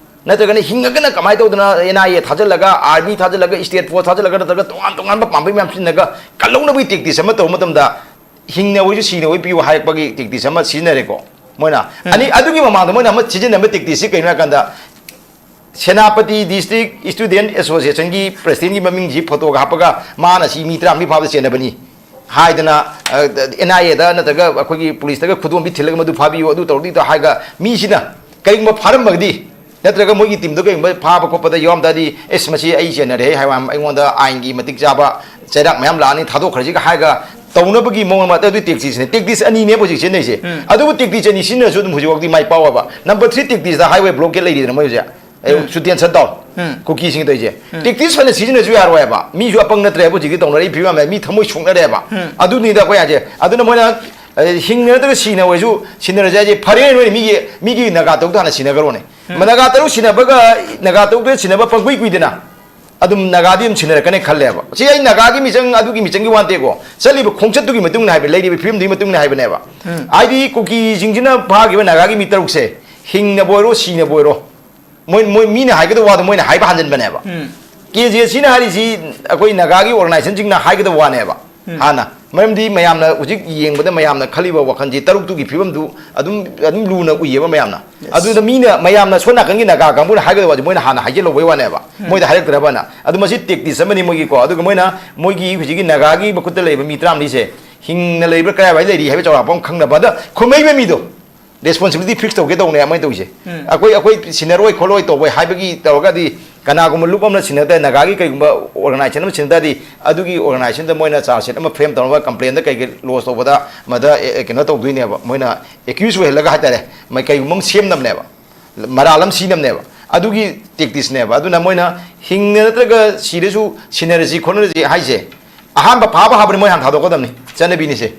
ꯅꯠꯇ꯭ꯔꯒꯅ ꯍꯤꯡꯉꯒꯅ ꯀꯃꯥꯏꯅ ꯇꯧꯗꯅ N I A ꯊꯥꯖꯤꯜꯂꯒ, army ꯊꯥꯖꯤꯜꯂꯒ, state force ꯊꯥꯖꯤꯜꯂꯒ, ꯅꯠꯇ꯭ꯔꯒ ꯇꯣꯉꯥꯟ ꯇꯣꯉꯥꯟꯕ ꯄꯥꯝꯕꯩ ꯃꯌꯥꯝ ꯁꯤꯖꯤꯟꯅꯒ ꯀꯜꯍꯧꯅꯕꯒꯤ tactics ꯑꯃ ꯇꯧꯕ ꯃꯇꯝꯗ, ꯍꯤꯡꯅ ꯑꯣꯏꯁꯨ ꯁꯤꯅ ꯑꯣꯏ ꯄꯤꯌꯨ ꯍꯥꯏꯔꯛꯄꯒꯤ tactics ꯑꯃ ꯁꯤꯖꯤꯟꯅꯔꯦꯀꯣ ꯃꯣꯏꯅ꯫ ꯎꯝ꯫ ꯑꯅꯤ, ꯑꯗꯨꯒꯤ ꯃꯃꯥꯡꯗ ꯃꯣꯏꯅ ꯑꯃ ꯁꯤꯖꯤꯟꯅꯕ tacticsꯁꯤ ꯀꯩꯅꯣ ꯍꯥꯏ ꯀꯥꯟꯗ, ꯁꯦꯅꯥꯄꯇꯤ District Student Associationꯒꯤ presidentꯀꯤ ꯃꯃꯤꯡꯁꯤ photoꯒ ꯍꯥꯞꯄꯒ, ꯃꯥꯅ ꯁꯤ ꯃꯤ ꯇꯔꯥꯃꯔꯤ ꯐꯥꯕꯗ ꯆꯦꯟꯅꯕꯅꯤ ꯍꯥꯏꯗꯅ, ꯑ, N I Aꯗ ꯅꯠꯇ꯭ꯔꯒ ꯑꯩꯈꯣꯏꯒꯤ policeꯇꯒ ꯈꯨꯗꯣꯝꯕꯤ ꯊꯤꯜꯂꯒ ꯃꯗꯨ ꯐꯥꯕꯤꯌꯨ, ꯑꯗꯨ ꯇꯧꯔꯗꯤ ꯇꯧ ꯍꯥꯏꯔꯒ, ꯃꯤꯁꯤꯅ ꯀꯔꯤꯒꯨꯝꯕ ꯐꯥꯔꯝꯃꯒꯗꯤ, ꯅꯠꯇ꯭ꯔꯒ ꯃꯣꯏꯒꯤ ꯇꯤꯝꯗꯣ ꯀꯩꯒꯨꯝꯕ ꯐꯥꯕ ꯈꯣꯠꯄꯗ ꯌꯥꯎꯔꯝ ꯇꯥꯔꯗꯤ, "ꯑꯦꯁ, ꯃꯁꯤ ꯑꯩ ꯆꯦꯟꯅꯔꯦ" ꯍꯥꯏꯕ ꯑꯃ, ꯑꯩꯉꯣꯟꯗ ꯑꯥꯏꯟꯒꯤ ꯃꯇꯤꯛ ꯆꯥꯕ ꯆꯩꯔꯥꯛ ꯃꯌꯥꯝ ꯂꯥꯛꯑꯅꯤ, ꯊꯥꯗꯣꯛꯈ꯭ꯔꯁꯤꯒ ꯍꯥꯏꯔꯒ ꯇꯧꯅꯕꯒꯤ ꯃꯑꯣꯡ ꯑꯃ, ꯑꯗꯨ ꯇꯦꯛꯇꯤꯁꯅꯦ꯫ ꯇꯦꯛꯇꯤꯁ ꯑꯅꯤꯅꯦꯕ ꯍꯧꯖꯤꯛ ꯁꯤꯖꯤꯟꯅꯩꯁꯦ꯫ ꯎꯝ꯫ ꯑꯗꯨꯕꯨ ꯇꯦꯛꯇꯤꯁ ꯑꯅꯤ ꯁꯤꯖꯤꯟꯅꯔꯁꯨ ꯑꯗꯨꯝ ꯍꯧꯖꯤꯛꯐꯥꯎꯗꯤ ꯃꯥꯏ ꯄꯥꯛꯑꯣꯏꯕ꯫ ꯅꯝꯕꯔ ꯊ꯭ꯔꯤ ꯇꯦꯛꯇꯤꯁꯇ ꯍꯥꯏꯋꯦ ꯕ꯭ꯂꯣꯀꯦꯠ ꯂꯩꯔꯤꯗꯅ ꯃꯣꯏ ꯍꯧꯖꯤꯛ꯫ ꯑꯦ, ꯎꯝ꯫ ꯁꯨꯇꯦꯟ ꯁꯠ ꯗꯥꯎꯟ꯫ ꯎꯝ꯫ ꯀꯨꯀꯤꯁꯤꯡ ꯇꯧꯔꯤꯁꯦ꯫ ꯎꯝ꯫ ꯇꯦꯛꯇꯤꯁ ꯐꯅ ꯁꯤꯖꯤꯟꯅꯔꯁꯨ ꯌꯥꯔꯣꯏꯕ꯫ ꯃꯤꯁꯨ ꯑꯄꯪ ꯅꯠꯇ꯭ꯔꯦꯕ ꯍꯧꯖꯤꯛꯀꯤ ꯇꯧꯅꯔꯛꯏ ꯐꯤꯕꯝ ꯍꯥꯏ꯫ ꯃꯤ ꯊꯃꯣꯏ ꯁꯣꯛꯅꯔꯦꯕ꯫ ꯎꯝ꯫ ꯑꯗꯨꯅꯤꯗ ꯑꯩꯈꯣꯏ ꯍꯥꯏꯁꯦ꯫ ꯑꯗꯨꯅ ꯃꯣꯏꯅ, ꯑꯦ, ꯍꯤꯡꯅ ꯅꯠꯇ꯭ꯔꯒ ꯁꯤꯅ ꯑꯣꯏꯔꯁꯨ ꯁꯤꯟꯅꯔꯁꯦ ꯍꯥꯏꯁꯦ꯫ ꯐꯔꯦ, ꯅꯣꯏꯅ ꯃꯤꯒꯤ, ꯃꯤꯒꯤ ꯅꯥꯒꯥ ꯇꯔꯨꯛꯇ ꯍꯥꯟꯅ ꯁꯤꯟꯅꯈ꯭ꯔꯣꯅꯦ꯫ ꯎꯝ꯫ ꯅꯥꯒꯥ ꯇꯔꯨꯛ ꯁꯤꯟꯅꯕꯒ ꯅꯥꯒꯥ ꯇꯔꯨꯛꯇ ꯁꯤꯟꯅꯕ ꯄꯪꯀꯨꯏ ꯀꯨꯏꯗꯅ꯫ ꯑꯗꯨꯝ ꯅꯥꯒꯥꯗꯤ ꯑꯗꯨꯝ ꯁꯤꯟꯅꯔꯛꯀꯅꯤ ꯈꯜꯂꯦꯕ꯫ ꯁꯤ ꯑꯩ ꯅꯥꯒꯥꯒꯤ ꯃꯤꯆꯪ, ꯑꯗꯨꯒꯤ ꯃꯤꯆꯪꯒꯤ ꯋꯥ ꯅꯠꯇꯦꯀꯣ꯫ ꯆꯠꯂꯤꯕ ꯈꯣꯡꯆꯠꯇꯨꯒꯤ ꯃꯇꯨꯡ ꯏꯟꯅ ꯍꯥꯏꯕ, ꯂꯩꯔꯤꯕ ꯐꯤꯕꯝꯗꯨꯒꯤ ꯃꯇꯨꯡ ꯏꯟꯅ ꯍꯥꯏꯕꯅꯦꯕ꯫ ꯎꯝ꯫ ꯍꯥꯏꯗꯤ ꯀꯨꯀꯤꯁꯤꯡꯁꯤꯅ ꯐꯥꯈꯤꯕ ꯅꯥꯒꯥꯒꯤ ꯃꯤ ꯇꯔꯨꯛꯁꯦ, ꯍꯤꯡꯅꯕ ꯑꯣꯏꯔꯣ, ꯁꯤꯅꯕ ꯑꯣꯏꯔꯣ, ꯃꯣꯏ, ꯃꯣꯏ ꯃꯤꯅ ꯍꯥꯏꯒꯗꯕ ꯋꯥꯗꯣ ꯃꯣꯏꯅ ꯍꯥꯏꯕ ꯍꯟꯖꯤꯟꯕꯅꯦꯕ꯫ ꯎꯝ꯫ ꯀꯦ ꯖꯦ ꯁꯤꯅ ꯍꯥꯏꯔꯤꯁꯤ ꯑꯩꯈꯣꯏ ꯅꯥꯒꯥꯒꯤ ꯑꯣꯔꯒꯅꯥꯏꯖꯦꯁꯟꯁꯤꯡꯅ ꯍꯥꯏꯒꯗꯕ ꯋꯥꯅꯦꯕ꯫ ꯎꯝ꯫ ꯍꯥꯟꯅ, ꯃꯔꯝꯗꯤ ꯃꯌꯥꯝꯅ ꯍꯧꯖꯤꯛ ꯌꯦꯡꯕꯗ ꯃꯌꯥꯝꯅ ꯈꯜꯂꯤꯕ ꯋꯥꯈꯜꯁꯤ ꯇꯔꯨꯛꯇꯨꯒꯤ ꯐꯤꯕꯝꯗꯨ ꯑꯗꯨꯝ, ꯑꯗꯨꯝ ꯂꯨꯅ ꯎꯏꯌꯦꯕ ꯃꯌꯥꯝꯅ꯫ Yes꯫ ꯑꯗꯨꯗ ꯃꯤꯅ, ꯃꯌꯥꯝꯅ ꯁꯣꯝ ꯅꯥꯀꯟꯒꯤ ꯅꯥꯒꯥ ꯀꯥꯡꯕꯨꯅ ꯍꯥꯏꯒꯗꯕ ꯋꯥꯁꯦ ꯃꯣꯏꯅ ꯍꯥꯟꯅ ꯍꯥꯏꯖꯤꯜꯍꯧꯕꯩ ꯋꯥꯅꯦꯕ꯫ ꯎꯝ꯫ ꯃꯣꯏꯗ ꯍꯥꯏꯔꯛꯇ꯭ꯔꯕꯅ꯫ ꯑꯗꯨ ꯃꯁꯤ ꯇꯦꯛꯇꯤꯁ ꯑꯃꯅꯤ ꯃꯣꯏꯒꯤꯀꯣ꯫ ꯑꯗꯨꯒ ꯃꯣꯏꯅ ꯃꯣꯏꯒꯤ ꯍꯧꯖꯤꯛꯀꯤ ꯅꯥꯒꯥꯒꯤ ꯃꯈꯨꯠꯇ ꯂꯩꯔꯤꯕ ꯃꯤ ꯇꯔꯥꯃꯔꯤꯁꯦ ꯍꯤꯡꯅ ꯂꯩꯕ꯭ꯔꯥ ꯀꯗꯥꯏꯋꯥꯏ ꯂꯩꯔꯤ ꯍꯥꯏꯕ ꯆꯥꯎꯔꯥꯛꯄ ꯑꯃ ꯈꯪꯅꯕ꯫ ꯑꯗ ꯈꯨꯝꯃꯛꯏꯕ ꯃꯤꯗꯣ ꯔꯦꯁꯄꯣꯟꯁꯤꯕꯤꯂꯤꯇꯤ ꯐꯤꯛꯁ ꯇꯧꯒꯦ ꯇꯧꯅꯦ ꯃꯣꯏꯅ ꯇꯧꯔꯤꯁꯦ꯫ ꯎꯝ꯫ ꯑꯩꯈꯣꯏ, ꯑꯩꯈꯣꯏ ꯁꯤꯟꯅꯔꯣꯏ ꯈꯣꯠꯂꯣꯏ ꯇꯧꯕ ꯍꯥꯏꯕꯒꯤ ꯇꯧꯔꯒꯗꯤ ꯀꯅꯥꯒꯨꯝꯕ ꯂꯨꯞ ꯑꯃꯅ ꯁꯤꯟꯅ ꯇꯥꯔꯦ, ꯅꯥꯒꯥꯒꯤ ꯀꯩꯒꯨꯝꯕ ꯑꯣꯔꯒꯅꯥꯏꯖꯦꯁꯟ ꯑꯃ ꯁꯤꯟꯅ ꯇꯥꯔꯗꯤ ꯑꯗꯨꯒꯤ ꯑꯣꯔꯒꯅꯥꯏꯖꯦꯁꯟꯗ ꯃꯣꯏꯅ ꯆꯥꯔꯖ ꯁꯤꯠ ꯑꯃ ꯐ꯭ꯔꯦꯝ ꯇꯧꯔꯒ ꯀꯝꯄ꯭ꯂꯦꯟꯗ ꯀꯩꯀꯩ ꯂꯣꯖ ꯇꯧꯕꯗ ꯃꯗ, ꯑꯦ, ꯑꯦ, ꯀꯩꯅꯣ ꯇꯧꯗꯣꯏꯅꯦꯕ꯫ ꯃꯣꯏꯅ ꯑꯦꯀ꯭ꯌꯨꯁ ꯑꯣꯏꯍꯜꯂꯒ ꯍꯥꯏꯇꯥꯔꯦ, ꯃ-, ꯀꯩꯒꯨꯝꯕ ꯑꯃ ꯁꯦꯝꯅꯕꯅꯦꯕ, ꯃꯔꯥꯜ ꯑꯃ ꯁꯤꯅꯕꯅꯦꯕ꯫ ꯑꯗꯨꯒꯤ ꯇꯦꯛꯇꯤꯁꯅꯦꯕ꯫ ꯑꯗꯨꯅ ꯃꯣꯏꯅ ꯍꯤꯡꯅ ꯅꯠꯇ꯭ꯔꯒ ꯁꯤꯔꯁꯨ ꯁꯤꯟꯅꯔꯁꯤ ꯈꯣꯠꯅꯔꯁꯤ ꯍꯥꯏꯁꯦ, ꯑꯍꯥꯟꯕ ꯐꯥꯕ ꯍꯥꯞꯄꯅꯤ ꯃꯣꯏ ꯍꯥꯟꯅ ꯊꯥꯗꯣꯛꯀꯗꯕꯅꯤ, ꯆꯠꯅꯕꯤꯅꯤꯁꯦ꯫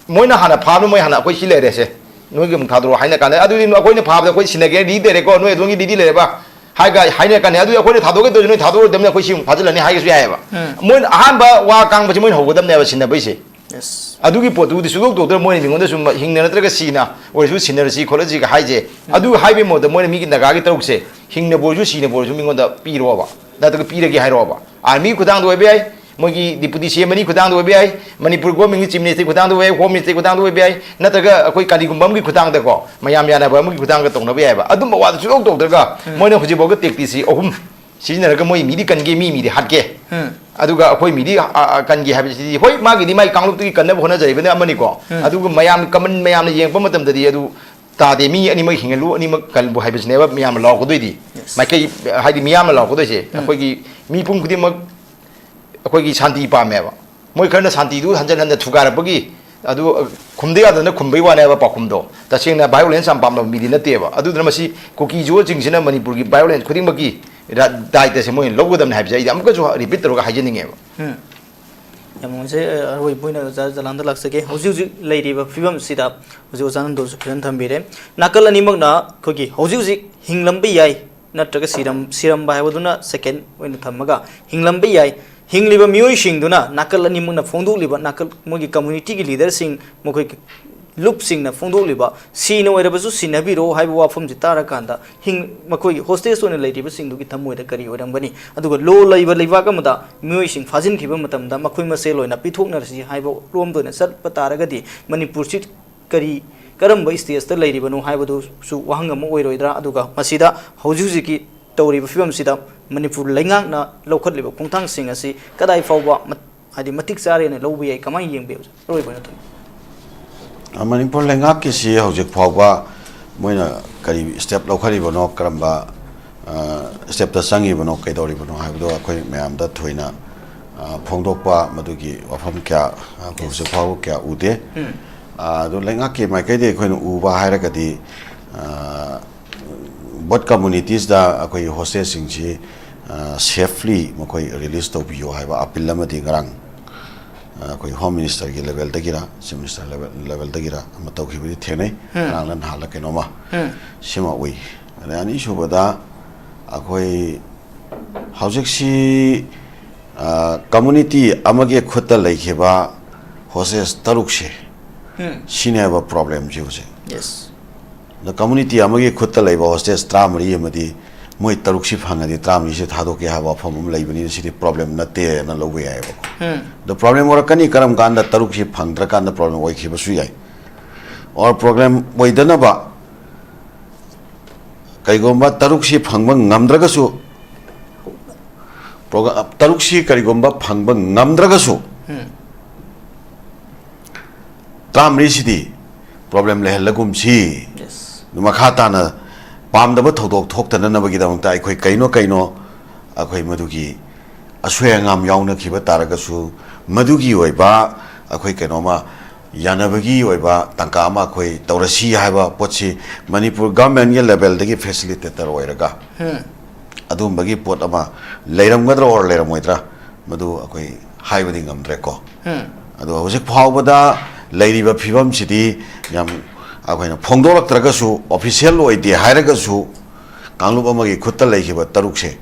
ꯃꯣꯏꯅ ꯍꯥꯟꯅ ꯐꯥꯕꯅ ꯃꯣꯏ ꯍꯥꯟꯅ ꯑꯩꯈꯣꯏ ꯁꯤ ꯂꯩꯔꯦꯁꯦ, ꯅꯣꯏꯒꯤ ꯑꯃꯨꯛ ꯊꯥꯗꯣꯔꯛꯑꯣ ꯍꯥꯏꯅ ꯀꯥꯟꯗ, ꯑꯗꯨꯗꯤ ꯑꯩꯈꯣꯏꯅ ꯐꯥꯕꯗ ꯑꯩꯈꯣꯏ ꯁꯤꯟꯅꯒꯦ ꯔꯦꯗꯤ ꯂꯩꯔꯦꯀꯣ, ꯅꯣꯏ ꯑꯗꯣꯝꯒꯤ ꯔꯦꯗꯤ ꯂꯩꯔꯕ ꯍꯥꯏꯒ ꯍꯥꯏꯅꯔ ꯀꯥꯟꯗ, ꯑꯗꯨꯗꯤ ꯑꯩꯈꯣꯏꯅ ꯊꯥꯗꯣꯛꯀꯦ ꯇꯧꯔꯁꯨ ꯅꯣꯏ ꯊꯥꯗꯣꯛꯑꯣꯏꯗꯕꯅꯤꯅ ꯑꯩꯈꯣꯏ ꯁꯤ ꯑꯃꯨꯛ ꯐꯥꯖꯤꯜꯂꯅꯤ ꯍꯥꯏꯒꯁꯨ ꯌꯥꯏꯑꯕ꯫ ꯎꯝ꯫ ꯃꯣꯏꯅ ꯑꯍꯥꯟꯕ ꯋꯥ ꯀꯥꯡꯕꯁꯤ ꯃꯣꯏꯅ ꯍꯧꯒꯗꯕꯅꯦꯕ ꯁꯤꯟꯅꯕꯩꯁꯦ꯫ Yes꯫ ꯑꯗꯨꯒꯤ ꯄꯣꯠꯇꯨꯗꯤ ꯁꯨꯡꯇꯧ ꯇꯧꯗ꯭ꯔ ꯃꯣꯏꯅ ꯃꯤꯉꯣꯟꯗ ꯁꯨꯝ ꯍꯤꯡꯅ ꯅꯠꯇ꯭ꯔꯒ ꯁꯤꯅ ꯑꯣꯏꯔꯁꯨ ꯁꯤꯟꯅꯔꯁꯤ ꯈꯣꯠꯂꯁꯤꯒ ꯍꯥꯏꯁꯦ꯫ ꯎꯝ꯫ ꯑꯗꯨ ꯍꯥꯏꯕꯒꯤ ꯃꯍꯨꯠꯇ ꯃꯣꯏꯅ ꯃꯤꯒꯤ ꯅꯥꯒꯥꯒꯤ ꯇꯔꯨꯛꯁꯦ ꯍꯤꯡꯅꯕꯨ ꯑꯣꯏꯔꯁꯨ ꯁꯤꯅꯕꯨ ꯑꯣꯏꯔꯁꯨ ꯃꯤꯉꯣꯟꯗ ꯄꯤꯔꯣꯕ, ꯅꯠꯇ꯭ꯔꯒ ꯄꯤꯔꯒꯦ ꯍꯥꯏꯔꯣꯕ꯫ ꯑꯥꯔꯃꯤ ꯈꯨꯊꯥꯡꯗ ꯑꯣꯏꯕ ꯌꯥꯏ, ꯃꯣꯏꯒꯤ ꯗꯤꯄꯨꯇꯤ ꯁꯤ ꯑꯦꯝ ꯑꯅꯤ ꯈꯨꯊꯥꯡꯗ ꯑꯣꯏꯕ ꯌꯥꯏ, ꯃꯅꯤꯄꯨꯔ ꯒꯣꯔꯃꯦꯟꯒꯤ ꯆꯤꯐ ꯃꯤꯅꯤꯁꯇꯔꯒꯤ ꯈꯨꯊꯥꯡꯗ ꯑꯣꯏꯕ ꯌꯥꯏ, ꯍꯣꯝ ꯃꯤꯅꯤꯁꯇꯔꯒꯤ ꯈꯨꯊꯥꯡꯗ ꯑꯣꯏꯕ ꯌꯥꯏ, ꯅꯠꯇ꯭ꯔꯒ ꯑꯩꯈꯣꯏ ꯀꯔꯤꯒꯨꯝꯕ ꯑꯃꯒꯤ ꯈꯨꯊꯥꯡꯗꯀꯣ, ꯃꯌꯥꯝ ꯌꯥꯅꯕ ꯑꯃꯒꯤ ꯈꯨꯊꯥꯡꯗ ꯇꯧꯅꯕ ꯌꯥꯏꯑꯕ꯫ ꯑꯗꯨꯝꯕ ꯋꯥꯗꯨ ꯁꯨꯡꯇꯧ ꯇꯧꯗ꯭ꯔꯒ ꯎꯝ꯫ ꯃꯣꯏꯅ ꯍꯧꯖꯤꯛꯐꯥꯎꯗ ꯇꯦꯛꯇꯤꯁꯁꯤ ꯑꯍꯨꯝ ꯁꯤꯖꯤꯟꯅꯔꯒ ꯃꯣꯏ ꯃꯤꯗꯤ ꯀꯟꯒꯦ, ꯃꯤ ꯃꯤꯗꯤ ꯍꯥꯠꯀꯦ꯫ ꯎꯝ꯫ ꯑꯗꯨꯒ ꯑꯩꯈꯣꯏ ꯃꯤꯗꯤ, ꯑ, ꯑ, ꯀꯟꯒꯦ ꯍꯥꯏꯕꯁꯤꯗꯤ, ꯍꯣꯏ, ꯃꯥꯒꯤꯗꯤ ꯃꯥꯒꯤ ꯀꯥꯡꯂꯨꯞꯇꯨꯒꯤ ꯀꯟꯅꯕ ꯍꯣꯠꯅꯖꯔꯤꯕꯅ ꯑꯃꯅꯤꯀꯣ꯫ ꯎꯝ꯫ ꯑꯗꯨꯒ ꯃꯌꯥꯝ, ꯀꯃꯟ ꯃꯌꯥꯝꯅ ꯌꯦꯡꯉꯛꯄ ꯃꯇꯝꯗꯗꯤ ꯑꯗꯨ ꯇꯥꯗꯦ꯫ ꯃꯤ ꯑꯅꯤꯃꯛ ꯍꯤꯡꯍꯜꯂꯨ, ꯑꯅꯤꯃꯛ ꯀꯜꯂꯨ ꯍꯥꯏꯕꯁꯤꯅꯦꯕ ꯃꯤꯌꯥꯝꯅ ꯂꯥꯎꯔꯛꯀꯗꯣꯏꯗꯤ꯫ Yes. ꯃꯥꯏꯀꯩ, ꯍꯥꯏꯗꯤ ꯃꯤꯌꯥꯝꯅ ꯂꯥꯎꯔꯛꯀꯗꯣꯏꯁꯦ꯫ ꯎꯝ꯫ ꯑꯩꯈꯣꯏꯒꯤ ꯃꯤꯄꯨꯝ ꯈꯨꯗꯤꯡꯃꯛ ꯑꯩꯈꯣꯏꯒꯤ ꯁꯥꯟꯇꯤ ꯄꯥꯝꯃꯦꯕ꯫ ꯃꯣꯏ ꯈꯔꯅ ꯁꯥꯟꯇꯤꯗꯨ ꯍꯟꯖꯟ ꯍꯟꯖꯟ ꯊꯨꯒꯥꯏꯔꯛꯄꯒꯤ, ꯑꯗꯨ, ꯑ, ꯈꯨꯝꯗ ꯌꯥꯗꯗꯅ ꯈꯨꯝꯕꯩ ꯋꯥꯅꯦꯕ ꯄꯥꯎꯈꯨꯝꯗꯣ꯫ ꯇꯁꯦꯡꯅ violence ꯌꯥꯝ ꯄꯥꯝꯕ ꯃꯤꯗꯤ ꯅꯠꯇꯦꯕ꯫ ꯑꯗꯨꯗꯨꯅ ꯃꯁꯤ ꯀꯨꯀꯤ ꯖꯨꯑꯣꯁꯤꯡꯁꯤꯅ ꯃꯅꯤꯄꯨꯔꯒꯤ violence ꯈꯨꯗꯤꯡꯃꯛꯀꯤ ꯔ-, ꯗꯥꯏꯇꯁꯦ ꯃꯣꯏꯅ ꯂꯧꯒꯗꯕꯅꯤ ꯍꯥꯏꯕꯁꯦ ꯑꯩꯗꯤ ꯑꯃꯨꯛꯀꯁꯨ repeat ꯇꯧꯔꯒ ꯍꯥꯏꯖꯅꯤꯡꯉꯦꯕ꯫ ꯎꯝ꯫ ꯌꯥꯝ ꯅꯨꯡꯉꯥꯏꯖꯩ꯫ ꯑ, ꯑꯔꯣꯏꯕ ꯑꯣꯏꯅ ꯑꯣꯖꯥ ꯖꯂꯥꯟꯗ ꯂꯥꯛꯆꯒꯦ꯫ ꯍꯧꯖꯤꯛ ꯍꯧꯖꯤꯛ ꯂꯩꯔꯤꯕ ꯐꯤꯕꯝꯁꯤꯗ ꯍꯧꯖꯤꯛ ꯑꯣꯖꯥ ꯅꯟꯗꯣꯁꯨ ꯐꯖꯅ ꯊꯝꯕꯤꯔꯦ꯫ ꯅꯥꯀꯜ ꯑꯅꯤꯃꯛꯅ ꯑꯩꯈꯣꯏꯒꯤ ꯍꯧꯖꯤꯛ ꯍꯧꯖꯤꯛ ꯍꯤꯡꯂꯝꯕ ꯌꯥꯏ, ꯅꯠꯇ꯭ꯔꯒ ꯁꯤꯔꯝ-, ꯁꯤꯔꯝꯕ ꯍꯥꯏꯕꯗꯨꯅ second ꯑꯣꯏꯅ ꯊꯝꯃꯒ, ꯍꯤꯡꯂꯝꯕ ꯌꯥꯏ꯫ ꯍꯤꯡꯂꯤꯕ ꯃꯤꯑꯣꯏꯁꯤꯡꯗꯨꯅ ꯅꯥꯀꯜ ꯑꯅꯤꯃꯛꯅ ꯐꯣꯡꯗꯣꯛꯂꯤꯕ, ꯅꯥꯀꯜ ꯃꯣꯏꯒꯤ communityꯒꯤ leaderꯁꯤꯡ, ꯃꯈꯣꯏꯒꯤ ꯂꯨꯞꯁꯤꯡꯅ ꯐꯣꯡꯗꯣꯛꯂꯤꯕ "ꯁꯤꯅ ꯑꯣꯏꯔꯕꯁꯨ ꯁꯤꯟꯅꯕꯤꯔꯣ" ꯍꯥꯏꯕ ꯋꯥꯐꯝꯁꯤ ꯇꯥꯔꯀꯥꯟꯗ, ꯍꯤꯡ-, ꯃꯈꯣꯏꯒꯤ hostage ꯑꯣꯏꯅ ꯂꯩꯔꯤꯕꯁꯤꯡꯗꯨꯒꯤ ꯊꯃꯣꯏꯗ ꯀꯔꯤ ꯑꯣꯏꯔꯝꯒꯅꯤ? ꯑꯗꯨꯒ ꯂꯣ ꯂꯩꯕ ꯂꯩꯕꯥꯛ ꯑꯃꯗ ꯃꯤꯑꯣꯏꯁꯤꯡ ꯐꯥꯖꯤꯟꯈꯤꯕ ꯃꯇꯝꯗ ꯃꯈꯣꯏ ꯃꯁꯦꯜ ꯑꯣꯏꯅ ꯄꯤꯊꯣꯛꯅꯔꯁꯤ ꯍꯥꯏꯕ ꯔꯣꯝꯗ ꯑꯣꯏꯅ ꯆꯠꯄ ꯇꯥꯔꯒꯗꯤ, ꯃꯅꯤꯄꯨꯔꯁꯤ ꯀꯔꯤ, ꯀꯔꯝꯕ stageꯇ ꯂꯩꯔꯤꯕꯅꯣ ꯍꯥꯏꯕꯗꯨꯁꯨ ꯋꯥꯍꯪ ꯑꯃ ꯑꯣꯏꯔꯣꯏꯗ꯭ꯔꯥ? ꯑꯗꯨꯒ ꯃꯁꯤꯗ ꯍꯧꯖꯤꯛ ꯍꯧꯖꯤꯛꯀꯤ ꯇꯧꯔꯤꯕ ꯐꯤꯕꯝꯁꯤꯗ ꯃꯅꯤꯄꯨꯔ ꯂꯩꯉꯥꯛꯅ ꯂꯧꯈꯠꯂꯤꯕ ꯈꯣꯡꯊꯥꯡꯁꯤꯡ ꯑꯁꯤ ꯀꯗꯥꯏ ꯐꯥꯎꯕ ꯃꯠ-, ꯍꯥꯏꯗꯤ ꯃꯇꯤꯛ ꯆꯥꯔꯦꯅ ꯂꯧꯕ ꯌꯥꯏ? ꯀꯃꯥꯏꯅ ꯌꯦꯡꯕꯤ, ꯑꯣꯖꯥ? ꯑꯔꯣꯏꯕ ꯑꯣꯏꯅ ꯊꯝꯕꯤꯌꯨ꯫ ꯑ, ꯃꯅꯤꯄꯨꯔ ꯂꯩꯉꯥꯛꯀꯤꯁꯤ ꯍꯧꯖꯤꯛ ꯐꯥꯎꯕ ꯃꯣꯏꯅ ꯀꯔꯤ step ꯂꯧꯈꯠꯂꯤꯕꯅꯣ, ꯀꯔꯝꯕ, ꯑ, stepꯇ ꯆꯪꯉꯤꯕꯅꯣ, ꯀꯩꯗꯧꯔꯤꯕꯅꯣ ꯍꯥꯏꯕꯗꯣ ꯑꯩꯈꯣꯏ ꯃꯌꯥꯝꯗ ꯊꯣꯏꯅ, ꯑ, ꯐꯣꯡꯗꯣꯛꯄ, ꯃꯗꯨꯒꯤ ꯋꯥꯐꯝ ꯀꯌꯥ, ꯑ, ꯑꯩꯈꯣꯏ Yes. ꯍꯧꯖꯤꯛ ꯐꯥꯎꯕ ꯀꯌꯥ ꯎꯗꯦ꯫ ꯎꯝ꯫ ꯑ, ꯑꯗꯨ ꯂꯩꯉꯥꯛꯀꯤ ꯃꯥꯏꯀꯩꯗꯒꯤ ꯑꯩꯈꯣꯏꯅ ꯎꯕ ꯍꯥꯏꯔꯒꯗꯤ, ꯑ, both communitiesꯇ ꯑꯩꯈꯣꯏꯒꯤ hostageꯁꯤꯡꯁꯤ, ꯑ, safely ꯃꯈꯣꯏ release ꯇꯧꯕꯤꯌꯨ ꯍꯥꯏꯕ appeal ꯑꯃꯗꯤ ꯉꯔꯥꯡ, ꯑ, ꯑꯩꯈꯣꯏ Home Ministerꯒꯤ levelꯗꯒꯤꯔ, Chief Minister level, levelꯗꯒꯤꯔ ꯑꯃ ꯇꯧꯈꯤꯕꯗꯤ ꯊꯦꯡꯅꯩ꯫ ꯎꯝ꯫ ꯉꯔꯥꯡꯂ ꯅꯍꯥꯜꯂ ꯀꯩꯅꯣꯝꯃ ꯎꯝ꯫ ꯁꯤꯃ ꯎꯏ꯫ ꯑꯗꯩ ꯑꯅꯤꯁꯨꯕꯗ ꯑꯩꯈꯣꯏ ꯍꯧꯖꯤꯛꯁꯤ, ꯑ, community ꯑꯃꯒꯤ ꯈꯨꯠꯇ ꯂꯩꯈꯤꯕ hostage ꯇꯔꯨꯛꯁꯦ, ꯎꯝ꯫ ꯁꯤꯅꯦꯕ problemꯁꯤ ꯍꯧꯖꯤꯛ꯫ Yes꯫ ꯑꯗ community ꯑꯃꯒꯤ ꯈꯨꯠꯇ ꯂꯩꯕ hostage ꯇꯔꯥꯃꯔꯤ ꯑꯃꯗꯤ ꯃꯣꯏ ꯇꯔꯨꯛꯁꯤ ꯐꯪꯉꯗꯤ ꯇꯔꯥꯃꯔꯤꯁꯤ ꯊꯥꯗꯣꯛꯀꯦ ꯍꯥꯏꯕ ꯋꯥꯐꯝ ꯑꯃ ꯂꯩꯕꯅꯤꯅ ꯁꯤꯗꯤ problem ꯅꯠꯇꯦꯅ ꯂꯧꯕ ꯌꯥꯏꯑꯕꯀꯣ꯫ ꯎꯝ꯫ ꯑꯗꯣ problem ꯑꯣꯏꯔꯛꯀꯅꯤ, ꯀꯔꯝ ꯀꯥꯟꯗ ꯇꯔꯨꯛꯁꯤ ꯐꯪꯗ꯭ꯔꯀꯥꯟꯗ problem ꯑꯣꯏꯈꯤꯕꯁꯨ ꯌꯥꯏ꯫ Or problem ꯑꯣꯏꯗꯅꯕ ꯀꯩꯒꯨꯝꯕ ꯇꯔꯨꯛꯁꯤ ꯐꯪꯕ ꯉꯝꯗ꯭ꯔꯒꯁꯨ, program, ꯇꯔꯨꯛꯁꯤ ꯀꯔꯤꯒꯨꯝꯕ ꯐꯪꯕ ꯉꯝꯗ꯭ꯔꯒꯁꯨ, ꯎꯝ꯫ ꯇꯔꯥꯃꯔꯤꯁꯤꯗꯤ problem ꯂꯩꯍꯜꯂꯒꯨꯝꯁꯤ꯫ Yes꯫ ꯃꯈꯥ ꯇꯥꯅ ꯄꯥꯝꯗꯕ ꯊꯧꯗꯣꯛ ꯊꯣꯛꯇꯅꯅꯕꯒꯤꯗꯃꯛꯇ ꯑꯩꯈꯣꯏ ꯀꯩꯅꯣ ꯀꯩꯅꯣ ꯑꯩꯈꯣꯏ ꯃꯗꯨꯒꯤ ꯑꯁꯣꯏ ꯑꯉꯥꯝ ꯌꯥꯎꯅꯈꯤꯕ ꯇꯥꯔꯒꯁꯨ, ꯃꯗꯨꯒꯤ ꯑꯣꯏꯕ ꯑꯩꯈꯣꯏ ꯀꯩꯅꯣꯝꯃ ꯌꯥꯅꯕꯒꯤ ꯑꯣꯏꯕ ꯇꯥꯟꯀꯥ ꯑꯃ ꯑꯩꯈꯣꯏ ꯇꯧꯔꯁꯤ ꯍꯥꯏꯕ ꯄꯣꯠꯁꯤ ꯃꯅꯤꯄꯨꯔ ꯒꯚꯔꯟꯃꯦꯟꯒꯤ ꯂꯦꯚꯦꯜꯗꯒꯤ ꯐꯦꯁꯤꯂꯤꯇꯦꯇꯔ ꯑꯣꯏꯔꯒ ꯑꯗꯨꯝꯕꯒꯤ ꯄꯣꯠ ꯑꯃ ꯂꯩꯔꯝꯒꯗ꯭ꯔꯥ ꯑꯣꯔ ꯂꯩꯔꯝꯃꯣꯏꯗ꯭ꯔꯥ, ꯃꯗꯨ ꯑꯩꯈꯣꯏ ꯍꯥꯏꯕꯗꯤ ꯉꯝꯗ꯭ꯔꯦꯀꯣ꯫ ꯑꯗꯣ ꯍꯧꯖꯤꯛ ꯐꯥꯎꯕꯗ ꯂꯩꯔꯤꯕ ꯐꯤꯕꯝꯁꯤꯗꯤ ꯌꯥꯝ ꯑꯩꯈꯣꯏꯅ ꯐꯣꯡꯗꯣꯔꯛꯇ꯭ꯔꯒꯁꯨ, ꯑꯣꯐꯤꯁꯤꯌꯦꯜ ꯑꯣꯏꯗꯦ ꯍꯥꯏꯔꯒꯁꯨ, ꯀꯥꯡꯂꯨꯞ ꯑꯃꯒꯤ ꯈꯨꯠꯇ ꯂꯩꯈꯤꯕ ꯇꯔꯨꯛꯁꯦ,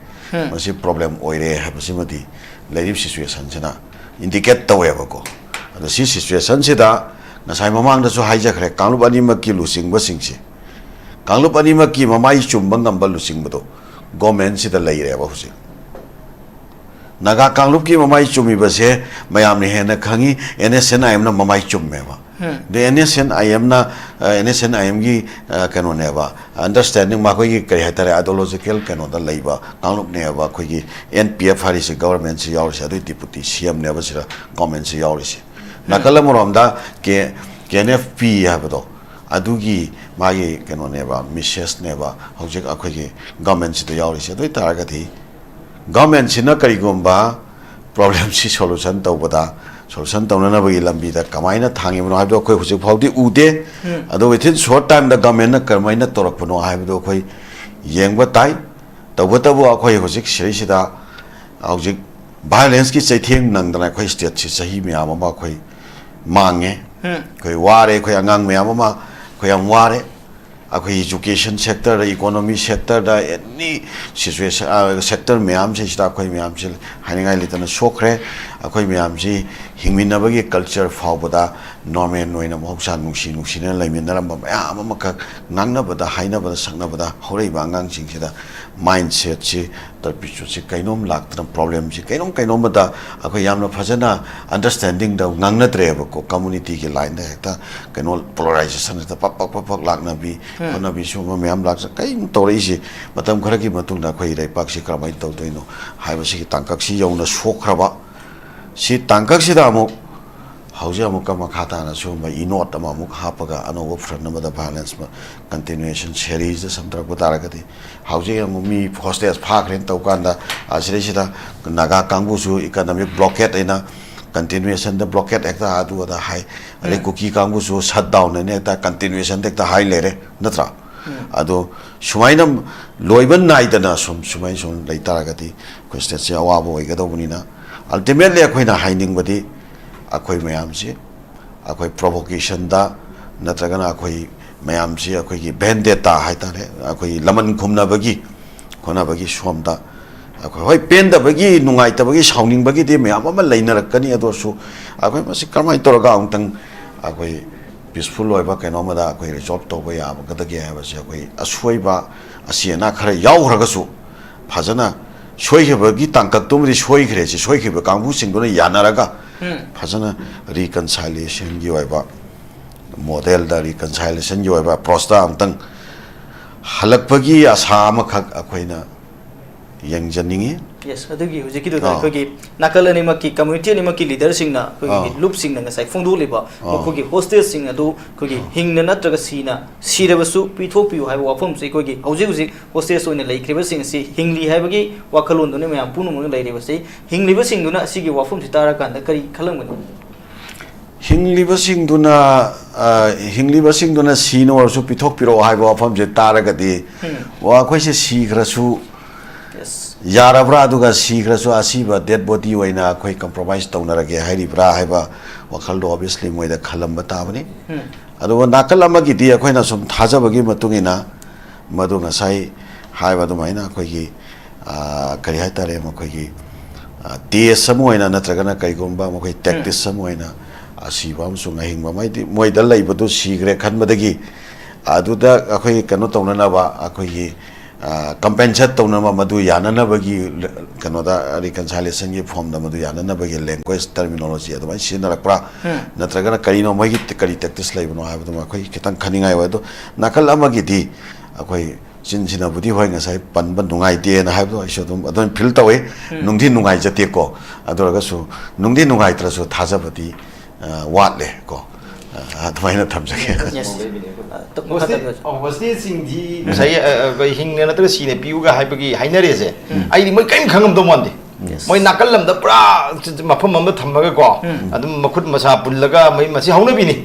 ꯃꯁꯤ ꯄ꯭ꯔꯣꯕ꯭ꯂꯦꯝ ꯑꯣꯏꯔꯦ ꯍꯥꯏꯕꯁꯤꯃꯗꯤ ꯂꯩꯔꯤꯕ ꯁꯤꯆꯨꯋꯦꯁꯟꯁꯤꯅ ꯏꯟꯗꯤꯀꯦꯠ ꯇꯧꯋꯦꯕꯀꯣ꯫ ꯑꯗꯣ ꯁꯤ ꯁꯤꯆꯨꯋꯦꯁꯟꯁꯤꯗ ꯉꯁꯥꯏ ꯃꯃꯥꯡꯗꯁꯨ ꯍꯥꯏꯖꯈ꯭ꯔꯦ, ꯀꯥꯡꯂꯨꯞ ꯑꯅꯤꯃꯛꯀꯤ ꯂꯨꯆꯤꯡꯕꯁꯤꯡꯁꯦ, ꯀꯥꯡꯂꯨꯞ ꯑꯅꯤꯃꯛꯀꯤ ꯃꯃꯥꯏ ꯆꯨꯝꯕ ꯉꯝꯕ ꯂꯨꯆꯤꯡꯕꯗꯣ ꯒꯣꯔꯃꯦꯟꯁꯤꯗ ꯂꯩꯔꯦꯕ ꯍꯧꯖꯤꯛ꯫ ꯅꯥꯒꯥ ꯀꯥꯡꯂꯨꯞꯀꯤ ꯃꯃꯥꯏ ꯆꯨꯝꯃꯤꯕꯁꯦ ꯃꯌꯥꯝꯅ ꯍꯦꯟꯅ ꯈꯪꯉꯤ, ꯑꯦꯟ ꯑꯦꯁ ꯑꯦꯟ ꯑꯥꯏ ꯑꯦꯝꯅ ꯃꯃꯥꯏ ꯆꯨꯝꯃꯦꯕ꯫ ꯑꯗꯩ ꯑꯦꯟ ꯑꯦꯁ ꯑꯦꯟ ꯑꯥꯏ ꯑꯦꯝꯅ, ꯑꯦꯟ ꯑꯦꯁ ꯑꯦꯟ ꯑꯥꯏ ꯑꯦꯝꯒꯤ ꯀꯩꯅꯣꯅꯦꯕ, ꯑꯟꯗꯔꯁ꯭ꯇꯦꯟꯗꯤꯡ, ꯃꯈꯣꯏꯒꯤ ꯀꯔꯤ ꯍꯥꯏꯇꯥꯔꯦ, ꯑꯥꯏꯗꯤꯌꯣꯂꯣꯖꯤꯀꯦꯜ ꯀꯩꯅꯣꯗ ꯂꯩꯕ ꯀꯥꯡꯂꯨꯞꯅꯦꯕ ꯑꯩꯈꯣꯏꯒꯤ ꯑꯦꯟ ꯄꯤ ꯑꯦꯐ ꯍꯥꯏꯔꯤꯁꯦ, ꯒꯚꯔꯟꯃꯦꯟꯁꯤ ꯌꯥꯎꯔꯤꯁꯦ, ꯑꯗꯨꯒꯤ ꯗꯤꯄꯨꯇꯤ ꯁꯤ ꯑꯦꯝꯅꯦꯕ ꯁꯤꯗ ꯒꯣꯔꯃꯦꯟꯁꯤ ꯌꯥꯎꯔꯤꯁꯦ꯫ ꯅꯥꯀꯜ ꯑꯃꯔꯣꯝꯗ ꯀꯦ, ꯀꯦ ꯑꯦꯟ ꯑꯦꯐ ꯄꯤ ꯍꯥꯏꯕꯗꯣ, ꯑꯗꯨꯒꯤ ꯃꯥꯒꯤ ꯀꯩꯅꯣꯅꯦꯕ, ꯃꯦꯁꯦꯖꯅꯦꯕ ꯍꯧꯖꯤꯛ ꯑꯩꯈꯣꯏꯒꯤ ꯒꯣꯔꯃꯦꯟꯁꯤꯗ ꯌꯥꯎꯔꯤꯁꯦ꯫ ꯑꯗꯨ ꯑꯣꯏ ꯇꯥꯔꯒꯗꯤ ꯒꯣꯔꯃꯦꯟꯁꯤꯅ ꯀꯔꯤꯒꯨꯝꯕ ꯄ꯭ꯔꯣꯕ꯭ꯂꯦꯝꯁꯤ ꯁꯣꯂꯨꯁꯟ ꯇꯧꯕꯗ, ꯁꯣꯂꯨꯁꯟ ꯇꯧꯅꯅꯕꯒꯤ ꯂꯝꯕꯤꯗ ꯀꯃꯥꯏꯅ ꯊꯥꯡꯉꯤꯕꯅꯣ ꯍꯥꯏꯕꯗꯣ ꯑꯩꯈꯣꯏ ꯍꯧꯖꯤꯛ ꯐꯥꯎꯗꯤ ꯎꯗꯦ꯫ ꯑꯗꯣ ꯋꯤꯊꯤꯟ ꯁꯣꯔꯠ ꯇꯥꯏꯝꯗ ꯒꯣꯔꯃꯦꯟꯅ ꯀꯔꯝꯍꯥꯏꯅ ꯇꯧꯔꯛꯄꯅꯣ ꯍꯥꯏꯕꯗꯣ ꯑꯩꯈꯣꯏ ꯌꯦꯡꯕ ꯇꯥꯏ꯫ ꯇꯧꯕꯇꯕꯨ ꯑꯩꯈꯣꯏ ꯍꯧꯖꯤꯛ ꯁꯤꯗꯩꯁꯤꯗ ꯍꯧꯖꯤꯛ ꯚꯥꯏꯑꯣꯂꯦꯟꯁꯀꯤ ꯆꯩꯊꯦꯡ ꯅꯪꯗꯅ ꯑꯩꯈꯣꯏ ꯁ꯭ꯇꯦꯠꯁꯤ ꯆꯍꯤ ꯃꯌꯥꯝ ꯑꯃ ꯑꯩꯈꯣꯏ ꯃꯥꯡꯉꯦ꯫ ꯑꯩꯈꯣꯏ ꯋꯥꯔꯦ, ꯑꯩꯈꯣꯏ ꯑꯉꯥꯡ ꯃꯌꯥꯝ ꯑꯃ ꯑꯩꯈꯣꯏ ꯌꯥꯝ ꯋꯥꯔꯦ꯫ ꯑꯩꯈꯣꯏ ꯏꯖꯨꯀꯦꯁꯟ ꯁꯦꯛꯇꯔꯗ, ꯏꯀꯣꯅꯣꯃꯤ ꯁꯦꯛꯇꯔꯗ, ꯑꯦꯅꯤ ꯁꯤꯆꯨꯋꯦꯁꯟ, ꯁꯦꯛꯇꯔ ꯃꯌꯥꯝꯁꯤꯗꯩꯁꯤꯗ ꯑꯩꯈꯣꯏ ꯃꯌꯥꯝꯁꯤ ꯍꯥꯏꯅꯤꯡꯉꯥꯏ ꯂꯩꯇꯅ ꯁꯣꯛꯈ꯭ꯔꯦ꯫ ꯑꯩꯈꯣꯏ ꯃꯌꯥꯝꯁꯤ ꯍꯤꯡꯃꯤꯟꯅꯕꯒꯤ ꯀꯜꯆꯔ ꯐꯥꯎꯕꯗ ꯅꯣꯔꯃꯦꯜ ꯑꯣꯏꯅ ꯃꯍꯧꯁꯥ ꯅꯨꯡꯁꯤ ꯅꯨꯡꯁꯤꯅꯅ ꯂꯩꯃꯤꯟꯅꯔꯝꯕ ꯃꯌꯥꯝ ꯑꯃꯈꯛ ꯉꯥꯡꯅꯕꯗ, ꯍꯥꯏꯅꯕꯗ, ꯁꯛꯅꯕꯗ ꯍꯧꯔꯛꯏꯕ ꯑꯉꯥꯡꯁꯤꯡꯁꯤꯗ ꯃꯥꯏꯟꯁꯦꯠꯁꯤ, ꯇꯔꯄꯤꯆꯨꯠꯁꯤ ꯀꯩꯅꯣꯝ ꯂꯥꯛꯇꯅ, ꯄ꯭ꯔꯣꯕ꯭ꯂꯦꯝꯁꯤ ꯀꯩꯅꯣꯝ ꯀꯩꯅꯣꯝꯃꯗ ꯑꯩꯈꯣꯏ ꯌꯥꯝꯅ ꯐꯖꯅ ꯑꯟꯗꯔꯁ꯭ꯇꯦꯟꯗꯤꯡꯗ ꯉꯥꯡꯅꯗ꯭ꯔꯦꯕꯀꯣ꯫ ꯀꯝꯃꯨꯅꯤꯇꯤꯒꯤ ꯂꯥꯏꯟꯗ ꯍꯦꯛꯇ ꯀꯩꯅꯣ, ꯄꯣꯂꯔꯥꯏꯖꯦꯁꯟ ꯍꯦꯛꯇ ꯄꯛ ꯄꯛ ꯄꯛ ꯄꯛ ꯂꯥꯛꯅꯕꯤ ꯈꯣꯠꯅꯕꯤ, ꯁꯤꯒꯨꯝꯕ ꯃꯌꯥꯝ ꯂꯥꯛꯆ-, ꯀꯔꯤꯝ ꯇꯧꯔꯛꯏꯁꯤ꯫ ꯃꯇꯝ ꯈꯔꯒꯤ ꯃꯇꯨꯡꯗ ꯑꯩꯈꯣꯏ ꯂꯩꯄꯥꯛꯁꯤ ꯀꯔꯝꯍꯥꯏꯅ ꯇꯧꯗꯣꯏꯅꯣ ꯍꯥꯏꯕꯁꯤꯒꯤ ꯇꯥꯡꯀꯛꯁꯤ ꯌꯧꯅ ꯁꯣꯛꯈ꯭ꯔꯕ꯫ ꯁꯤ ꯇꯥꯡꯀꯛꯁꯤꯗ ꯑꯃꯨꯛ ꯍꯧꯖꯤꯛ ꯑꯃꯨꯛꯀ ꯃꯈꯥ ꯇꯥꯅ ꯁꯤꯒꯨꯝꯕ ꯏꯅꯣꯠ ꯑꯃ ꯑꯃꯨꯛ ꯍꯥꯞꯄꯒ ꯑꯅꯧꯕ front ꯑꯃꯗ violence continuation seriesꯇ ꯁꯟꯊꯔꯛꯄ ꯇꯥꯔꯒꯗꯤ, ꯍꯧꯖꯤꯛ ꯑꯃꯨꯛ ꯃꯤ hostage ꯐꯥꯈ꯭ꯔꯦꯅ ꯇꯧ ꯀꯥꯟꯗ, ꯑꯁꯤꯗꯩꯁꯤꯗ ꯅꯥꯒꯥ ꯀꯥꯡꯕꯨꯁꯨ economic blockade ꯑꯩꯅ continuationꯗ blockade ꯍꯦꯛꯇ ꯑꯗꯨ ꯑꯗꯥ ꯍꯥꯏ, ꯑꯗꯩ ꯎꯝ꯫ ꯀꯨꯀꯤ ꯀꯥꯡꯕꯨꯁꯨ shutdown ꯑꯅ ꯍꯦꯛꯇ continuationꯗ ꯍꯦꯛꯇ ꯍꯥꯏ ꯂꯩꯔꯦ, ꯅꯠꯇ꯭ꯔꯥ? ꯎꯝ꯫ ꯑꯗꯣ ꯁꯨꯃꯥꯏꯅ ꯂꯣꯏꯕ ꯅꯥꯏꯗꯅ ꯁꯨꯝ, ꯁꯨꯃꯥꯏꯅ ꯁꯨꯝ ꯂꯩꯇꯥꯔꯒꯗꯤ ꯑꯩꯈꯣꯏ stateꯁꯦ ꯑꯋꯥꯕ ꯑꯣꯏꯒꯗꯧꯕꯅꯤꯅ, ultimately ꯑꯩꯈꯣꯏꯅ ꯍꯥꯏꯅꯤꯡꯕꯗꯤ ꯑꯩꯈꯣꯏ ꯃꯌꯥꯝꯁꯤ ꯑꯩꯈꯣꯏ provocationꯗ ꯅꯠꯇ꯭ꯔꯒꯅ ꯑꯩꯈꯣꯏ ꯃꯌꯥꯝꯁꯤ ꯑꯩꯈꯣꯏꯒꯤ vendetta ꯍꯥꯏꯇꯥꯔꯦ, ꯑꯩꯈꯣꯏꯒꯤ ꯂꯃꯟ ꯈꯨꯝꯅꯕꯒꯤ ꯍꯣꯠꯅꯕꯒꯤ ꯁꯣꯝꯗ ꯑꯩꯈꯣꯏ, ꯍꯣꯏ, ꯄꯦꯟꯗꯕꯒꯤ, ꯅꯨꯡꯉꯥꯏꯇꯕꯒꯤ, ꯁꯥꯎꯅꯤꯡꯕꯒꯤꯗꯤ ꯃꯌꯥꯝ ꯑꯃ ꯂꯩꯅꯔꯛꯀꯅꯤ꯫ ꯑꯗꯨ ꯑꯣꯏꯔꯁꯨ ꯑꯩꯈꯣꯏ ꯃꯁꯤ ꯀꯔꯝꯍꯥꯏꯅ ꯇꯧꯔꯒ ꯑꯃꯨꯛꯇꯪ ꯑꯩꯈꯣꯏ peaceful ꯑꯣꯏꯕ ꯀꯩꯅꯣ ꯑꯃꯗ ꯑꯩꯈꯣꯏ resolve ꯇꯧꯕ ꯌꯥꯕꯒꯗꯒꯦ ꯍꯥꯏꯕꯁꯦ, ꯑꯩꯈꯣꯏ ꯑꯁꯣꯏꯕ, ꯑꯁꯤ ꯑꯅꯥ ꯈꯔ ꯌꯥꯎꯈ꯭ꯔꯒꯁꯨ, ꯐꯖꯅ ꯁꯣꯏꯈꯤꯕꯒꯤ ꯇꯥꯡꯀꯛꯇꯨꯃꯗꯤ ꯁꯣꯏꯈ꯭ꯔꯦ꯫ ꯁꯤ ꯁꯣꯏꯈꯤꯕ ꯀꯥꯡꯕꯨꯁꯤꯡꯗꯨꯅ ꯌꯥꯅꯔꯒ ꯎꯝ꯫ ꯐꯖꯅ reconciliationꯒꯤ ꯑꯣꯏꯕ modelꯗ, reconciliationꯒꯤ ꯑꯣꯏꯕ approachꯇ ꯑꯃꯨꯛꯇꯪ ꯍꯜꯂꯛꯄꯒꯤ ꯑꯁꯥ ꯑꯃꯈꯛ ꯑꯩꯈꯣꯏꯅ ꯌꯦꯡꯖꯅꯤꯡꯉꯤ꯫ Yes, ꯑꯗꯨꯒꯤ ꯍꯧꯖꯤꯛꯀꯤꯗꯨꯗ ꯑꯥ꯫ ꯑꯩꯈꯣꯏꯒꯤ ꯅꯥꯀꯜ ꯑꯅꯤꯃꯛꯀꯤ, community ꯑꯅꯤꯃꯛꯀꯤ leaderꯁꯤꯡꯅ, ꯑꯩꯈꯣꯏꯒꯤ ꯑꯥ꯫ ꯂꯨꯞꯁꯤꯡꯅ ꯉꯁꯥꯏ ꯐꯣꯡꯗꯣꯛꯂꯤꯕ ꯑꯥ꯫ ꯃꯈꯣꯏꯒꯤ hostageꯁꯤꯡ ꯑꯗꯨ ꯑꯩꯈꯣꯏꯒꯤ ꯑꯥ꯫ ꯍꯤꯡꯅ ꯅꯠꯇ꯭ꯔꯒ ꯁꯤꯅ, ꯁꯤꯔꯕꯁꯨ ꯄꯤꯊꯣꯛꯄꯤꯌꯨ ꯍꯥꯏꯕ ꯋꯥꯐꯝꯁꯤ ꯑꯩꯈꯣꯏꯒꯤ ꯍꯧꯖꯤꯛ ꯍꯧꯖꯤꯛ hostage ꯑꯣꯏꯅ ꯂꯩꯈ꯭ꯔꯤꯕꯁꯤꯡ ꯑꯁꯤ ꯍꯤꯡꯂꯤ ꯍꯥꯏꯕꯒꯤ ꯋꯥꯈꯜꯂꯣꯟꯗꯨꯅ ꯃꯌꯥꯝ ꯄꯨꯝꯅꯃꯛꯅ ꯂꯩꯔꯤꯕꯁꯤ꯫ ꯍꯤꯡꯂꯤꯕꯁꯤꯡꯗꯨꯅ ꯑꯁꯤꯒꯤ ꯋꯥꯐꯝꯁꯤ ꯇꯥꯔꯀꯥꯟꯗ ꯀꯔꯤ ꯈꯜꯂꯝꯒꯅꯤ? ꯍꯤꯡꯂꯤꯕꯁꯤꯡꯗꯨꯅ, ꯑ, ꯍꯤꯡꯂꯤꯕꯁꯤꯡꯗꯨꯅ ꯁꯤꯅ ꯑꯣꯏꯔꯁꯨ ꯄꯤꯊꯣꯛꯄꯤꯔꯛꯑꯣ ꯍꯥꯏꯕ ꯋꯥꯐꯝꯁꯦ ꯇꯥꯔꯒꯗꯤ, ꯎꯝ꯫ ꯋꯥ, ꯑꯩꯈꯣꯏꯁꯦ ꯁꯤꯈ꯭ꯔꯁꯨ Yes. ꯌꯥꯔꯕ꯭ꯔꯥ, ꯑꯗꯨꯒ ꯁꯤꯈ꯭ꯔꯁꯨ ꯑꯁꯤꯕ dead body ꯑꯣꯏꯅ ꯑꯩꯈꯣꯏ compromise ꯇꯧꯅꯔꯒꯦ ꯍꯥꯏꯔꯤꯕ꯭ꯔꯥ ꯍꯥꯏꯕ ꯋꯥꯈꯜꯗꯣ obviously ꯃꯣꯏꯗ ꯈꯜꯂꯝꯕ ꯇꯥꯕꯅꯤ꯫ ꯎꯝ꯫ ꯑꯗꯨꯒ ꯅꯥꯀꯜ ꯑꯃꯒꯤꯗꯤ ꯑꯩꯈꯣꯏꯅ ꯁꯨꯝ ꯊꯥꯖꯕꯒꯤ ꯃꯇꯨꯡ ꯏꯟꯅ, ꯃꯗꯨ ꯉꯁꯥꯏ ꯍꯥꯏꯕ ꯑꯗꯨꯃꯥꯏꯅ ꯑꯩꯈꯣꯏꯒꯤ, ꯑ, ꯀꯔꯤ ꯍꯥꯏꯇꯥꯔꯦ, ꯃꯈꯣꯏꯒꯤ, ꯑ, test ꯑꯃ ꯑꯣꯏꯅ ꯅꯠꯇ꯭ꯔꯒꯅ ꯀꯔꯤꯒꯨꯝꯕ ꯃꯈꯣꯏ ꯎꯝ꯫ Tactics ꯑꯃ ꯑꯣꯏꯅ ꯑꯁꯤꯕ ꯑꯃꯁꯨꯡ ꯑꯍꯤꯡꯕ ꯑꯃ, ꯍꯥꯏꯗꯤ ꯃꯣꯏꯗ ꯂꯩꯕꯗꯨ ꯁꯤꯈ꯭ꯔꯦ ꯈꯟꯕꯗꯒꯤ ꯑꯗꯨꯗ ꯑꯩꯈꯣꯏ ꯀꯩꯅꯣ ꯇꯧꯅꯅꯕ, ꯑꯩꯈꯣꯏꯒꯤ, ꯑ, compensate ꯇꯧꯅꯕ, ꯃꯗꯨ ꯌꯥꯅꯅꯕꯒꯤ ꯀꯩꯅꯣꯗ, reconciliationꯒꯤ formꯗ ꯃꯗꯨ ꯌꯥꯅꯅꯕꯒꯤ language terminology ꯑꯗꯨꯃꯥꯏꯅ ꯁꯤꯖꯤꯟꯅꯔꯛꯄ꯭ꯔꯥ? ꯎꯝ꯫ ꯅꯠꯇ꯭ꯔꯒꯅ ꯀꯔꯤꯅꯣ, ꯃꯣꯏꯒꯤ ꯀꯔꯤ tactics ꯂꯩꯕꯅꯣ ꯍꯥꯏꯕꯗꯨꯃ ꯑꯩꯈꯣꯏ ꯈꯤꯇꯪ ꯈꯟꯅꯤꯡꯉꯥꯏ ꯑꯣꯏ꯫ ꯑꯗꯣ ꯅꯥꯀꯜ ꯑꯃꯒꯤꯗꯤ ꯑꯩꯈꯣꯏ ꯆꯤꯟꯁꯤꯅꯕꯨꯗꯤ, ꯍꯣꯏ, ꯉꯁꯥꯏ ꯄꯟꯕ ꯅꯨꯡꯉꯥꯏꯇꯦꯅ ꯍꯥꯏꯕꯗꯣ ꯑꯩꯁꯨ ꯑꯗꯨꯝ ꯑꯗꯨꯃꯥꯏꯅ feel ꯇꯧꯋꯤ꯫ ꯎꯝ꯫ ꯅꯨꯡꯗꯤ ꯅꯨꯡꯉꯥꯏꯖꯗꯦꯀꯣ꯫ ꯑꯗꯨ ꯑꯣꯏꯔꯒꯁꯨ ꯅꯨꯡꯗꯤ ꯅꯨꯡꯉꯥꯏꯇ꯭ꯔꯁꯨ ꯊꯥꯖꯕꯗꯤ ꯑ, ꯋꯥꯠꯂꯦ ꯀꯣ꯫ ꯑ, ꯑꯗꯨꯃꯥꯏꯅ ꯊꯝꯖꯒꯦ꯫ Yes. ꯑ, ꯇ-, ꯃꯈꯥ ꯇꯥꯕꯤꯌꯨ꯫ ꯍꯣꯁꯇꯦꯜꯁꯤꯡꯗꯤ ꯉꯁꯥꯏ, ꯑ, ꯑ, ꯍꯤꯡꯅ ꯅꯠꯇ꯭ꯔꯒ ꯁꯤꯅ ꯄꯤꯌꯨꯒ ꯍꯥꯏꯕꯒꯤ ꯍꯥꯏꯅꯔꯤꯁꯦ, ꯑꯩꯗꯤ ꯃꯣꯏ ꯀꯔꯤꯝ ꯈꯪꯉꯝꯗꯧ ꯃꯥꯟꯗꯦ꯫ ꯃꯣꯏ ꯅꯥꯀꯜ ꯑꯃꯗ ꯄꯨꯔꯥ ꯃꯐꯝ ꯑꯃꯗ ꯊꯝꯃꯒꯀꯣ, ꯑꯗꯨꯝ ꯃꯈꯨꯠ ꯃꯁꯥ ꯄꯨꯜꯂꯒ ꯃꯣꯏ ꯃꯁꯤ ꯍꯧꯅꯕꯤꯅꯤ꯫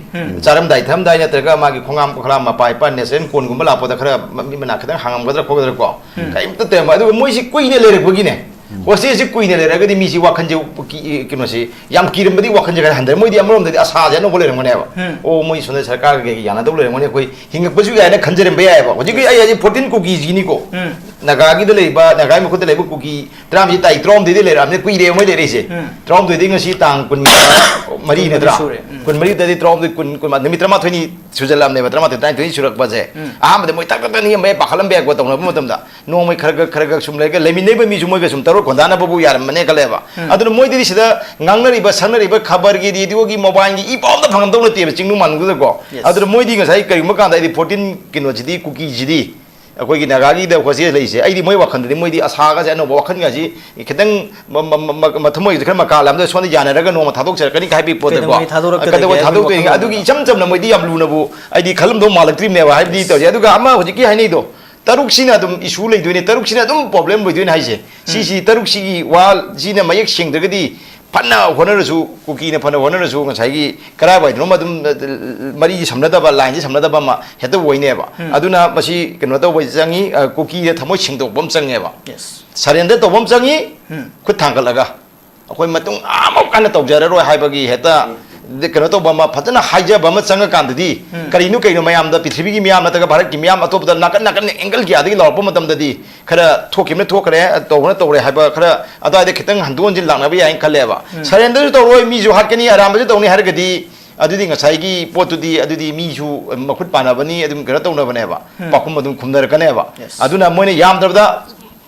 ꯆꯥꯔꯝꯗꯥꯏ ꯊꯛꯑꯝꯗꯥꯏ ꯅꯠꯇ꯭ꯔꯒ ꯃꯥꯒꯤ ꯈꯣꯡꯉꯥꯝ ꯈꯣꯡꯂꯥꯝ ꯃꯄꯥ ꯏꯄꯥ ꯅꯦꯆꯔꯦꯜ ꯀꯣꯟꯒꯨꯝꯕ ꯂꯥꯛꯄꯗ ꯈꯔ ꯃ-, ꯃꯤ ꯃꯅꯥꯛ ꯈꯤꯇꯪ ꯍꯥꯡꯉꯝꯒꯗ꯭ꯔꯥ ꯈꯣꯠꯀꯗ꯭ꯔꯥ ꯀꯣ, ꯀꯔꯤꯝꯇ ꯇꯧꯔꯝꯃꯣꯏ꯫ ꯑꯗꯨꯒ ꯃꯣꯏꯁꯤ ꯀꯨꯏꯅ ꯂꯩꯔꯛꯄꯒꯤꯅꯦ, ꯍꯣꯁꯇꯦꯜꯁꯤ ꯀꯨꯏꯅ ꯂꯩꯔꯒꯗꯤ ꯃꯤꯁꯤ ꯋꯥꯈꯜꯁꯦ ꯀꯤ-, ꯀꯩꯅꯣꯁꯤ ꯌꯥꯝ ꯀꯤꯔꯝꯕꯗꯤ ꯋꯥꯈꯜꯁꯦ ꯈꯔ ꯍꯟꯊꯔꯦ꯫ ꯃꯣꯏꯗꯤ ꯑꯃꯔꯣꯝꯗꯗꯤ ꯑꯁꯥꯁꯦ ꯑꯅꯧꯕ ꯂꯩꯔꯝꯒꯅꯦꯕ꯫ ꯑꯣ, ꯃꯣꯏ ꯁꯣꯝꯗ ꯁꯔꯀꯥꯔꯒ ꯀꯩꯒ ꯌꯥꯅꯗꯧ ꯂꯩꯔꯝꯒꯅꯤ, ꯑꯩꯈꯣꯏ ꯍꯤꯡꯉꯛꯄꯁꯨ ꯌꯥꯏꯅ ꯈꯟꯖꯔꯝꯕ ꯌꯥꯏꯑꯕ꯫ ꯍꯧꯖꯤꯛꯀꯤ ꯑꯩ ꯍꯥꯏꯁꯦ ꯐꯣꯔꯇꯤꯟ ꯀꯨꯀꯤꯁꯤꯅꯤꯀꯣ꯫ ꯅꯥꯒꯥꯒꯤꯗ ꯂꯩꯕ, ꯅꯥꯒꯥꯒꯤ ꯃꯈꯨꯠꯇ ꯂꯩꯕ ꯀꯨꯀꯤ ꯇꯔꯥꯃꯔꯤ ꯇꯥꯔꯤꯛ ꯇꯔꯥꯍꯨꯝꯗꯣꯏꯗꯤ ꯂꯩꯔꯛꯑꯕꯅꯤ, ꯀꯨꯏꯔꯦ ꯃꯣꯏ ꯂꯩꯔꯛꯏꯁꯦ꯫ ꯇꯔꯥꯍꯨꯝꯗꯣꯏꯗꯤ ꯉꯁꯤ ꯇꯥꯡ ꯀꯨꯟ ꯃꯔꯤ ꯅꯠꯇ꯭ꯔꯥ? ꯁꯨꯔꯦ꯫ ꯎꯝ꯫ ꯀꯨꯟꯃꯔꯤꯗꯗꯤ ꯇꯔꯥꯍꯨꯝꯗꯣꯏ, ꯀꯨꯟ, ꯀꯨꯟ, ꯅꯨꯃꯤꯠ ꯇꯔꯥꯃꯥꯊꯣꯏꯅꯤ ꯁꯨꯖꯜꯂꯛꯑꯕꯅꯦꯕ, ꯇꯔꯥꯃꯥꯊꯣꯏ, ꯇꯔꯥꯅꯤꯊꯣꯏꯅꯤ ꯁꯨꯔꯛꯄꯁꯦ꯫ ꯑꯍꯥꯟꯕꯗ ꯃꯣꯏ ꯊꯛ ꯊꯛ ꯊꯛ ꯅꯤꯛꯑꯝꯕ ꯌꯥꯏ, ꯄꯥꯈꯠꯂꯝꯕ ꯌꯥꯏꯀꯣ, ꯇꯧꯅꯕ ꯃꯇꯝꯗ꯫ ꯅꯣꯡꯃꯩ ꯈꯔ ꯈꯔ, ꯈꯔ ꯈꯔ ꯁꯨꯝ ꯂꯩꯔꯒ ꯂꯩꯃꯤꯟꯅꯔꯤꯕ ꯃꯤꯁꯨ ꯃꯣꯏꯒ ꯁꯨꯝ ꯇꯔꯨꯛ ꯈꯣꯟꯗꯥꯅꯕꯕꯨ ꯌꯥꯔꯝꯕꯅꯦ ꯈꯜꯂꯦꯕ꯫ ꯑꯗꯨꯅ ꯃꯣꯏꯗꯗꯤ ꯁꯤꯗ ꯉꯥꯡꯅꯔꯤꯕ, ꯁꯛꯅꯔꯤꯕ ꯈꯕꯔꯒꯤ, ꯔꯦꯗꯤꯑꯣꯒꯤ, ꯃꯣꯕꯥꯏꯜꯒꯤ ꯏ ꯄꯥꯎ ꯑꯝꯇ ꯐꯪꯉꯝꯗꯧ ꯅꯠꯇꯦꯕ, ꯆꯤꯡꯅꯨꯡ ꯃꯥꯅꯨꯡꯗꯨꯗꯀꯣ꯫ Yes. ꯑꯗꯨꯅ ꯃꯣꯏꯗꯤ ꯉꯁꯥꯏ ꯀꯔꯤꯒꯨꯝꯕ ꯀꯥꯟꯗ ꯑꯩꯗꯤ ꯐꯣꯔꯇꯤꯟ ꯀꯩꯅꯣꯁꯤꯗꯤ, ꯀꯨꯀꯤꯁꯤꯗꯤ, ꯑꯩꯈꯣꯏꯒꯤ ꯅꯥꯒꯥꯒꯤꯗ ꯍꯣꯁꯇꯦꯜ ꯂꯩꯔꯤꯁꯦ, ꯑꯩꯗꯤ ꯃꯣꯏ ꯋꯥꯈꯜꯗꯗꯤ ꯃꯣꯏꯗꯤ ꯑꯁꯥꯒꯁꯦ, ꯑꯅꯧꯕ ꯋꯥꯈꯜꯒꯁꯤ ꯈꯤꯇꯪ ꯃ-, ꯃ-, ꯃ-, ꯃ-, ꯃꯊꯃꯣꯏꯁꯦ ꯈꯔ ꯃꯀꯥ ꯂꯥꯝꯗ ꯁꯣꯝꯗ ꯌꯥꯅꯔꯒ ꯅꯣꯡꯃ ꯊꯥꯗꯣꯛꯆꯔꯛꯀꯅꯤ ꯍꯥꯏꯕꯒꯤ ꯄꯣꯠꯇꯀꯣ꯫ ꯀꯩꯗꯧꯉꯩ ꯊꯥꯗꯣꯔꯛꯀꯗꯒꯦ ꯀꯩꯗꯧꯉꯩ ꯍꯥꯏꯕꯒꯤ ꯊꯥꯗꯣꯛꯇꯣꯏꯅꯤ? ꯋꯥꯈꯜ ꯑꯗꯨꯒꯤ ꯑꯃ꯫ ꯏꯆꯝ ꯆꯝꯅ ꯃꯣꯏꯗꯤ ꯌꯥꯝ ꯂꯨꯅꯕꯨ ꯑꯩꯗꯤ ꯈꯜꯂꯝꯗꯧ ꯃꯥꯜꯂꯛꯇ꯭ꯔꯤꯕꯅꯦꯕ, ꯍꯥꯏꯕꯗꯤ ꯇꯧꯔꯤꯁꯦ꯫ ꯑꯗꯨꯒ ꯑꯃ ꯍꯧꯖꯤꯛꯀꯤ ꯍꯥꯏꯅꯩꯗꯣ, ꯇꯔꯨꯛꯁꯤꯅ ꯑꯗꯨꯝ ꯏꯁꯨ ꯂꯩꯗꯣꯏꯅꯦ, ꯇꯔꯨꯛꯁꯤꯅ ꯑꯗꯨꯝ ꯄ꯭ꯔꯣꯕ꯭ꯂꯦꯝ ꯑꯣꯏꯗꯣꯏꯅꯦ ꯍꯥꯏꯁꯦ꯫ ꯁꯤꯁꯤ, ꯇꯔꯨꯛꯁꯤꯒꯤ ꯋꯥꯁꯤꯅ ꯃꯌꯦꯛ ꯁꯦꯡꯗ꯭ꯔꯒꯗꯤ ꯐꯅ ꯍꯣꯠꯅꯔꯁꯨ, ꯀꯨꯀꯤꯅ ꯐꯅ ꯍꯣꯠꯅꯔꯁꯨ, ꯉꯁꯥꯏꯒꯤ ꯀꯔꯥꯏꯋꯥꯏꯗꯅꯣꯃ ꯑꯗꯨꯝ, ꯑ, ꯃꯔꯤꯁꯤ ꯁꯝꯅꯗꯕ, ꯂꯥꯏꯟꯁꯤ ꯁꯝꯅꯗꯕ ꯑꯃ ꯍꯦꯛꯇ ꯑꯣꯏꯅꯦꯕ꯫ ꯑꯗꯨꯅ ꯃꯁꯤ ꯀꯩꯅꯣ ꯇꯧꯕ ꯆꯪꯉꯤ, ꯑ, ꯀꯨꯀꯤꯗ ꯊꯃꯣꯏ ꯁꯦꯡꯗꯣꯛꯄ ꯑꯃ ꯆꯪꯉꯦꯕ꯫ Yes. ꯁꯔꯦꯟꯗꯔ ꯇꯧꯕ ꯑꯃ ꯆꯪꯉꯤ, ꯈꯨꯠ ꯊꯥꯡꯒꯠꯂꯒ꯫ ꯑꯩꯈꯣꯏ ꯃꯇꯨꯡ ꯑꯃꯨꯛ ꯍꯟꯅ ꯇꯧꯖꯔꯔꯣꯏ ꯍꯥꯏꯕꯒꯤ ꯍꯦꯛꯇ ꯀꯩꯅꯣ ꯇꯧꯕ ꯑꯃ, ꯐꯖꯅ ꯍꯥꯏꯖꯕ ꯑꯃ ꯆꯪꯉꯀꯥꯟꯗꯗꯤ, ꯀꯔꯤꯅꯣ ꯀꯩꯅꯣ ꯃꯌꯥꯝꯗ, ꯄ꯭ꯔꯤꯊꯤꯕꯤꯒꯤ ꯃꯤꯌꯥꯝ ꯅꯠꯇ꯭ꯔꯒ ꯚꯥꯔꯠꯀꯤ ꯃꯤꯌꯥꯝ ꯑꯇꯣꯞꯄꯗ ꯅꯥꯀꯟ ꯅꯥꯀꯟ ꯑꯦꯡꯒꯜ ꯀꯌꯥꯗꯒꯤ ꯂꯥꯎꯔꯛꯄ ꯃꯇꯝꯗꯗꯤ, ꯈꯔ ꯊꯣꯛꯈꯤꯕꯅ ꯊꯣꯛꯈ꯭ꯔꯦ, ꯇꯧꯕꯅ ꯇꯧꯔꯦ ꯍꯥꯏꯕ ꯈꯔ ꯑꯗꯨꯋꯥꯏꯗ ꯈꯤꯇꯪ ꯍꯟꯗꯣꯛ ꯍꯟꯖꯤꯟ ꯂꯥꯛꯅꯕ ꯌꯥꯏꯅ ꯈꯜꯂꯦꯕ꯫ ꯁꯔꯦꯟꯗꯔꯁꯨ ꯇꯧꯔꯣꯏ, ꯃꯤꯁꯨ ꯍꯥꯠꯀꯅꯤ, ꯑꯔꯥꯟꯕꯁꯨ ꯇꯧꯅꯤ ꯍꯥꯏꯔꯒꯗꯤ, ꯑꯗꯨꯗꯤ ꯉꯁꯥꯏꯒꯤ ꯄꯣꯠꯇꯨꯗꯤ, ꯑꯗꯨꯗꯤ ꯃꯤꯁꯨ ꯃꯈꯨꯠ ꯄꯥꯟꯅꯕꯅꯤ, ꯑꯗꯨꯝ ꯀꯩꯅꯣ ꯇꯧꯅꯕꯅꯦꯕ, ꯄꯥꯎꯈꯨꯝ ꯑꯗꯨꯝ ꯈꯨꯝꯅꯔꯛꯀꯅꯦꯕ꯫ Yes. ꯑꯗꯨꯅ ꯃꯣꯏꯅ ꯌꯥꯝꯗ꯭ꯔꯕꯗ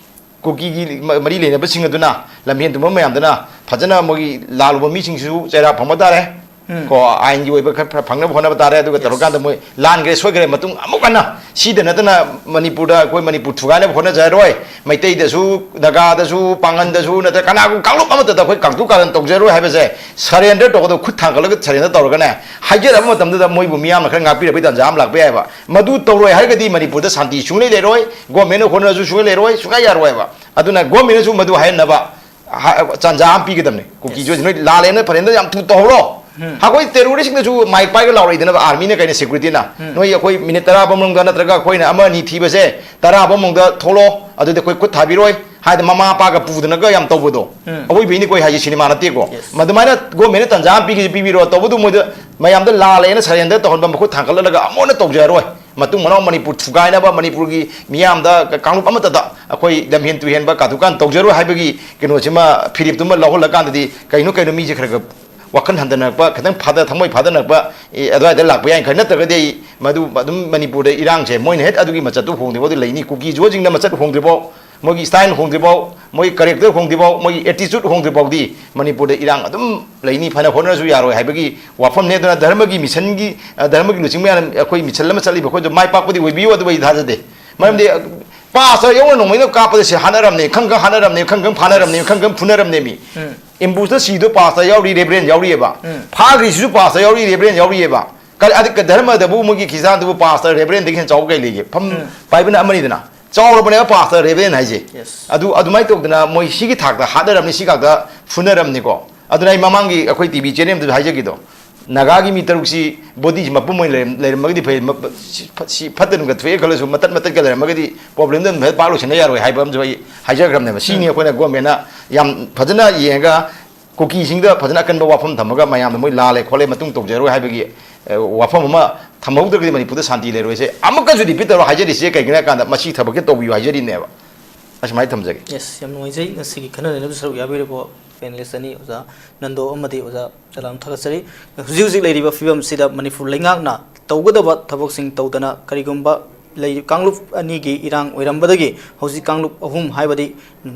ꯀꯨꯀꯤꯒꯤ ꯃ-, ꯃꯔꯤ ꯂꯩꯅꯕꯁꯤꯡ ꯑꯗꯨꯅ, ꯂꯝꯍꯦꯟ ꯇꯨꯝꯕ ꯃꯌꯥꯝꯗꯨꯅ ꯐꯖꯅ ꯃꯣꯏꯒꯤ ꯂꯥꯜꯂꯨꯕ ꯃꯤꯁꯤꯡꯁꯤꯁꯨ ꯆꯩꯔꯥꯛ ꯐꯪꯕ ꯇꯥꯔꯦ꯫ ꯎꯝ꯫ ꯀꯣ, ꯑꯥꯏꯟꯒꯤ ꯑꯣꯏꯕ ꯈꯔ ꯐꯪꯅꯕ ꯍꯣꯠꯅꯕ ꯇꯥꯔꯦ꯫ ꯑꯗꯨꯒ Yes. ꯇꯧꯔꯀꯥꯟꯗ ꯃꯣꯏ ꯂꯥꯟꯈ꯭ꯔꯦ, ꯁꯣꯏꯈ꯭ꯔꯦ, ꯃꯇꯨꯡ ꯑꯃꯨꯛ ꯍꯟꯅ ꯁꯤꯗ ꯅꯠꯇꯅ ꯃꯅꯤꯄꯨꯔꯗ ꯑꯩꯈꯣꯏ ꯃꯅꯤꯄꯨꯔ ꯊꯨꯒꯥꯏꯅꯕ ꯍꯣꯠꯅꯖꯔꯣꯏ꯫ ꯃꯩꯇꯩꯗꯁꯨ, ꯅꯥꯒꯥꯗꯁꯨ, ꯄꯥꯡꯒꯟꯗꯁꯨ, ꯅꯠꯇ꯭ꯔꯒ ꯀꯅꯥꯒꯨꯝꯕ ꯀꯥꯡꯂꯨꯞ ꯑꯃꯠꯇꯗ ꯑꯩꯈꯣꯏ ꯀꯥꯡꯊꯨ ꯀꯥꯔꯟ ꯇꯧꯖꯔꯣꯏ ꯍꯥꯏꯕꯁꯦ surrender ꯇꯧꯒꯗꯕ, ꯈꯨꯠ ꯊꯥꯡꯒꯠꯂꯒ surrender ꯇꯧꯔꯒꯅꯦ, ꯍꯥꯏꯖꯔꯕ ꯃꯇꯝꯗꯨꯗ ꯃꯣꯏꯕꯨ ꯃꯤꯌꯥꯝꯅ ꯈꯔ ꯉꯥꯛꯄꯤꯔꯛꯄꯒꯤ ꯇꯥꯟꯖꯥ ꯑꯃ ꯂꯥꯛꯄ ꯌꯥꯏꯑꯕ꯫ ꯃꯗꯨ ꯇꯧꯔꯣꯏ ꯍꯥꯏꯔꯒꯗꯤ ꯃꯅꯤꯄꯨꯔꯗ ꯁꯥꯟꯇꯤ ꯁꯨꯡꯂꯩ ꯂꯩꯔꯣꯏ, government ꯅ ꯍꯣꯠꯅꯔꯁꯨ ꯁꯨꯡꯂꯩ ꯂꯩꯔꯣꯏ, ꯁꯨꯡꯌꯥ ꯌꯥꯔꯣꯏꯕ꯫ ꯑꯗꯨꯅ government ꯅꯁꯨ ꯃꯗꯨ ꯍꯥꯏꯍꯟꯅꯕ ꯍ-, ꯇꯥꯟꯖꯥ ꯑꯃ ꯄꯤꯒꯗꯕꯅꯤ꯫ ꯀꯨꯀꯤꯁꯨ Yes. ꯅꯣꯏ ꯂꯥꯜꯂꯦꯅ ꯐꯔꯦꯅ ꯌꯥꯝ ꯊꯨ ꯇꯧꯍꯧꯔꯣ꯫ ꯎꯝ꯫ ꯑꯩꯈꯣꯏ terrorist ꯁꯤꯡꯅꯁꯨ ꯃꯥꯏꯛ ꯄꯥꯏꯔꯒ ꯂꯥꯎꯔꯛꯏꯗꯅ army ꯅ ꯀꯩꯅ security ꯅ꯫ ꯎꯝ꯫ ꯅꯣꯏ ꯑꯩꯈꯣꯏ minute ꯇꯔꯥ ꯐꯥꯎ ꯃꯅꯨꯡꯗ ꯅꯠꯇ꯭ꯔꯒ ꯑꯩꯈꯣꯏꯅ ꯑꯃ ꯑꯅꯤ ꯊꯤꯕꯁꯦ ꯇꯔꯥ ꯐꯥꯎ ꯃꯅꯨꯡꯗ ꯊꯣꯛꯂꯛꯑꯣ, ꯑꯗꯨꯗꯤ ꯑꯩꯈꯣꯏ ꯈꯨꯠ ꯊꯥꯕꯤꯔꯣꯏ ꯍꯥꯏꯗꯤ ꯃꯃꯥ ꯃꯄꯥꯒ ꯄꯨꯗꯅꯒ ꯌꯥꯝ ꯇꯧꯕꯗꯣ꯫ ꯎꯝ꯫ ꯑꯋꯣꯏꯕꯩꯅꯤꯀꯣ ꯑꯩ ꯍꯥꯏꯁꯦ, ꯁꯤꯅꯦꯃꯥ ꯅꯠꯇꯦꯀꯣ꯫ Yes. ꯃꯗꯨꯃꯥꯏꯅ government ꯅ ꯇꯥꯟꯖꯥ ꯑꯃ ꯄꯤꯒꯦꯁꯨ ꯄꯤꯕꯤꯔꯣ, ꯇꯧꯕꯗꯨ ꯃꯣꯏꯗ ꯃꯌꯥꯝꯗ ꯂꯥꯜꯂꯦꯅ surrender ꯇꯧꯍꯟꯕ, ꯃꯈꯨꯠ ꯊꯥꯡꯒꯠꯂꯒ ꯑꯃꯨꯛ ꯍꯟꯅ ꯇꯧꯖꯔꯔꯣꯏ꯫ ꯃꯇꯨꯡ ꯃꯅꯥꯎ ꯃꯅꯤꯄꯨꯔ ꯊꯨꯒꯥꯏꯅꯕ, ꯃꯅꯤꯄꯨꯔꯒꯤ ꯃꯤꯌꯥꯝꯗ ꯀꯥꯡꯂꯨꯞ ꯑꯃꯠꯇꯗ ꯑꯩꯈꯣꯏ ꯂꯝꯍꯦꯟ ꯇꯨꯍꯦꯟꯕ ꯀꯥꯊꯨꯀꯥꯟ ꯇꯧꯖꯔꯣꯏ ꯍꯥꯏꯕꯒꯤ ꯀꯩꯅꯣꯁꯤꯃ, ꯐꯤꯔꯦꯞꯇꯨꯃ ꯂꯧꯍꯜꯂꯀꯥꯟꯗꯗꯤ ꯀꯩꯅꯣ ꯀꯩꯅꯣ ꯃꯤꯁꯦ ꯈꯔ ꯈꯔ ꯋꯥꯈꯜ ꯍꯟꯊꯅꯔꯛꯄ, ꯈꯤꯇꯪ ꯐꯥꯗ-, ꯊꯃꯣꯏ ꯐꯥꯗꯅꯔꯛꯄ, ꯑꯦ, ꯑꯗꯨꯋꯥꯏꯗ ꯂꯥꯛꯄ ꯌꯥꯏ ꯈꯔ꯫ ꯅꯠꯇ꯭ꯔꯒꯗꯤ ꯑꯩ ꯃꯗꯨ ꯑꯗꯨꯝ ꯃꯅꯤꯄꯨꯔꯗ ꯏꯔꯥꯡꯁꯦ ꯃꯣꯏꯅ ꯍꯦꯛ ꯑꯗꯨꯒꯤ ꯃꯆꯠꯇꯨ ꯍꯣꯡꯗ꯭ꯔꯤꯐꯥꯎꯗꯤ ꯂꯩꯅꯤ꯫ ꯀꯨꯀꯤ ꯖꯣꯁꯤꯡꯅ ꯃꯆꯠ ꯍꯣꯡꯗ꯭ꯔꯤꯐꯥꯎ, ꯃꯣꯏꯒꯤ style ꯍꯣꯡꯗ꯭ꯔꯤꯐꯥꯎ, ꯃꯣꯏꯒꯤ character ꯍꯣꯡꯗ꯭ꯔꯤꯐꯥꯎ, ꯃꯣꯏꯒꯤ attitude ꯍꯣꯡꯗ꯭ꯔꯤꯐꯥꯎꯗꯤ ꯃꯅꯤꯄꯨꯔꯗ ꯏꯔꯥꯡ ꯑꯗꯨꯝ ꯂꯩꯅꯤ꯫ ꯐꯅ ꯍꯣꯠꯅꯔꯁꯨ ꯌꯥꯔꯣꯏ ꯍꯥꯏꯕꯒꯤ ꯋꯥꯐꯝꯅꯦ꯫ ꯑꯗꯨꯅ ꯙꯔꯃꯒꯤ mission ꯒꯤ, ꯑ, ꯙꯔꯃꯒꯤ ꯂꯨꯆꯤꯡꯕ ꯃꯌꯥꯝ, ꯑꯩꯈꯣꯏ mission ꯑꯃ ꯆꯠꯂꯤꯕ ꯑꯩꯈꯣꯏꯗꯣ ꯃꯥꯏ ꯄꯥꯛꯄꯗꯤ ꯑꯣꯏꯕꯤꯌꯨ, ꯑꯗꯨꯕꯨ ꯑꯩ ꯊꯥꯖꯗꯦ꯫ ꯃꯔꯝꯗꯤ, pastor ꯌꯧꯅ ꯅꯣꯡꯃꯩꯅ ꯀꯥꯞꯄꯗ ꯁꯤ ꯍꯥꯠꯅꯔꯝꯅꯦ, ꯈꯪ ꯈꯪ ꯍꯥꯠꯅꯔꯝꯅꯦ, ꯈꯪ ꯈꯪ ꯐꯥꯅꯔꯝꯅꯦ, ꯈꯪ ꯈꯪ ꯐꯨꯅꯔꯝꯅꯦ ꯃꯤ꯫ ꯎꯝ꯫ Ambush ꯇ ꯁꯤꯗꯣ pastor ꯌꯥꯎꯔꯤ, reverend ꯌꯥꯎꯔꯤꯑꯕ꯫ ꯎꯝ꯫ ꯐꯥꯈ꯭ꯔꯤꯁꯤꯁꯨ pastor ꯌꯥꯎꯔꯤ, reverend ꯌꯥꯎꯔꯤꯑꯕ꯫ ꯀꯔꯤ, ꯑꯗꯨ ꯙꯔꯃꯗꯕꯨ ꯃꯣꯏꯒꯤ ꯈ꯭ꯔꯤꯁꯇꯥꯟꯗꯨꯕꯨ pastor, reverend ꯗꯒꯤ ꯍꯦꯟꯅ ꯆꯥꯎꯕ ꯀꯩ ꯂꯩꯒꯦ? ꯐꯝ ꯎꯝ꯫ ꯄꯥꯏꯕꯅ ꯑꯃꯅꯤꯗꯅ꯫ ꯆꯥꯎꯔꯕꯅꯦꯕ pastor, reverend ꯍꯥꯏꯁꯦ꯫ Yes. ꯑꯗꯨ, ꯑꯗꯨꯃꯥꯏꯅ ꯇꯧꯗꯅ ꯃꯣꯏ ꯁꯤꯒꯤ ꯊꯥꯛꯇ ꯍꯥꯠꯅꯔꯝꯅꯤ, ꯁꯤ ꯊꯥꯛꯇ ꯐꯨꯅꯔꯝꯅꯤꯀꯣ꯫ ꯑꯗꯨꯅ ꯑꯩ ꯃꯃꯥꯡꯒꯤ ꯑꯩꯈꯣꯏ T V channel ꯑꯃꯗꯁꯨ ꯍꯥꯏꯖꯈꯤꯗꯣ, ꯅꯥꯒꯥꯒꯤ ꯃꯤ ꯇꯔꯨꯛꯁꯤ body ꯁꯤ ꯃꯄꯨꯝ ꯑꯣꯏꯅ ꯂꯩꯔꯝ-, ꯂꯩꯔꯝꯃꯒꯗꯤ ꯐꯩ, ꯃ-, ꯁꯤ ꯐ-, ꯁꯤ ꯐꯠꯇ ꯅꯨꯡꯗ ꯊꯣꯛꯑꯦ ꯈꯜꯂꯁꯨ ꯃꯇꯠ ꯃꯇꯠꯀ ꯂꯩꯔꯝꯃꯒꯗꯤ problem ꯗꯣ ꯑꯗꯨꯝ ꯍꯦꯛ ꯄꯥꯛ ꯂꯣꯏꯁꯤꯟꯕ ꯌꯥꯔꯣꯏ ꯍꯥꯏꯕ ꯑꯃꯁꯨ ꯑꯩ ꯍꯥꯏꯖꯈ꯭ꯔꯕꯅꯦꯕ꯫ ꯁꯤꯅꯤ ꯎꯝ꯫ ꯑꯩꯈꯣꯏꯅ government ꯅ ꯌꯥꯝ ꯐꯖꯅ ꯌꯦꯡꯉꯒ ꯀꯨꯀꯤꯁꯤꯡꯗ ꯐꯖꯅ ꯑꯀꯟꯕ ꯋꯥꯐꯝ ꯊꯝꯃꯒ ꯃꯌꯥꯝꯗ ꯃꯣꯏ ꯂꯥꯜꯂꯦ ꯈꯣꯠꯂꯦ ꯃꯇꯨꯡ ꯇꯧꯖꯔꯣꯏ ꯍꯥꯏꯕꯒꯤ, ꯑ, ꯋꯥꯐꯝ ꯑꯃ ꯊꯝꯍꯧꯗ꯭ꯔꯒꯗꯤ ꯃꯅꯤꯄꯨꯔꯗ ꯁꯥꯟꯇꯤ ꯂꯩꯔꯣꯏꯁꯦ꯫ ꯑꯃꯨꯛꯀꯁꯨ repeat ꯇꯧꯔ ꯍꯥꯏꯖꯔꯤꯁꯦ ꯀꯩꯒꯤꯅꯣ ꯍꯥꯏ ꯀꯥꯟꯗ ꯃꯁꯤ ꯊꯕꯛꯁꯦ ꯇꯧꯕꯤꯌꯨ ꯍꯥꯏꯖꯔꯤꯅꯦꯕ꯫ ꯑꯁꯨꯃꯥꯏꯅ ꯊꯝꯖꯒꯦ꯫ Yes, ꯌꯥꯝ ꯅꯨꯡꯉꯥꯏꯖꯩ ꯉꯁꯤꯒꯤ ꯈꯟꯅ ꯅꯩꯅꯕꯗ ꯁꯔꯨꯛ ꯌꯥꯕꯤꯔꯤꯕ panelist ꯑꯅꯤ, ꯑꯣꯖꯥ ꯅꯟꯗꯣ ꯑꯃꯗꯤ ꯑꯣꯖꯥ ꯆꯂꯥꯝ ꯊꯥꯒꯠꯆꯔꯤ꯫ ꯍꯧꯖꯤꯛ ꯍꯧꯖꯤꯛ ꯂꯩꯔꯤꯕ ꯐꯤꯕꯝꯁꯤꯗ ꯃꯅꯤꯄꯨꯔ ꯂꯩꯉꯥꯛꯅ ꯇꯧꯒꯗꯕ ꯊꯕꯛꯁꯤꯡ ꯇꯧꯗꯅ ꯀꯔꯤꯒꯨꯝꯕ ꯂꯩ, ꯀꯥꯡꯂꯨꯞ ꯑꯅꯤꯒꯤ ꯏꯔꯥꯡ ꯑꯣꯏꯔꯝꯕꯗꯒꯤ ꯍꯧꯖꯤꯛ ꯀꯥꯡꯂꯨꯞ ꯑꯍꯨꯝ, ꯍꯥꯏꯕꯗꯤ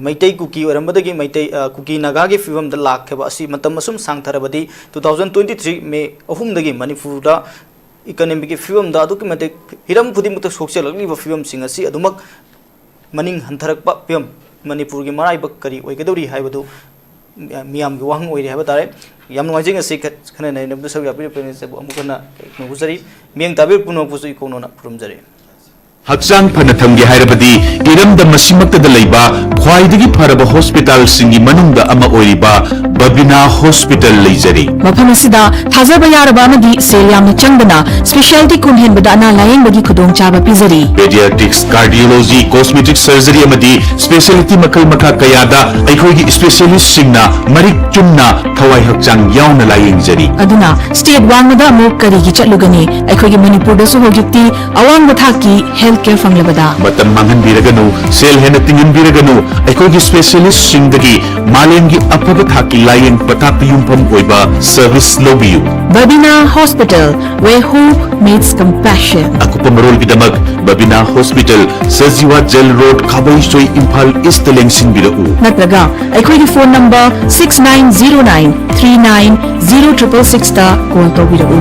ꯃꯩꯇꯩ ꯀꯨꯀꯤ ꯑꯣꯏꯔꯝꯕꯗꯒꯤ ꯃꯩꯇꯩ, ꯑ, ꯀꯨꯀꯤ ꯅꯥꯒꯥꯒꯤ ꯐꯤꯕꯝꯗ ꯂꯥꯛꯈꯤꯕ ꯑꯁꯤ ꯃꯇꯝ ꯑꯁꯨꯝ ꯁꯥꯡꯊꯔꯕꯗꯤ two thousand twenty three May ꯑꯍꯨꯝꯗꯒꯤ ꯃꯅꯤꯄꯨꯔꯗ economicꯀꯤ ꯐꯤꯕꯝꯗ ꯑꯗꯨꯛꯀꯤ ꯃꯇꯤꯛ ꯍꯤꯔꯝ ꯈꯨꯗꯤꯡꯃꯛꯇ ꯁꯣꯛꯆꯜꯂꯛꯂꯤꯕ ꯐꯤꯕꯝꯁꯤꯡ ꯑꯁꯤ ꯑꯗꯨꯃꯛ ꯃꯅꯤꯡ ꯍꯟꯊꯔꯛꯄ ꯐꯤꯕꯝ, ꯃꯅꯤꯄꯨꯔꯒꯤ ꯃꯔꯥꯏꯕꯛ ꯀꯔꯤ ꯑꯣꯏꯒꯗꯧꯔꯤ ꯍꯥꯏꯕꯗꯨ ꯃꯤꯌꯥꯝꯒꯤ ꯋꯥꯍꯪ ꯑꯣꯏꯔꯤ ꯍꯥꯏꯕ ꯇꯥꯔꯦ꯫ ꯌꯥꯝ ꯅꯨꯡꯉꯥꯏꯖꯩ ꯉꯁꯤ ꯈ-, ꯈꯟꯅ ꯅꯩꯅꯕꯗ ꯁꯔꯨꯛ ꯌꯥꯕꯤꯔꯛꯄꯅꯤꯅ ꯑꯃꯨꯛ ꯍꯟꯅ ꯅꯣꯛꯆꯔꯤ꯫ ꯃꯤꯠꯌꯦꯡ ꯇꯥꯕꯤꯔꯤꯕ ꯄꯨꯝꯅꯃꯛꯄꯨꯁꯨ ꯏꯀꯣꯛꯅꯣꯅ ꯈꯨꯔꯨꯝꯖꯔꯤ꯫ ꯍꯛꯆꯥꯡ ꯐꯅ ꯊꯝꯒꯦ ꯍꯥꯏꯔꯕꯗꯤ ꯏꯔꯝꯗꯝ ꯑꯁꯤꯃꯛꯇꯗ ꯂꯩꯕ ꯈ꯭ꯋꯥꯏꯗꯒꯤ ꯐꯔꯕ ꯍꯣꯁꯄꯤꯇꯥꯜꯁꯤꯡꯒꯤ ꯃꯅꯨꯡꯗ ꯑꯃ ꯑꯣꯏꯔꯤꯕ ꯕꯕꯤꯅꯥ ꯍꯣꯁꯄꯤꯇꯥꯜ ꯂꯩꯖꯔꯤ꯫ ꯃꯐꯝ ꯑꯁꯤꯗ ꯊꯥꯖꯕ ꯌꯥꯔꯕ ꯑꯃꯗꯤ ꯁꯦꯜ ꯌꯥꯝꯅ ꯆꯪꯗꯅ specialty ꯀꯨꯟ ꯍꯦꯟꯕꯗ ꯑꯅꯥ ꯂꯥꯌꯦꯡꯕꯒꯤ ꯈꯨꯗꯣꯡꯆꯥꯕ ꯄꯤꯖꯔꯤ꯫ Pediatrics, cardiology, cosmetic surgery ꯑꯃꯗꯤ specialty ꯃꯈꯜ ꯃꯈꯥ ꯀꯌꯥꯗ ꯑꯩꯈꯣꯏꯒꯤ specialistꯁꯤꯡꯅ ꯃꯔꯤꯛ ꯆꯨꯝꯅ ꯊꯋꯥꯏ ꯍꯛꯆꯥꯡ ꯌꯥꯎꯅ ꯂꯥꯌꯦꯡꯖꯔꯤ꯫ ꯑꯗꯨꯅ state ꯋꯥꯡꯃꯗ ꯑꯃꯨꯛ ꯀꯔꯤꯒꯤ ꯆꯠꯂꯨꯒꯅꯤ? ꯑꯩꯈꯣꯏꯒꯤ ꯃꯅꯤꯄꯨꯔꯗꯁꯨ ꯍꯧꯖꯤꯛꯇꯤ ꯑꯋꯥꯡꯕ ꯊꯥꯛꯀꯤ health care ꯐꯪꯂꯕꯗ꯫ ꯃꯇꯝ ꯃꯥꯡꯍꯟꯕꯤꯔꯒꯅꯨ, ꯁꯦꯜ ꯍꯦꯟꯅ ꯇꯤꯡꯍꯟꯕꯤꯔꯒꯅꯨ, ꯑꯩꯈꯣꯏꯒꯤ specialistꯁꯤꯡꯗꯒꯤ ꯃꯥꯂꯦꯝꯒꯤ ꯑꯐꯕ ꯊꯥꯛꯀꯤ ꯂꯥꯌꯦꯡ ꯄꯊꯥꯞꯇ ꯌꯨꯝꯐꯝ ꯑꯣꯏꯕ service ꯂꯧꯕꯤꯌꯨ꯫ Babina Hospital, where hope meets compassion. ꯑꯀꯨꯞꯄ ꯃꯔꯣꯜꯒꯤꯗꯃꯛ Babina Hospital, Sajiwa Jail Road, ꯈꯥꯕꯩꯁꯣꯏ, Imphal Eastꯇ ꯂꯦꯡꯁꯤꯟꯕꯤꯔꯛꯎ꯫ ꯅꯠꯇ꯭ꯔꯒ ꯑꯩꯈꯣꯏꯒꯤ phone number six nine zero nine three nine zero triple sixꯇ call ꯇꯧꯕꯤꯔꯛꯎ꯫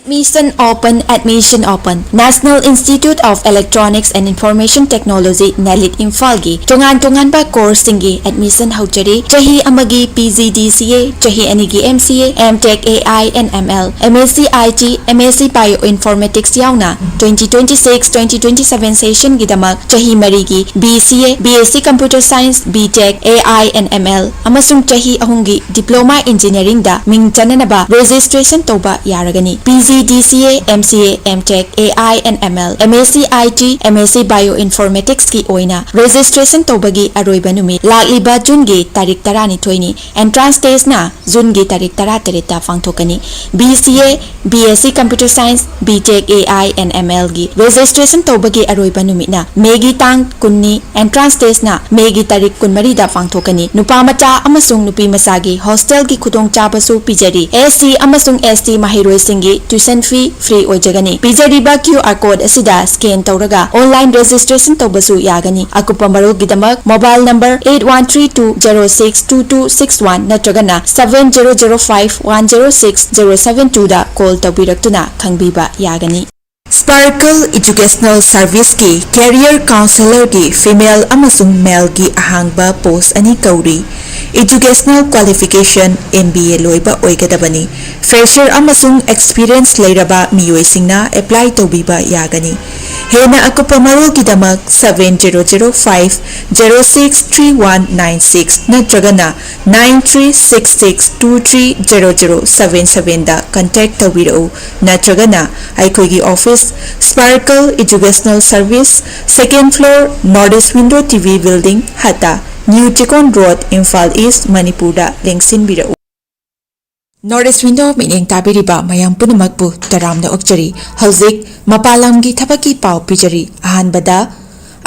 Admission open, admission open. National Institute of Electronics and Information Technology, NELIT ꯏꯝꯐꯥꯜꯒꯤ ꯇꯣꯉꯥꯟ ꯇꯣꯉꯥꯟꯕ courseꯁꯤꯡꯒꯤ admission ꯍꯧꯖꯔꯤ꯫ ꯆꯍꯤ ꯑꯃꯒꯤ PGDCA, ꯆꯍꯤ ꯑꯅꯤꯒꯤ MCA, M.Tech AI and ML, MSc IT, MSc Bioinformatics ꯌꯥꯎꯅ twenty twenty six, twenty twenty seven sessionꯒꯤꯗꯃꯛ ꯆꯍꯤ ꯃꯔꯤꯒꯤ BCA, BSc Computer Science, B.Tech, AI and ML, ꯑꯃꯁꯨꯡ ꯆꯍꯤ ꯑꯍꯨꯝꯒꯤ Diploma Engineeringꯗ ꯃꯤꯡ ꯆꯟꯅꯅꯕ registration ꯇꯧꯕ ꯌꯥꯔꯒꯅꯤ꯫ PG DCA, MCA, MTech, AI and ML, MAC IT, MAC Bioinformatics ꯀꯤ ꯑꯣꯏꯅ registration ꯇꯧꯕꯒꯤ ꯑꯔꯣꯏꯕ ꯅꯨꯃꯤꯠ ꯂꯥꯛꯂꯤꯕ June ꯒꯤ ꯇꯥꯔꯤꯛ ꯇꯔꯥꯅꯤꯊꯣꯏꯅꯤ꯫ Entrance test ꯅ June ꯒꯤ ꯇꯥꯔꯤꯛ ꯇꯔꯥꯇꯔꯦꯠꯇ ꯄꯥꯡꯊꯣꯛꯀꯅꯤ꯫ BCA, BSc Computer Science, BTech, AI and ML ꯒꯤ registration ꯇꯧꯕꯒꯤ ꯑꯔꯣꯏꯕ ꯅꯨꯃꯤꯠꯅ May ꯒꯤ ꯇꯥꯡ ꯀꯨꯟꯅꯤ꯫ Entrance test ꯅ May ꯒꯤ ꯇꯥꯔꯤꯛ ꯀꯨꯟꯃꯔꯤꯗ ꯄꯥꯡꯊꯣꯛꯀꯅꯤ꯫ ꯅꯨꯄꯥ ꯃꯆꯥ ꯑꯃꯁꯨꯡ ꯅꯨꯄꯤ ꯃꯆꯥꯒꯤ hostel ꯒꯤ ꯈꯨꯗꯣꯡꯆꯥꯕꯁꯨ ꯄꯤꯖꯔꯤ꯫ SC ꯑꯃꯁꯨꯡ ST ꯃꯍꯩꯔꯣꯏꯁꯤꯡꯒꯤ tuition fee free ꯑꯣꯏꯖꯒꯅꯤ꯫ ꯄꯤꯖꯔꯤꯕ QR code ꯑꯁꯤꯗ scan ꯇꯧꯔꯒ online registration ꯇꯧꯕꯁꯨ ꯌꯥꯒꯅꯤ꯫ ꯑꯀꯨꯞꯄ ꯃꯔꯣꯜꯒꯤꯗꯃꯛ mobile number eight one three two zero six two two six one ꯅꯠꯇ꯭ꯔꯒꯅ seven zero zero five one zero six zero seven two ꯗ call ꯇꯧꯕꯤꯔꯛꯇꯨꯅ ꯈꯪꯕꯤꯕ ꯌꯥꯒꯅꯤ꯫ Sparkle Educational Service ꯀꯤ career counsellor ꯒꯤ female ꯑꯃꯁꯨꯡ male ꯒꯤ ꯑꯍꯥꯡꯕ post ꯑꯅꯤ ꯀꯧꯔꯤ꯫ Educational qualification MBA ꯂꯣꯏꯕ ꯑꯣꯏꯒꯗꯕꯅꯤ꯫ Fresher ꯑꯃꯁꯨꯡ experience ꯂꯩꯔꯕ ꯃꯤꯑꯣꯏꯁꯤꯡꯅ apply ꯇꯧꯕꯤꯕ ꯌꯥꯒꯅꯤ꯫ ꯍꯦꯟꯅ ꯑꯀꯨꯞꯄ ꯃꯔꯣꯜꯒꯤꯗꯃꯛ seven zero zero five zero six three one nine six ꯅꯠꯇ꯭ꯔꯒꯅ nine three six six two three zero zero seven seven ꯗ contact ꯇꯧꯕꯤꯔꯛꯎ, ꯅꯠꯇ꯭ꯔꯒꯅ ꯑꯩꯈꯣꯏꯒꯤ office, Sparkle Educational Service, second floor, North East Window TV Building, ꯍꯠꯇ, New Chikon Road, Imphal East, ꯃꯅꯤꯄꯨꯔꯗ ꯂꯦꯡꯁꯤꯟꯕꯤꯔꯛꯎ꯫ North East Window ꯃꯤꯠꯌꯦꯡ ꯇꯥꯕꯤꯔꯤꯕ ꯃꯌꯥꯝ ꯄꯨꯝꯅꯃꯛꯄꯨ ꯇꯔꯥꯝꯅ ꯑꯣꯛꯆꯔꯤ꯫ ꯍꯧꯖꯤꯛ ꯃꯄꯥꯟ ꯂꯝꯒꯤ ꯊꯕꯛꯀꯤ ꯄꯥꯎ ꯄꯤꯖꯔꯤ꯫ ꯑꯍꯥꯟꯕꯗ,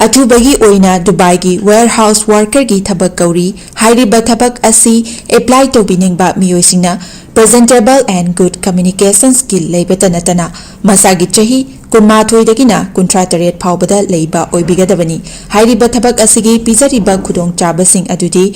ꯑꯊꯨꯕꯒꯤ ꯑꯣꯏꯅ ꯗꯨꯕꯥꯏꯒꯤ warehouse worker ꯒꯤ ꯊꯕꯛ ꯀꯧꯔꯤ꯫ ꯍꯥꯏꯔꯤꯕ ꯊꯕꯛ ꯑꯁꯤ apply ꯇꯧꯕꯤꯅꯤꯡꯕ ꯃꯤꯑꯣꯏꯁꯤꯡꯅ presentable and good communication skill ꯂꯩꯕꯇ ꯅꯠꯇꯅ ꯃꯁꯥꯒꯤ ꯆꯍꯤ ꯀꯨꯟꯃꯥꯊꯣꯏꯗꯒꯤꯅ ꯀꯨꯟꯊ꯭ꯔꯥ ꯇꯔꯦꯠ ꯐꯥꯎꯕꯗ ꯂꯩꯕ ꯑꯣꯏꯕꯤꯒꯗꯕꯅꯤ꯫ ꯍꯥꯏꯔꯤꯕ ꯊꯕꯛ ꯑꯁꯤꯒꯤ ꯄꯤꯖꯔꯤꯕ ꯈꯨꯗꯣꯡꯆꯥꯕꯁꯤꯡ ꯑꯗꯨꯗꯤ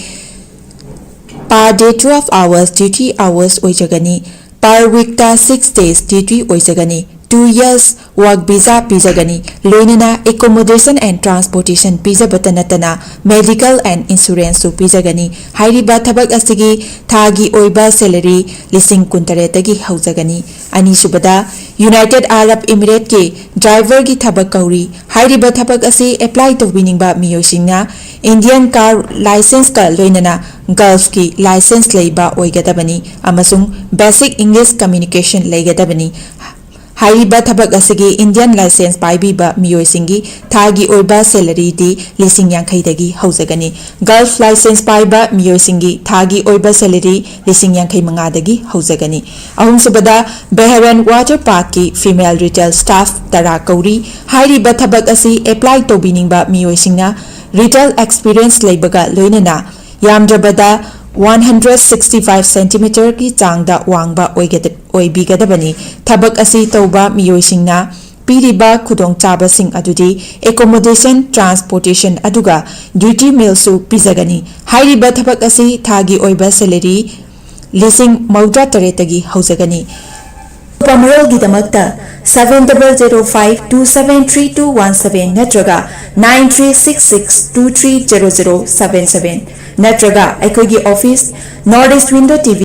per day twelve hours duty hours ꯑꯣꯏꯖꯒꯅꯤ꯫ Per week ꯇ six days duty ꯑꯣꯏꯖꯒꯅꯤ꯫ Two years work visa ꯄꯤꯖꯒꯅꯤ꯫ ꯂꯣꯏꯅꯅ accommodation and transportation ꯄꯤꯖꯕꯇ ꯅꯠꯇꯅ medical and insurance ꯁꯨ ꯄꯤꯖꯒꯅꯤ꯫ ꯍꯥꯏꯔꯤꯕ ꯊꯕꯛ ꯑꯁꯤꯒꯤ ꯊꯥꯒꯤ ꯑꯣꯏꯕ salary ꯂꯤꯁꯤꯡ ꯀꯨꯟꯇꯔꯦꯠꯇꯒꯤ ꯍꯧꯖꯒꯅꯤ꯫ ꯑꯅꯤꯁꯨꯕꯗ, United Arab Emirate ꯀꯤ driver ꯒꯤ ꯊꯕꯛ ꯀꯧꯔꯤ꯫ ꯍꯥꯏꯔꯤꯕ ꯊꯕꯛ ꯑꯁꯤ apply ꯇꯧꯕꯤꯅꯤꯡꯕ ꯃꯤꯑꯣꯏꯁꯤꯡꯅ Indian car licence ꯀ ꯂꯣꯏꯅꯅ Gulf ꯀꯤ licence ꯂꯩꯕ ꯑꯣꯏꯒꯗꯕꯅꯤ ꯑꯃꯁꯨꯡ basic English communication ꯂꯩꯒꯗꯕꯅꯤ꯫ ꯍꯥꯏꯔꯤꯕ ꯊꯕꯛ ꯑꯁꯤꯒꯤ Indian license ꯄꯥꯏꯕꯤꯕ ꯃꯤꯑꯣꯏꯁꯤꯡꯒꯤ ꯊꯥꯒꯤ ꯑꯣꯏꯕ salaryꯗꯤ ꯂꯤꯁꯤꯡ ꯌꯥꯡꯈꯩꯗꯒꯤ ꯍꯧꯖꯒꯅꯤ꯫ Gulf license ꯄꯥꯏꯕ ꯃꯤꯑꯣꯏꯁꯤꯡꯒꯤ ꯊꯥꯒꯤ ꯑꯣꯏꯕ salary ꯂꯤꯁꯤꯡ ꯌꯥꯡꯈꯩ ꯃꯉꯥꯗꯒꯤ ꯍꯧꯖꯒꯅꯤ꯫ ꯑꯍꯨꯝꯁꯨꯕꯗ, Beharan Water Parkꯀꯤ female retail staff ꯇꯔꯥ ꯀꯧꯔꯤ꯫ ꯍꯥꯏꯔꯤꯕ ꯊꯕꯛ ꯑꯁꯤ apply ꯇꯧꯕꯤꯅꯤꯡꯕ ꯃꯤꯑꯣꯏꯁꯤꯡꯅ retail experience ꯂꯩꯕꯒ ꯂꯣꯏꯅꯅ ꯌꯥꯝꯗ꯭ꯔꯕꯗ one hundred sixty five centimeterꯒꯤ ꯆꯥꯡꯗ ꯋꯥꯡꯕ ꯑꯣꯏꯒꯗ-, ꯑꯣꯏꯕꯤꯒꯗꯕꯅꯤ꯫ ꯊꯕꯛ ꯑꯁꯤ ꯇꯧꯕ ꯃꯤꯑꯣꯏꯁꯤꯡꯅ ꯄꯤꯔꯤꯕ ꯈꯨꯗꯣꯡꯆꯥꯕꯁꯤꯡ ꯑꯗꯨꯗꯤ accommodation, transportation ꯑꯗꯨꯒ duty mealꯁꯨ ꯄꯤꯖꯒꯅꯤ꯫ ꯍꯥꯏꯔꯤꯕ ꯊꯕꯛ ꯑꯁꯤ ꯊꯥꯒꯤ ꯑꯣꯏꯕ salary ꯂꯤꯁꯤꯡ ꯃꯧꯗ꯭ꯔꯥ ꯇꯔꯦꯠꯇꯒꯤ ꯍꯧꯖꯒꯅꯤ꯫ ꯑꯀꯨꯞꯄ ꯃꯔꯣꯜꯒꯤꯗꯃꯛꯇ seven double zero five two seven three two one seven ꯅꯠꯇ꯭ꯔꯒ nine three six six two three zero zero seven seven ꯅꯠꯇ꯭ꯔꯒ ꯑꯩꯈꯣꯏꯒꯤ office, North East Window TV,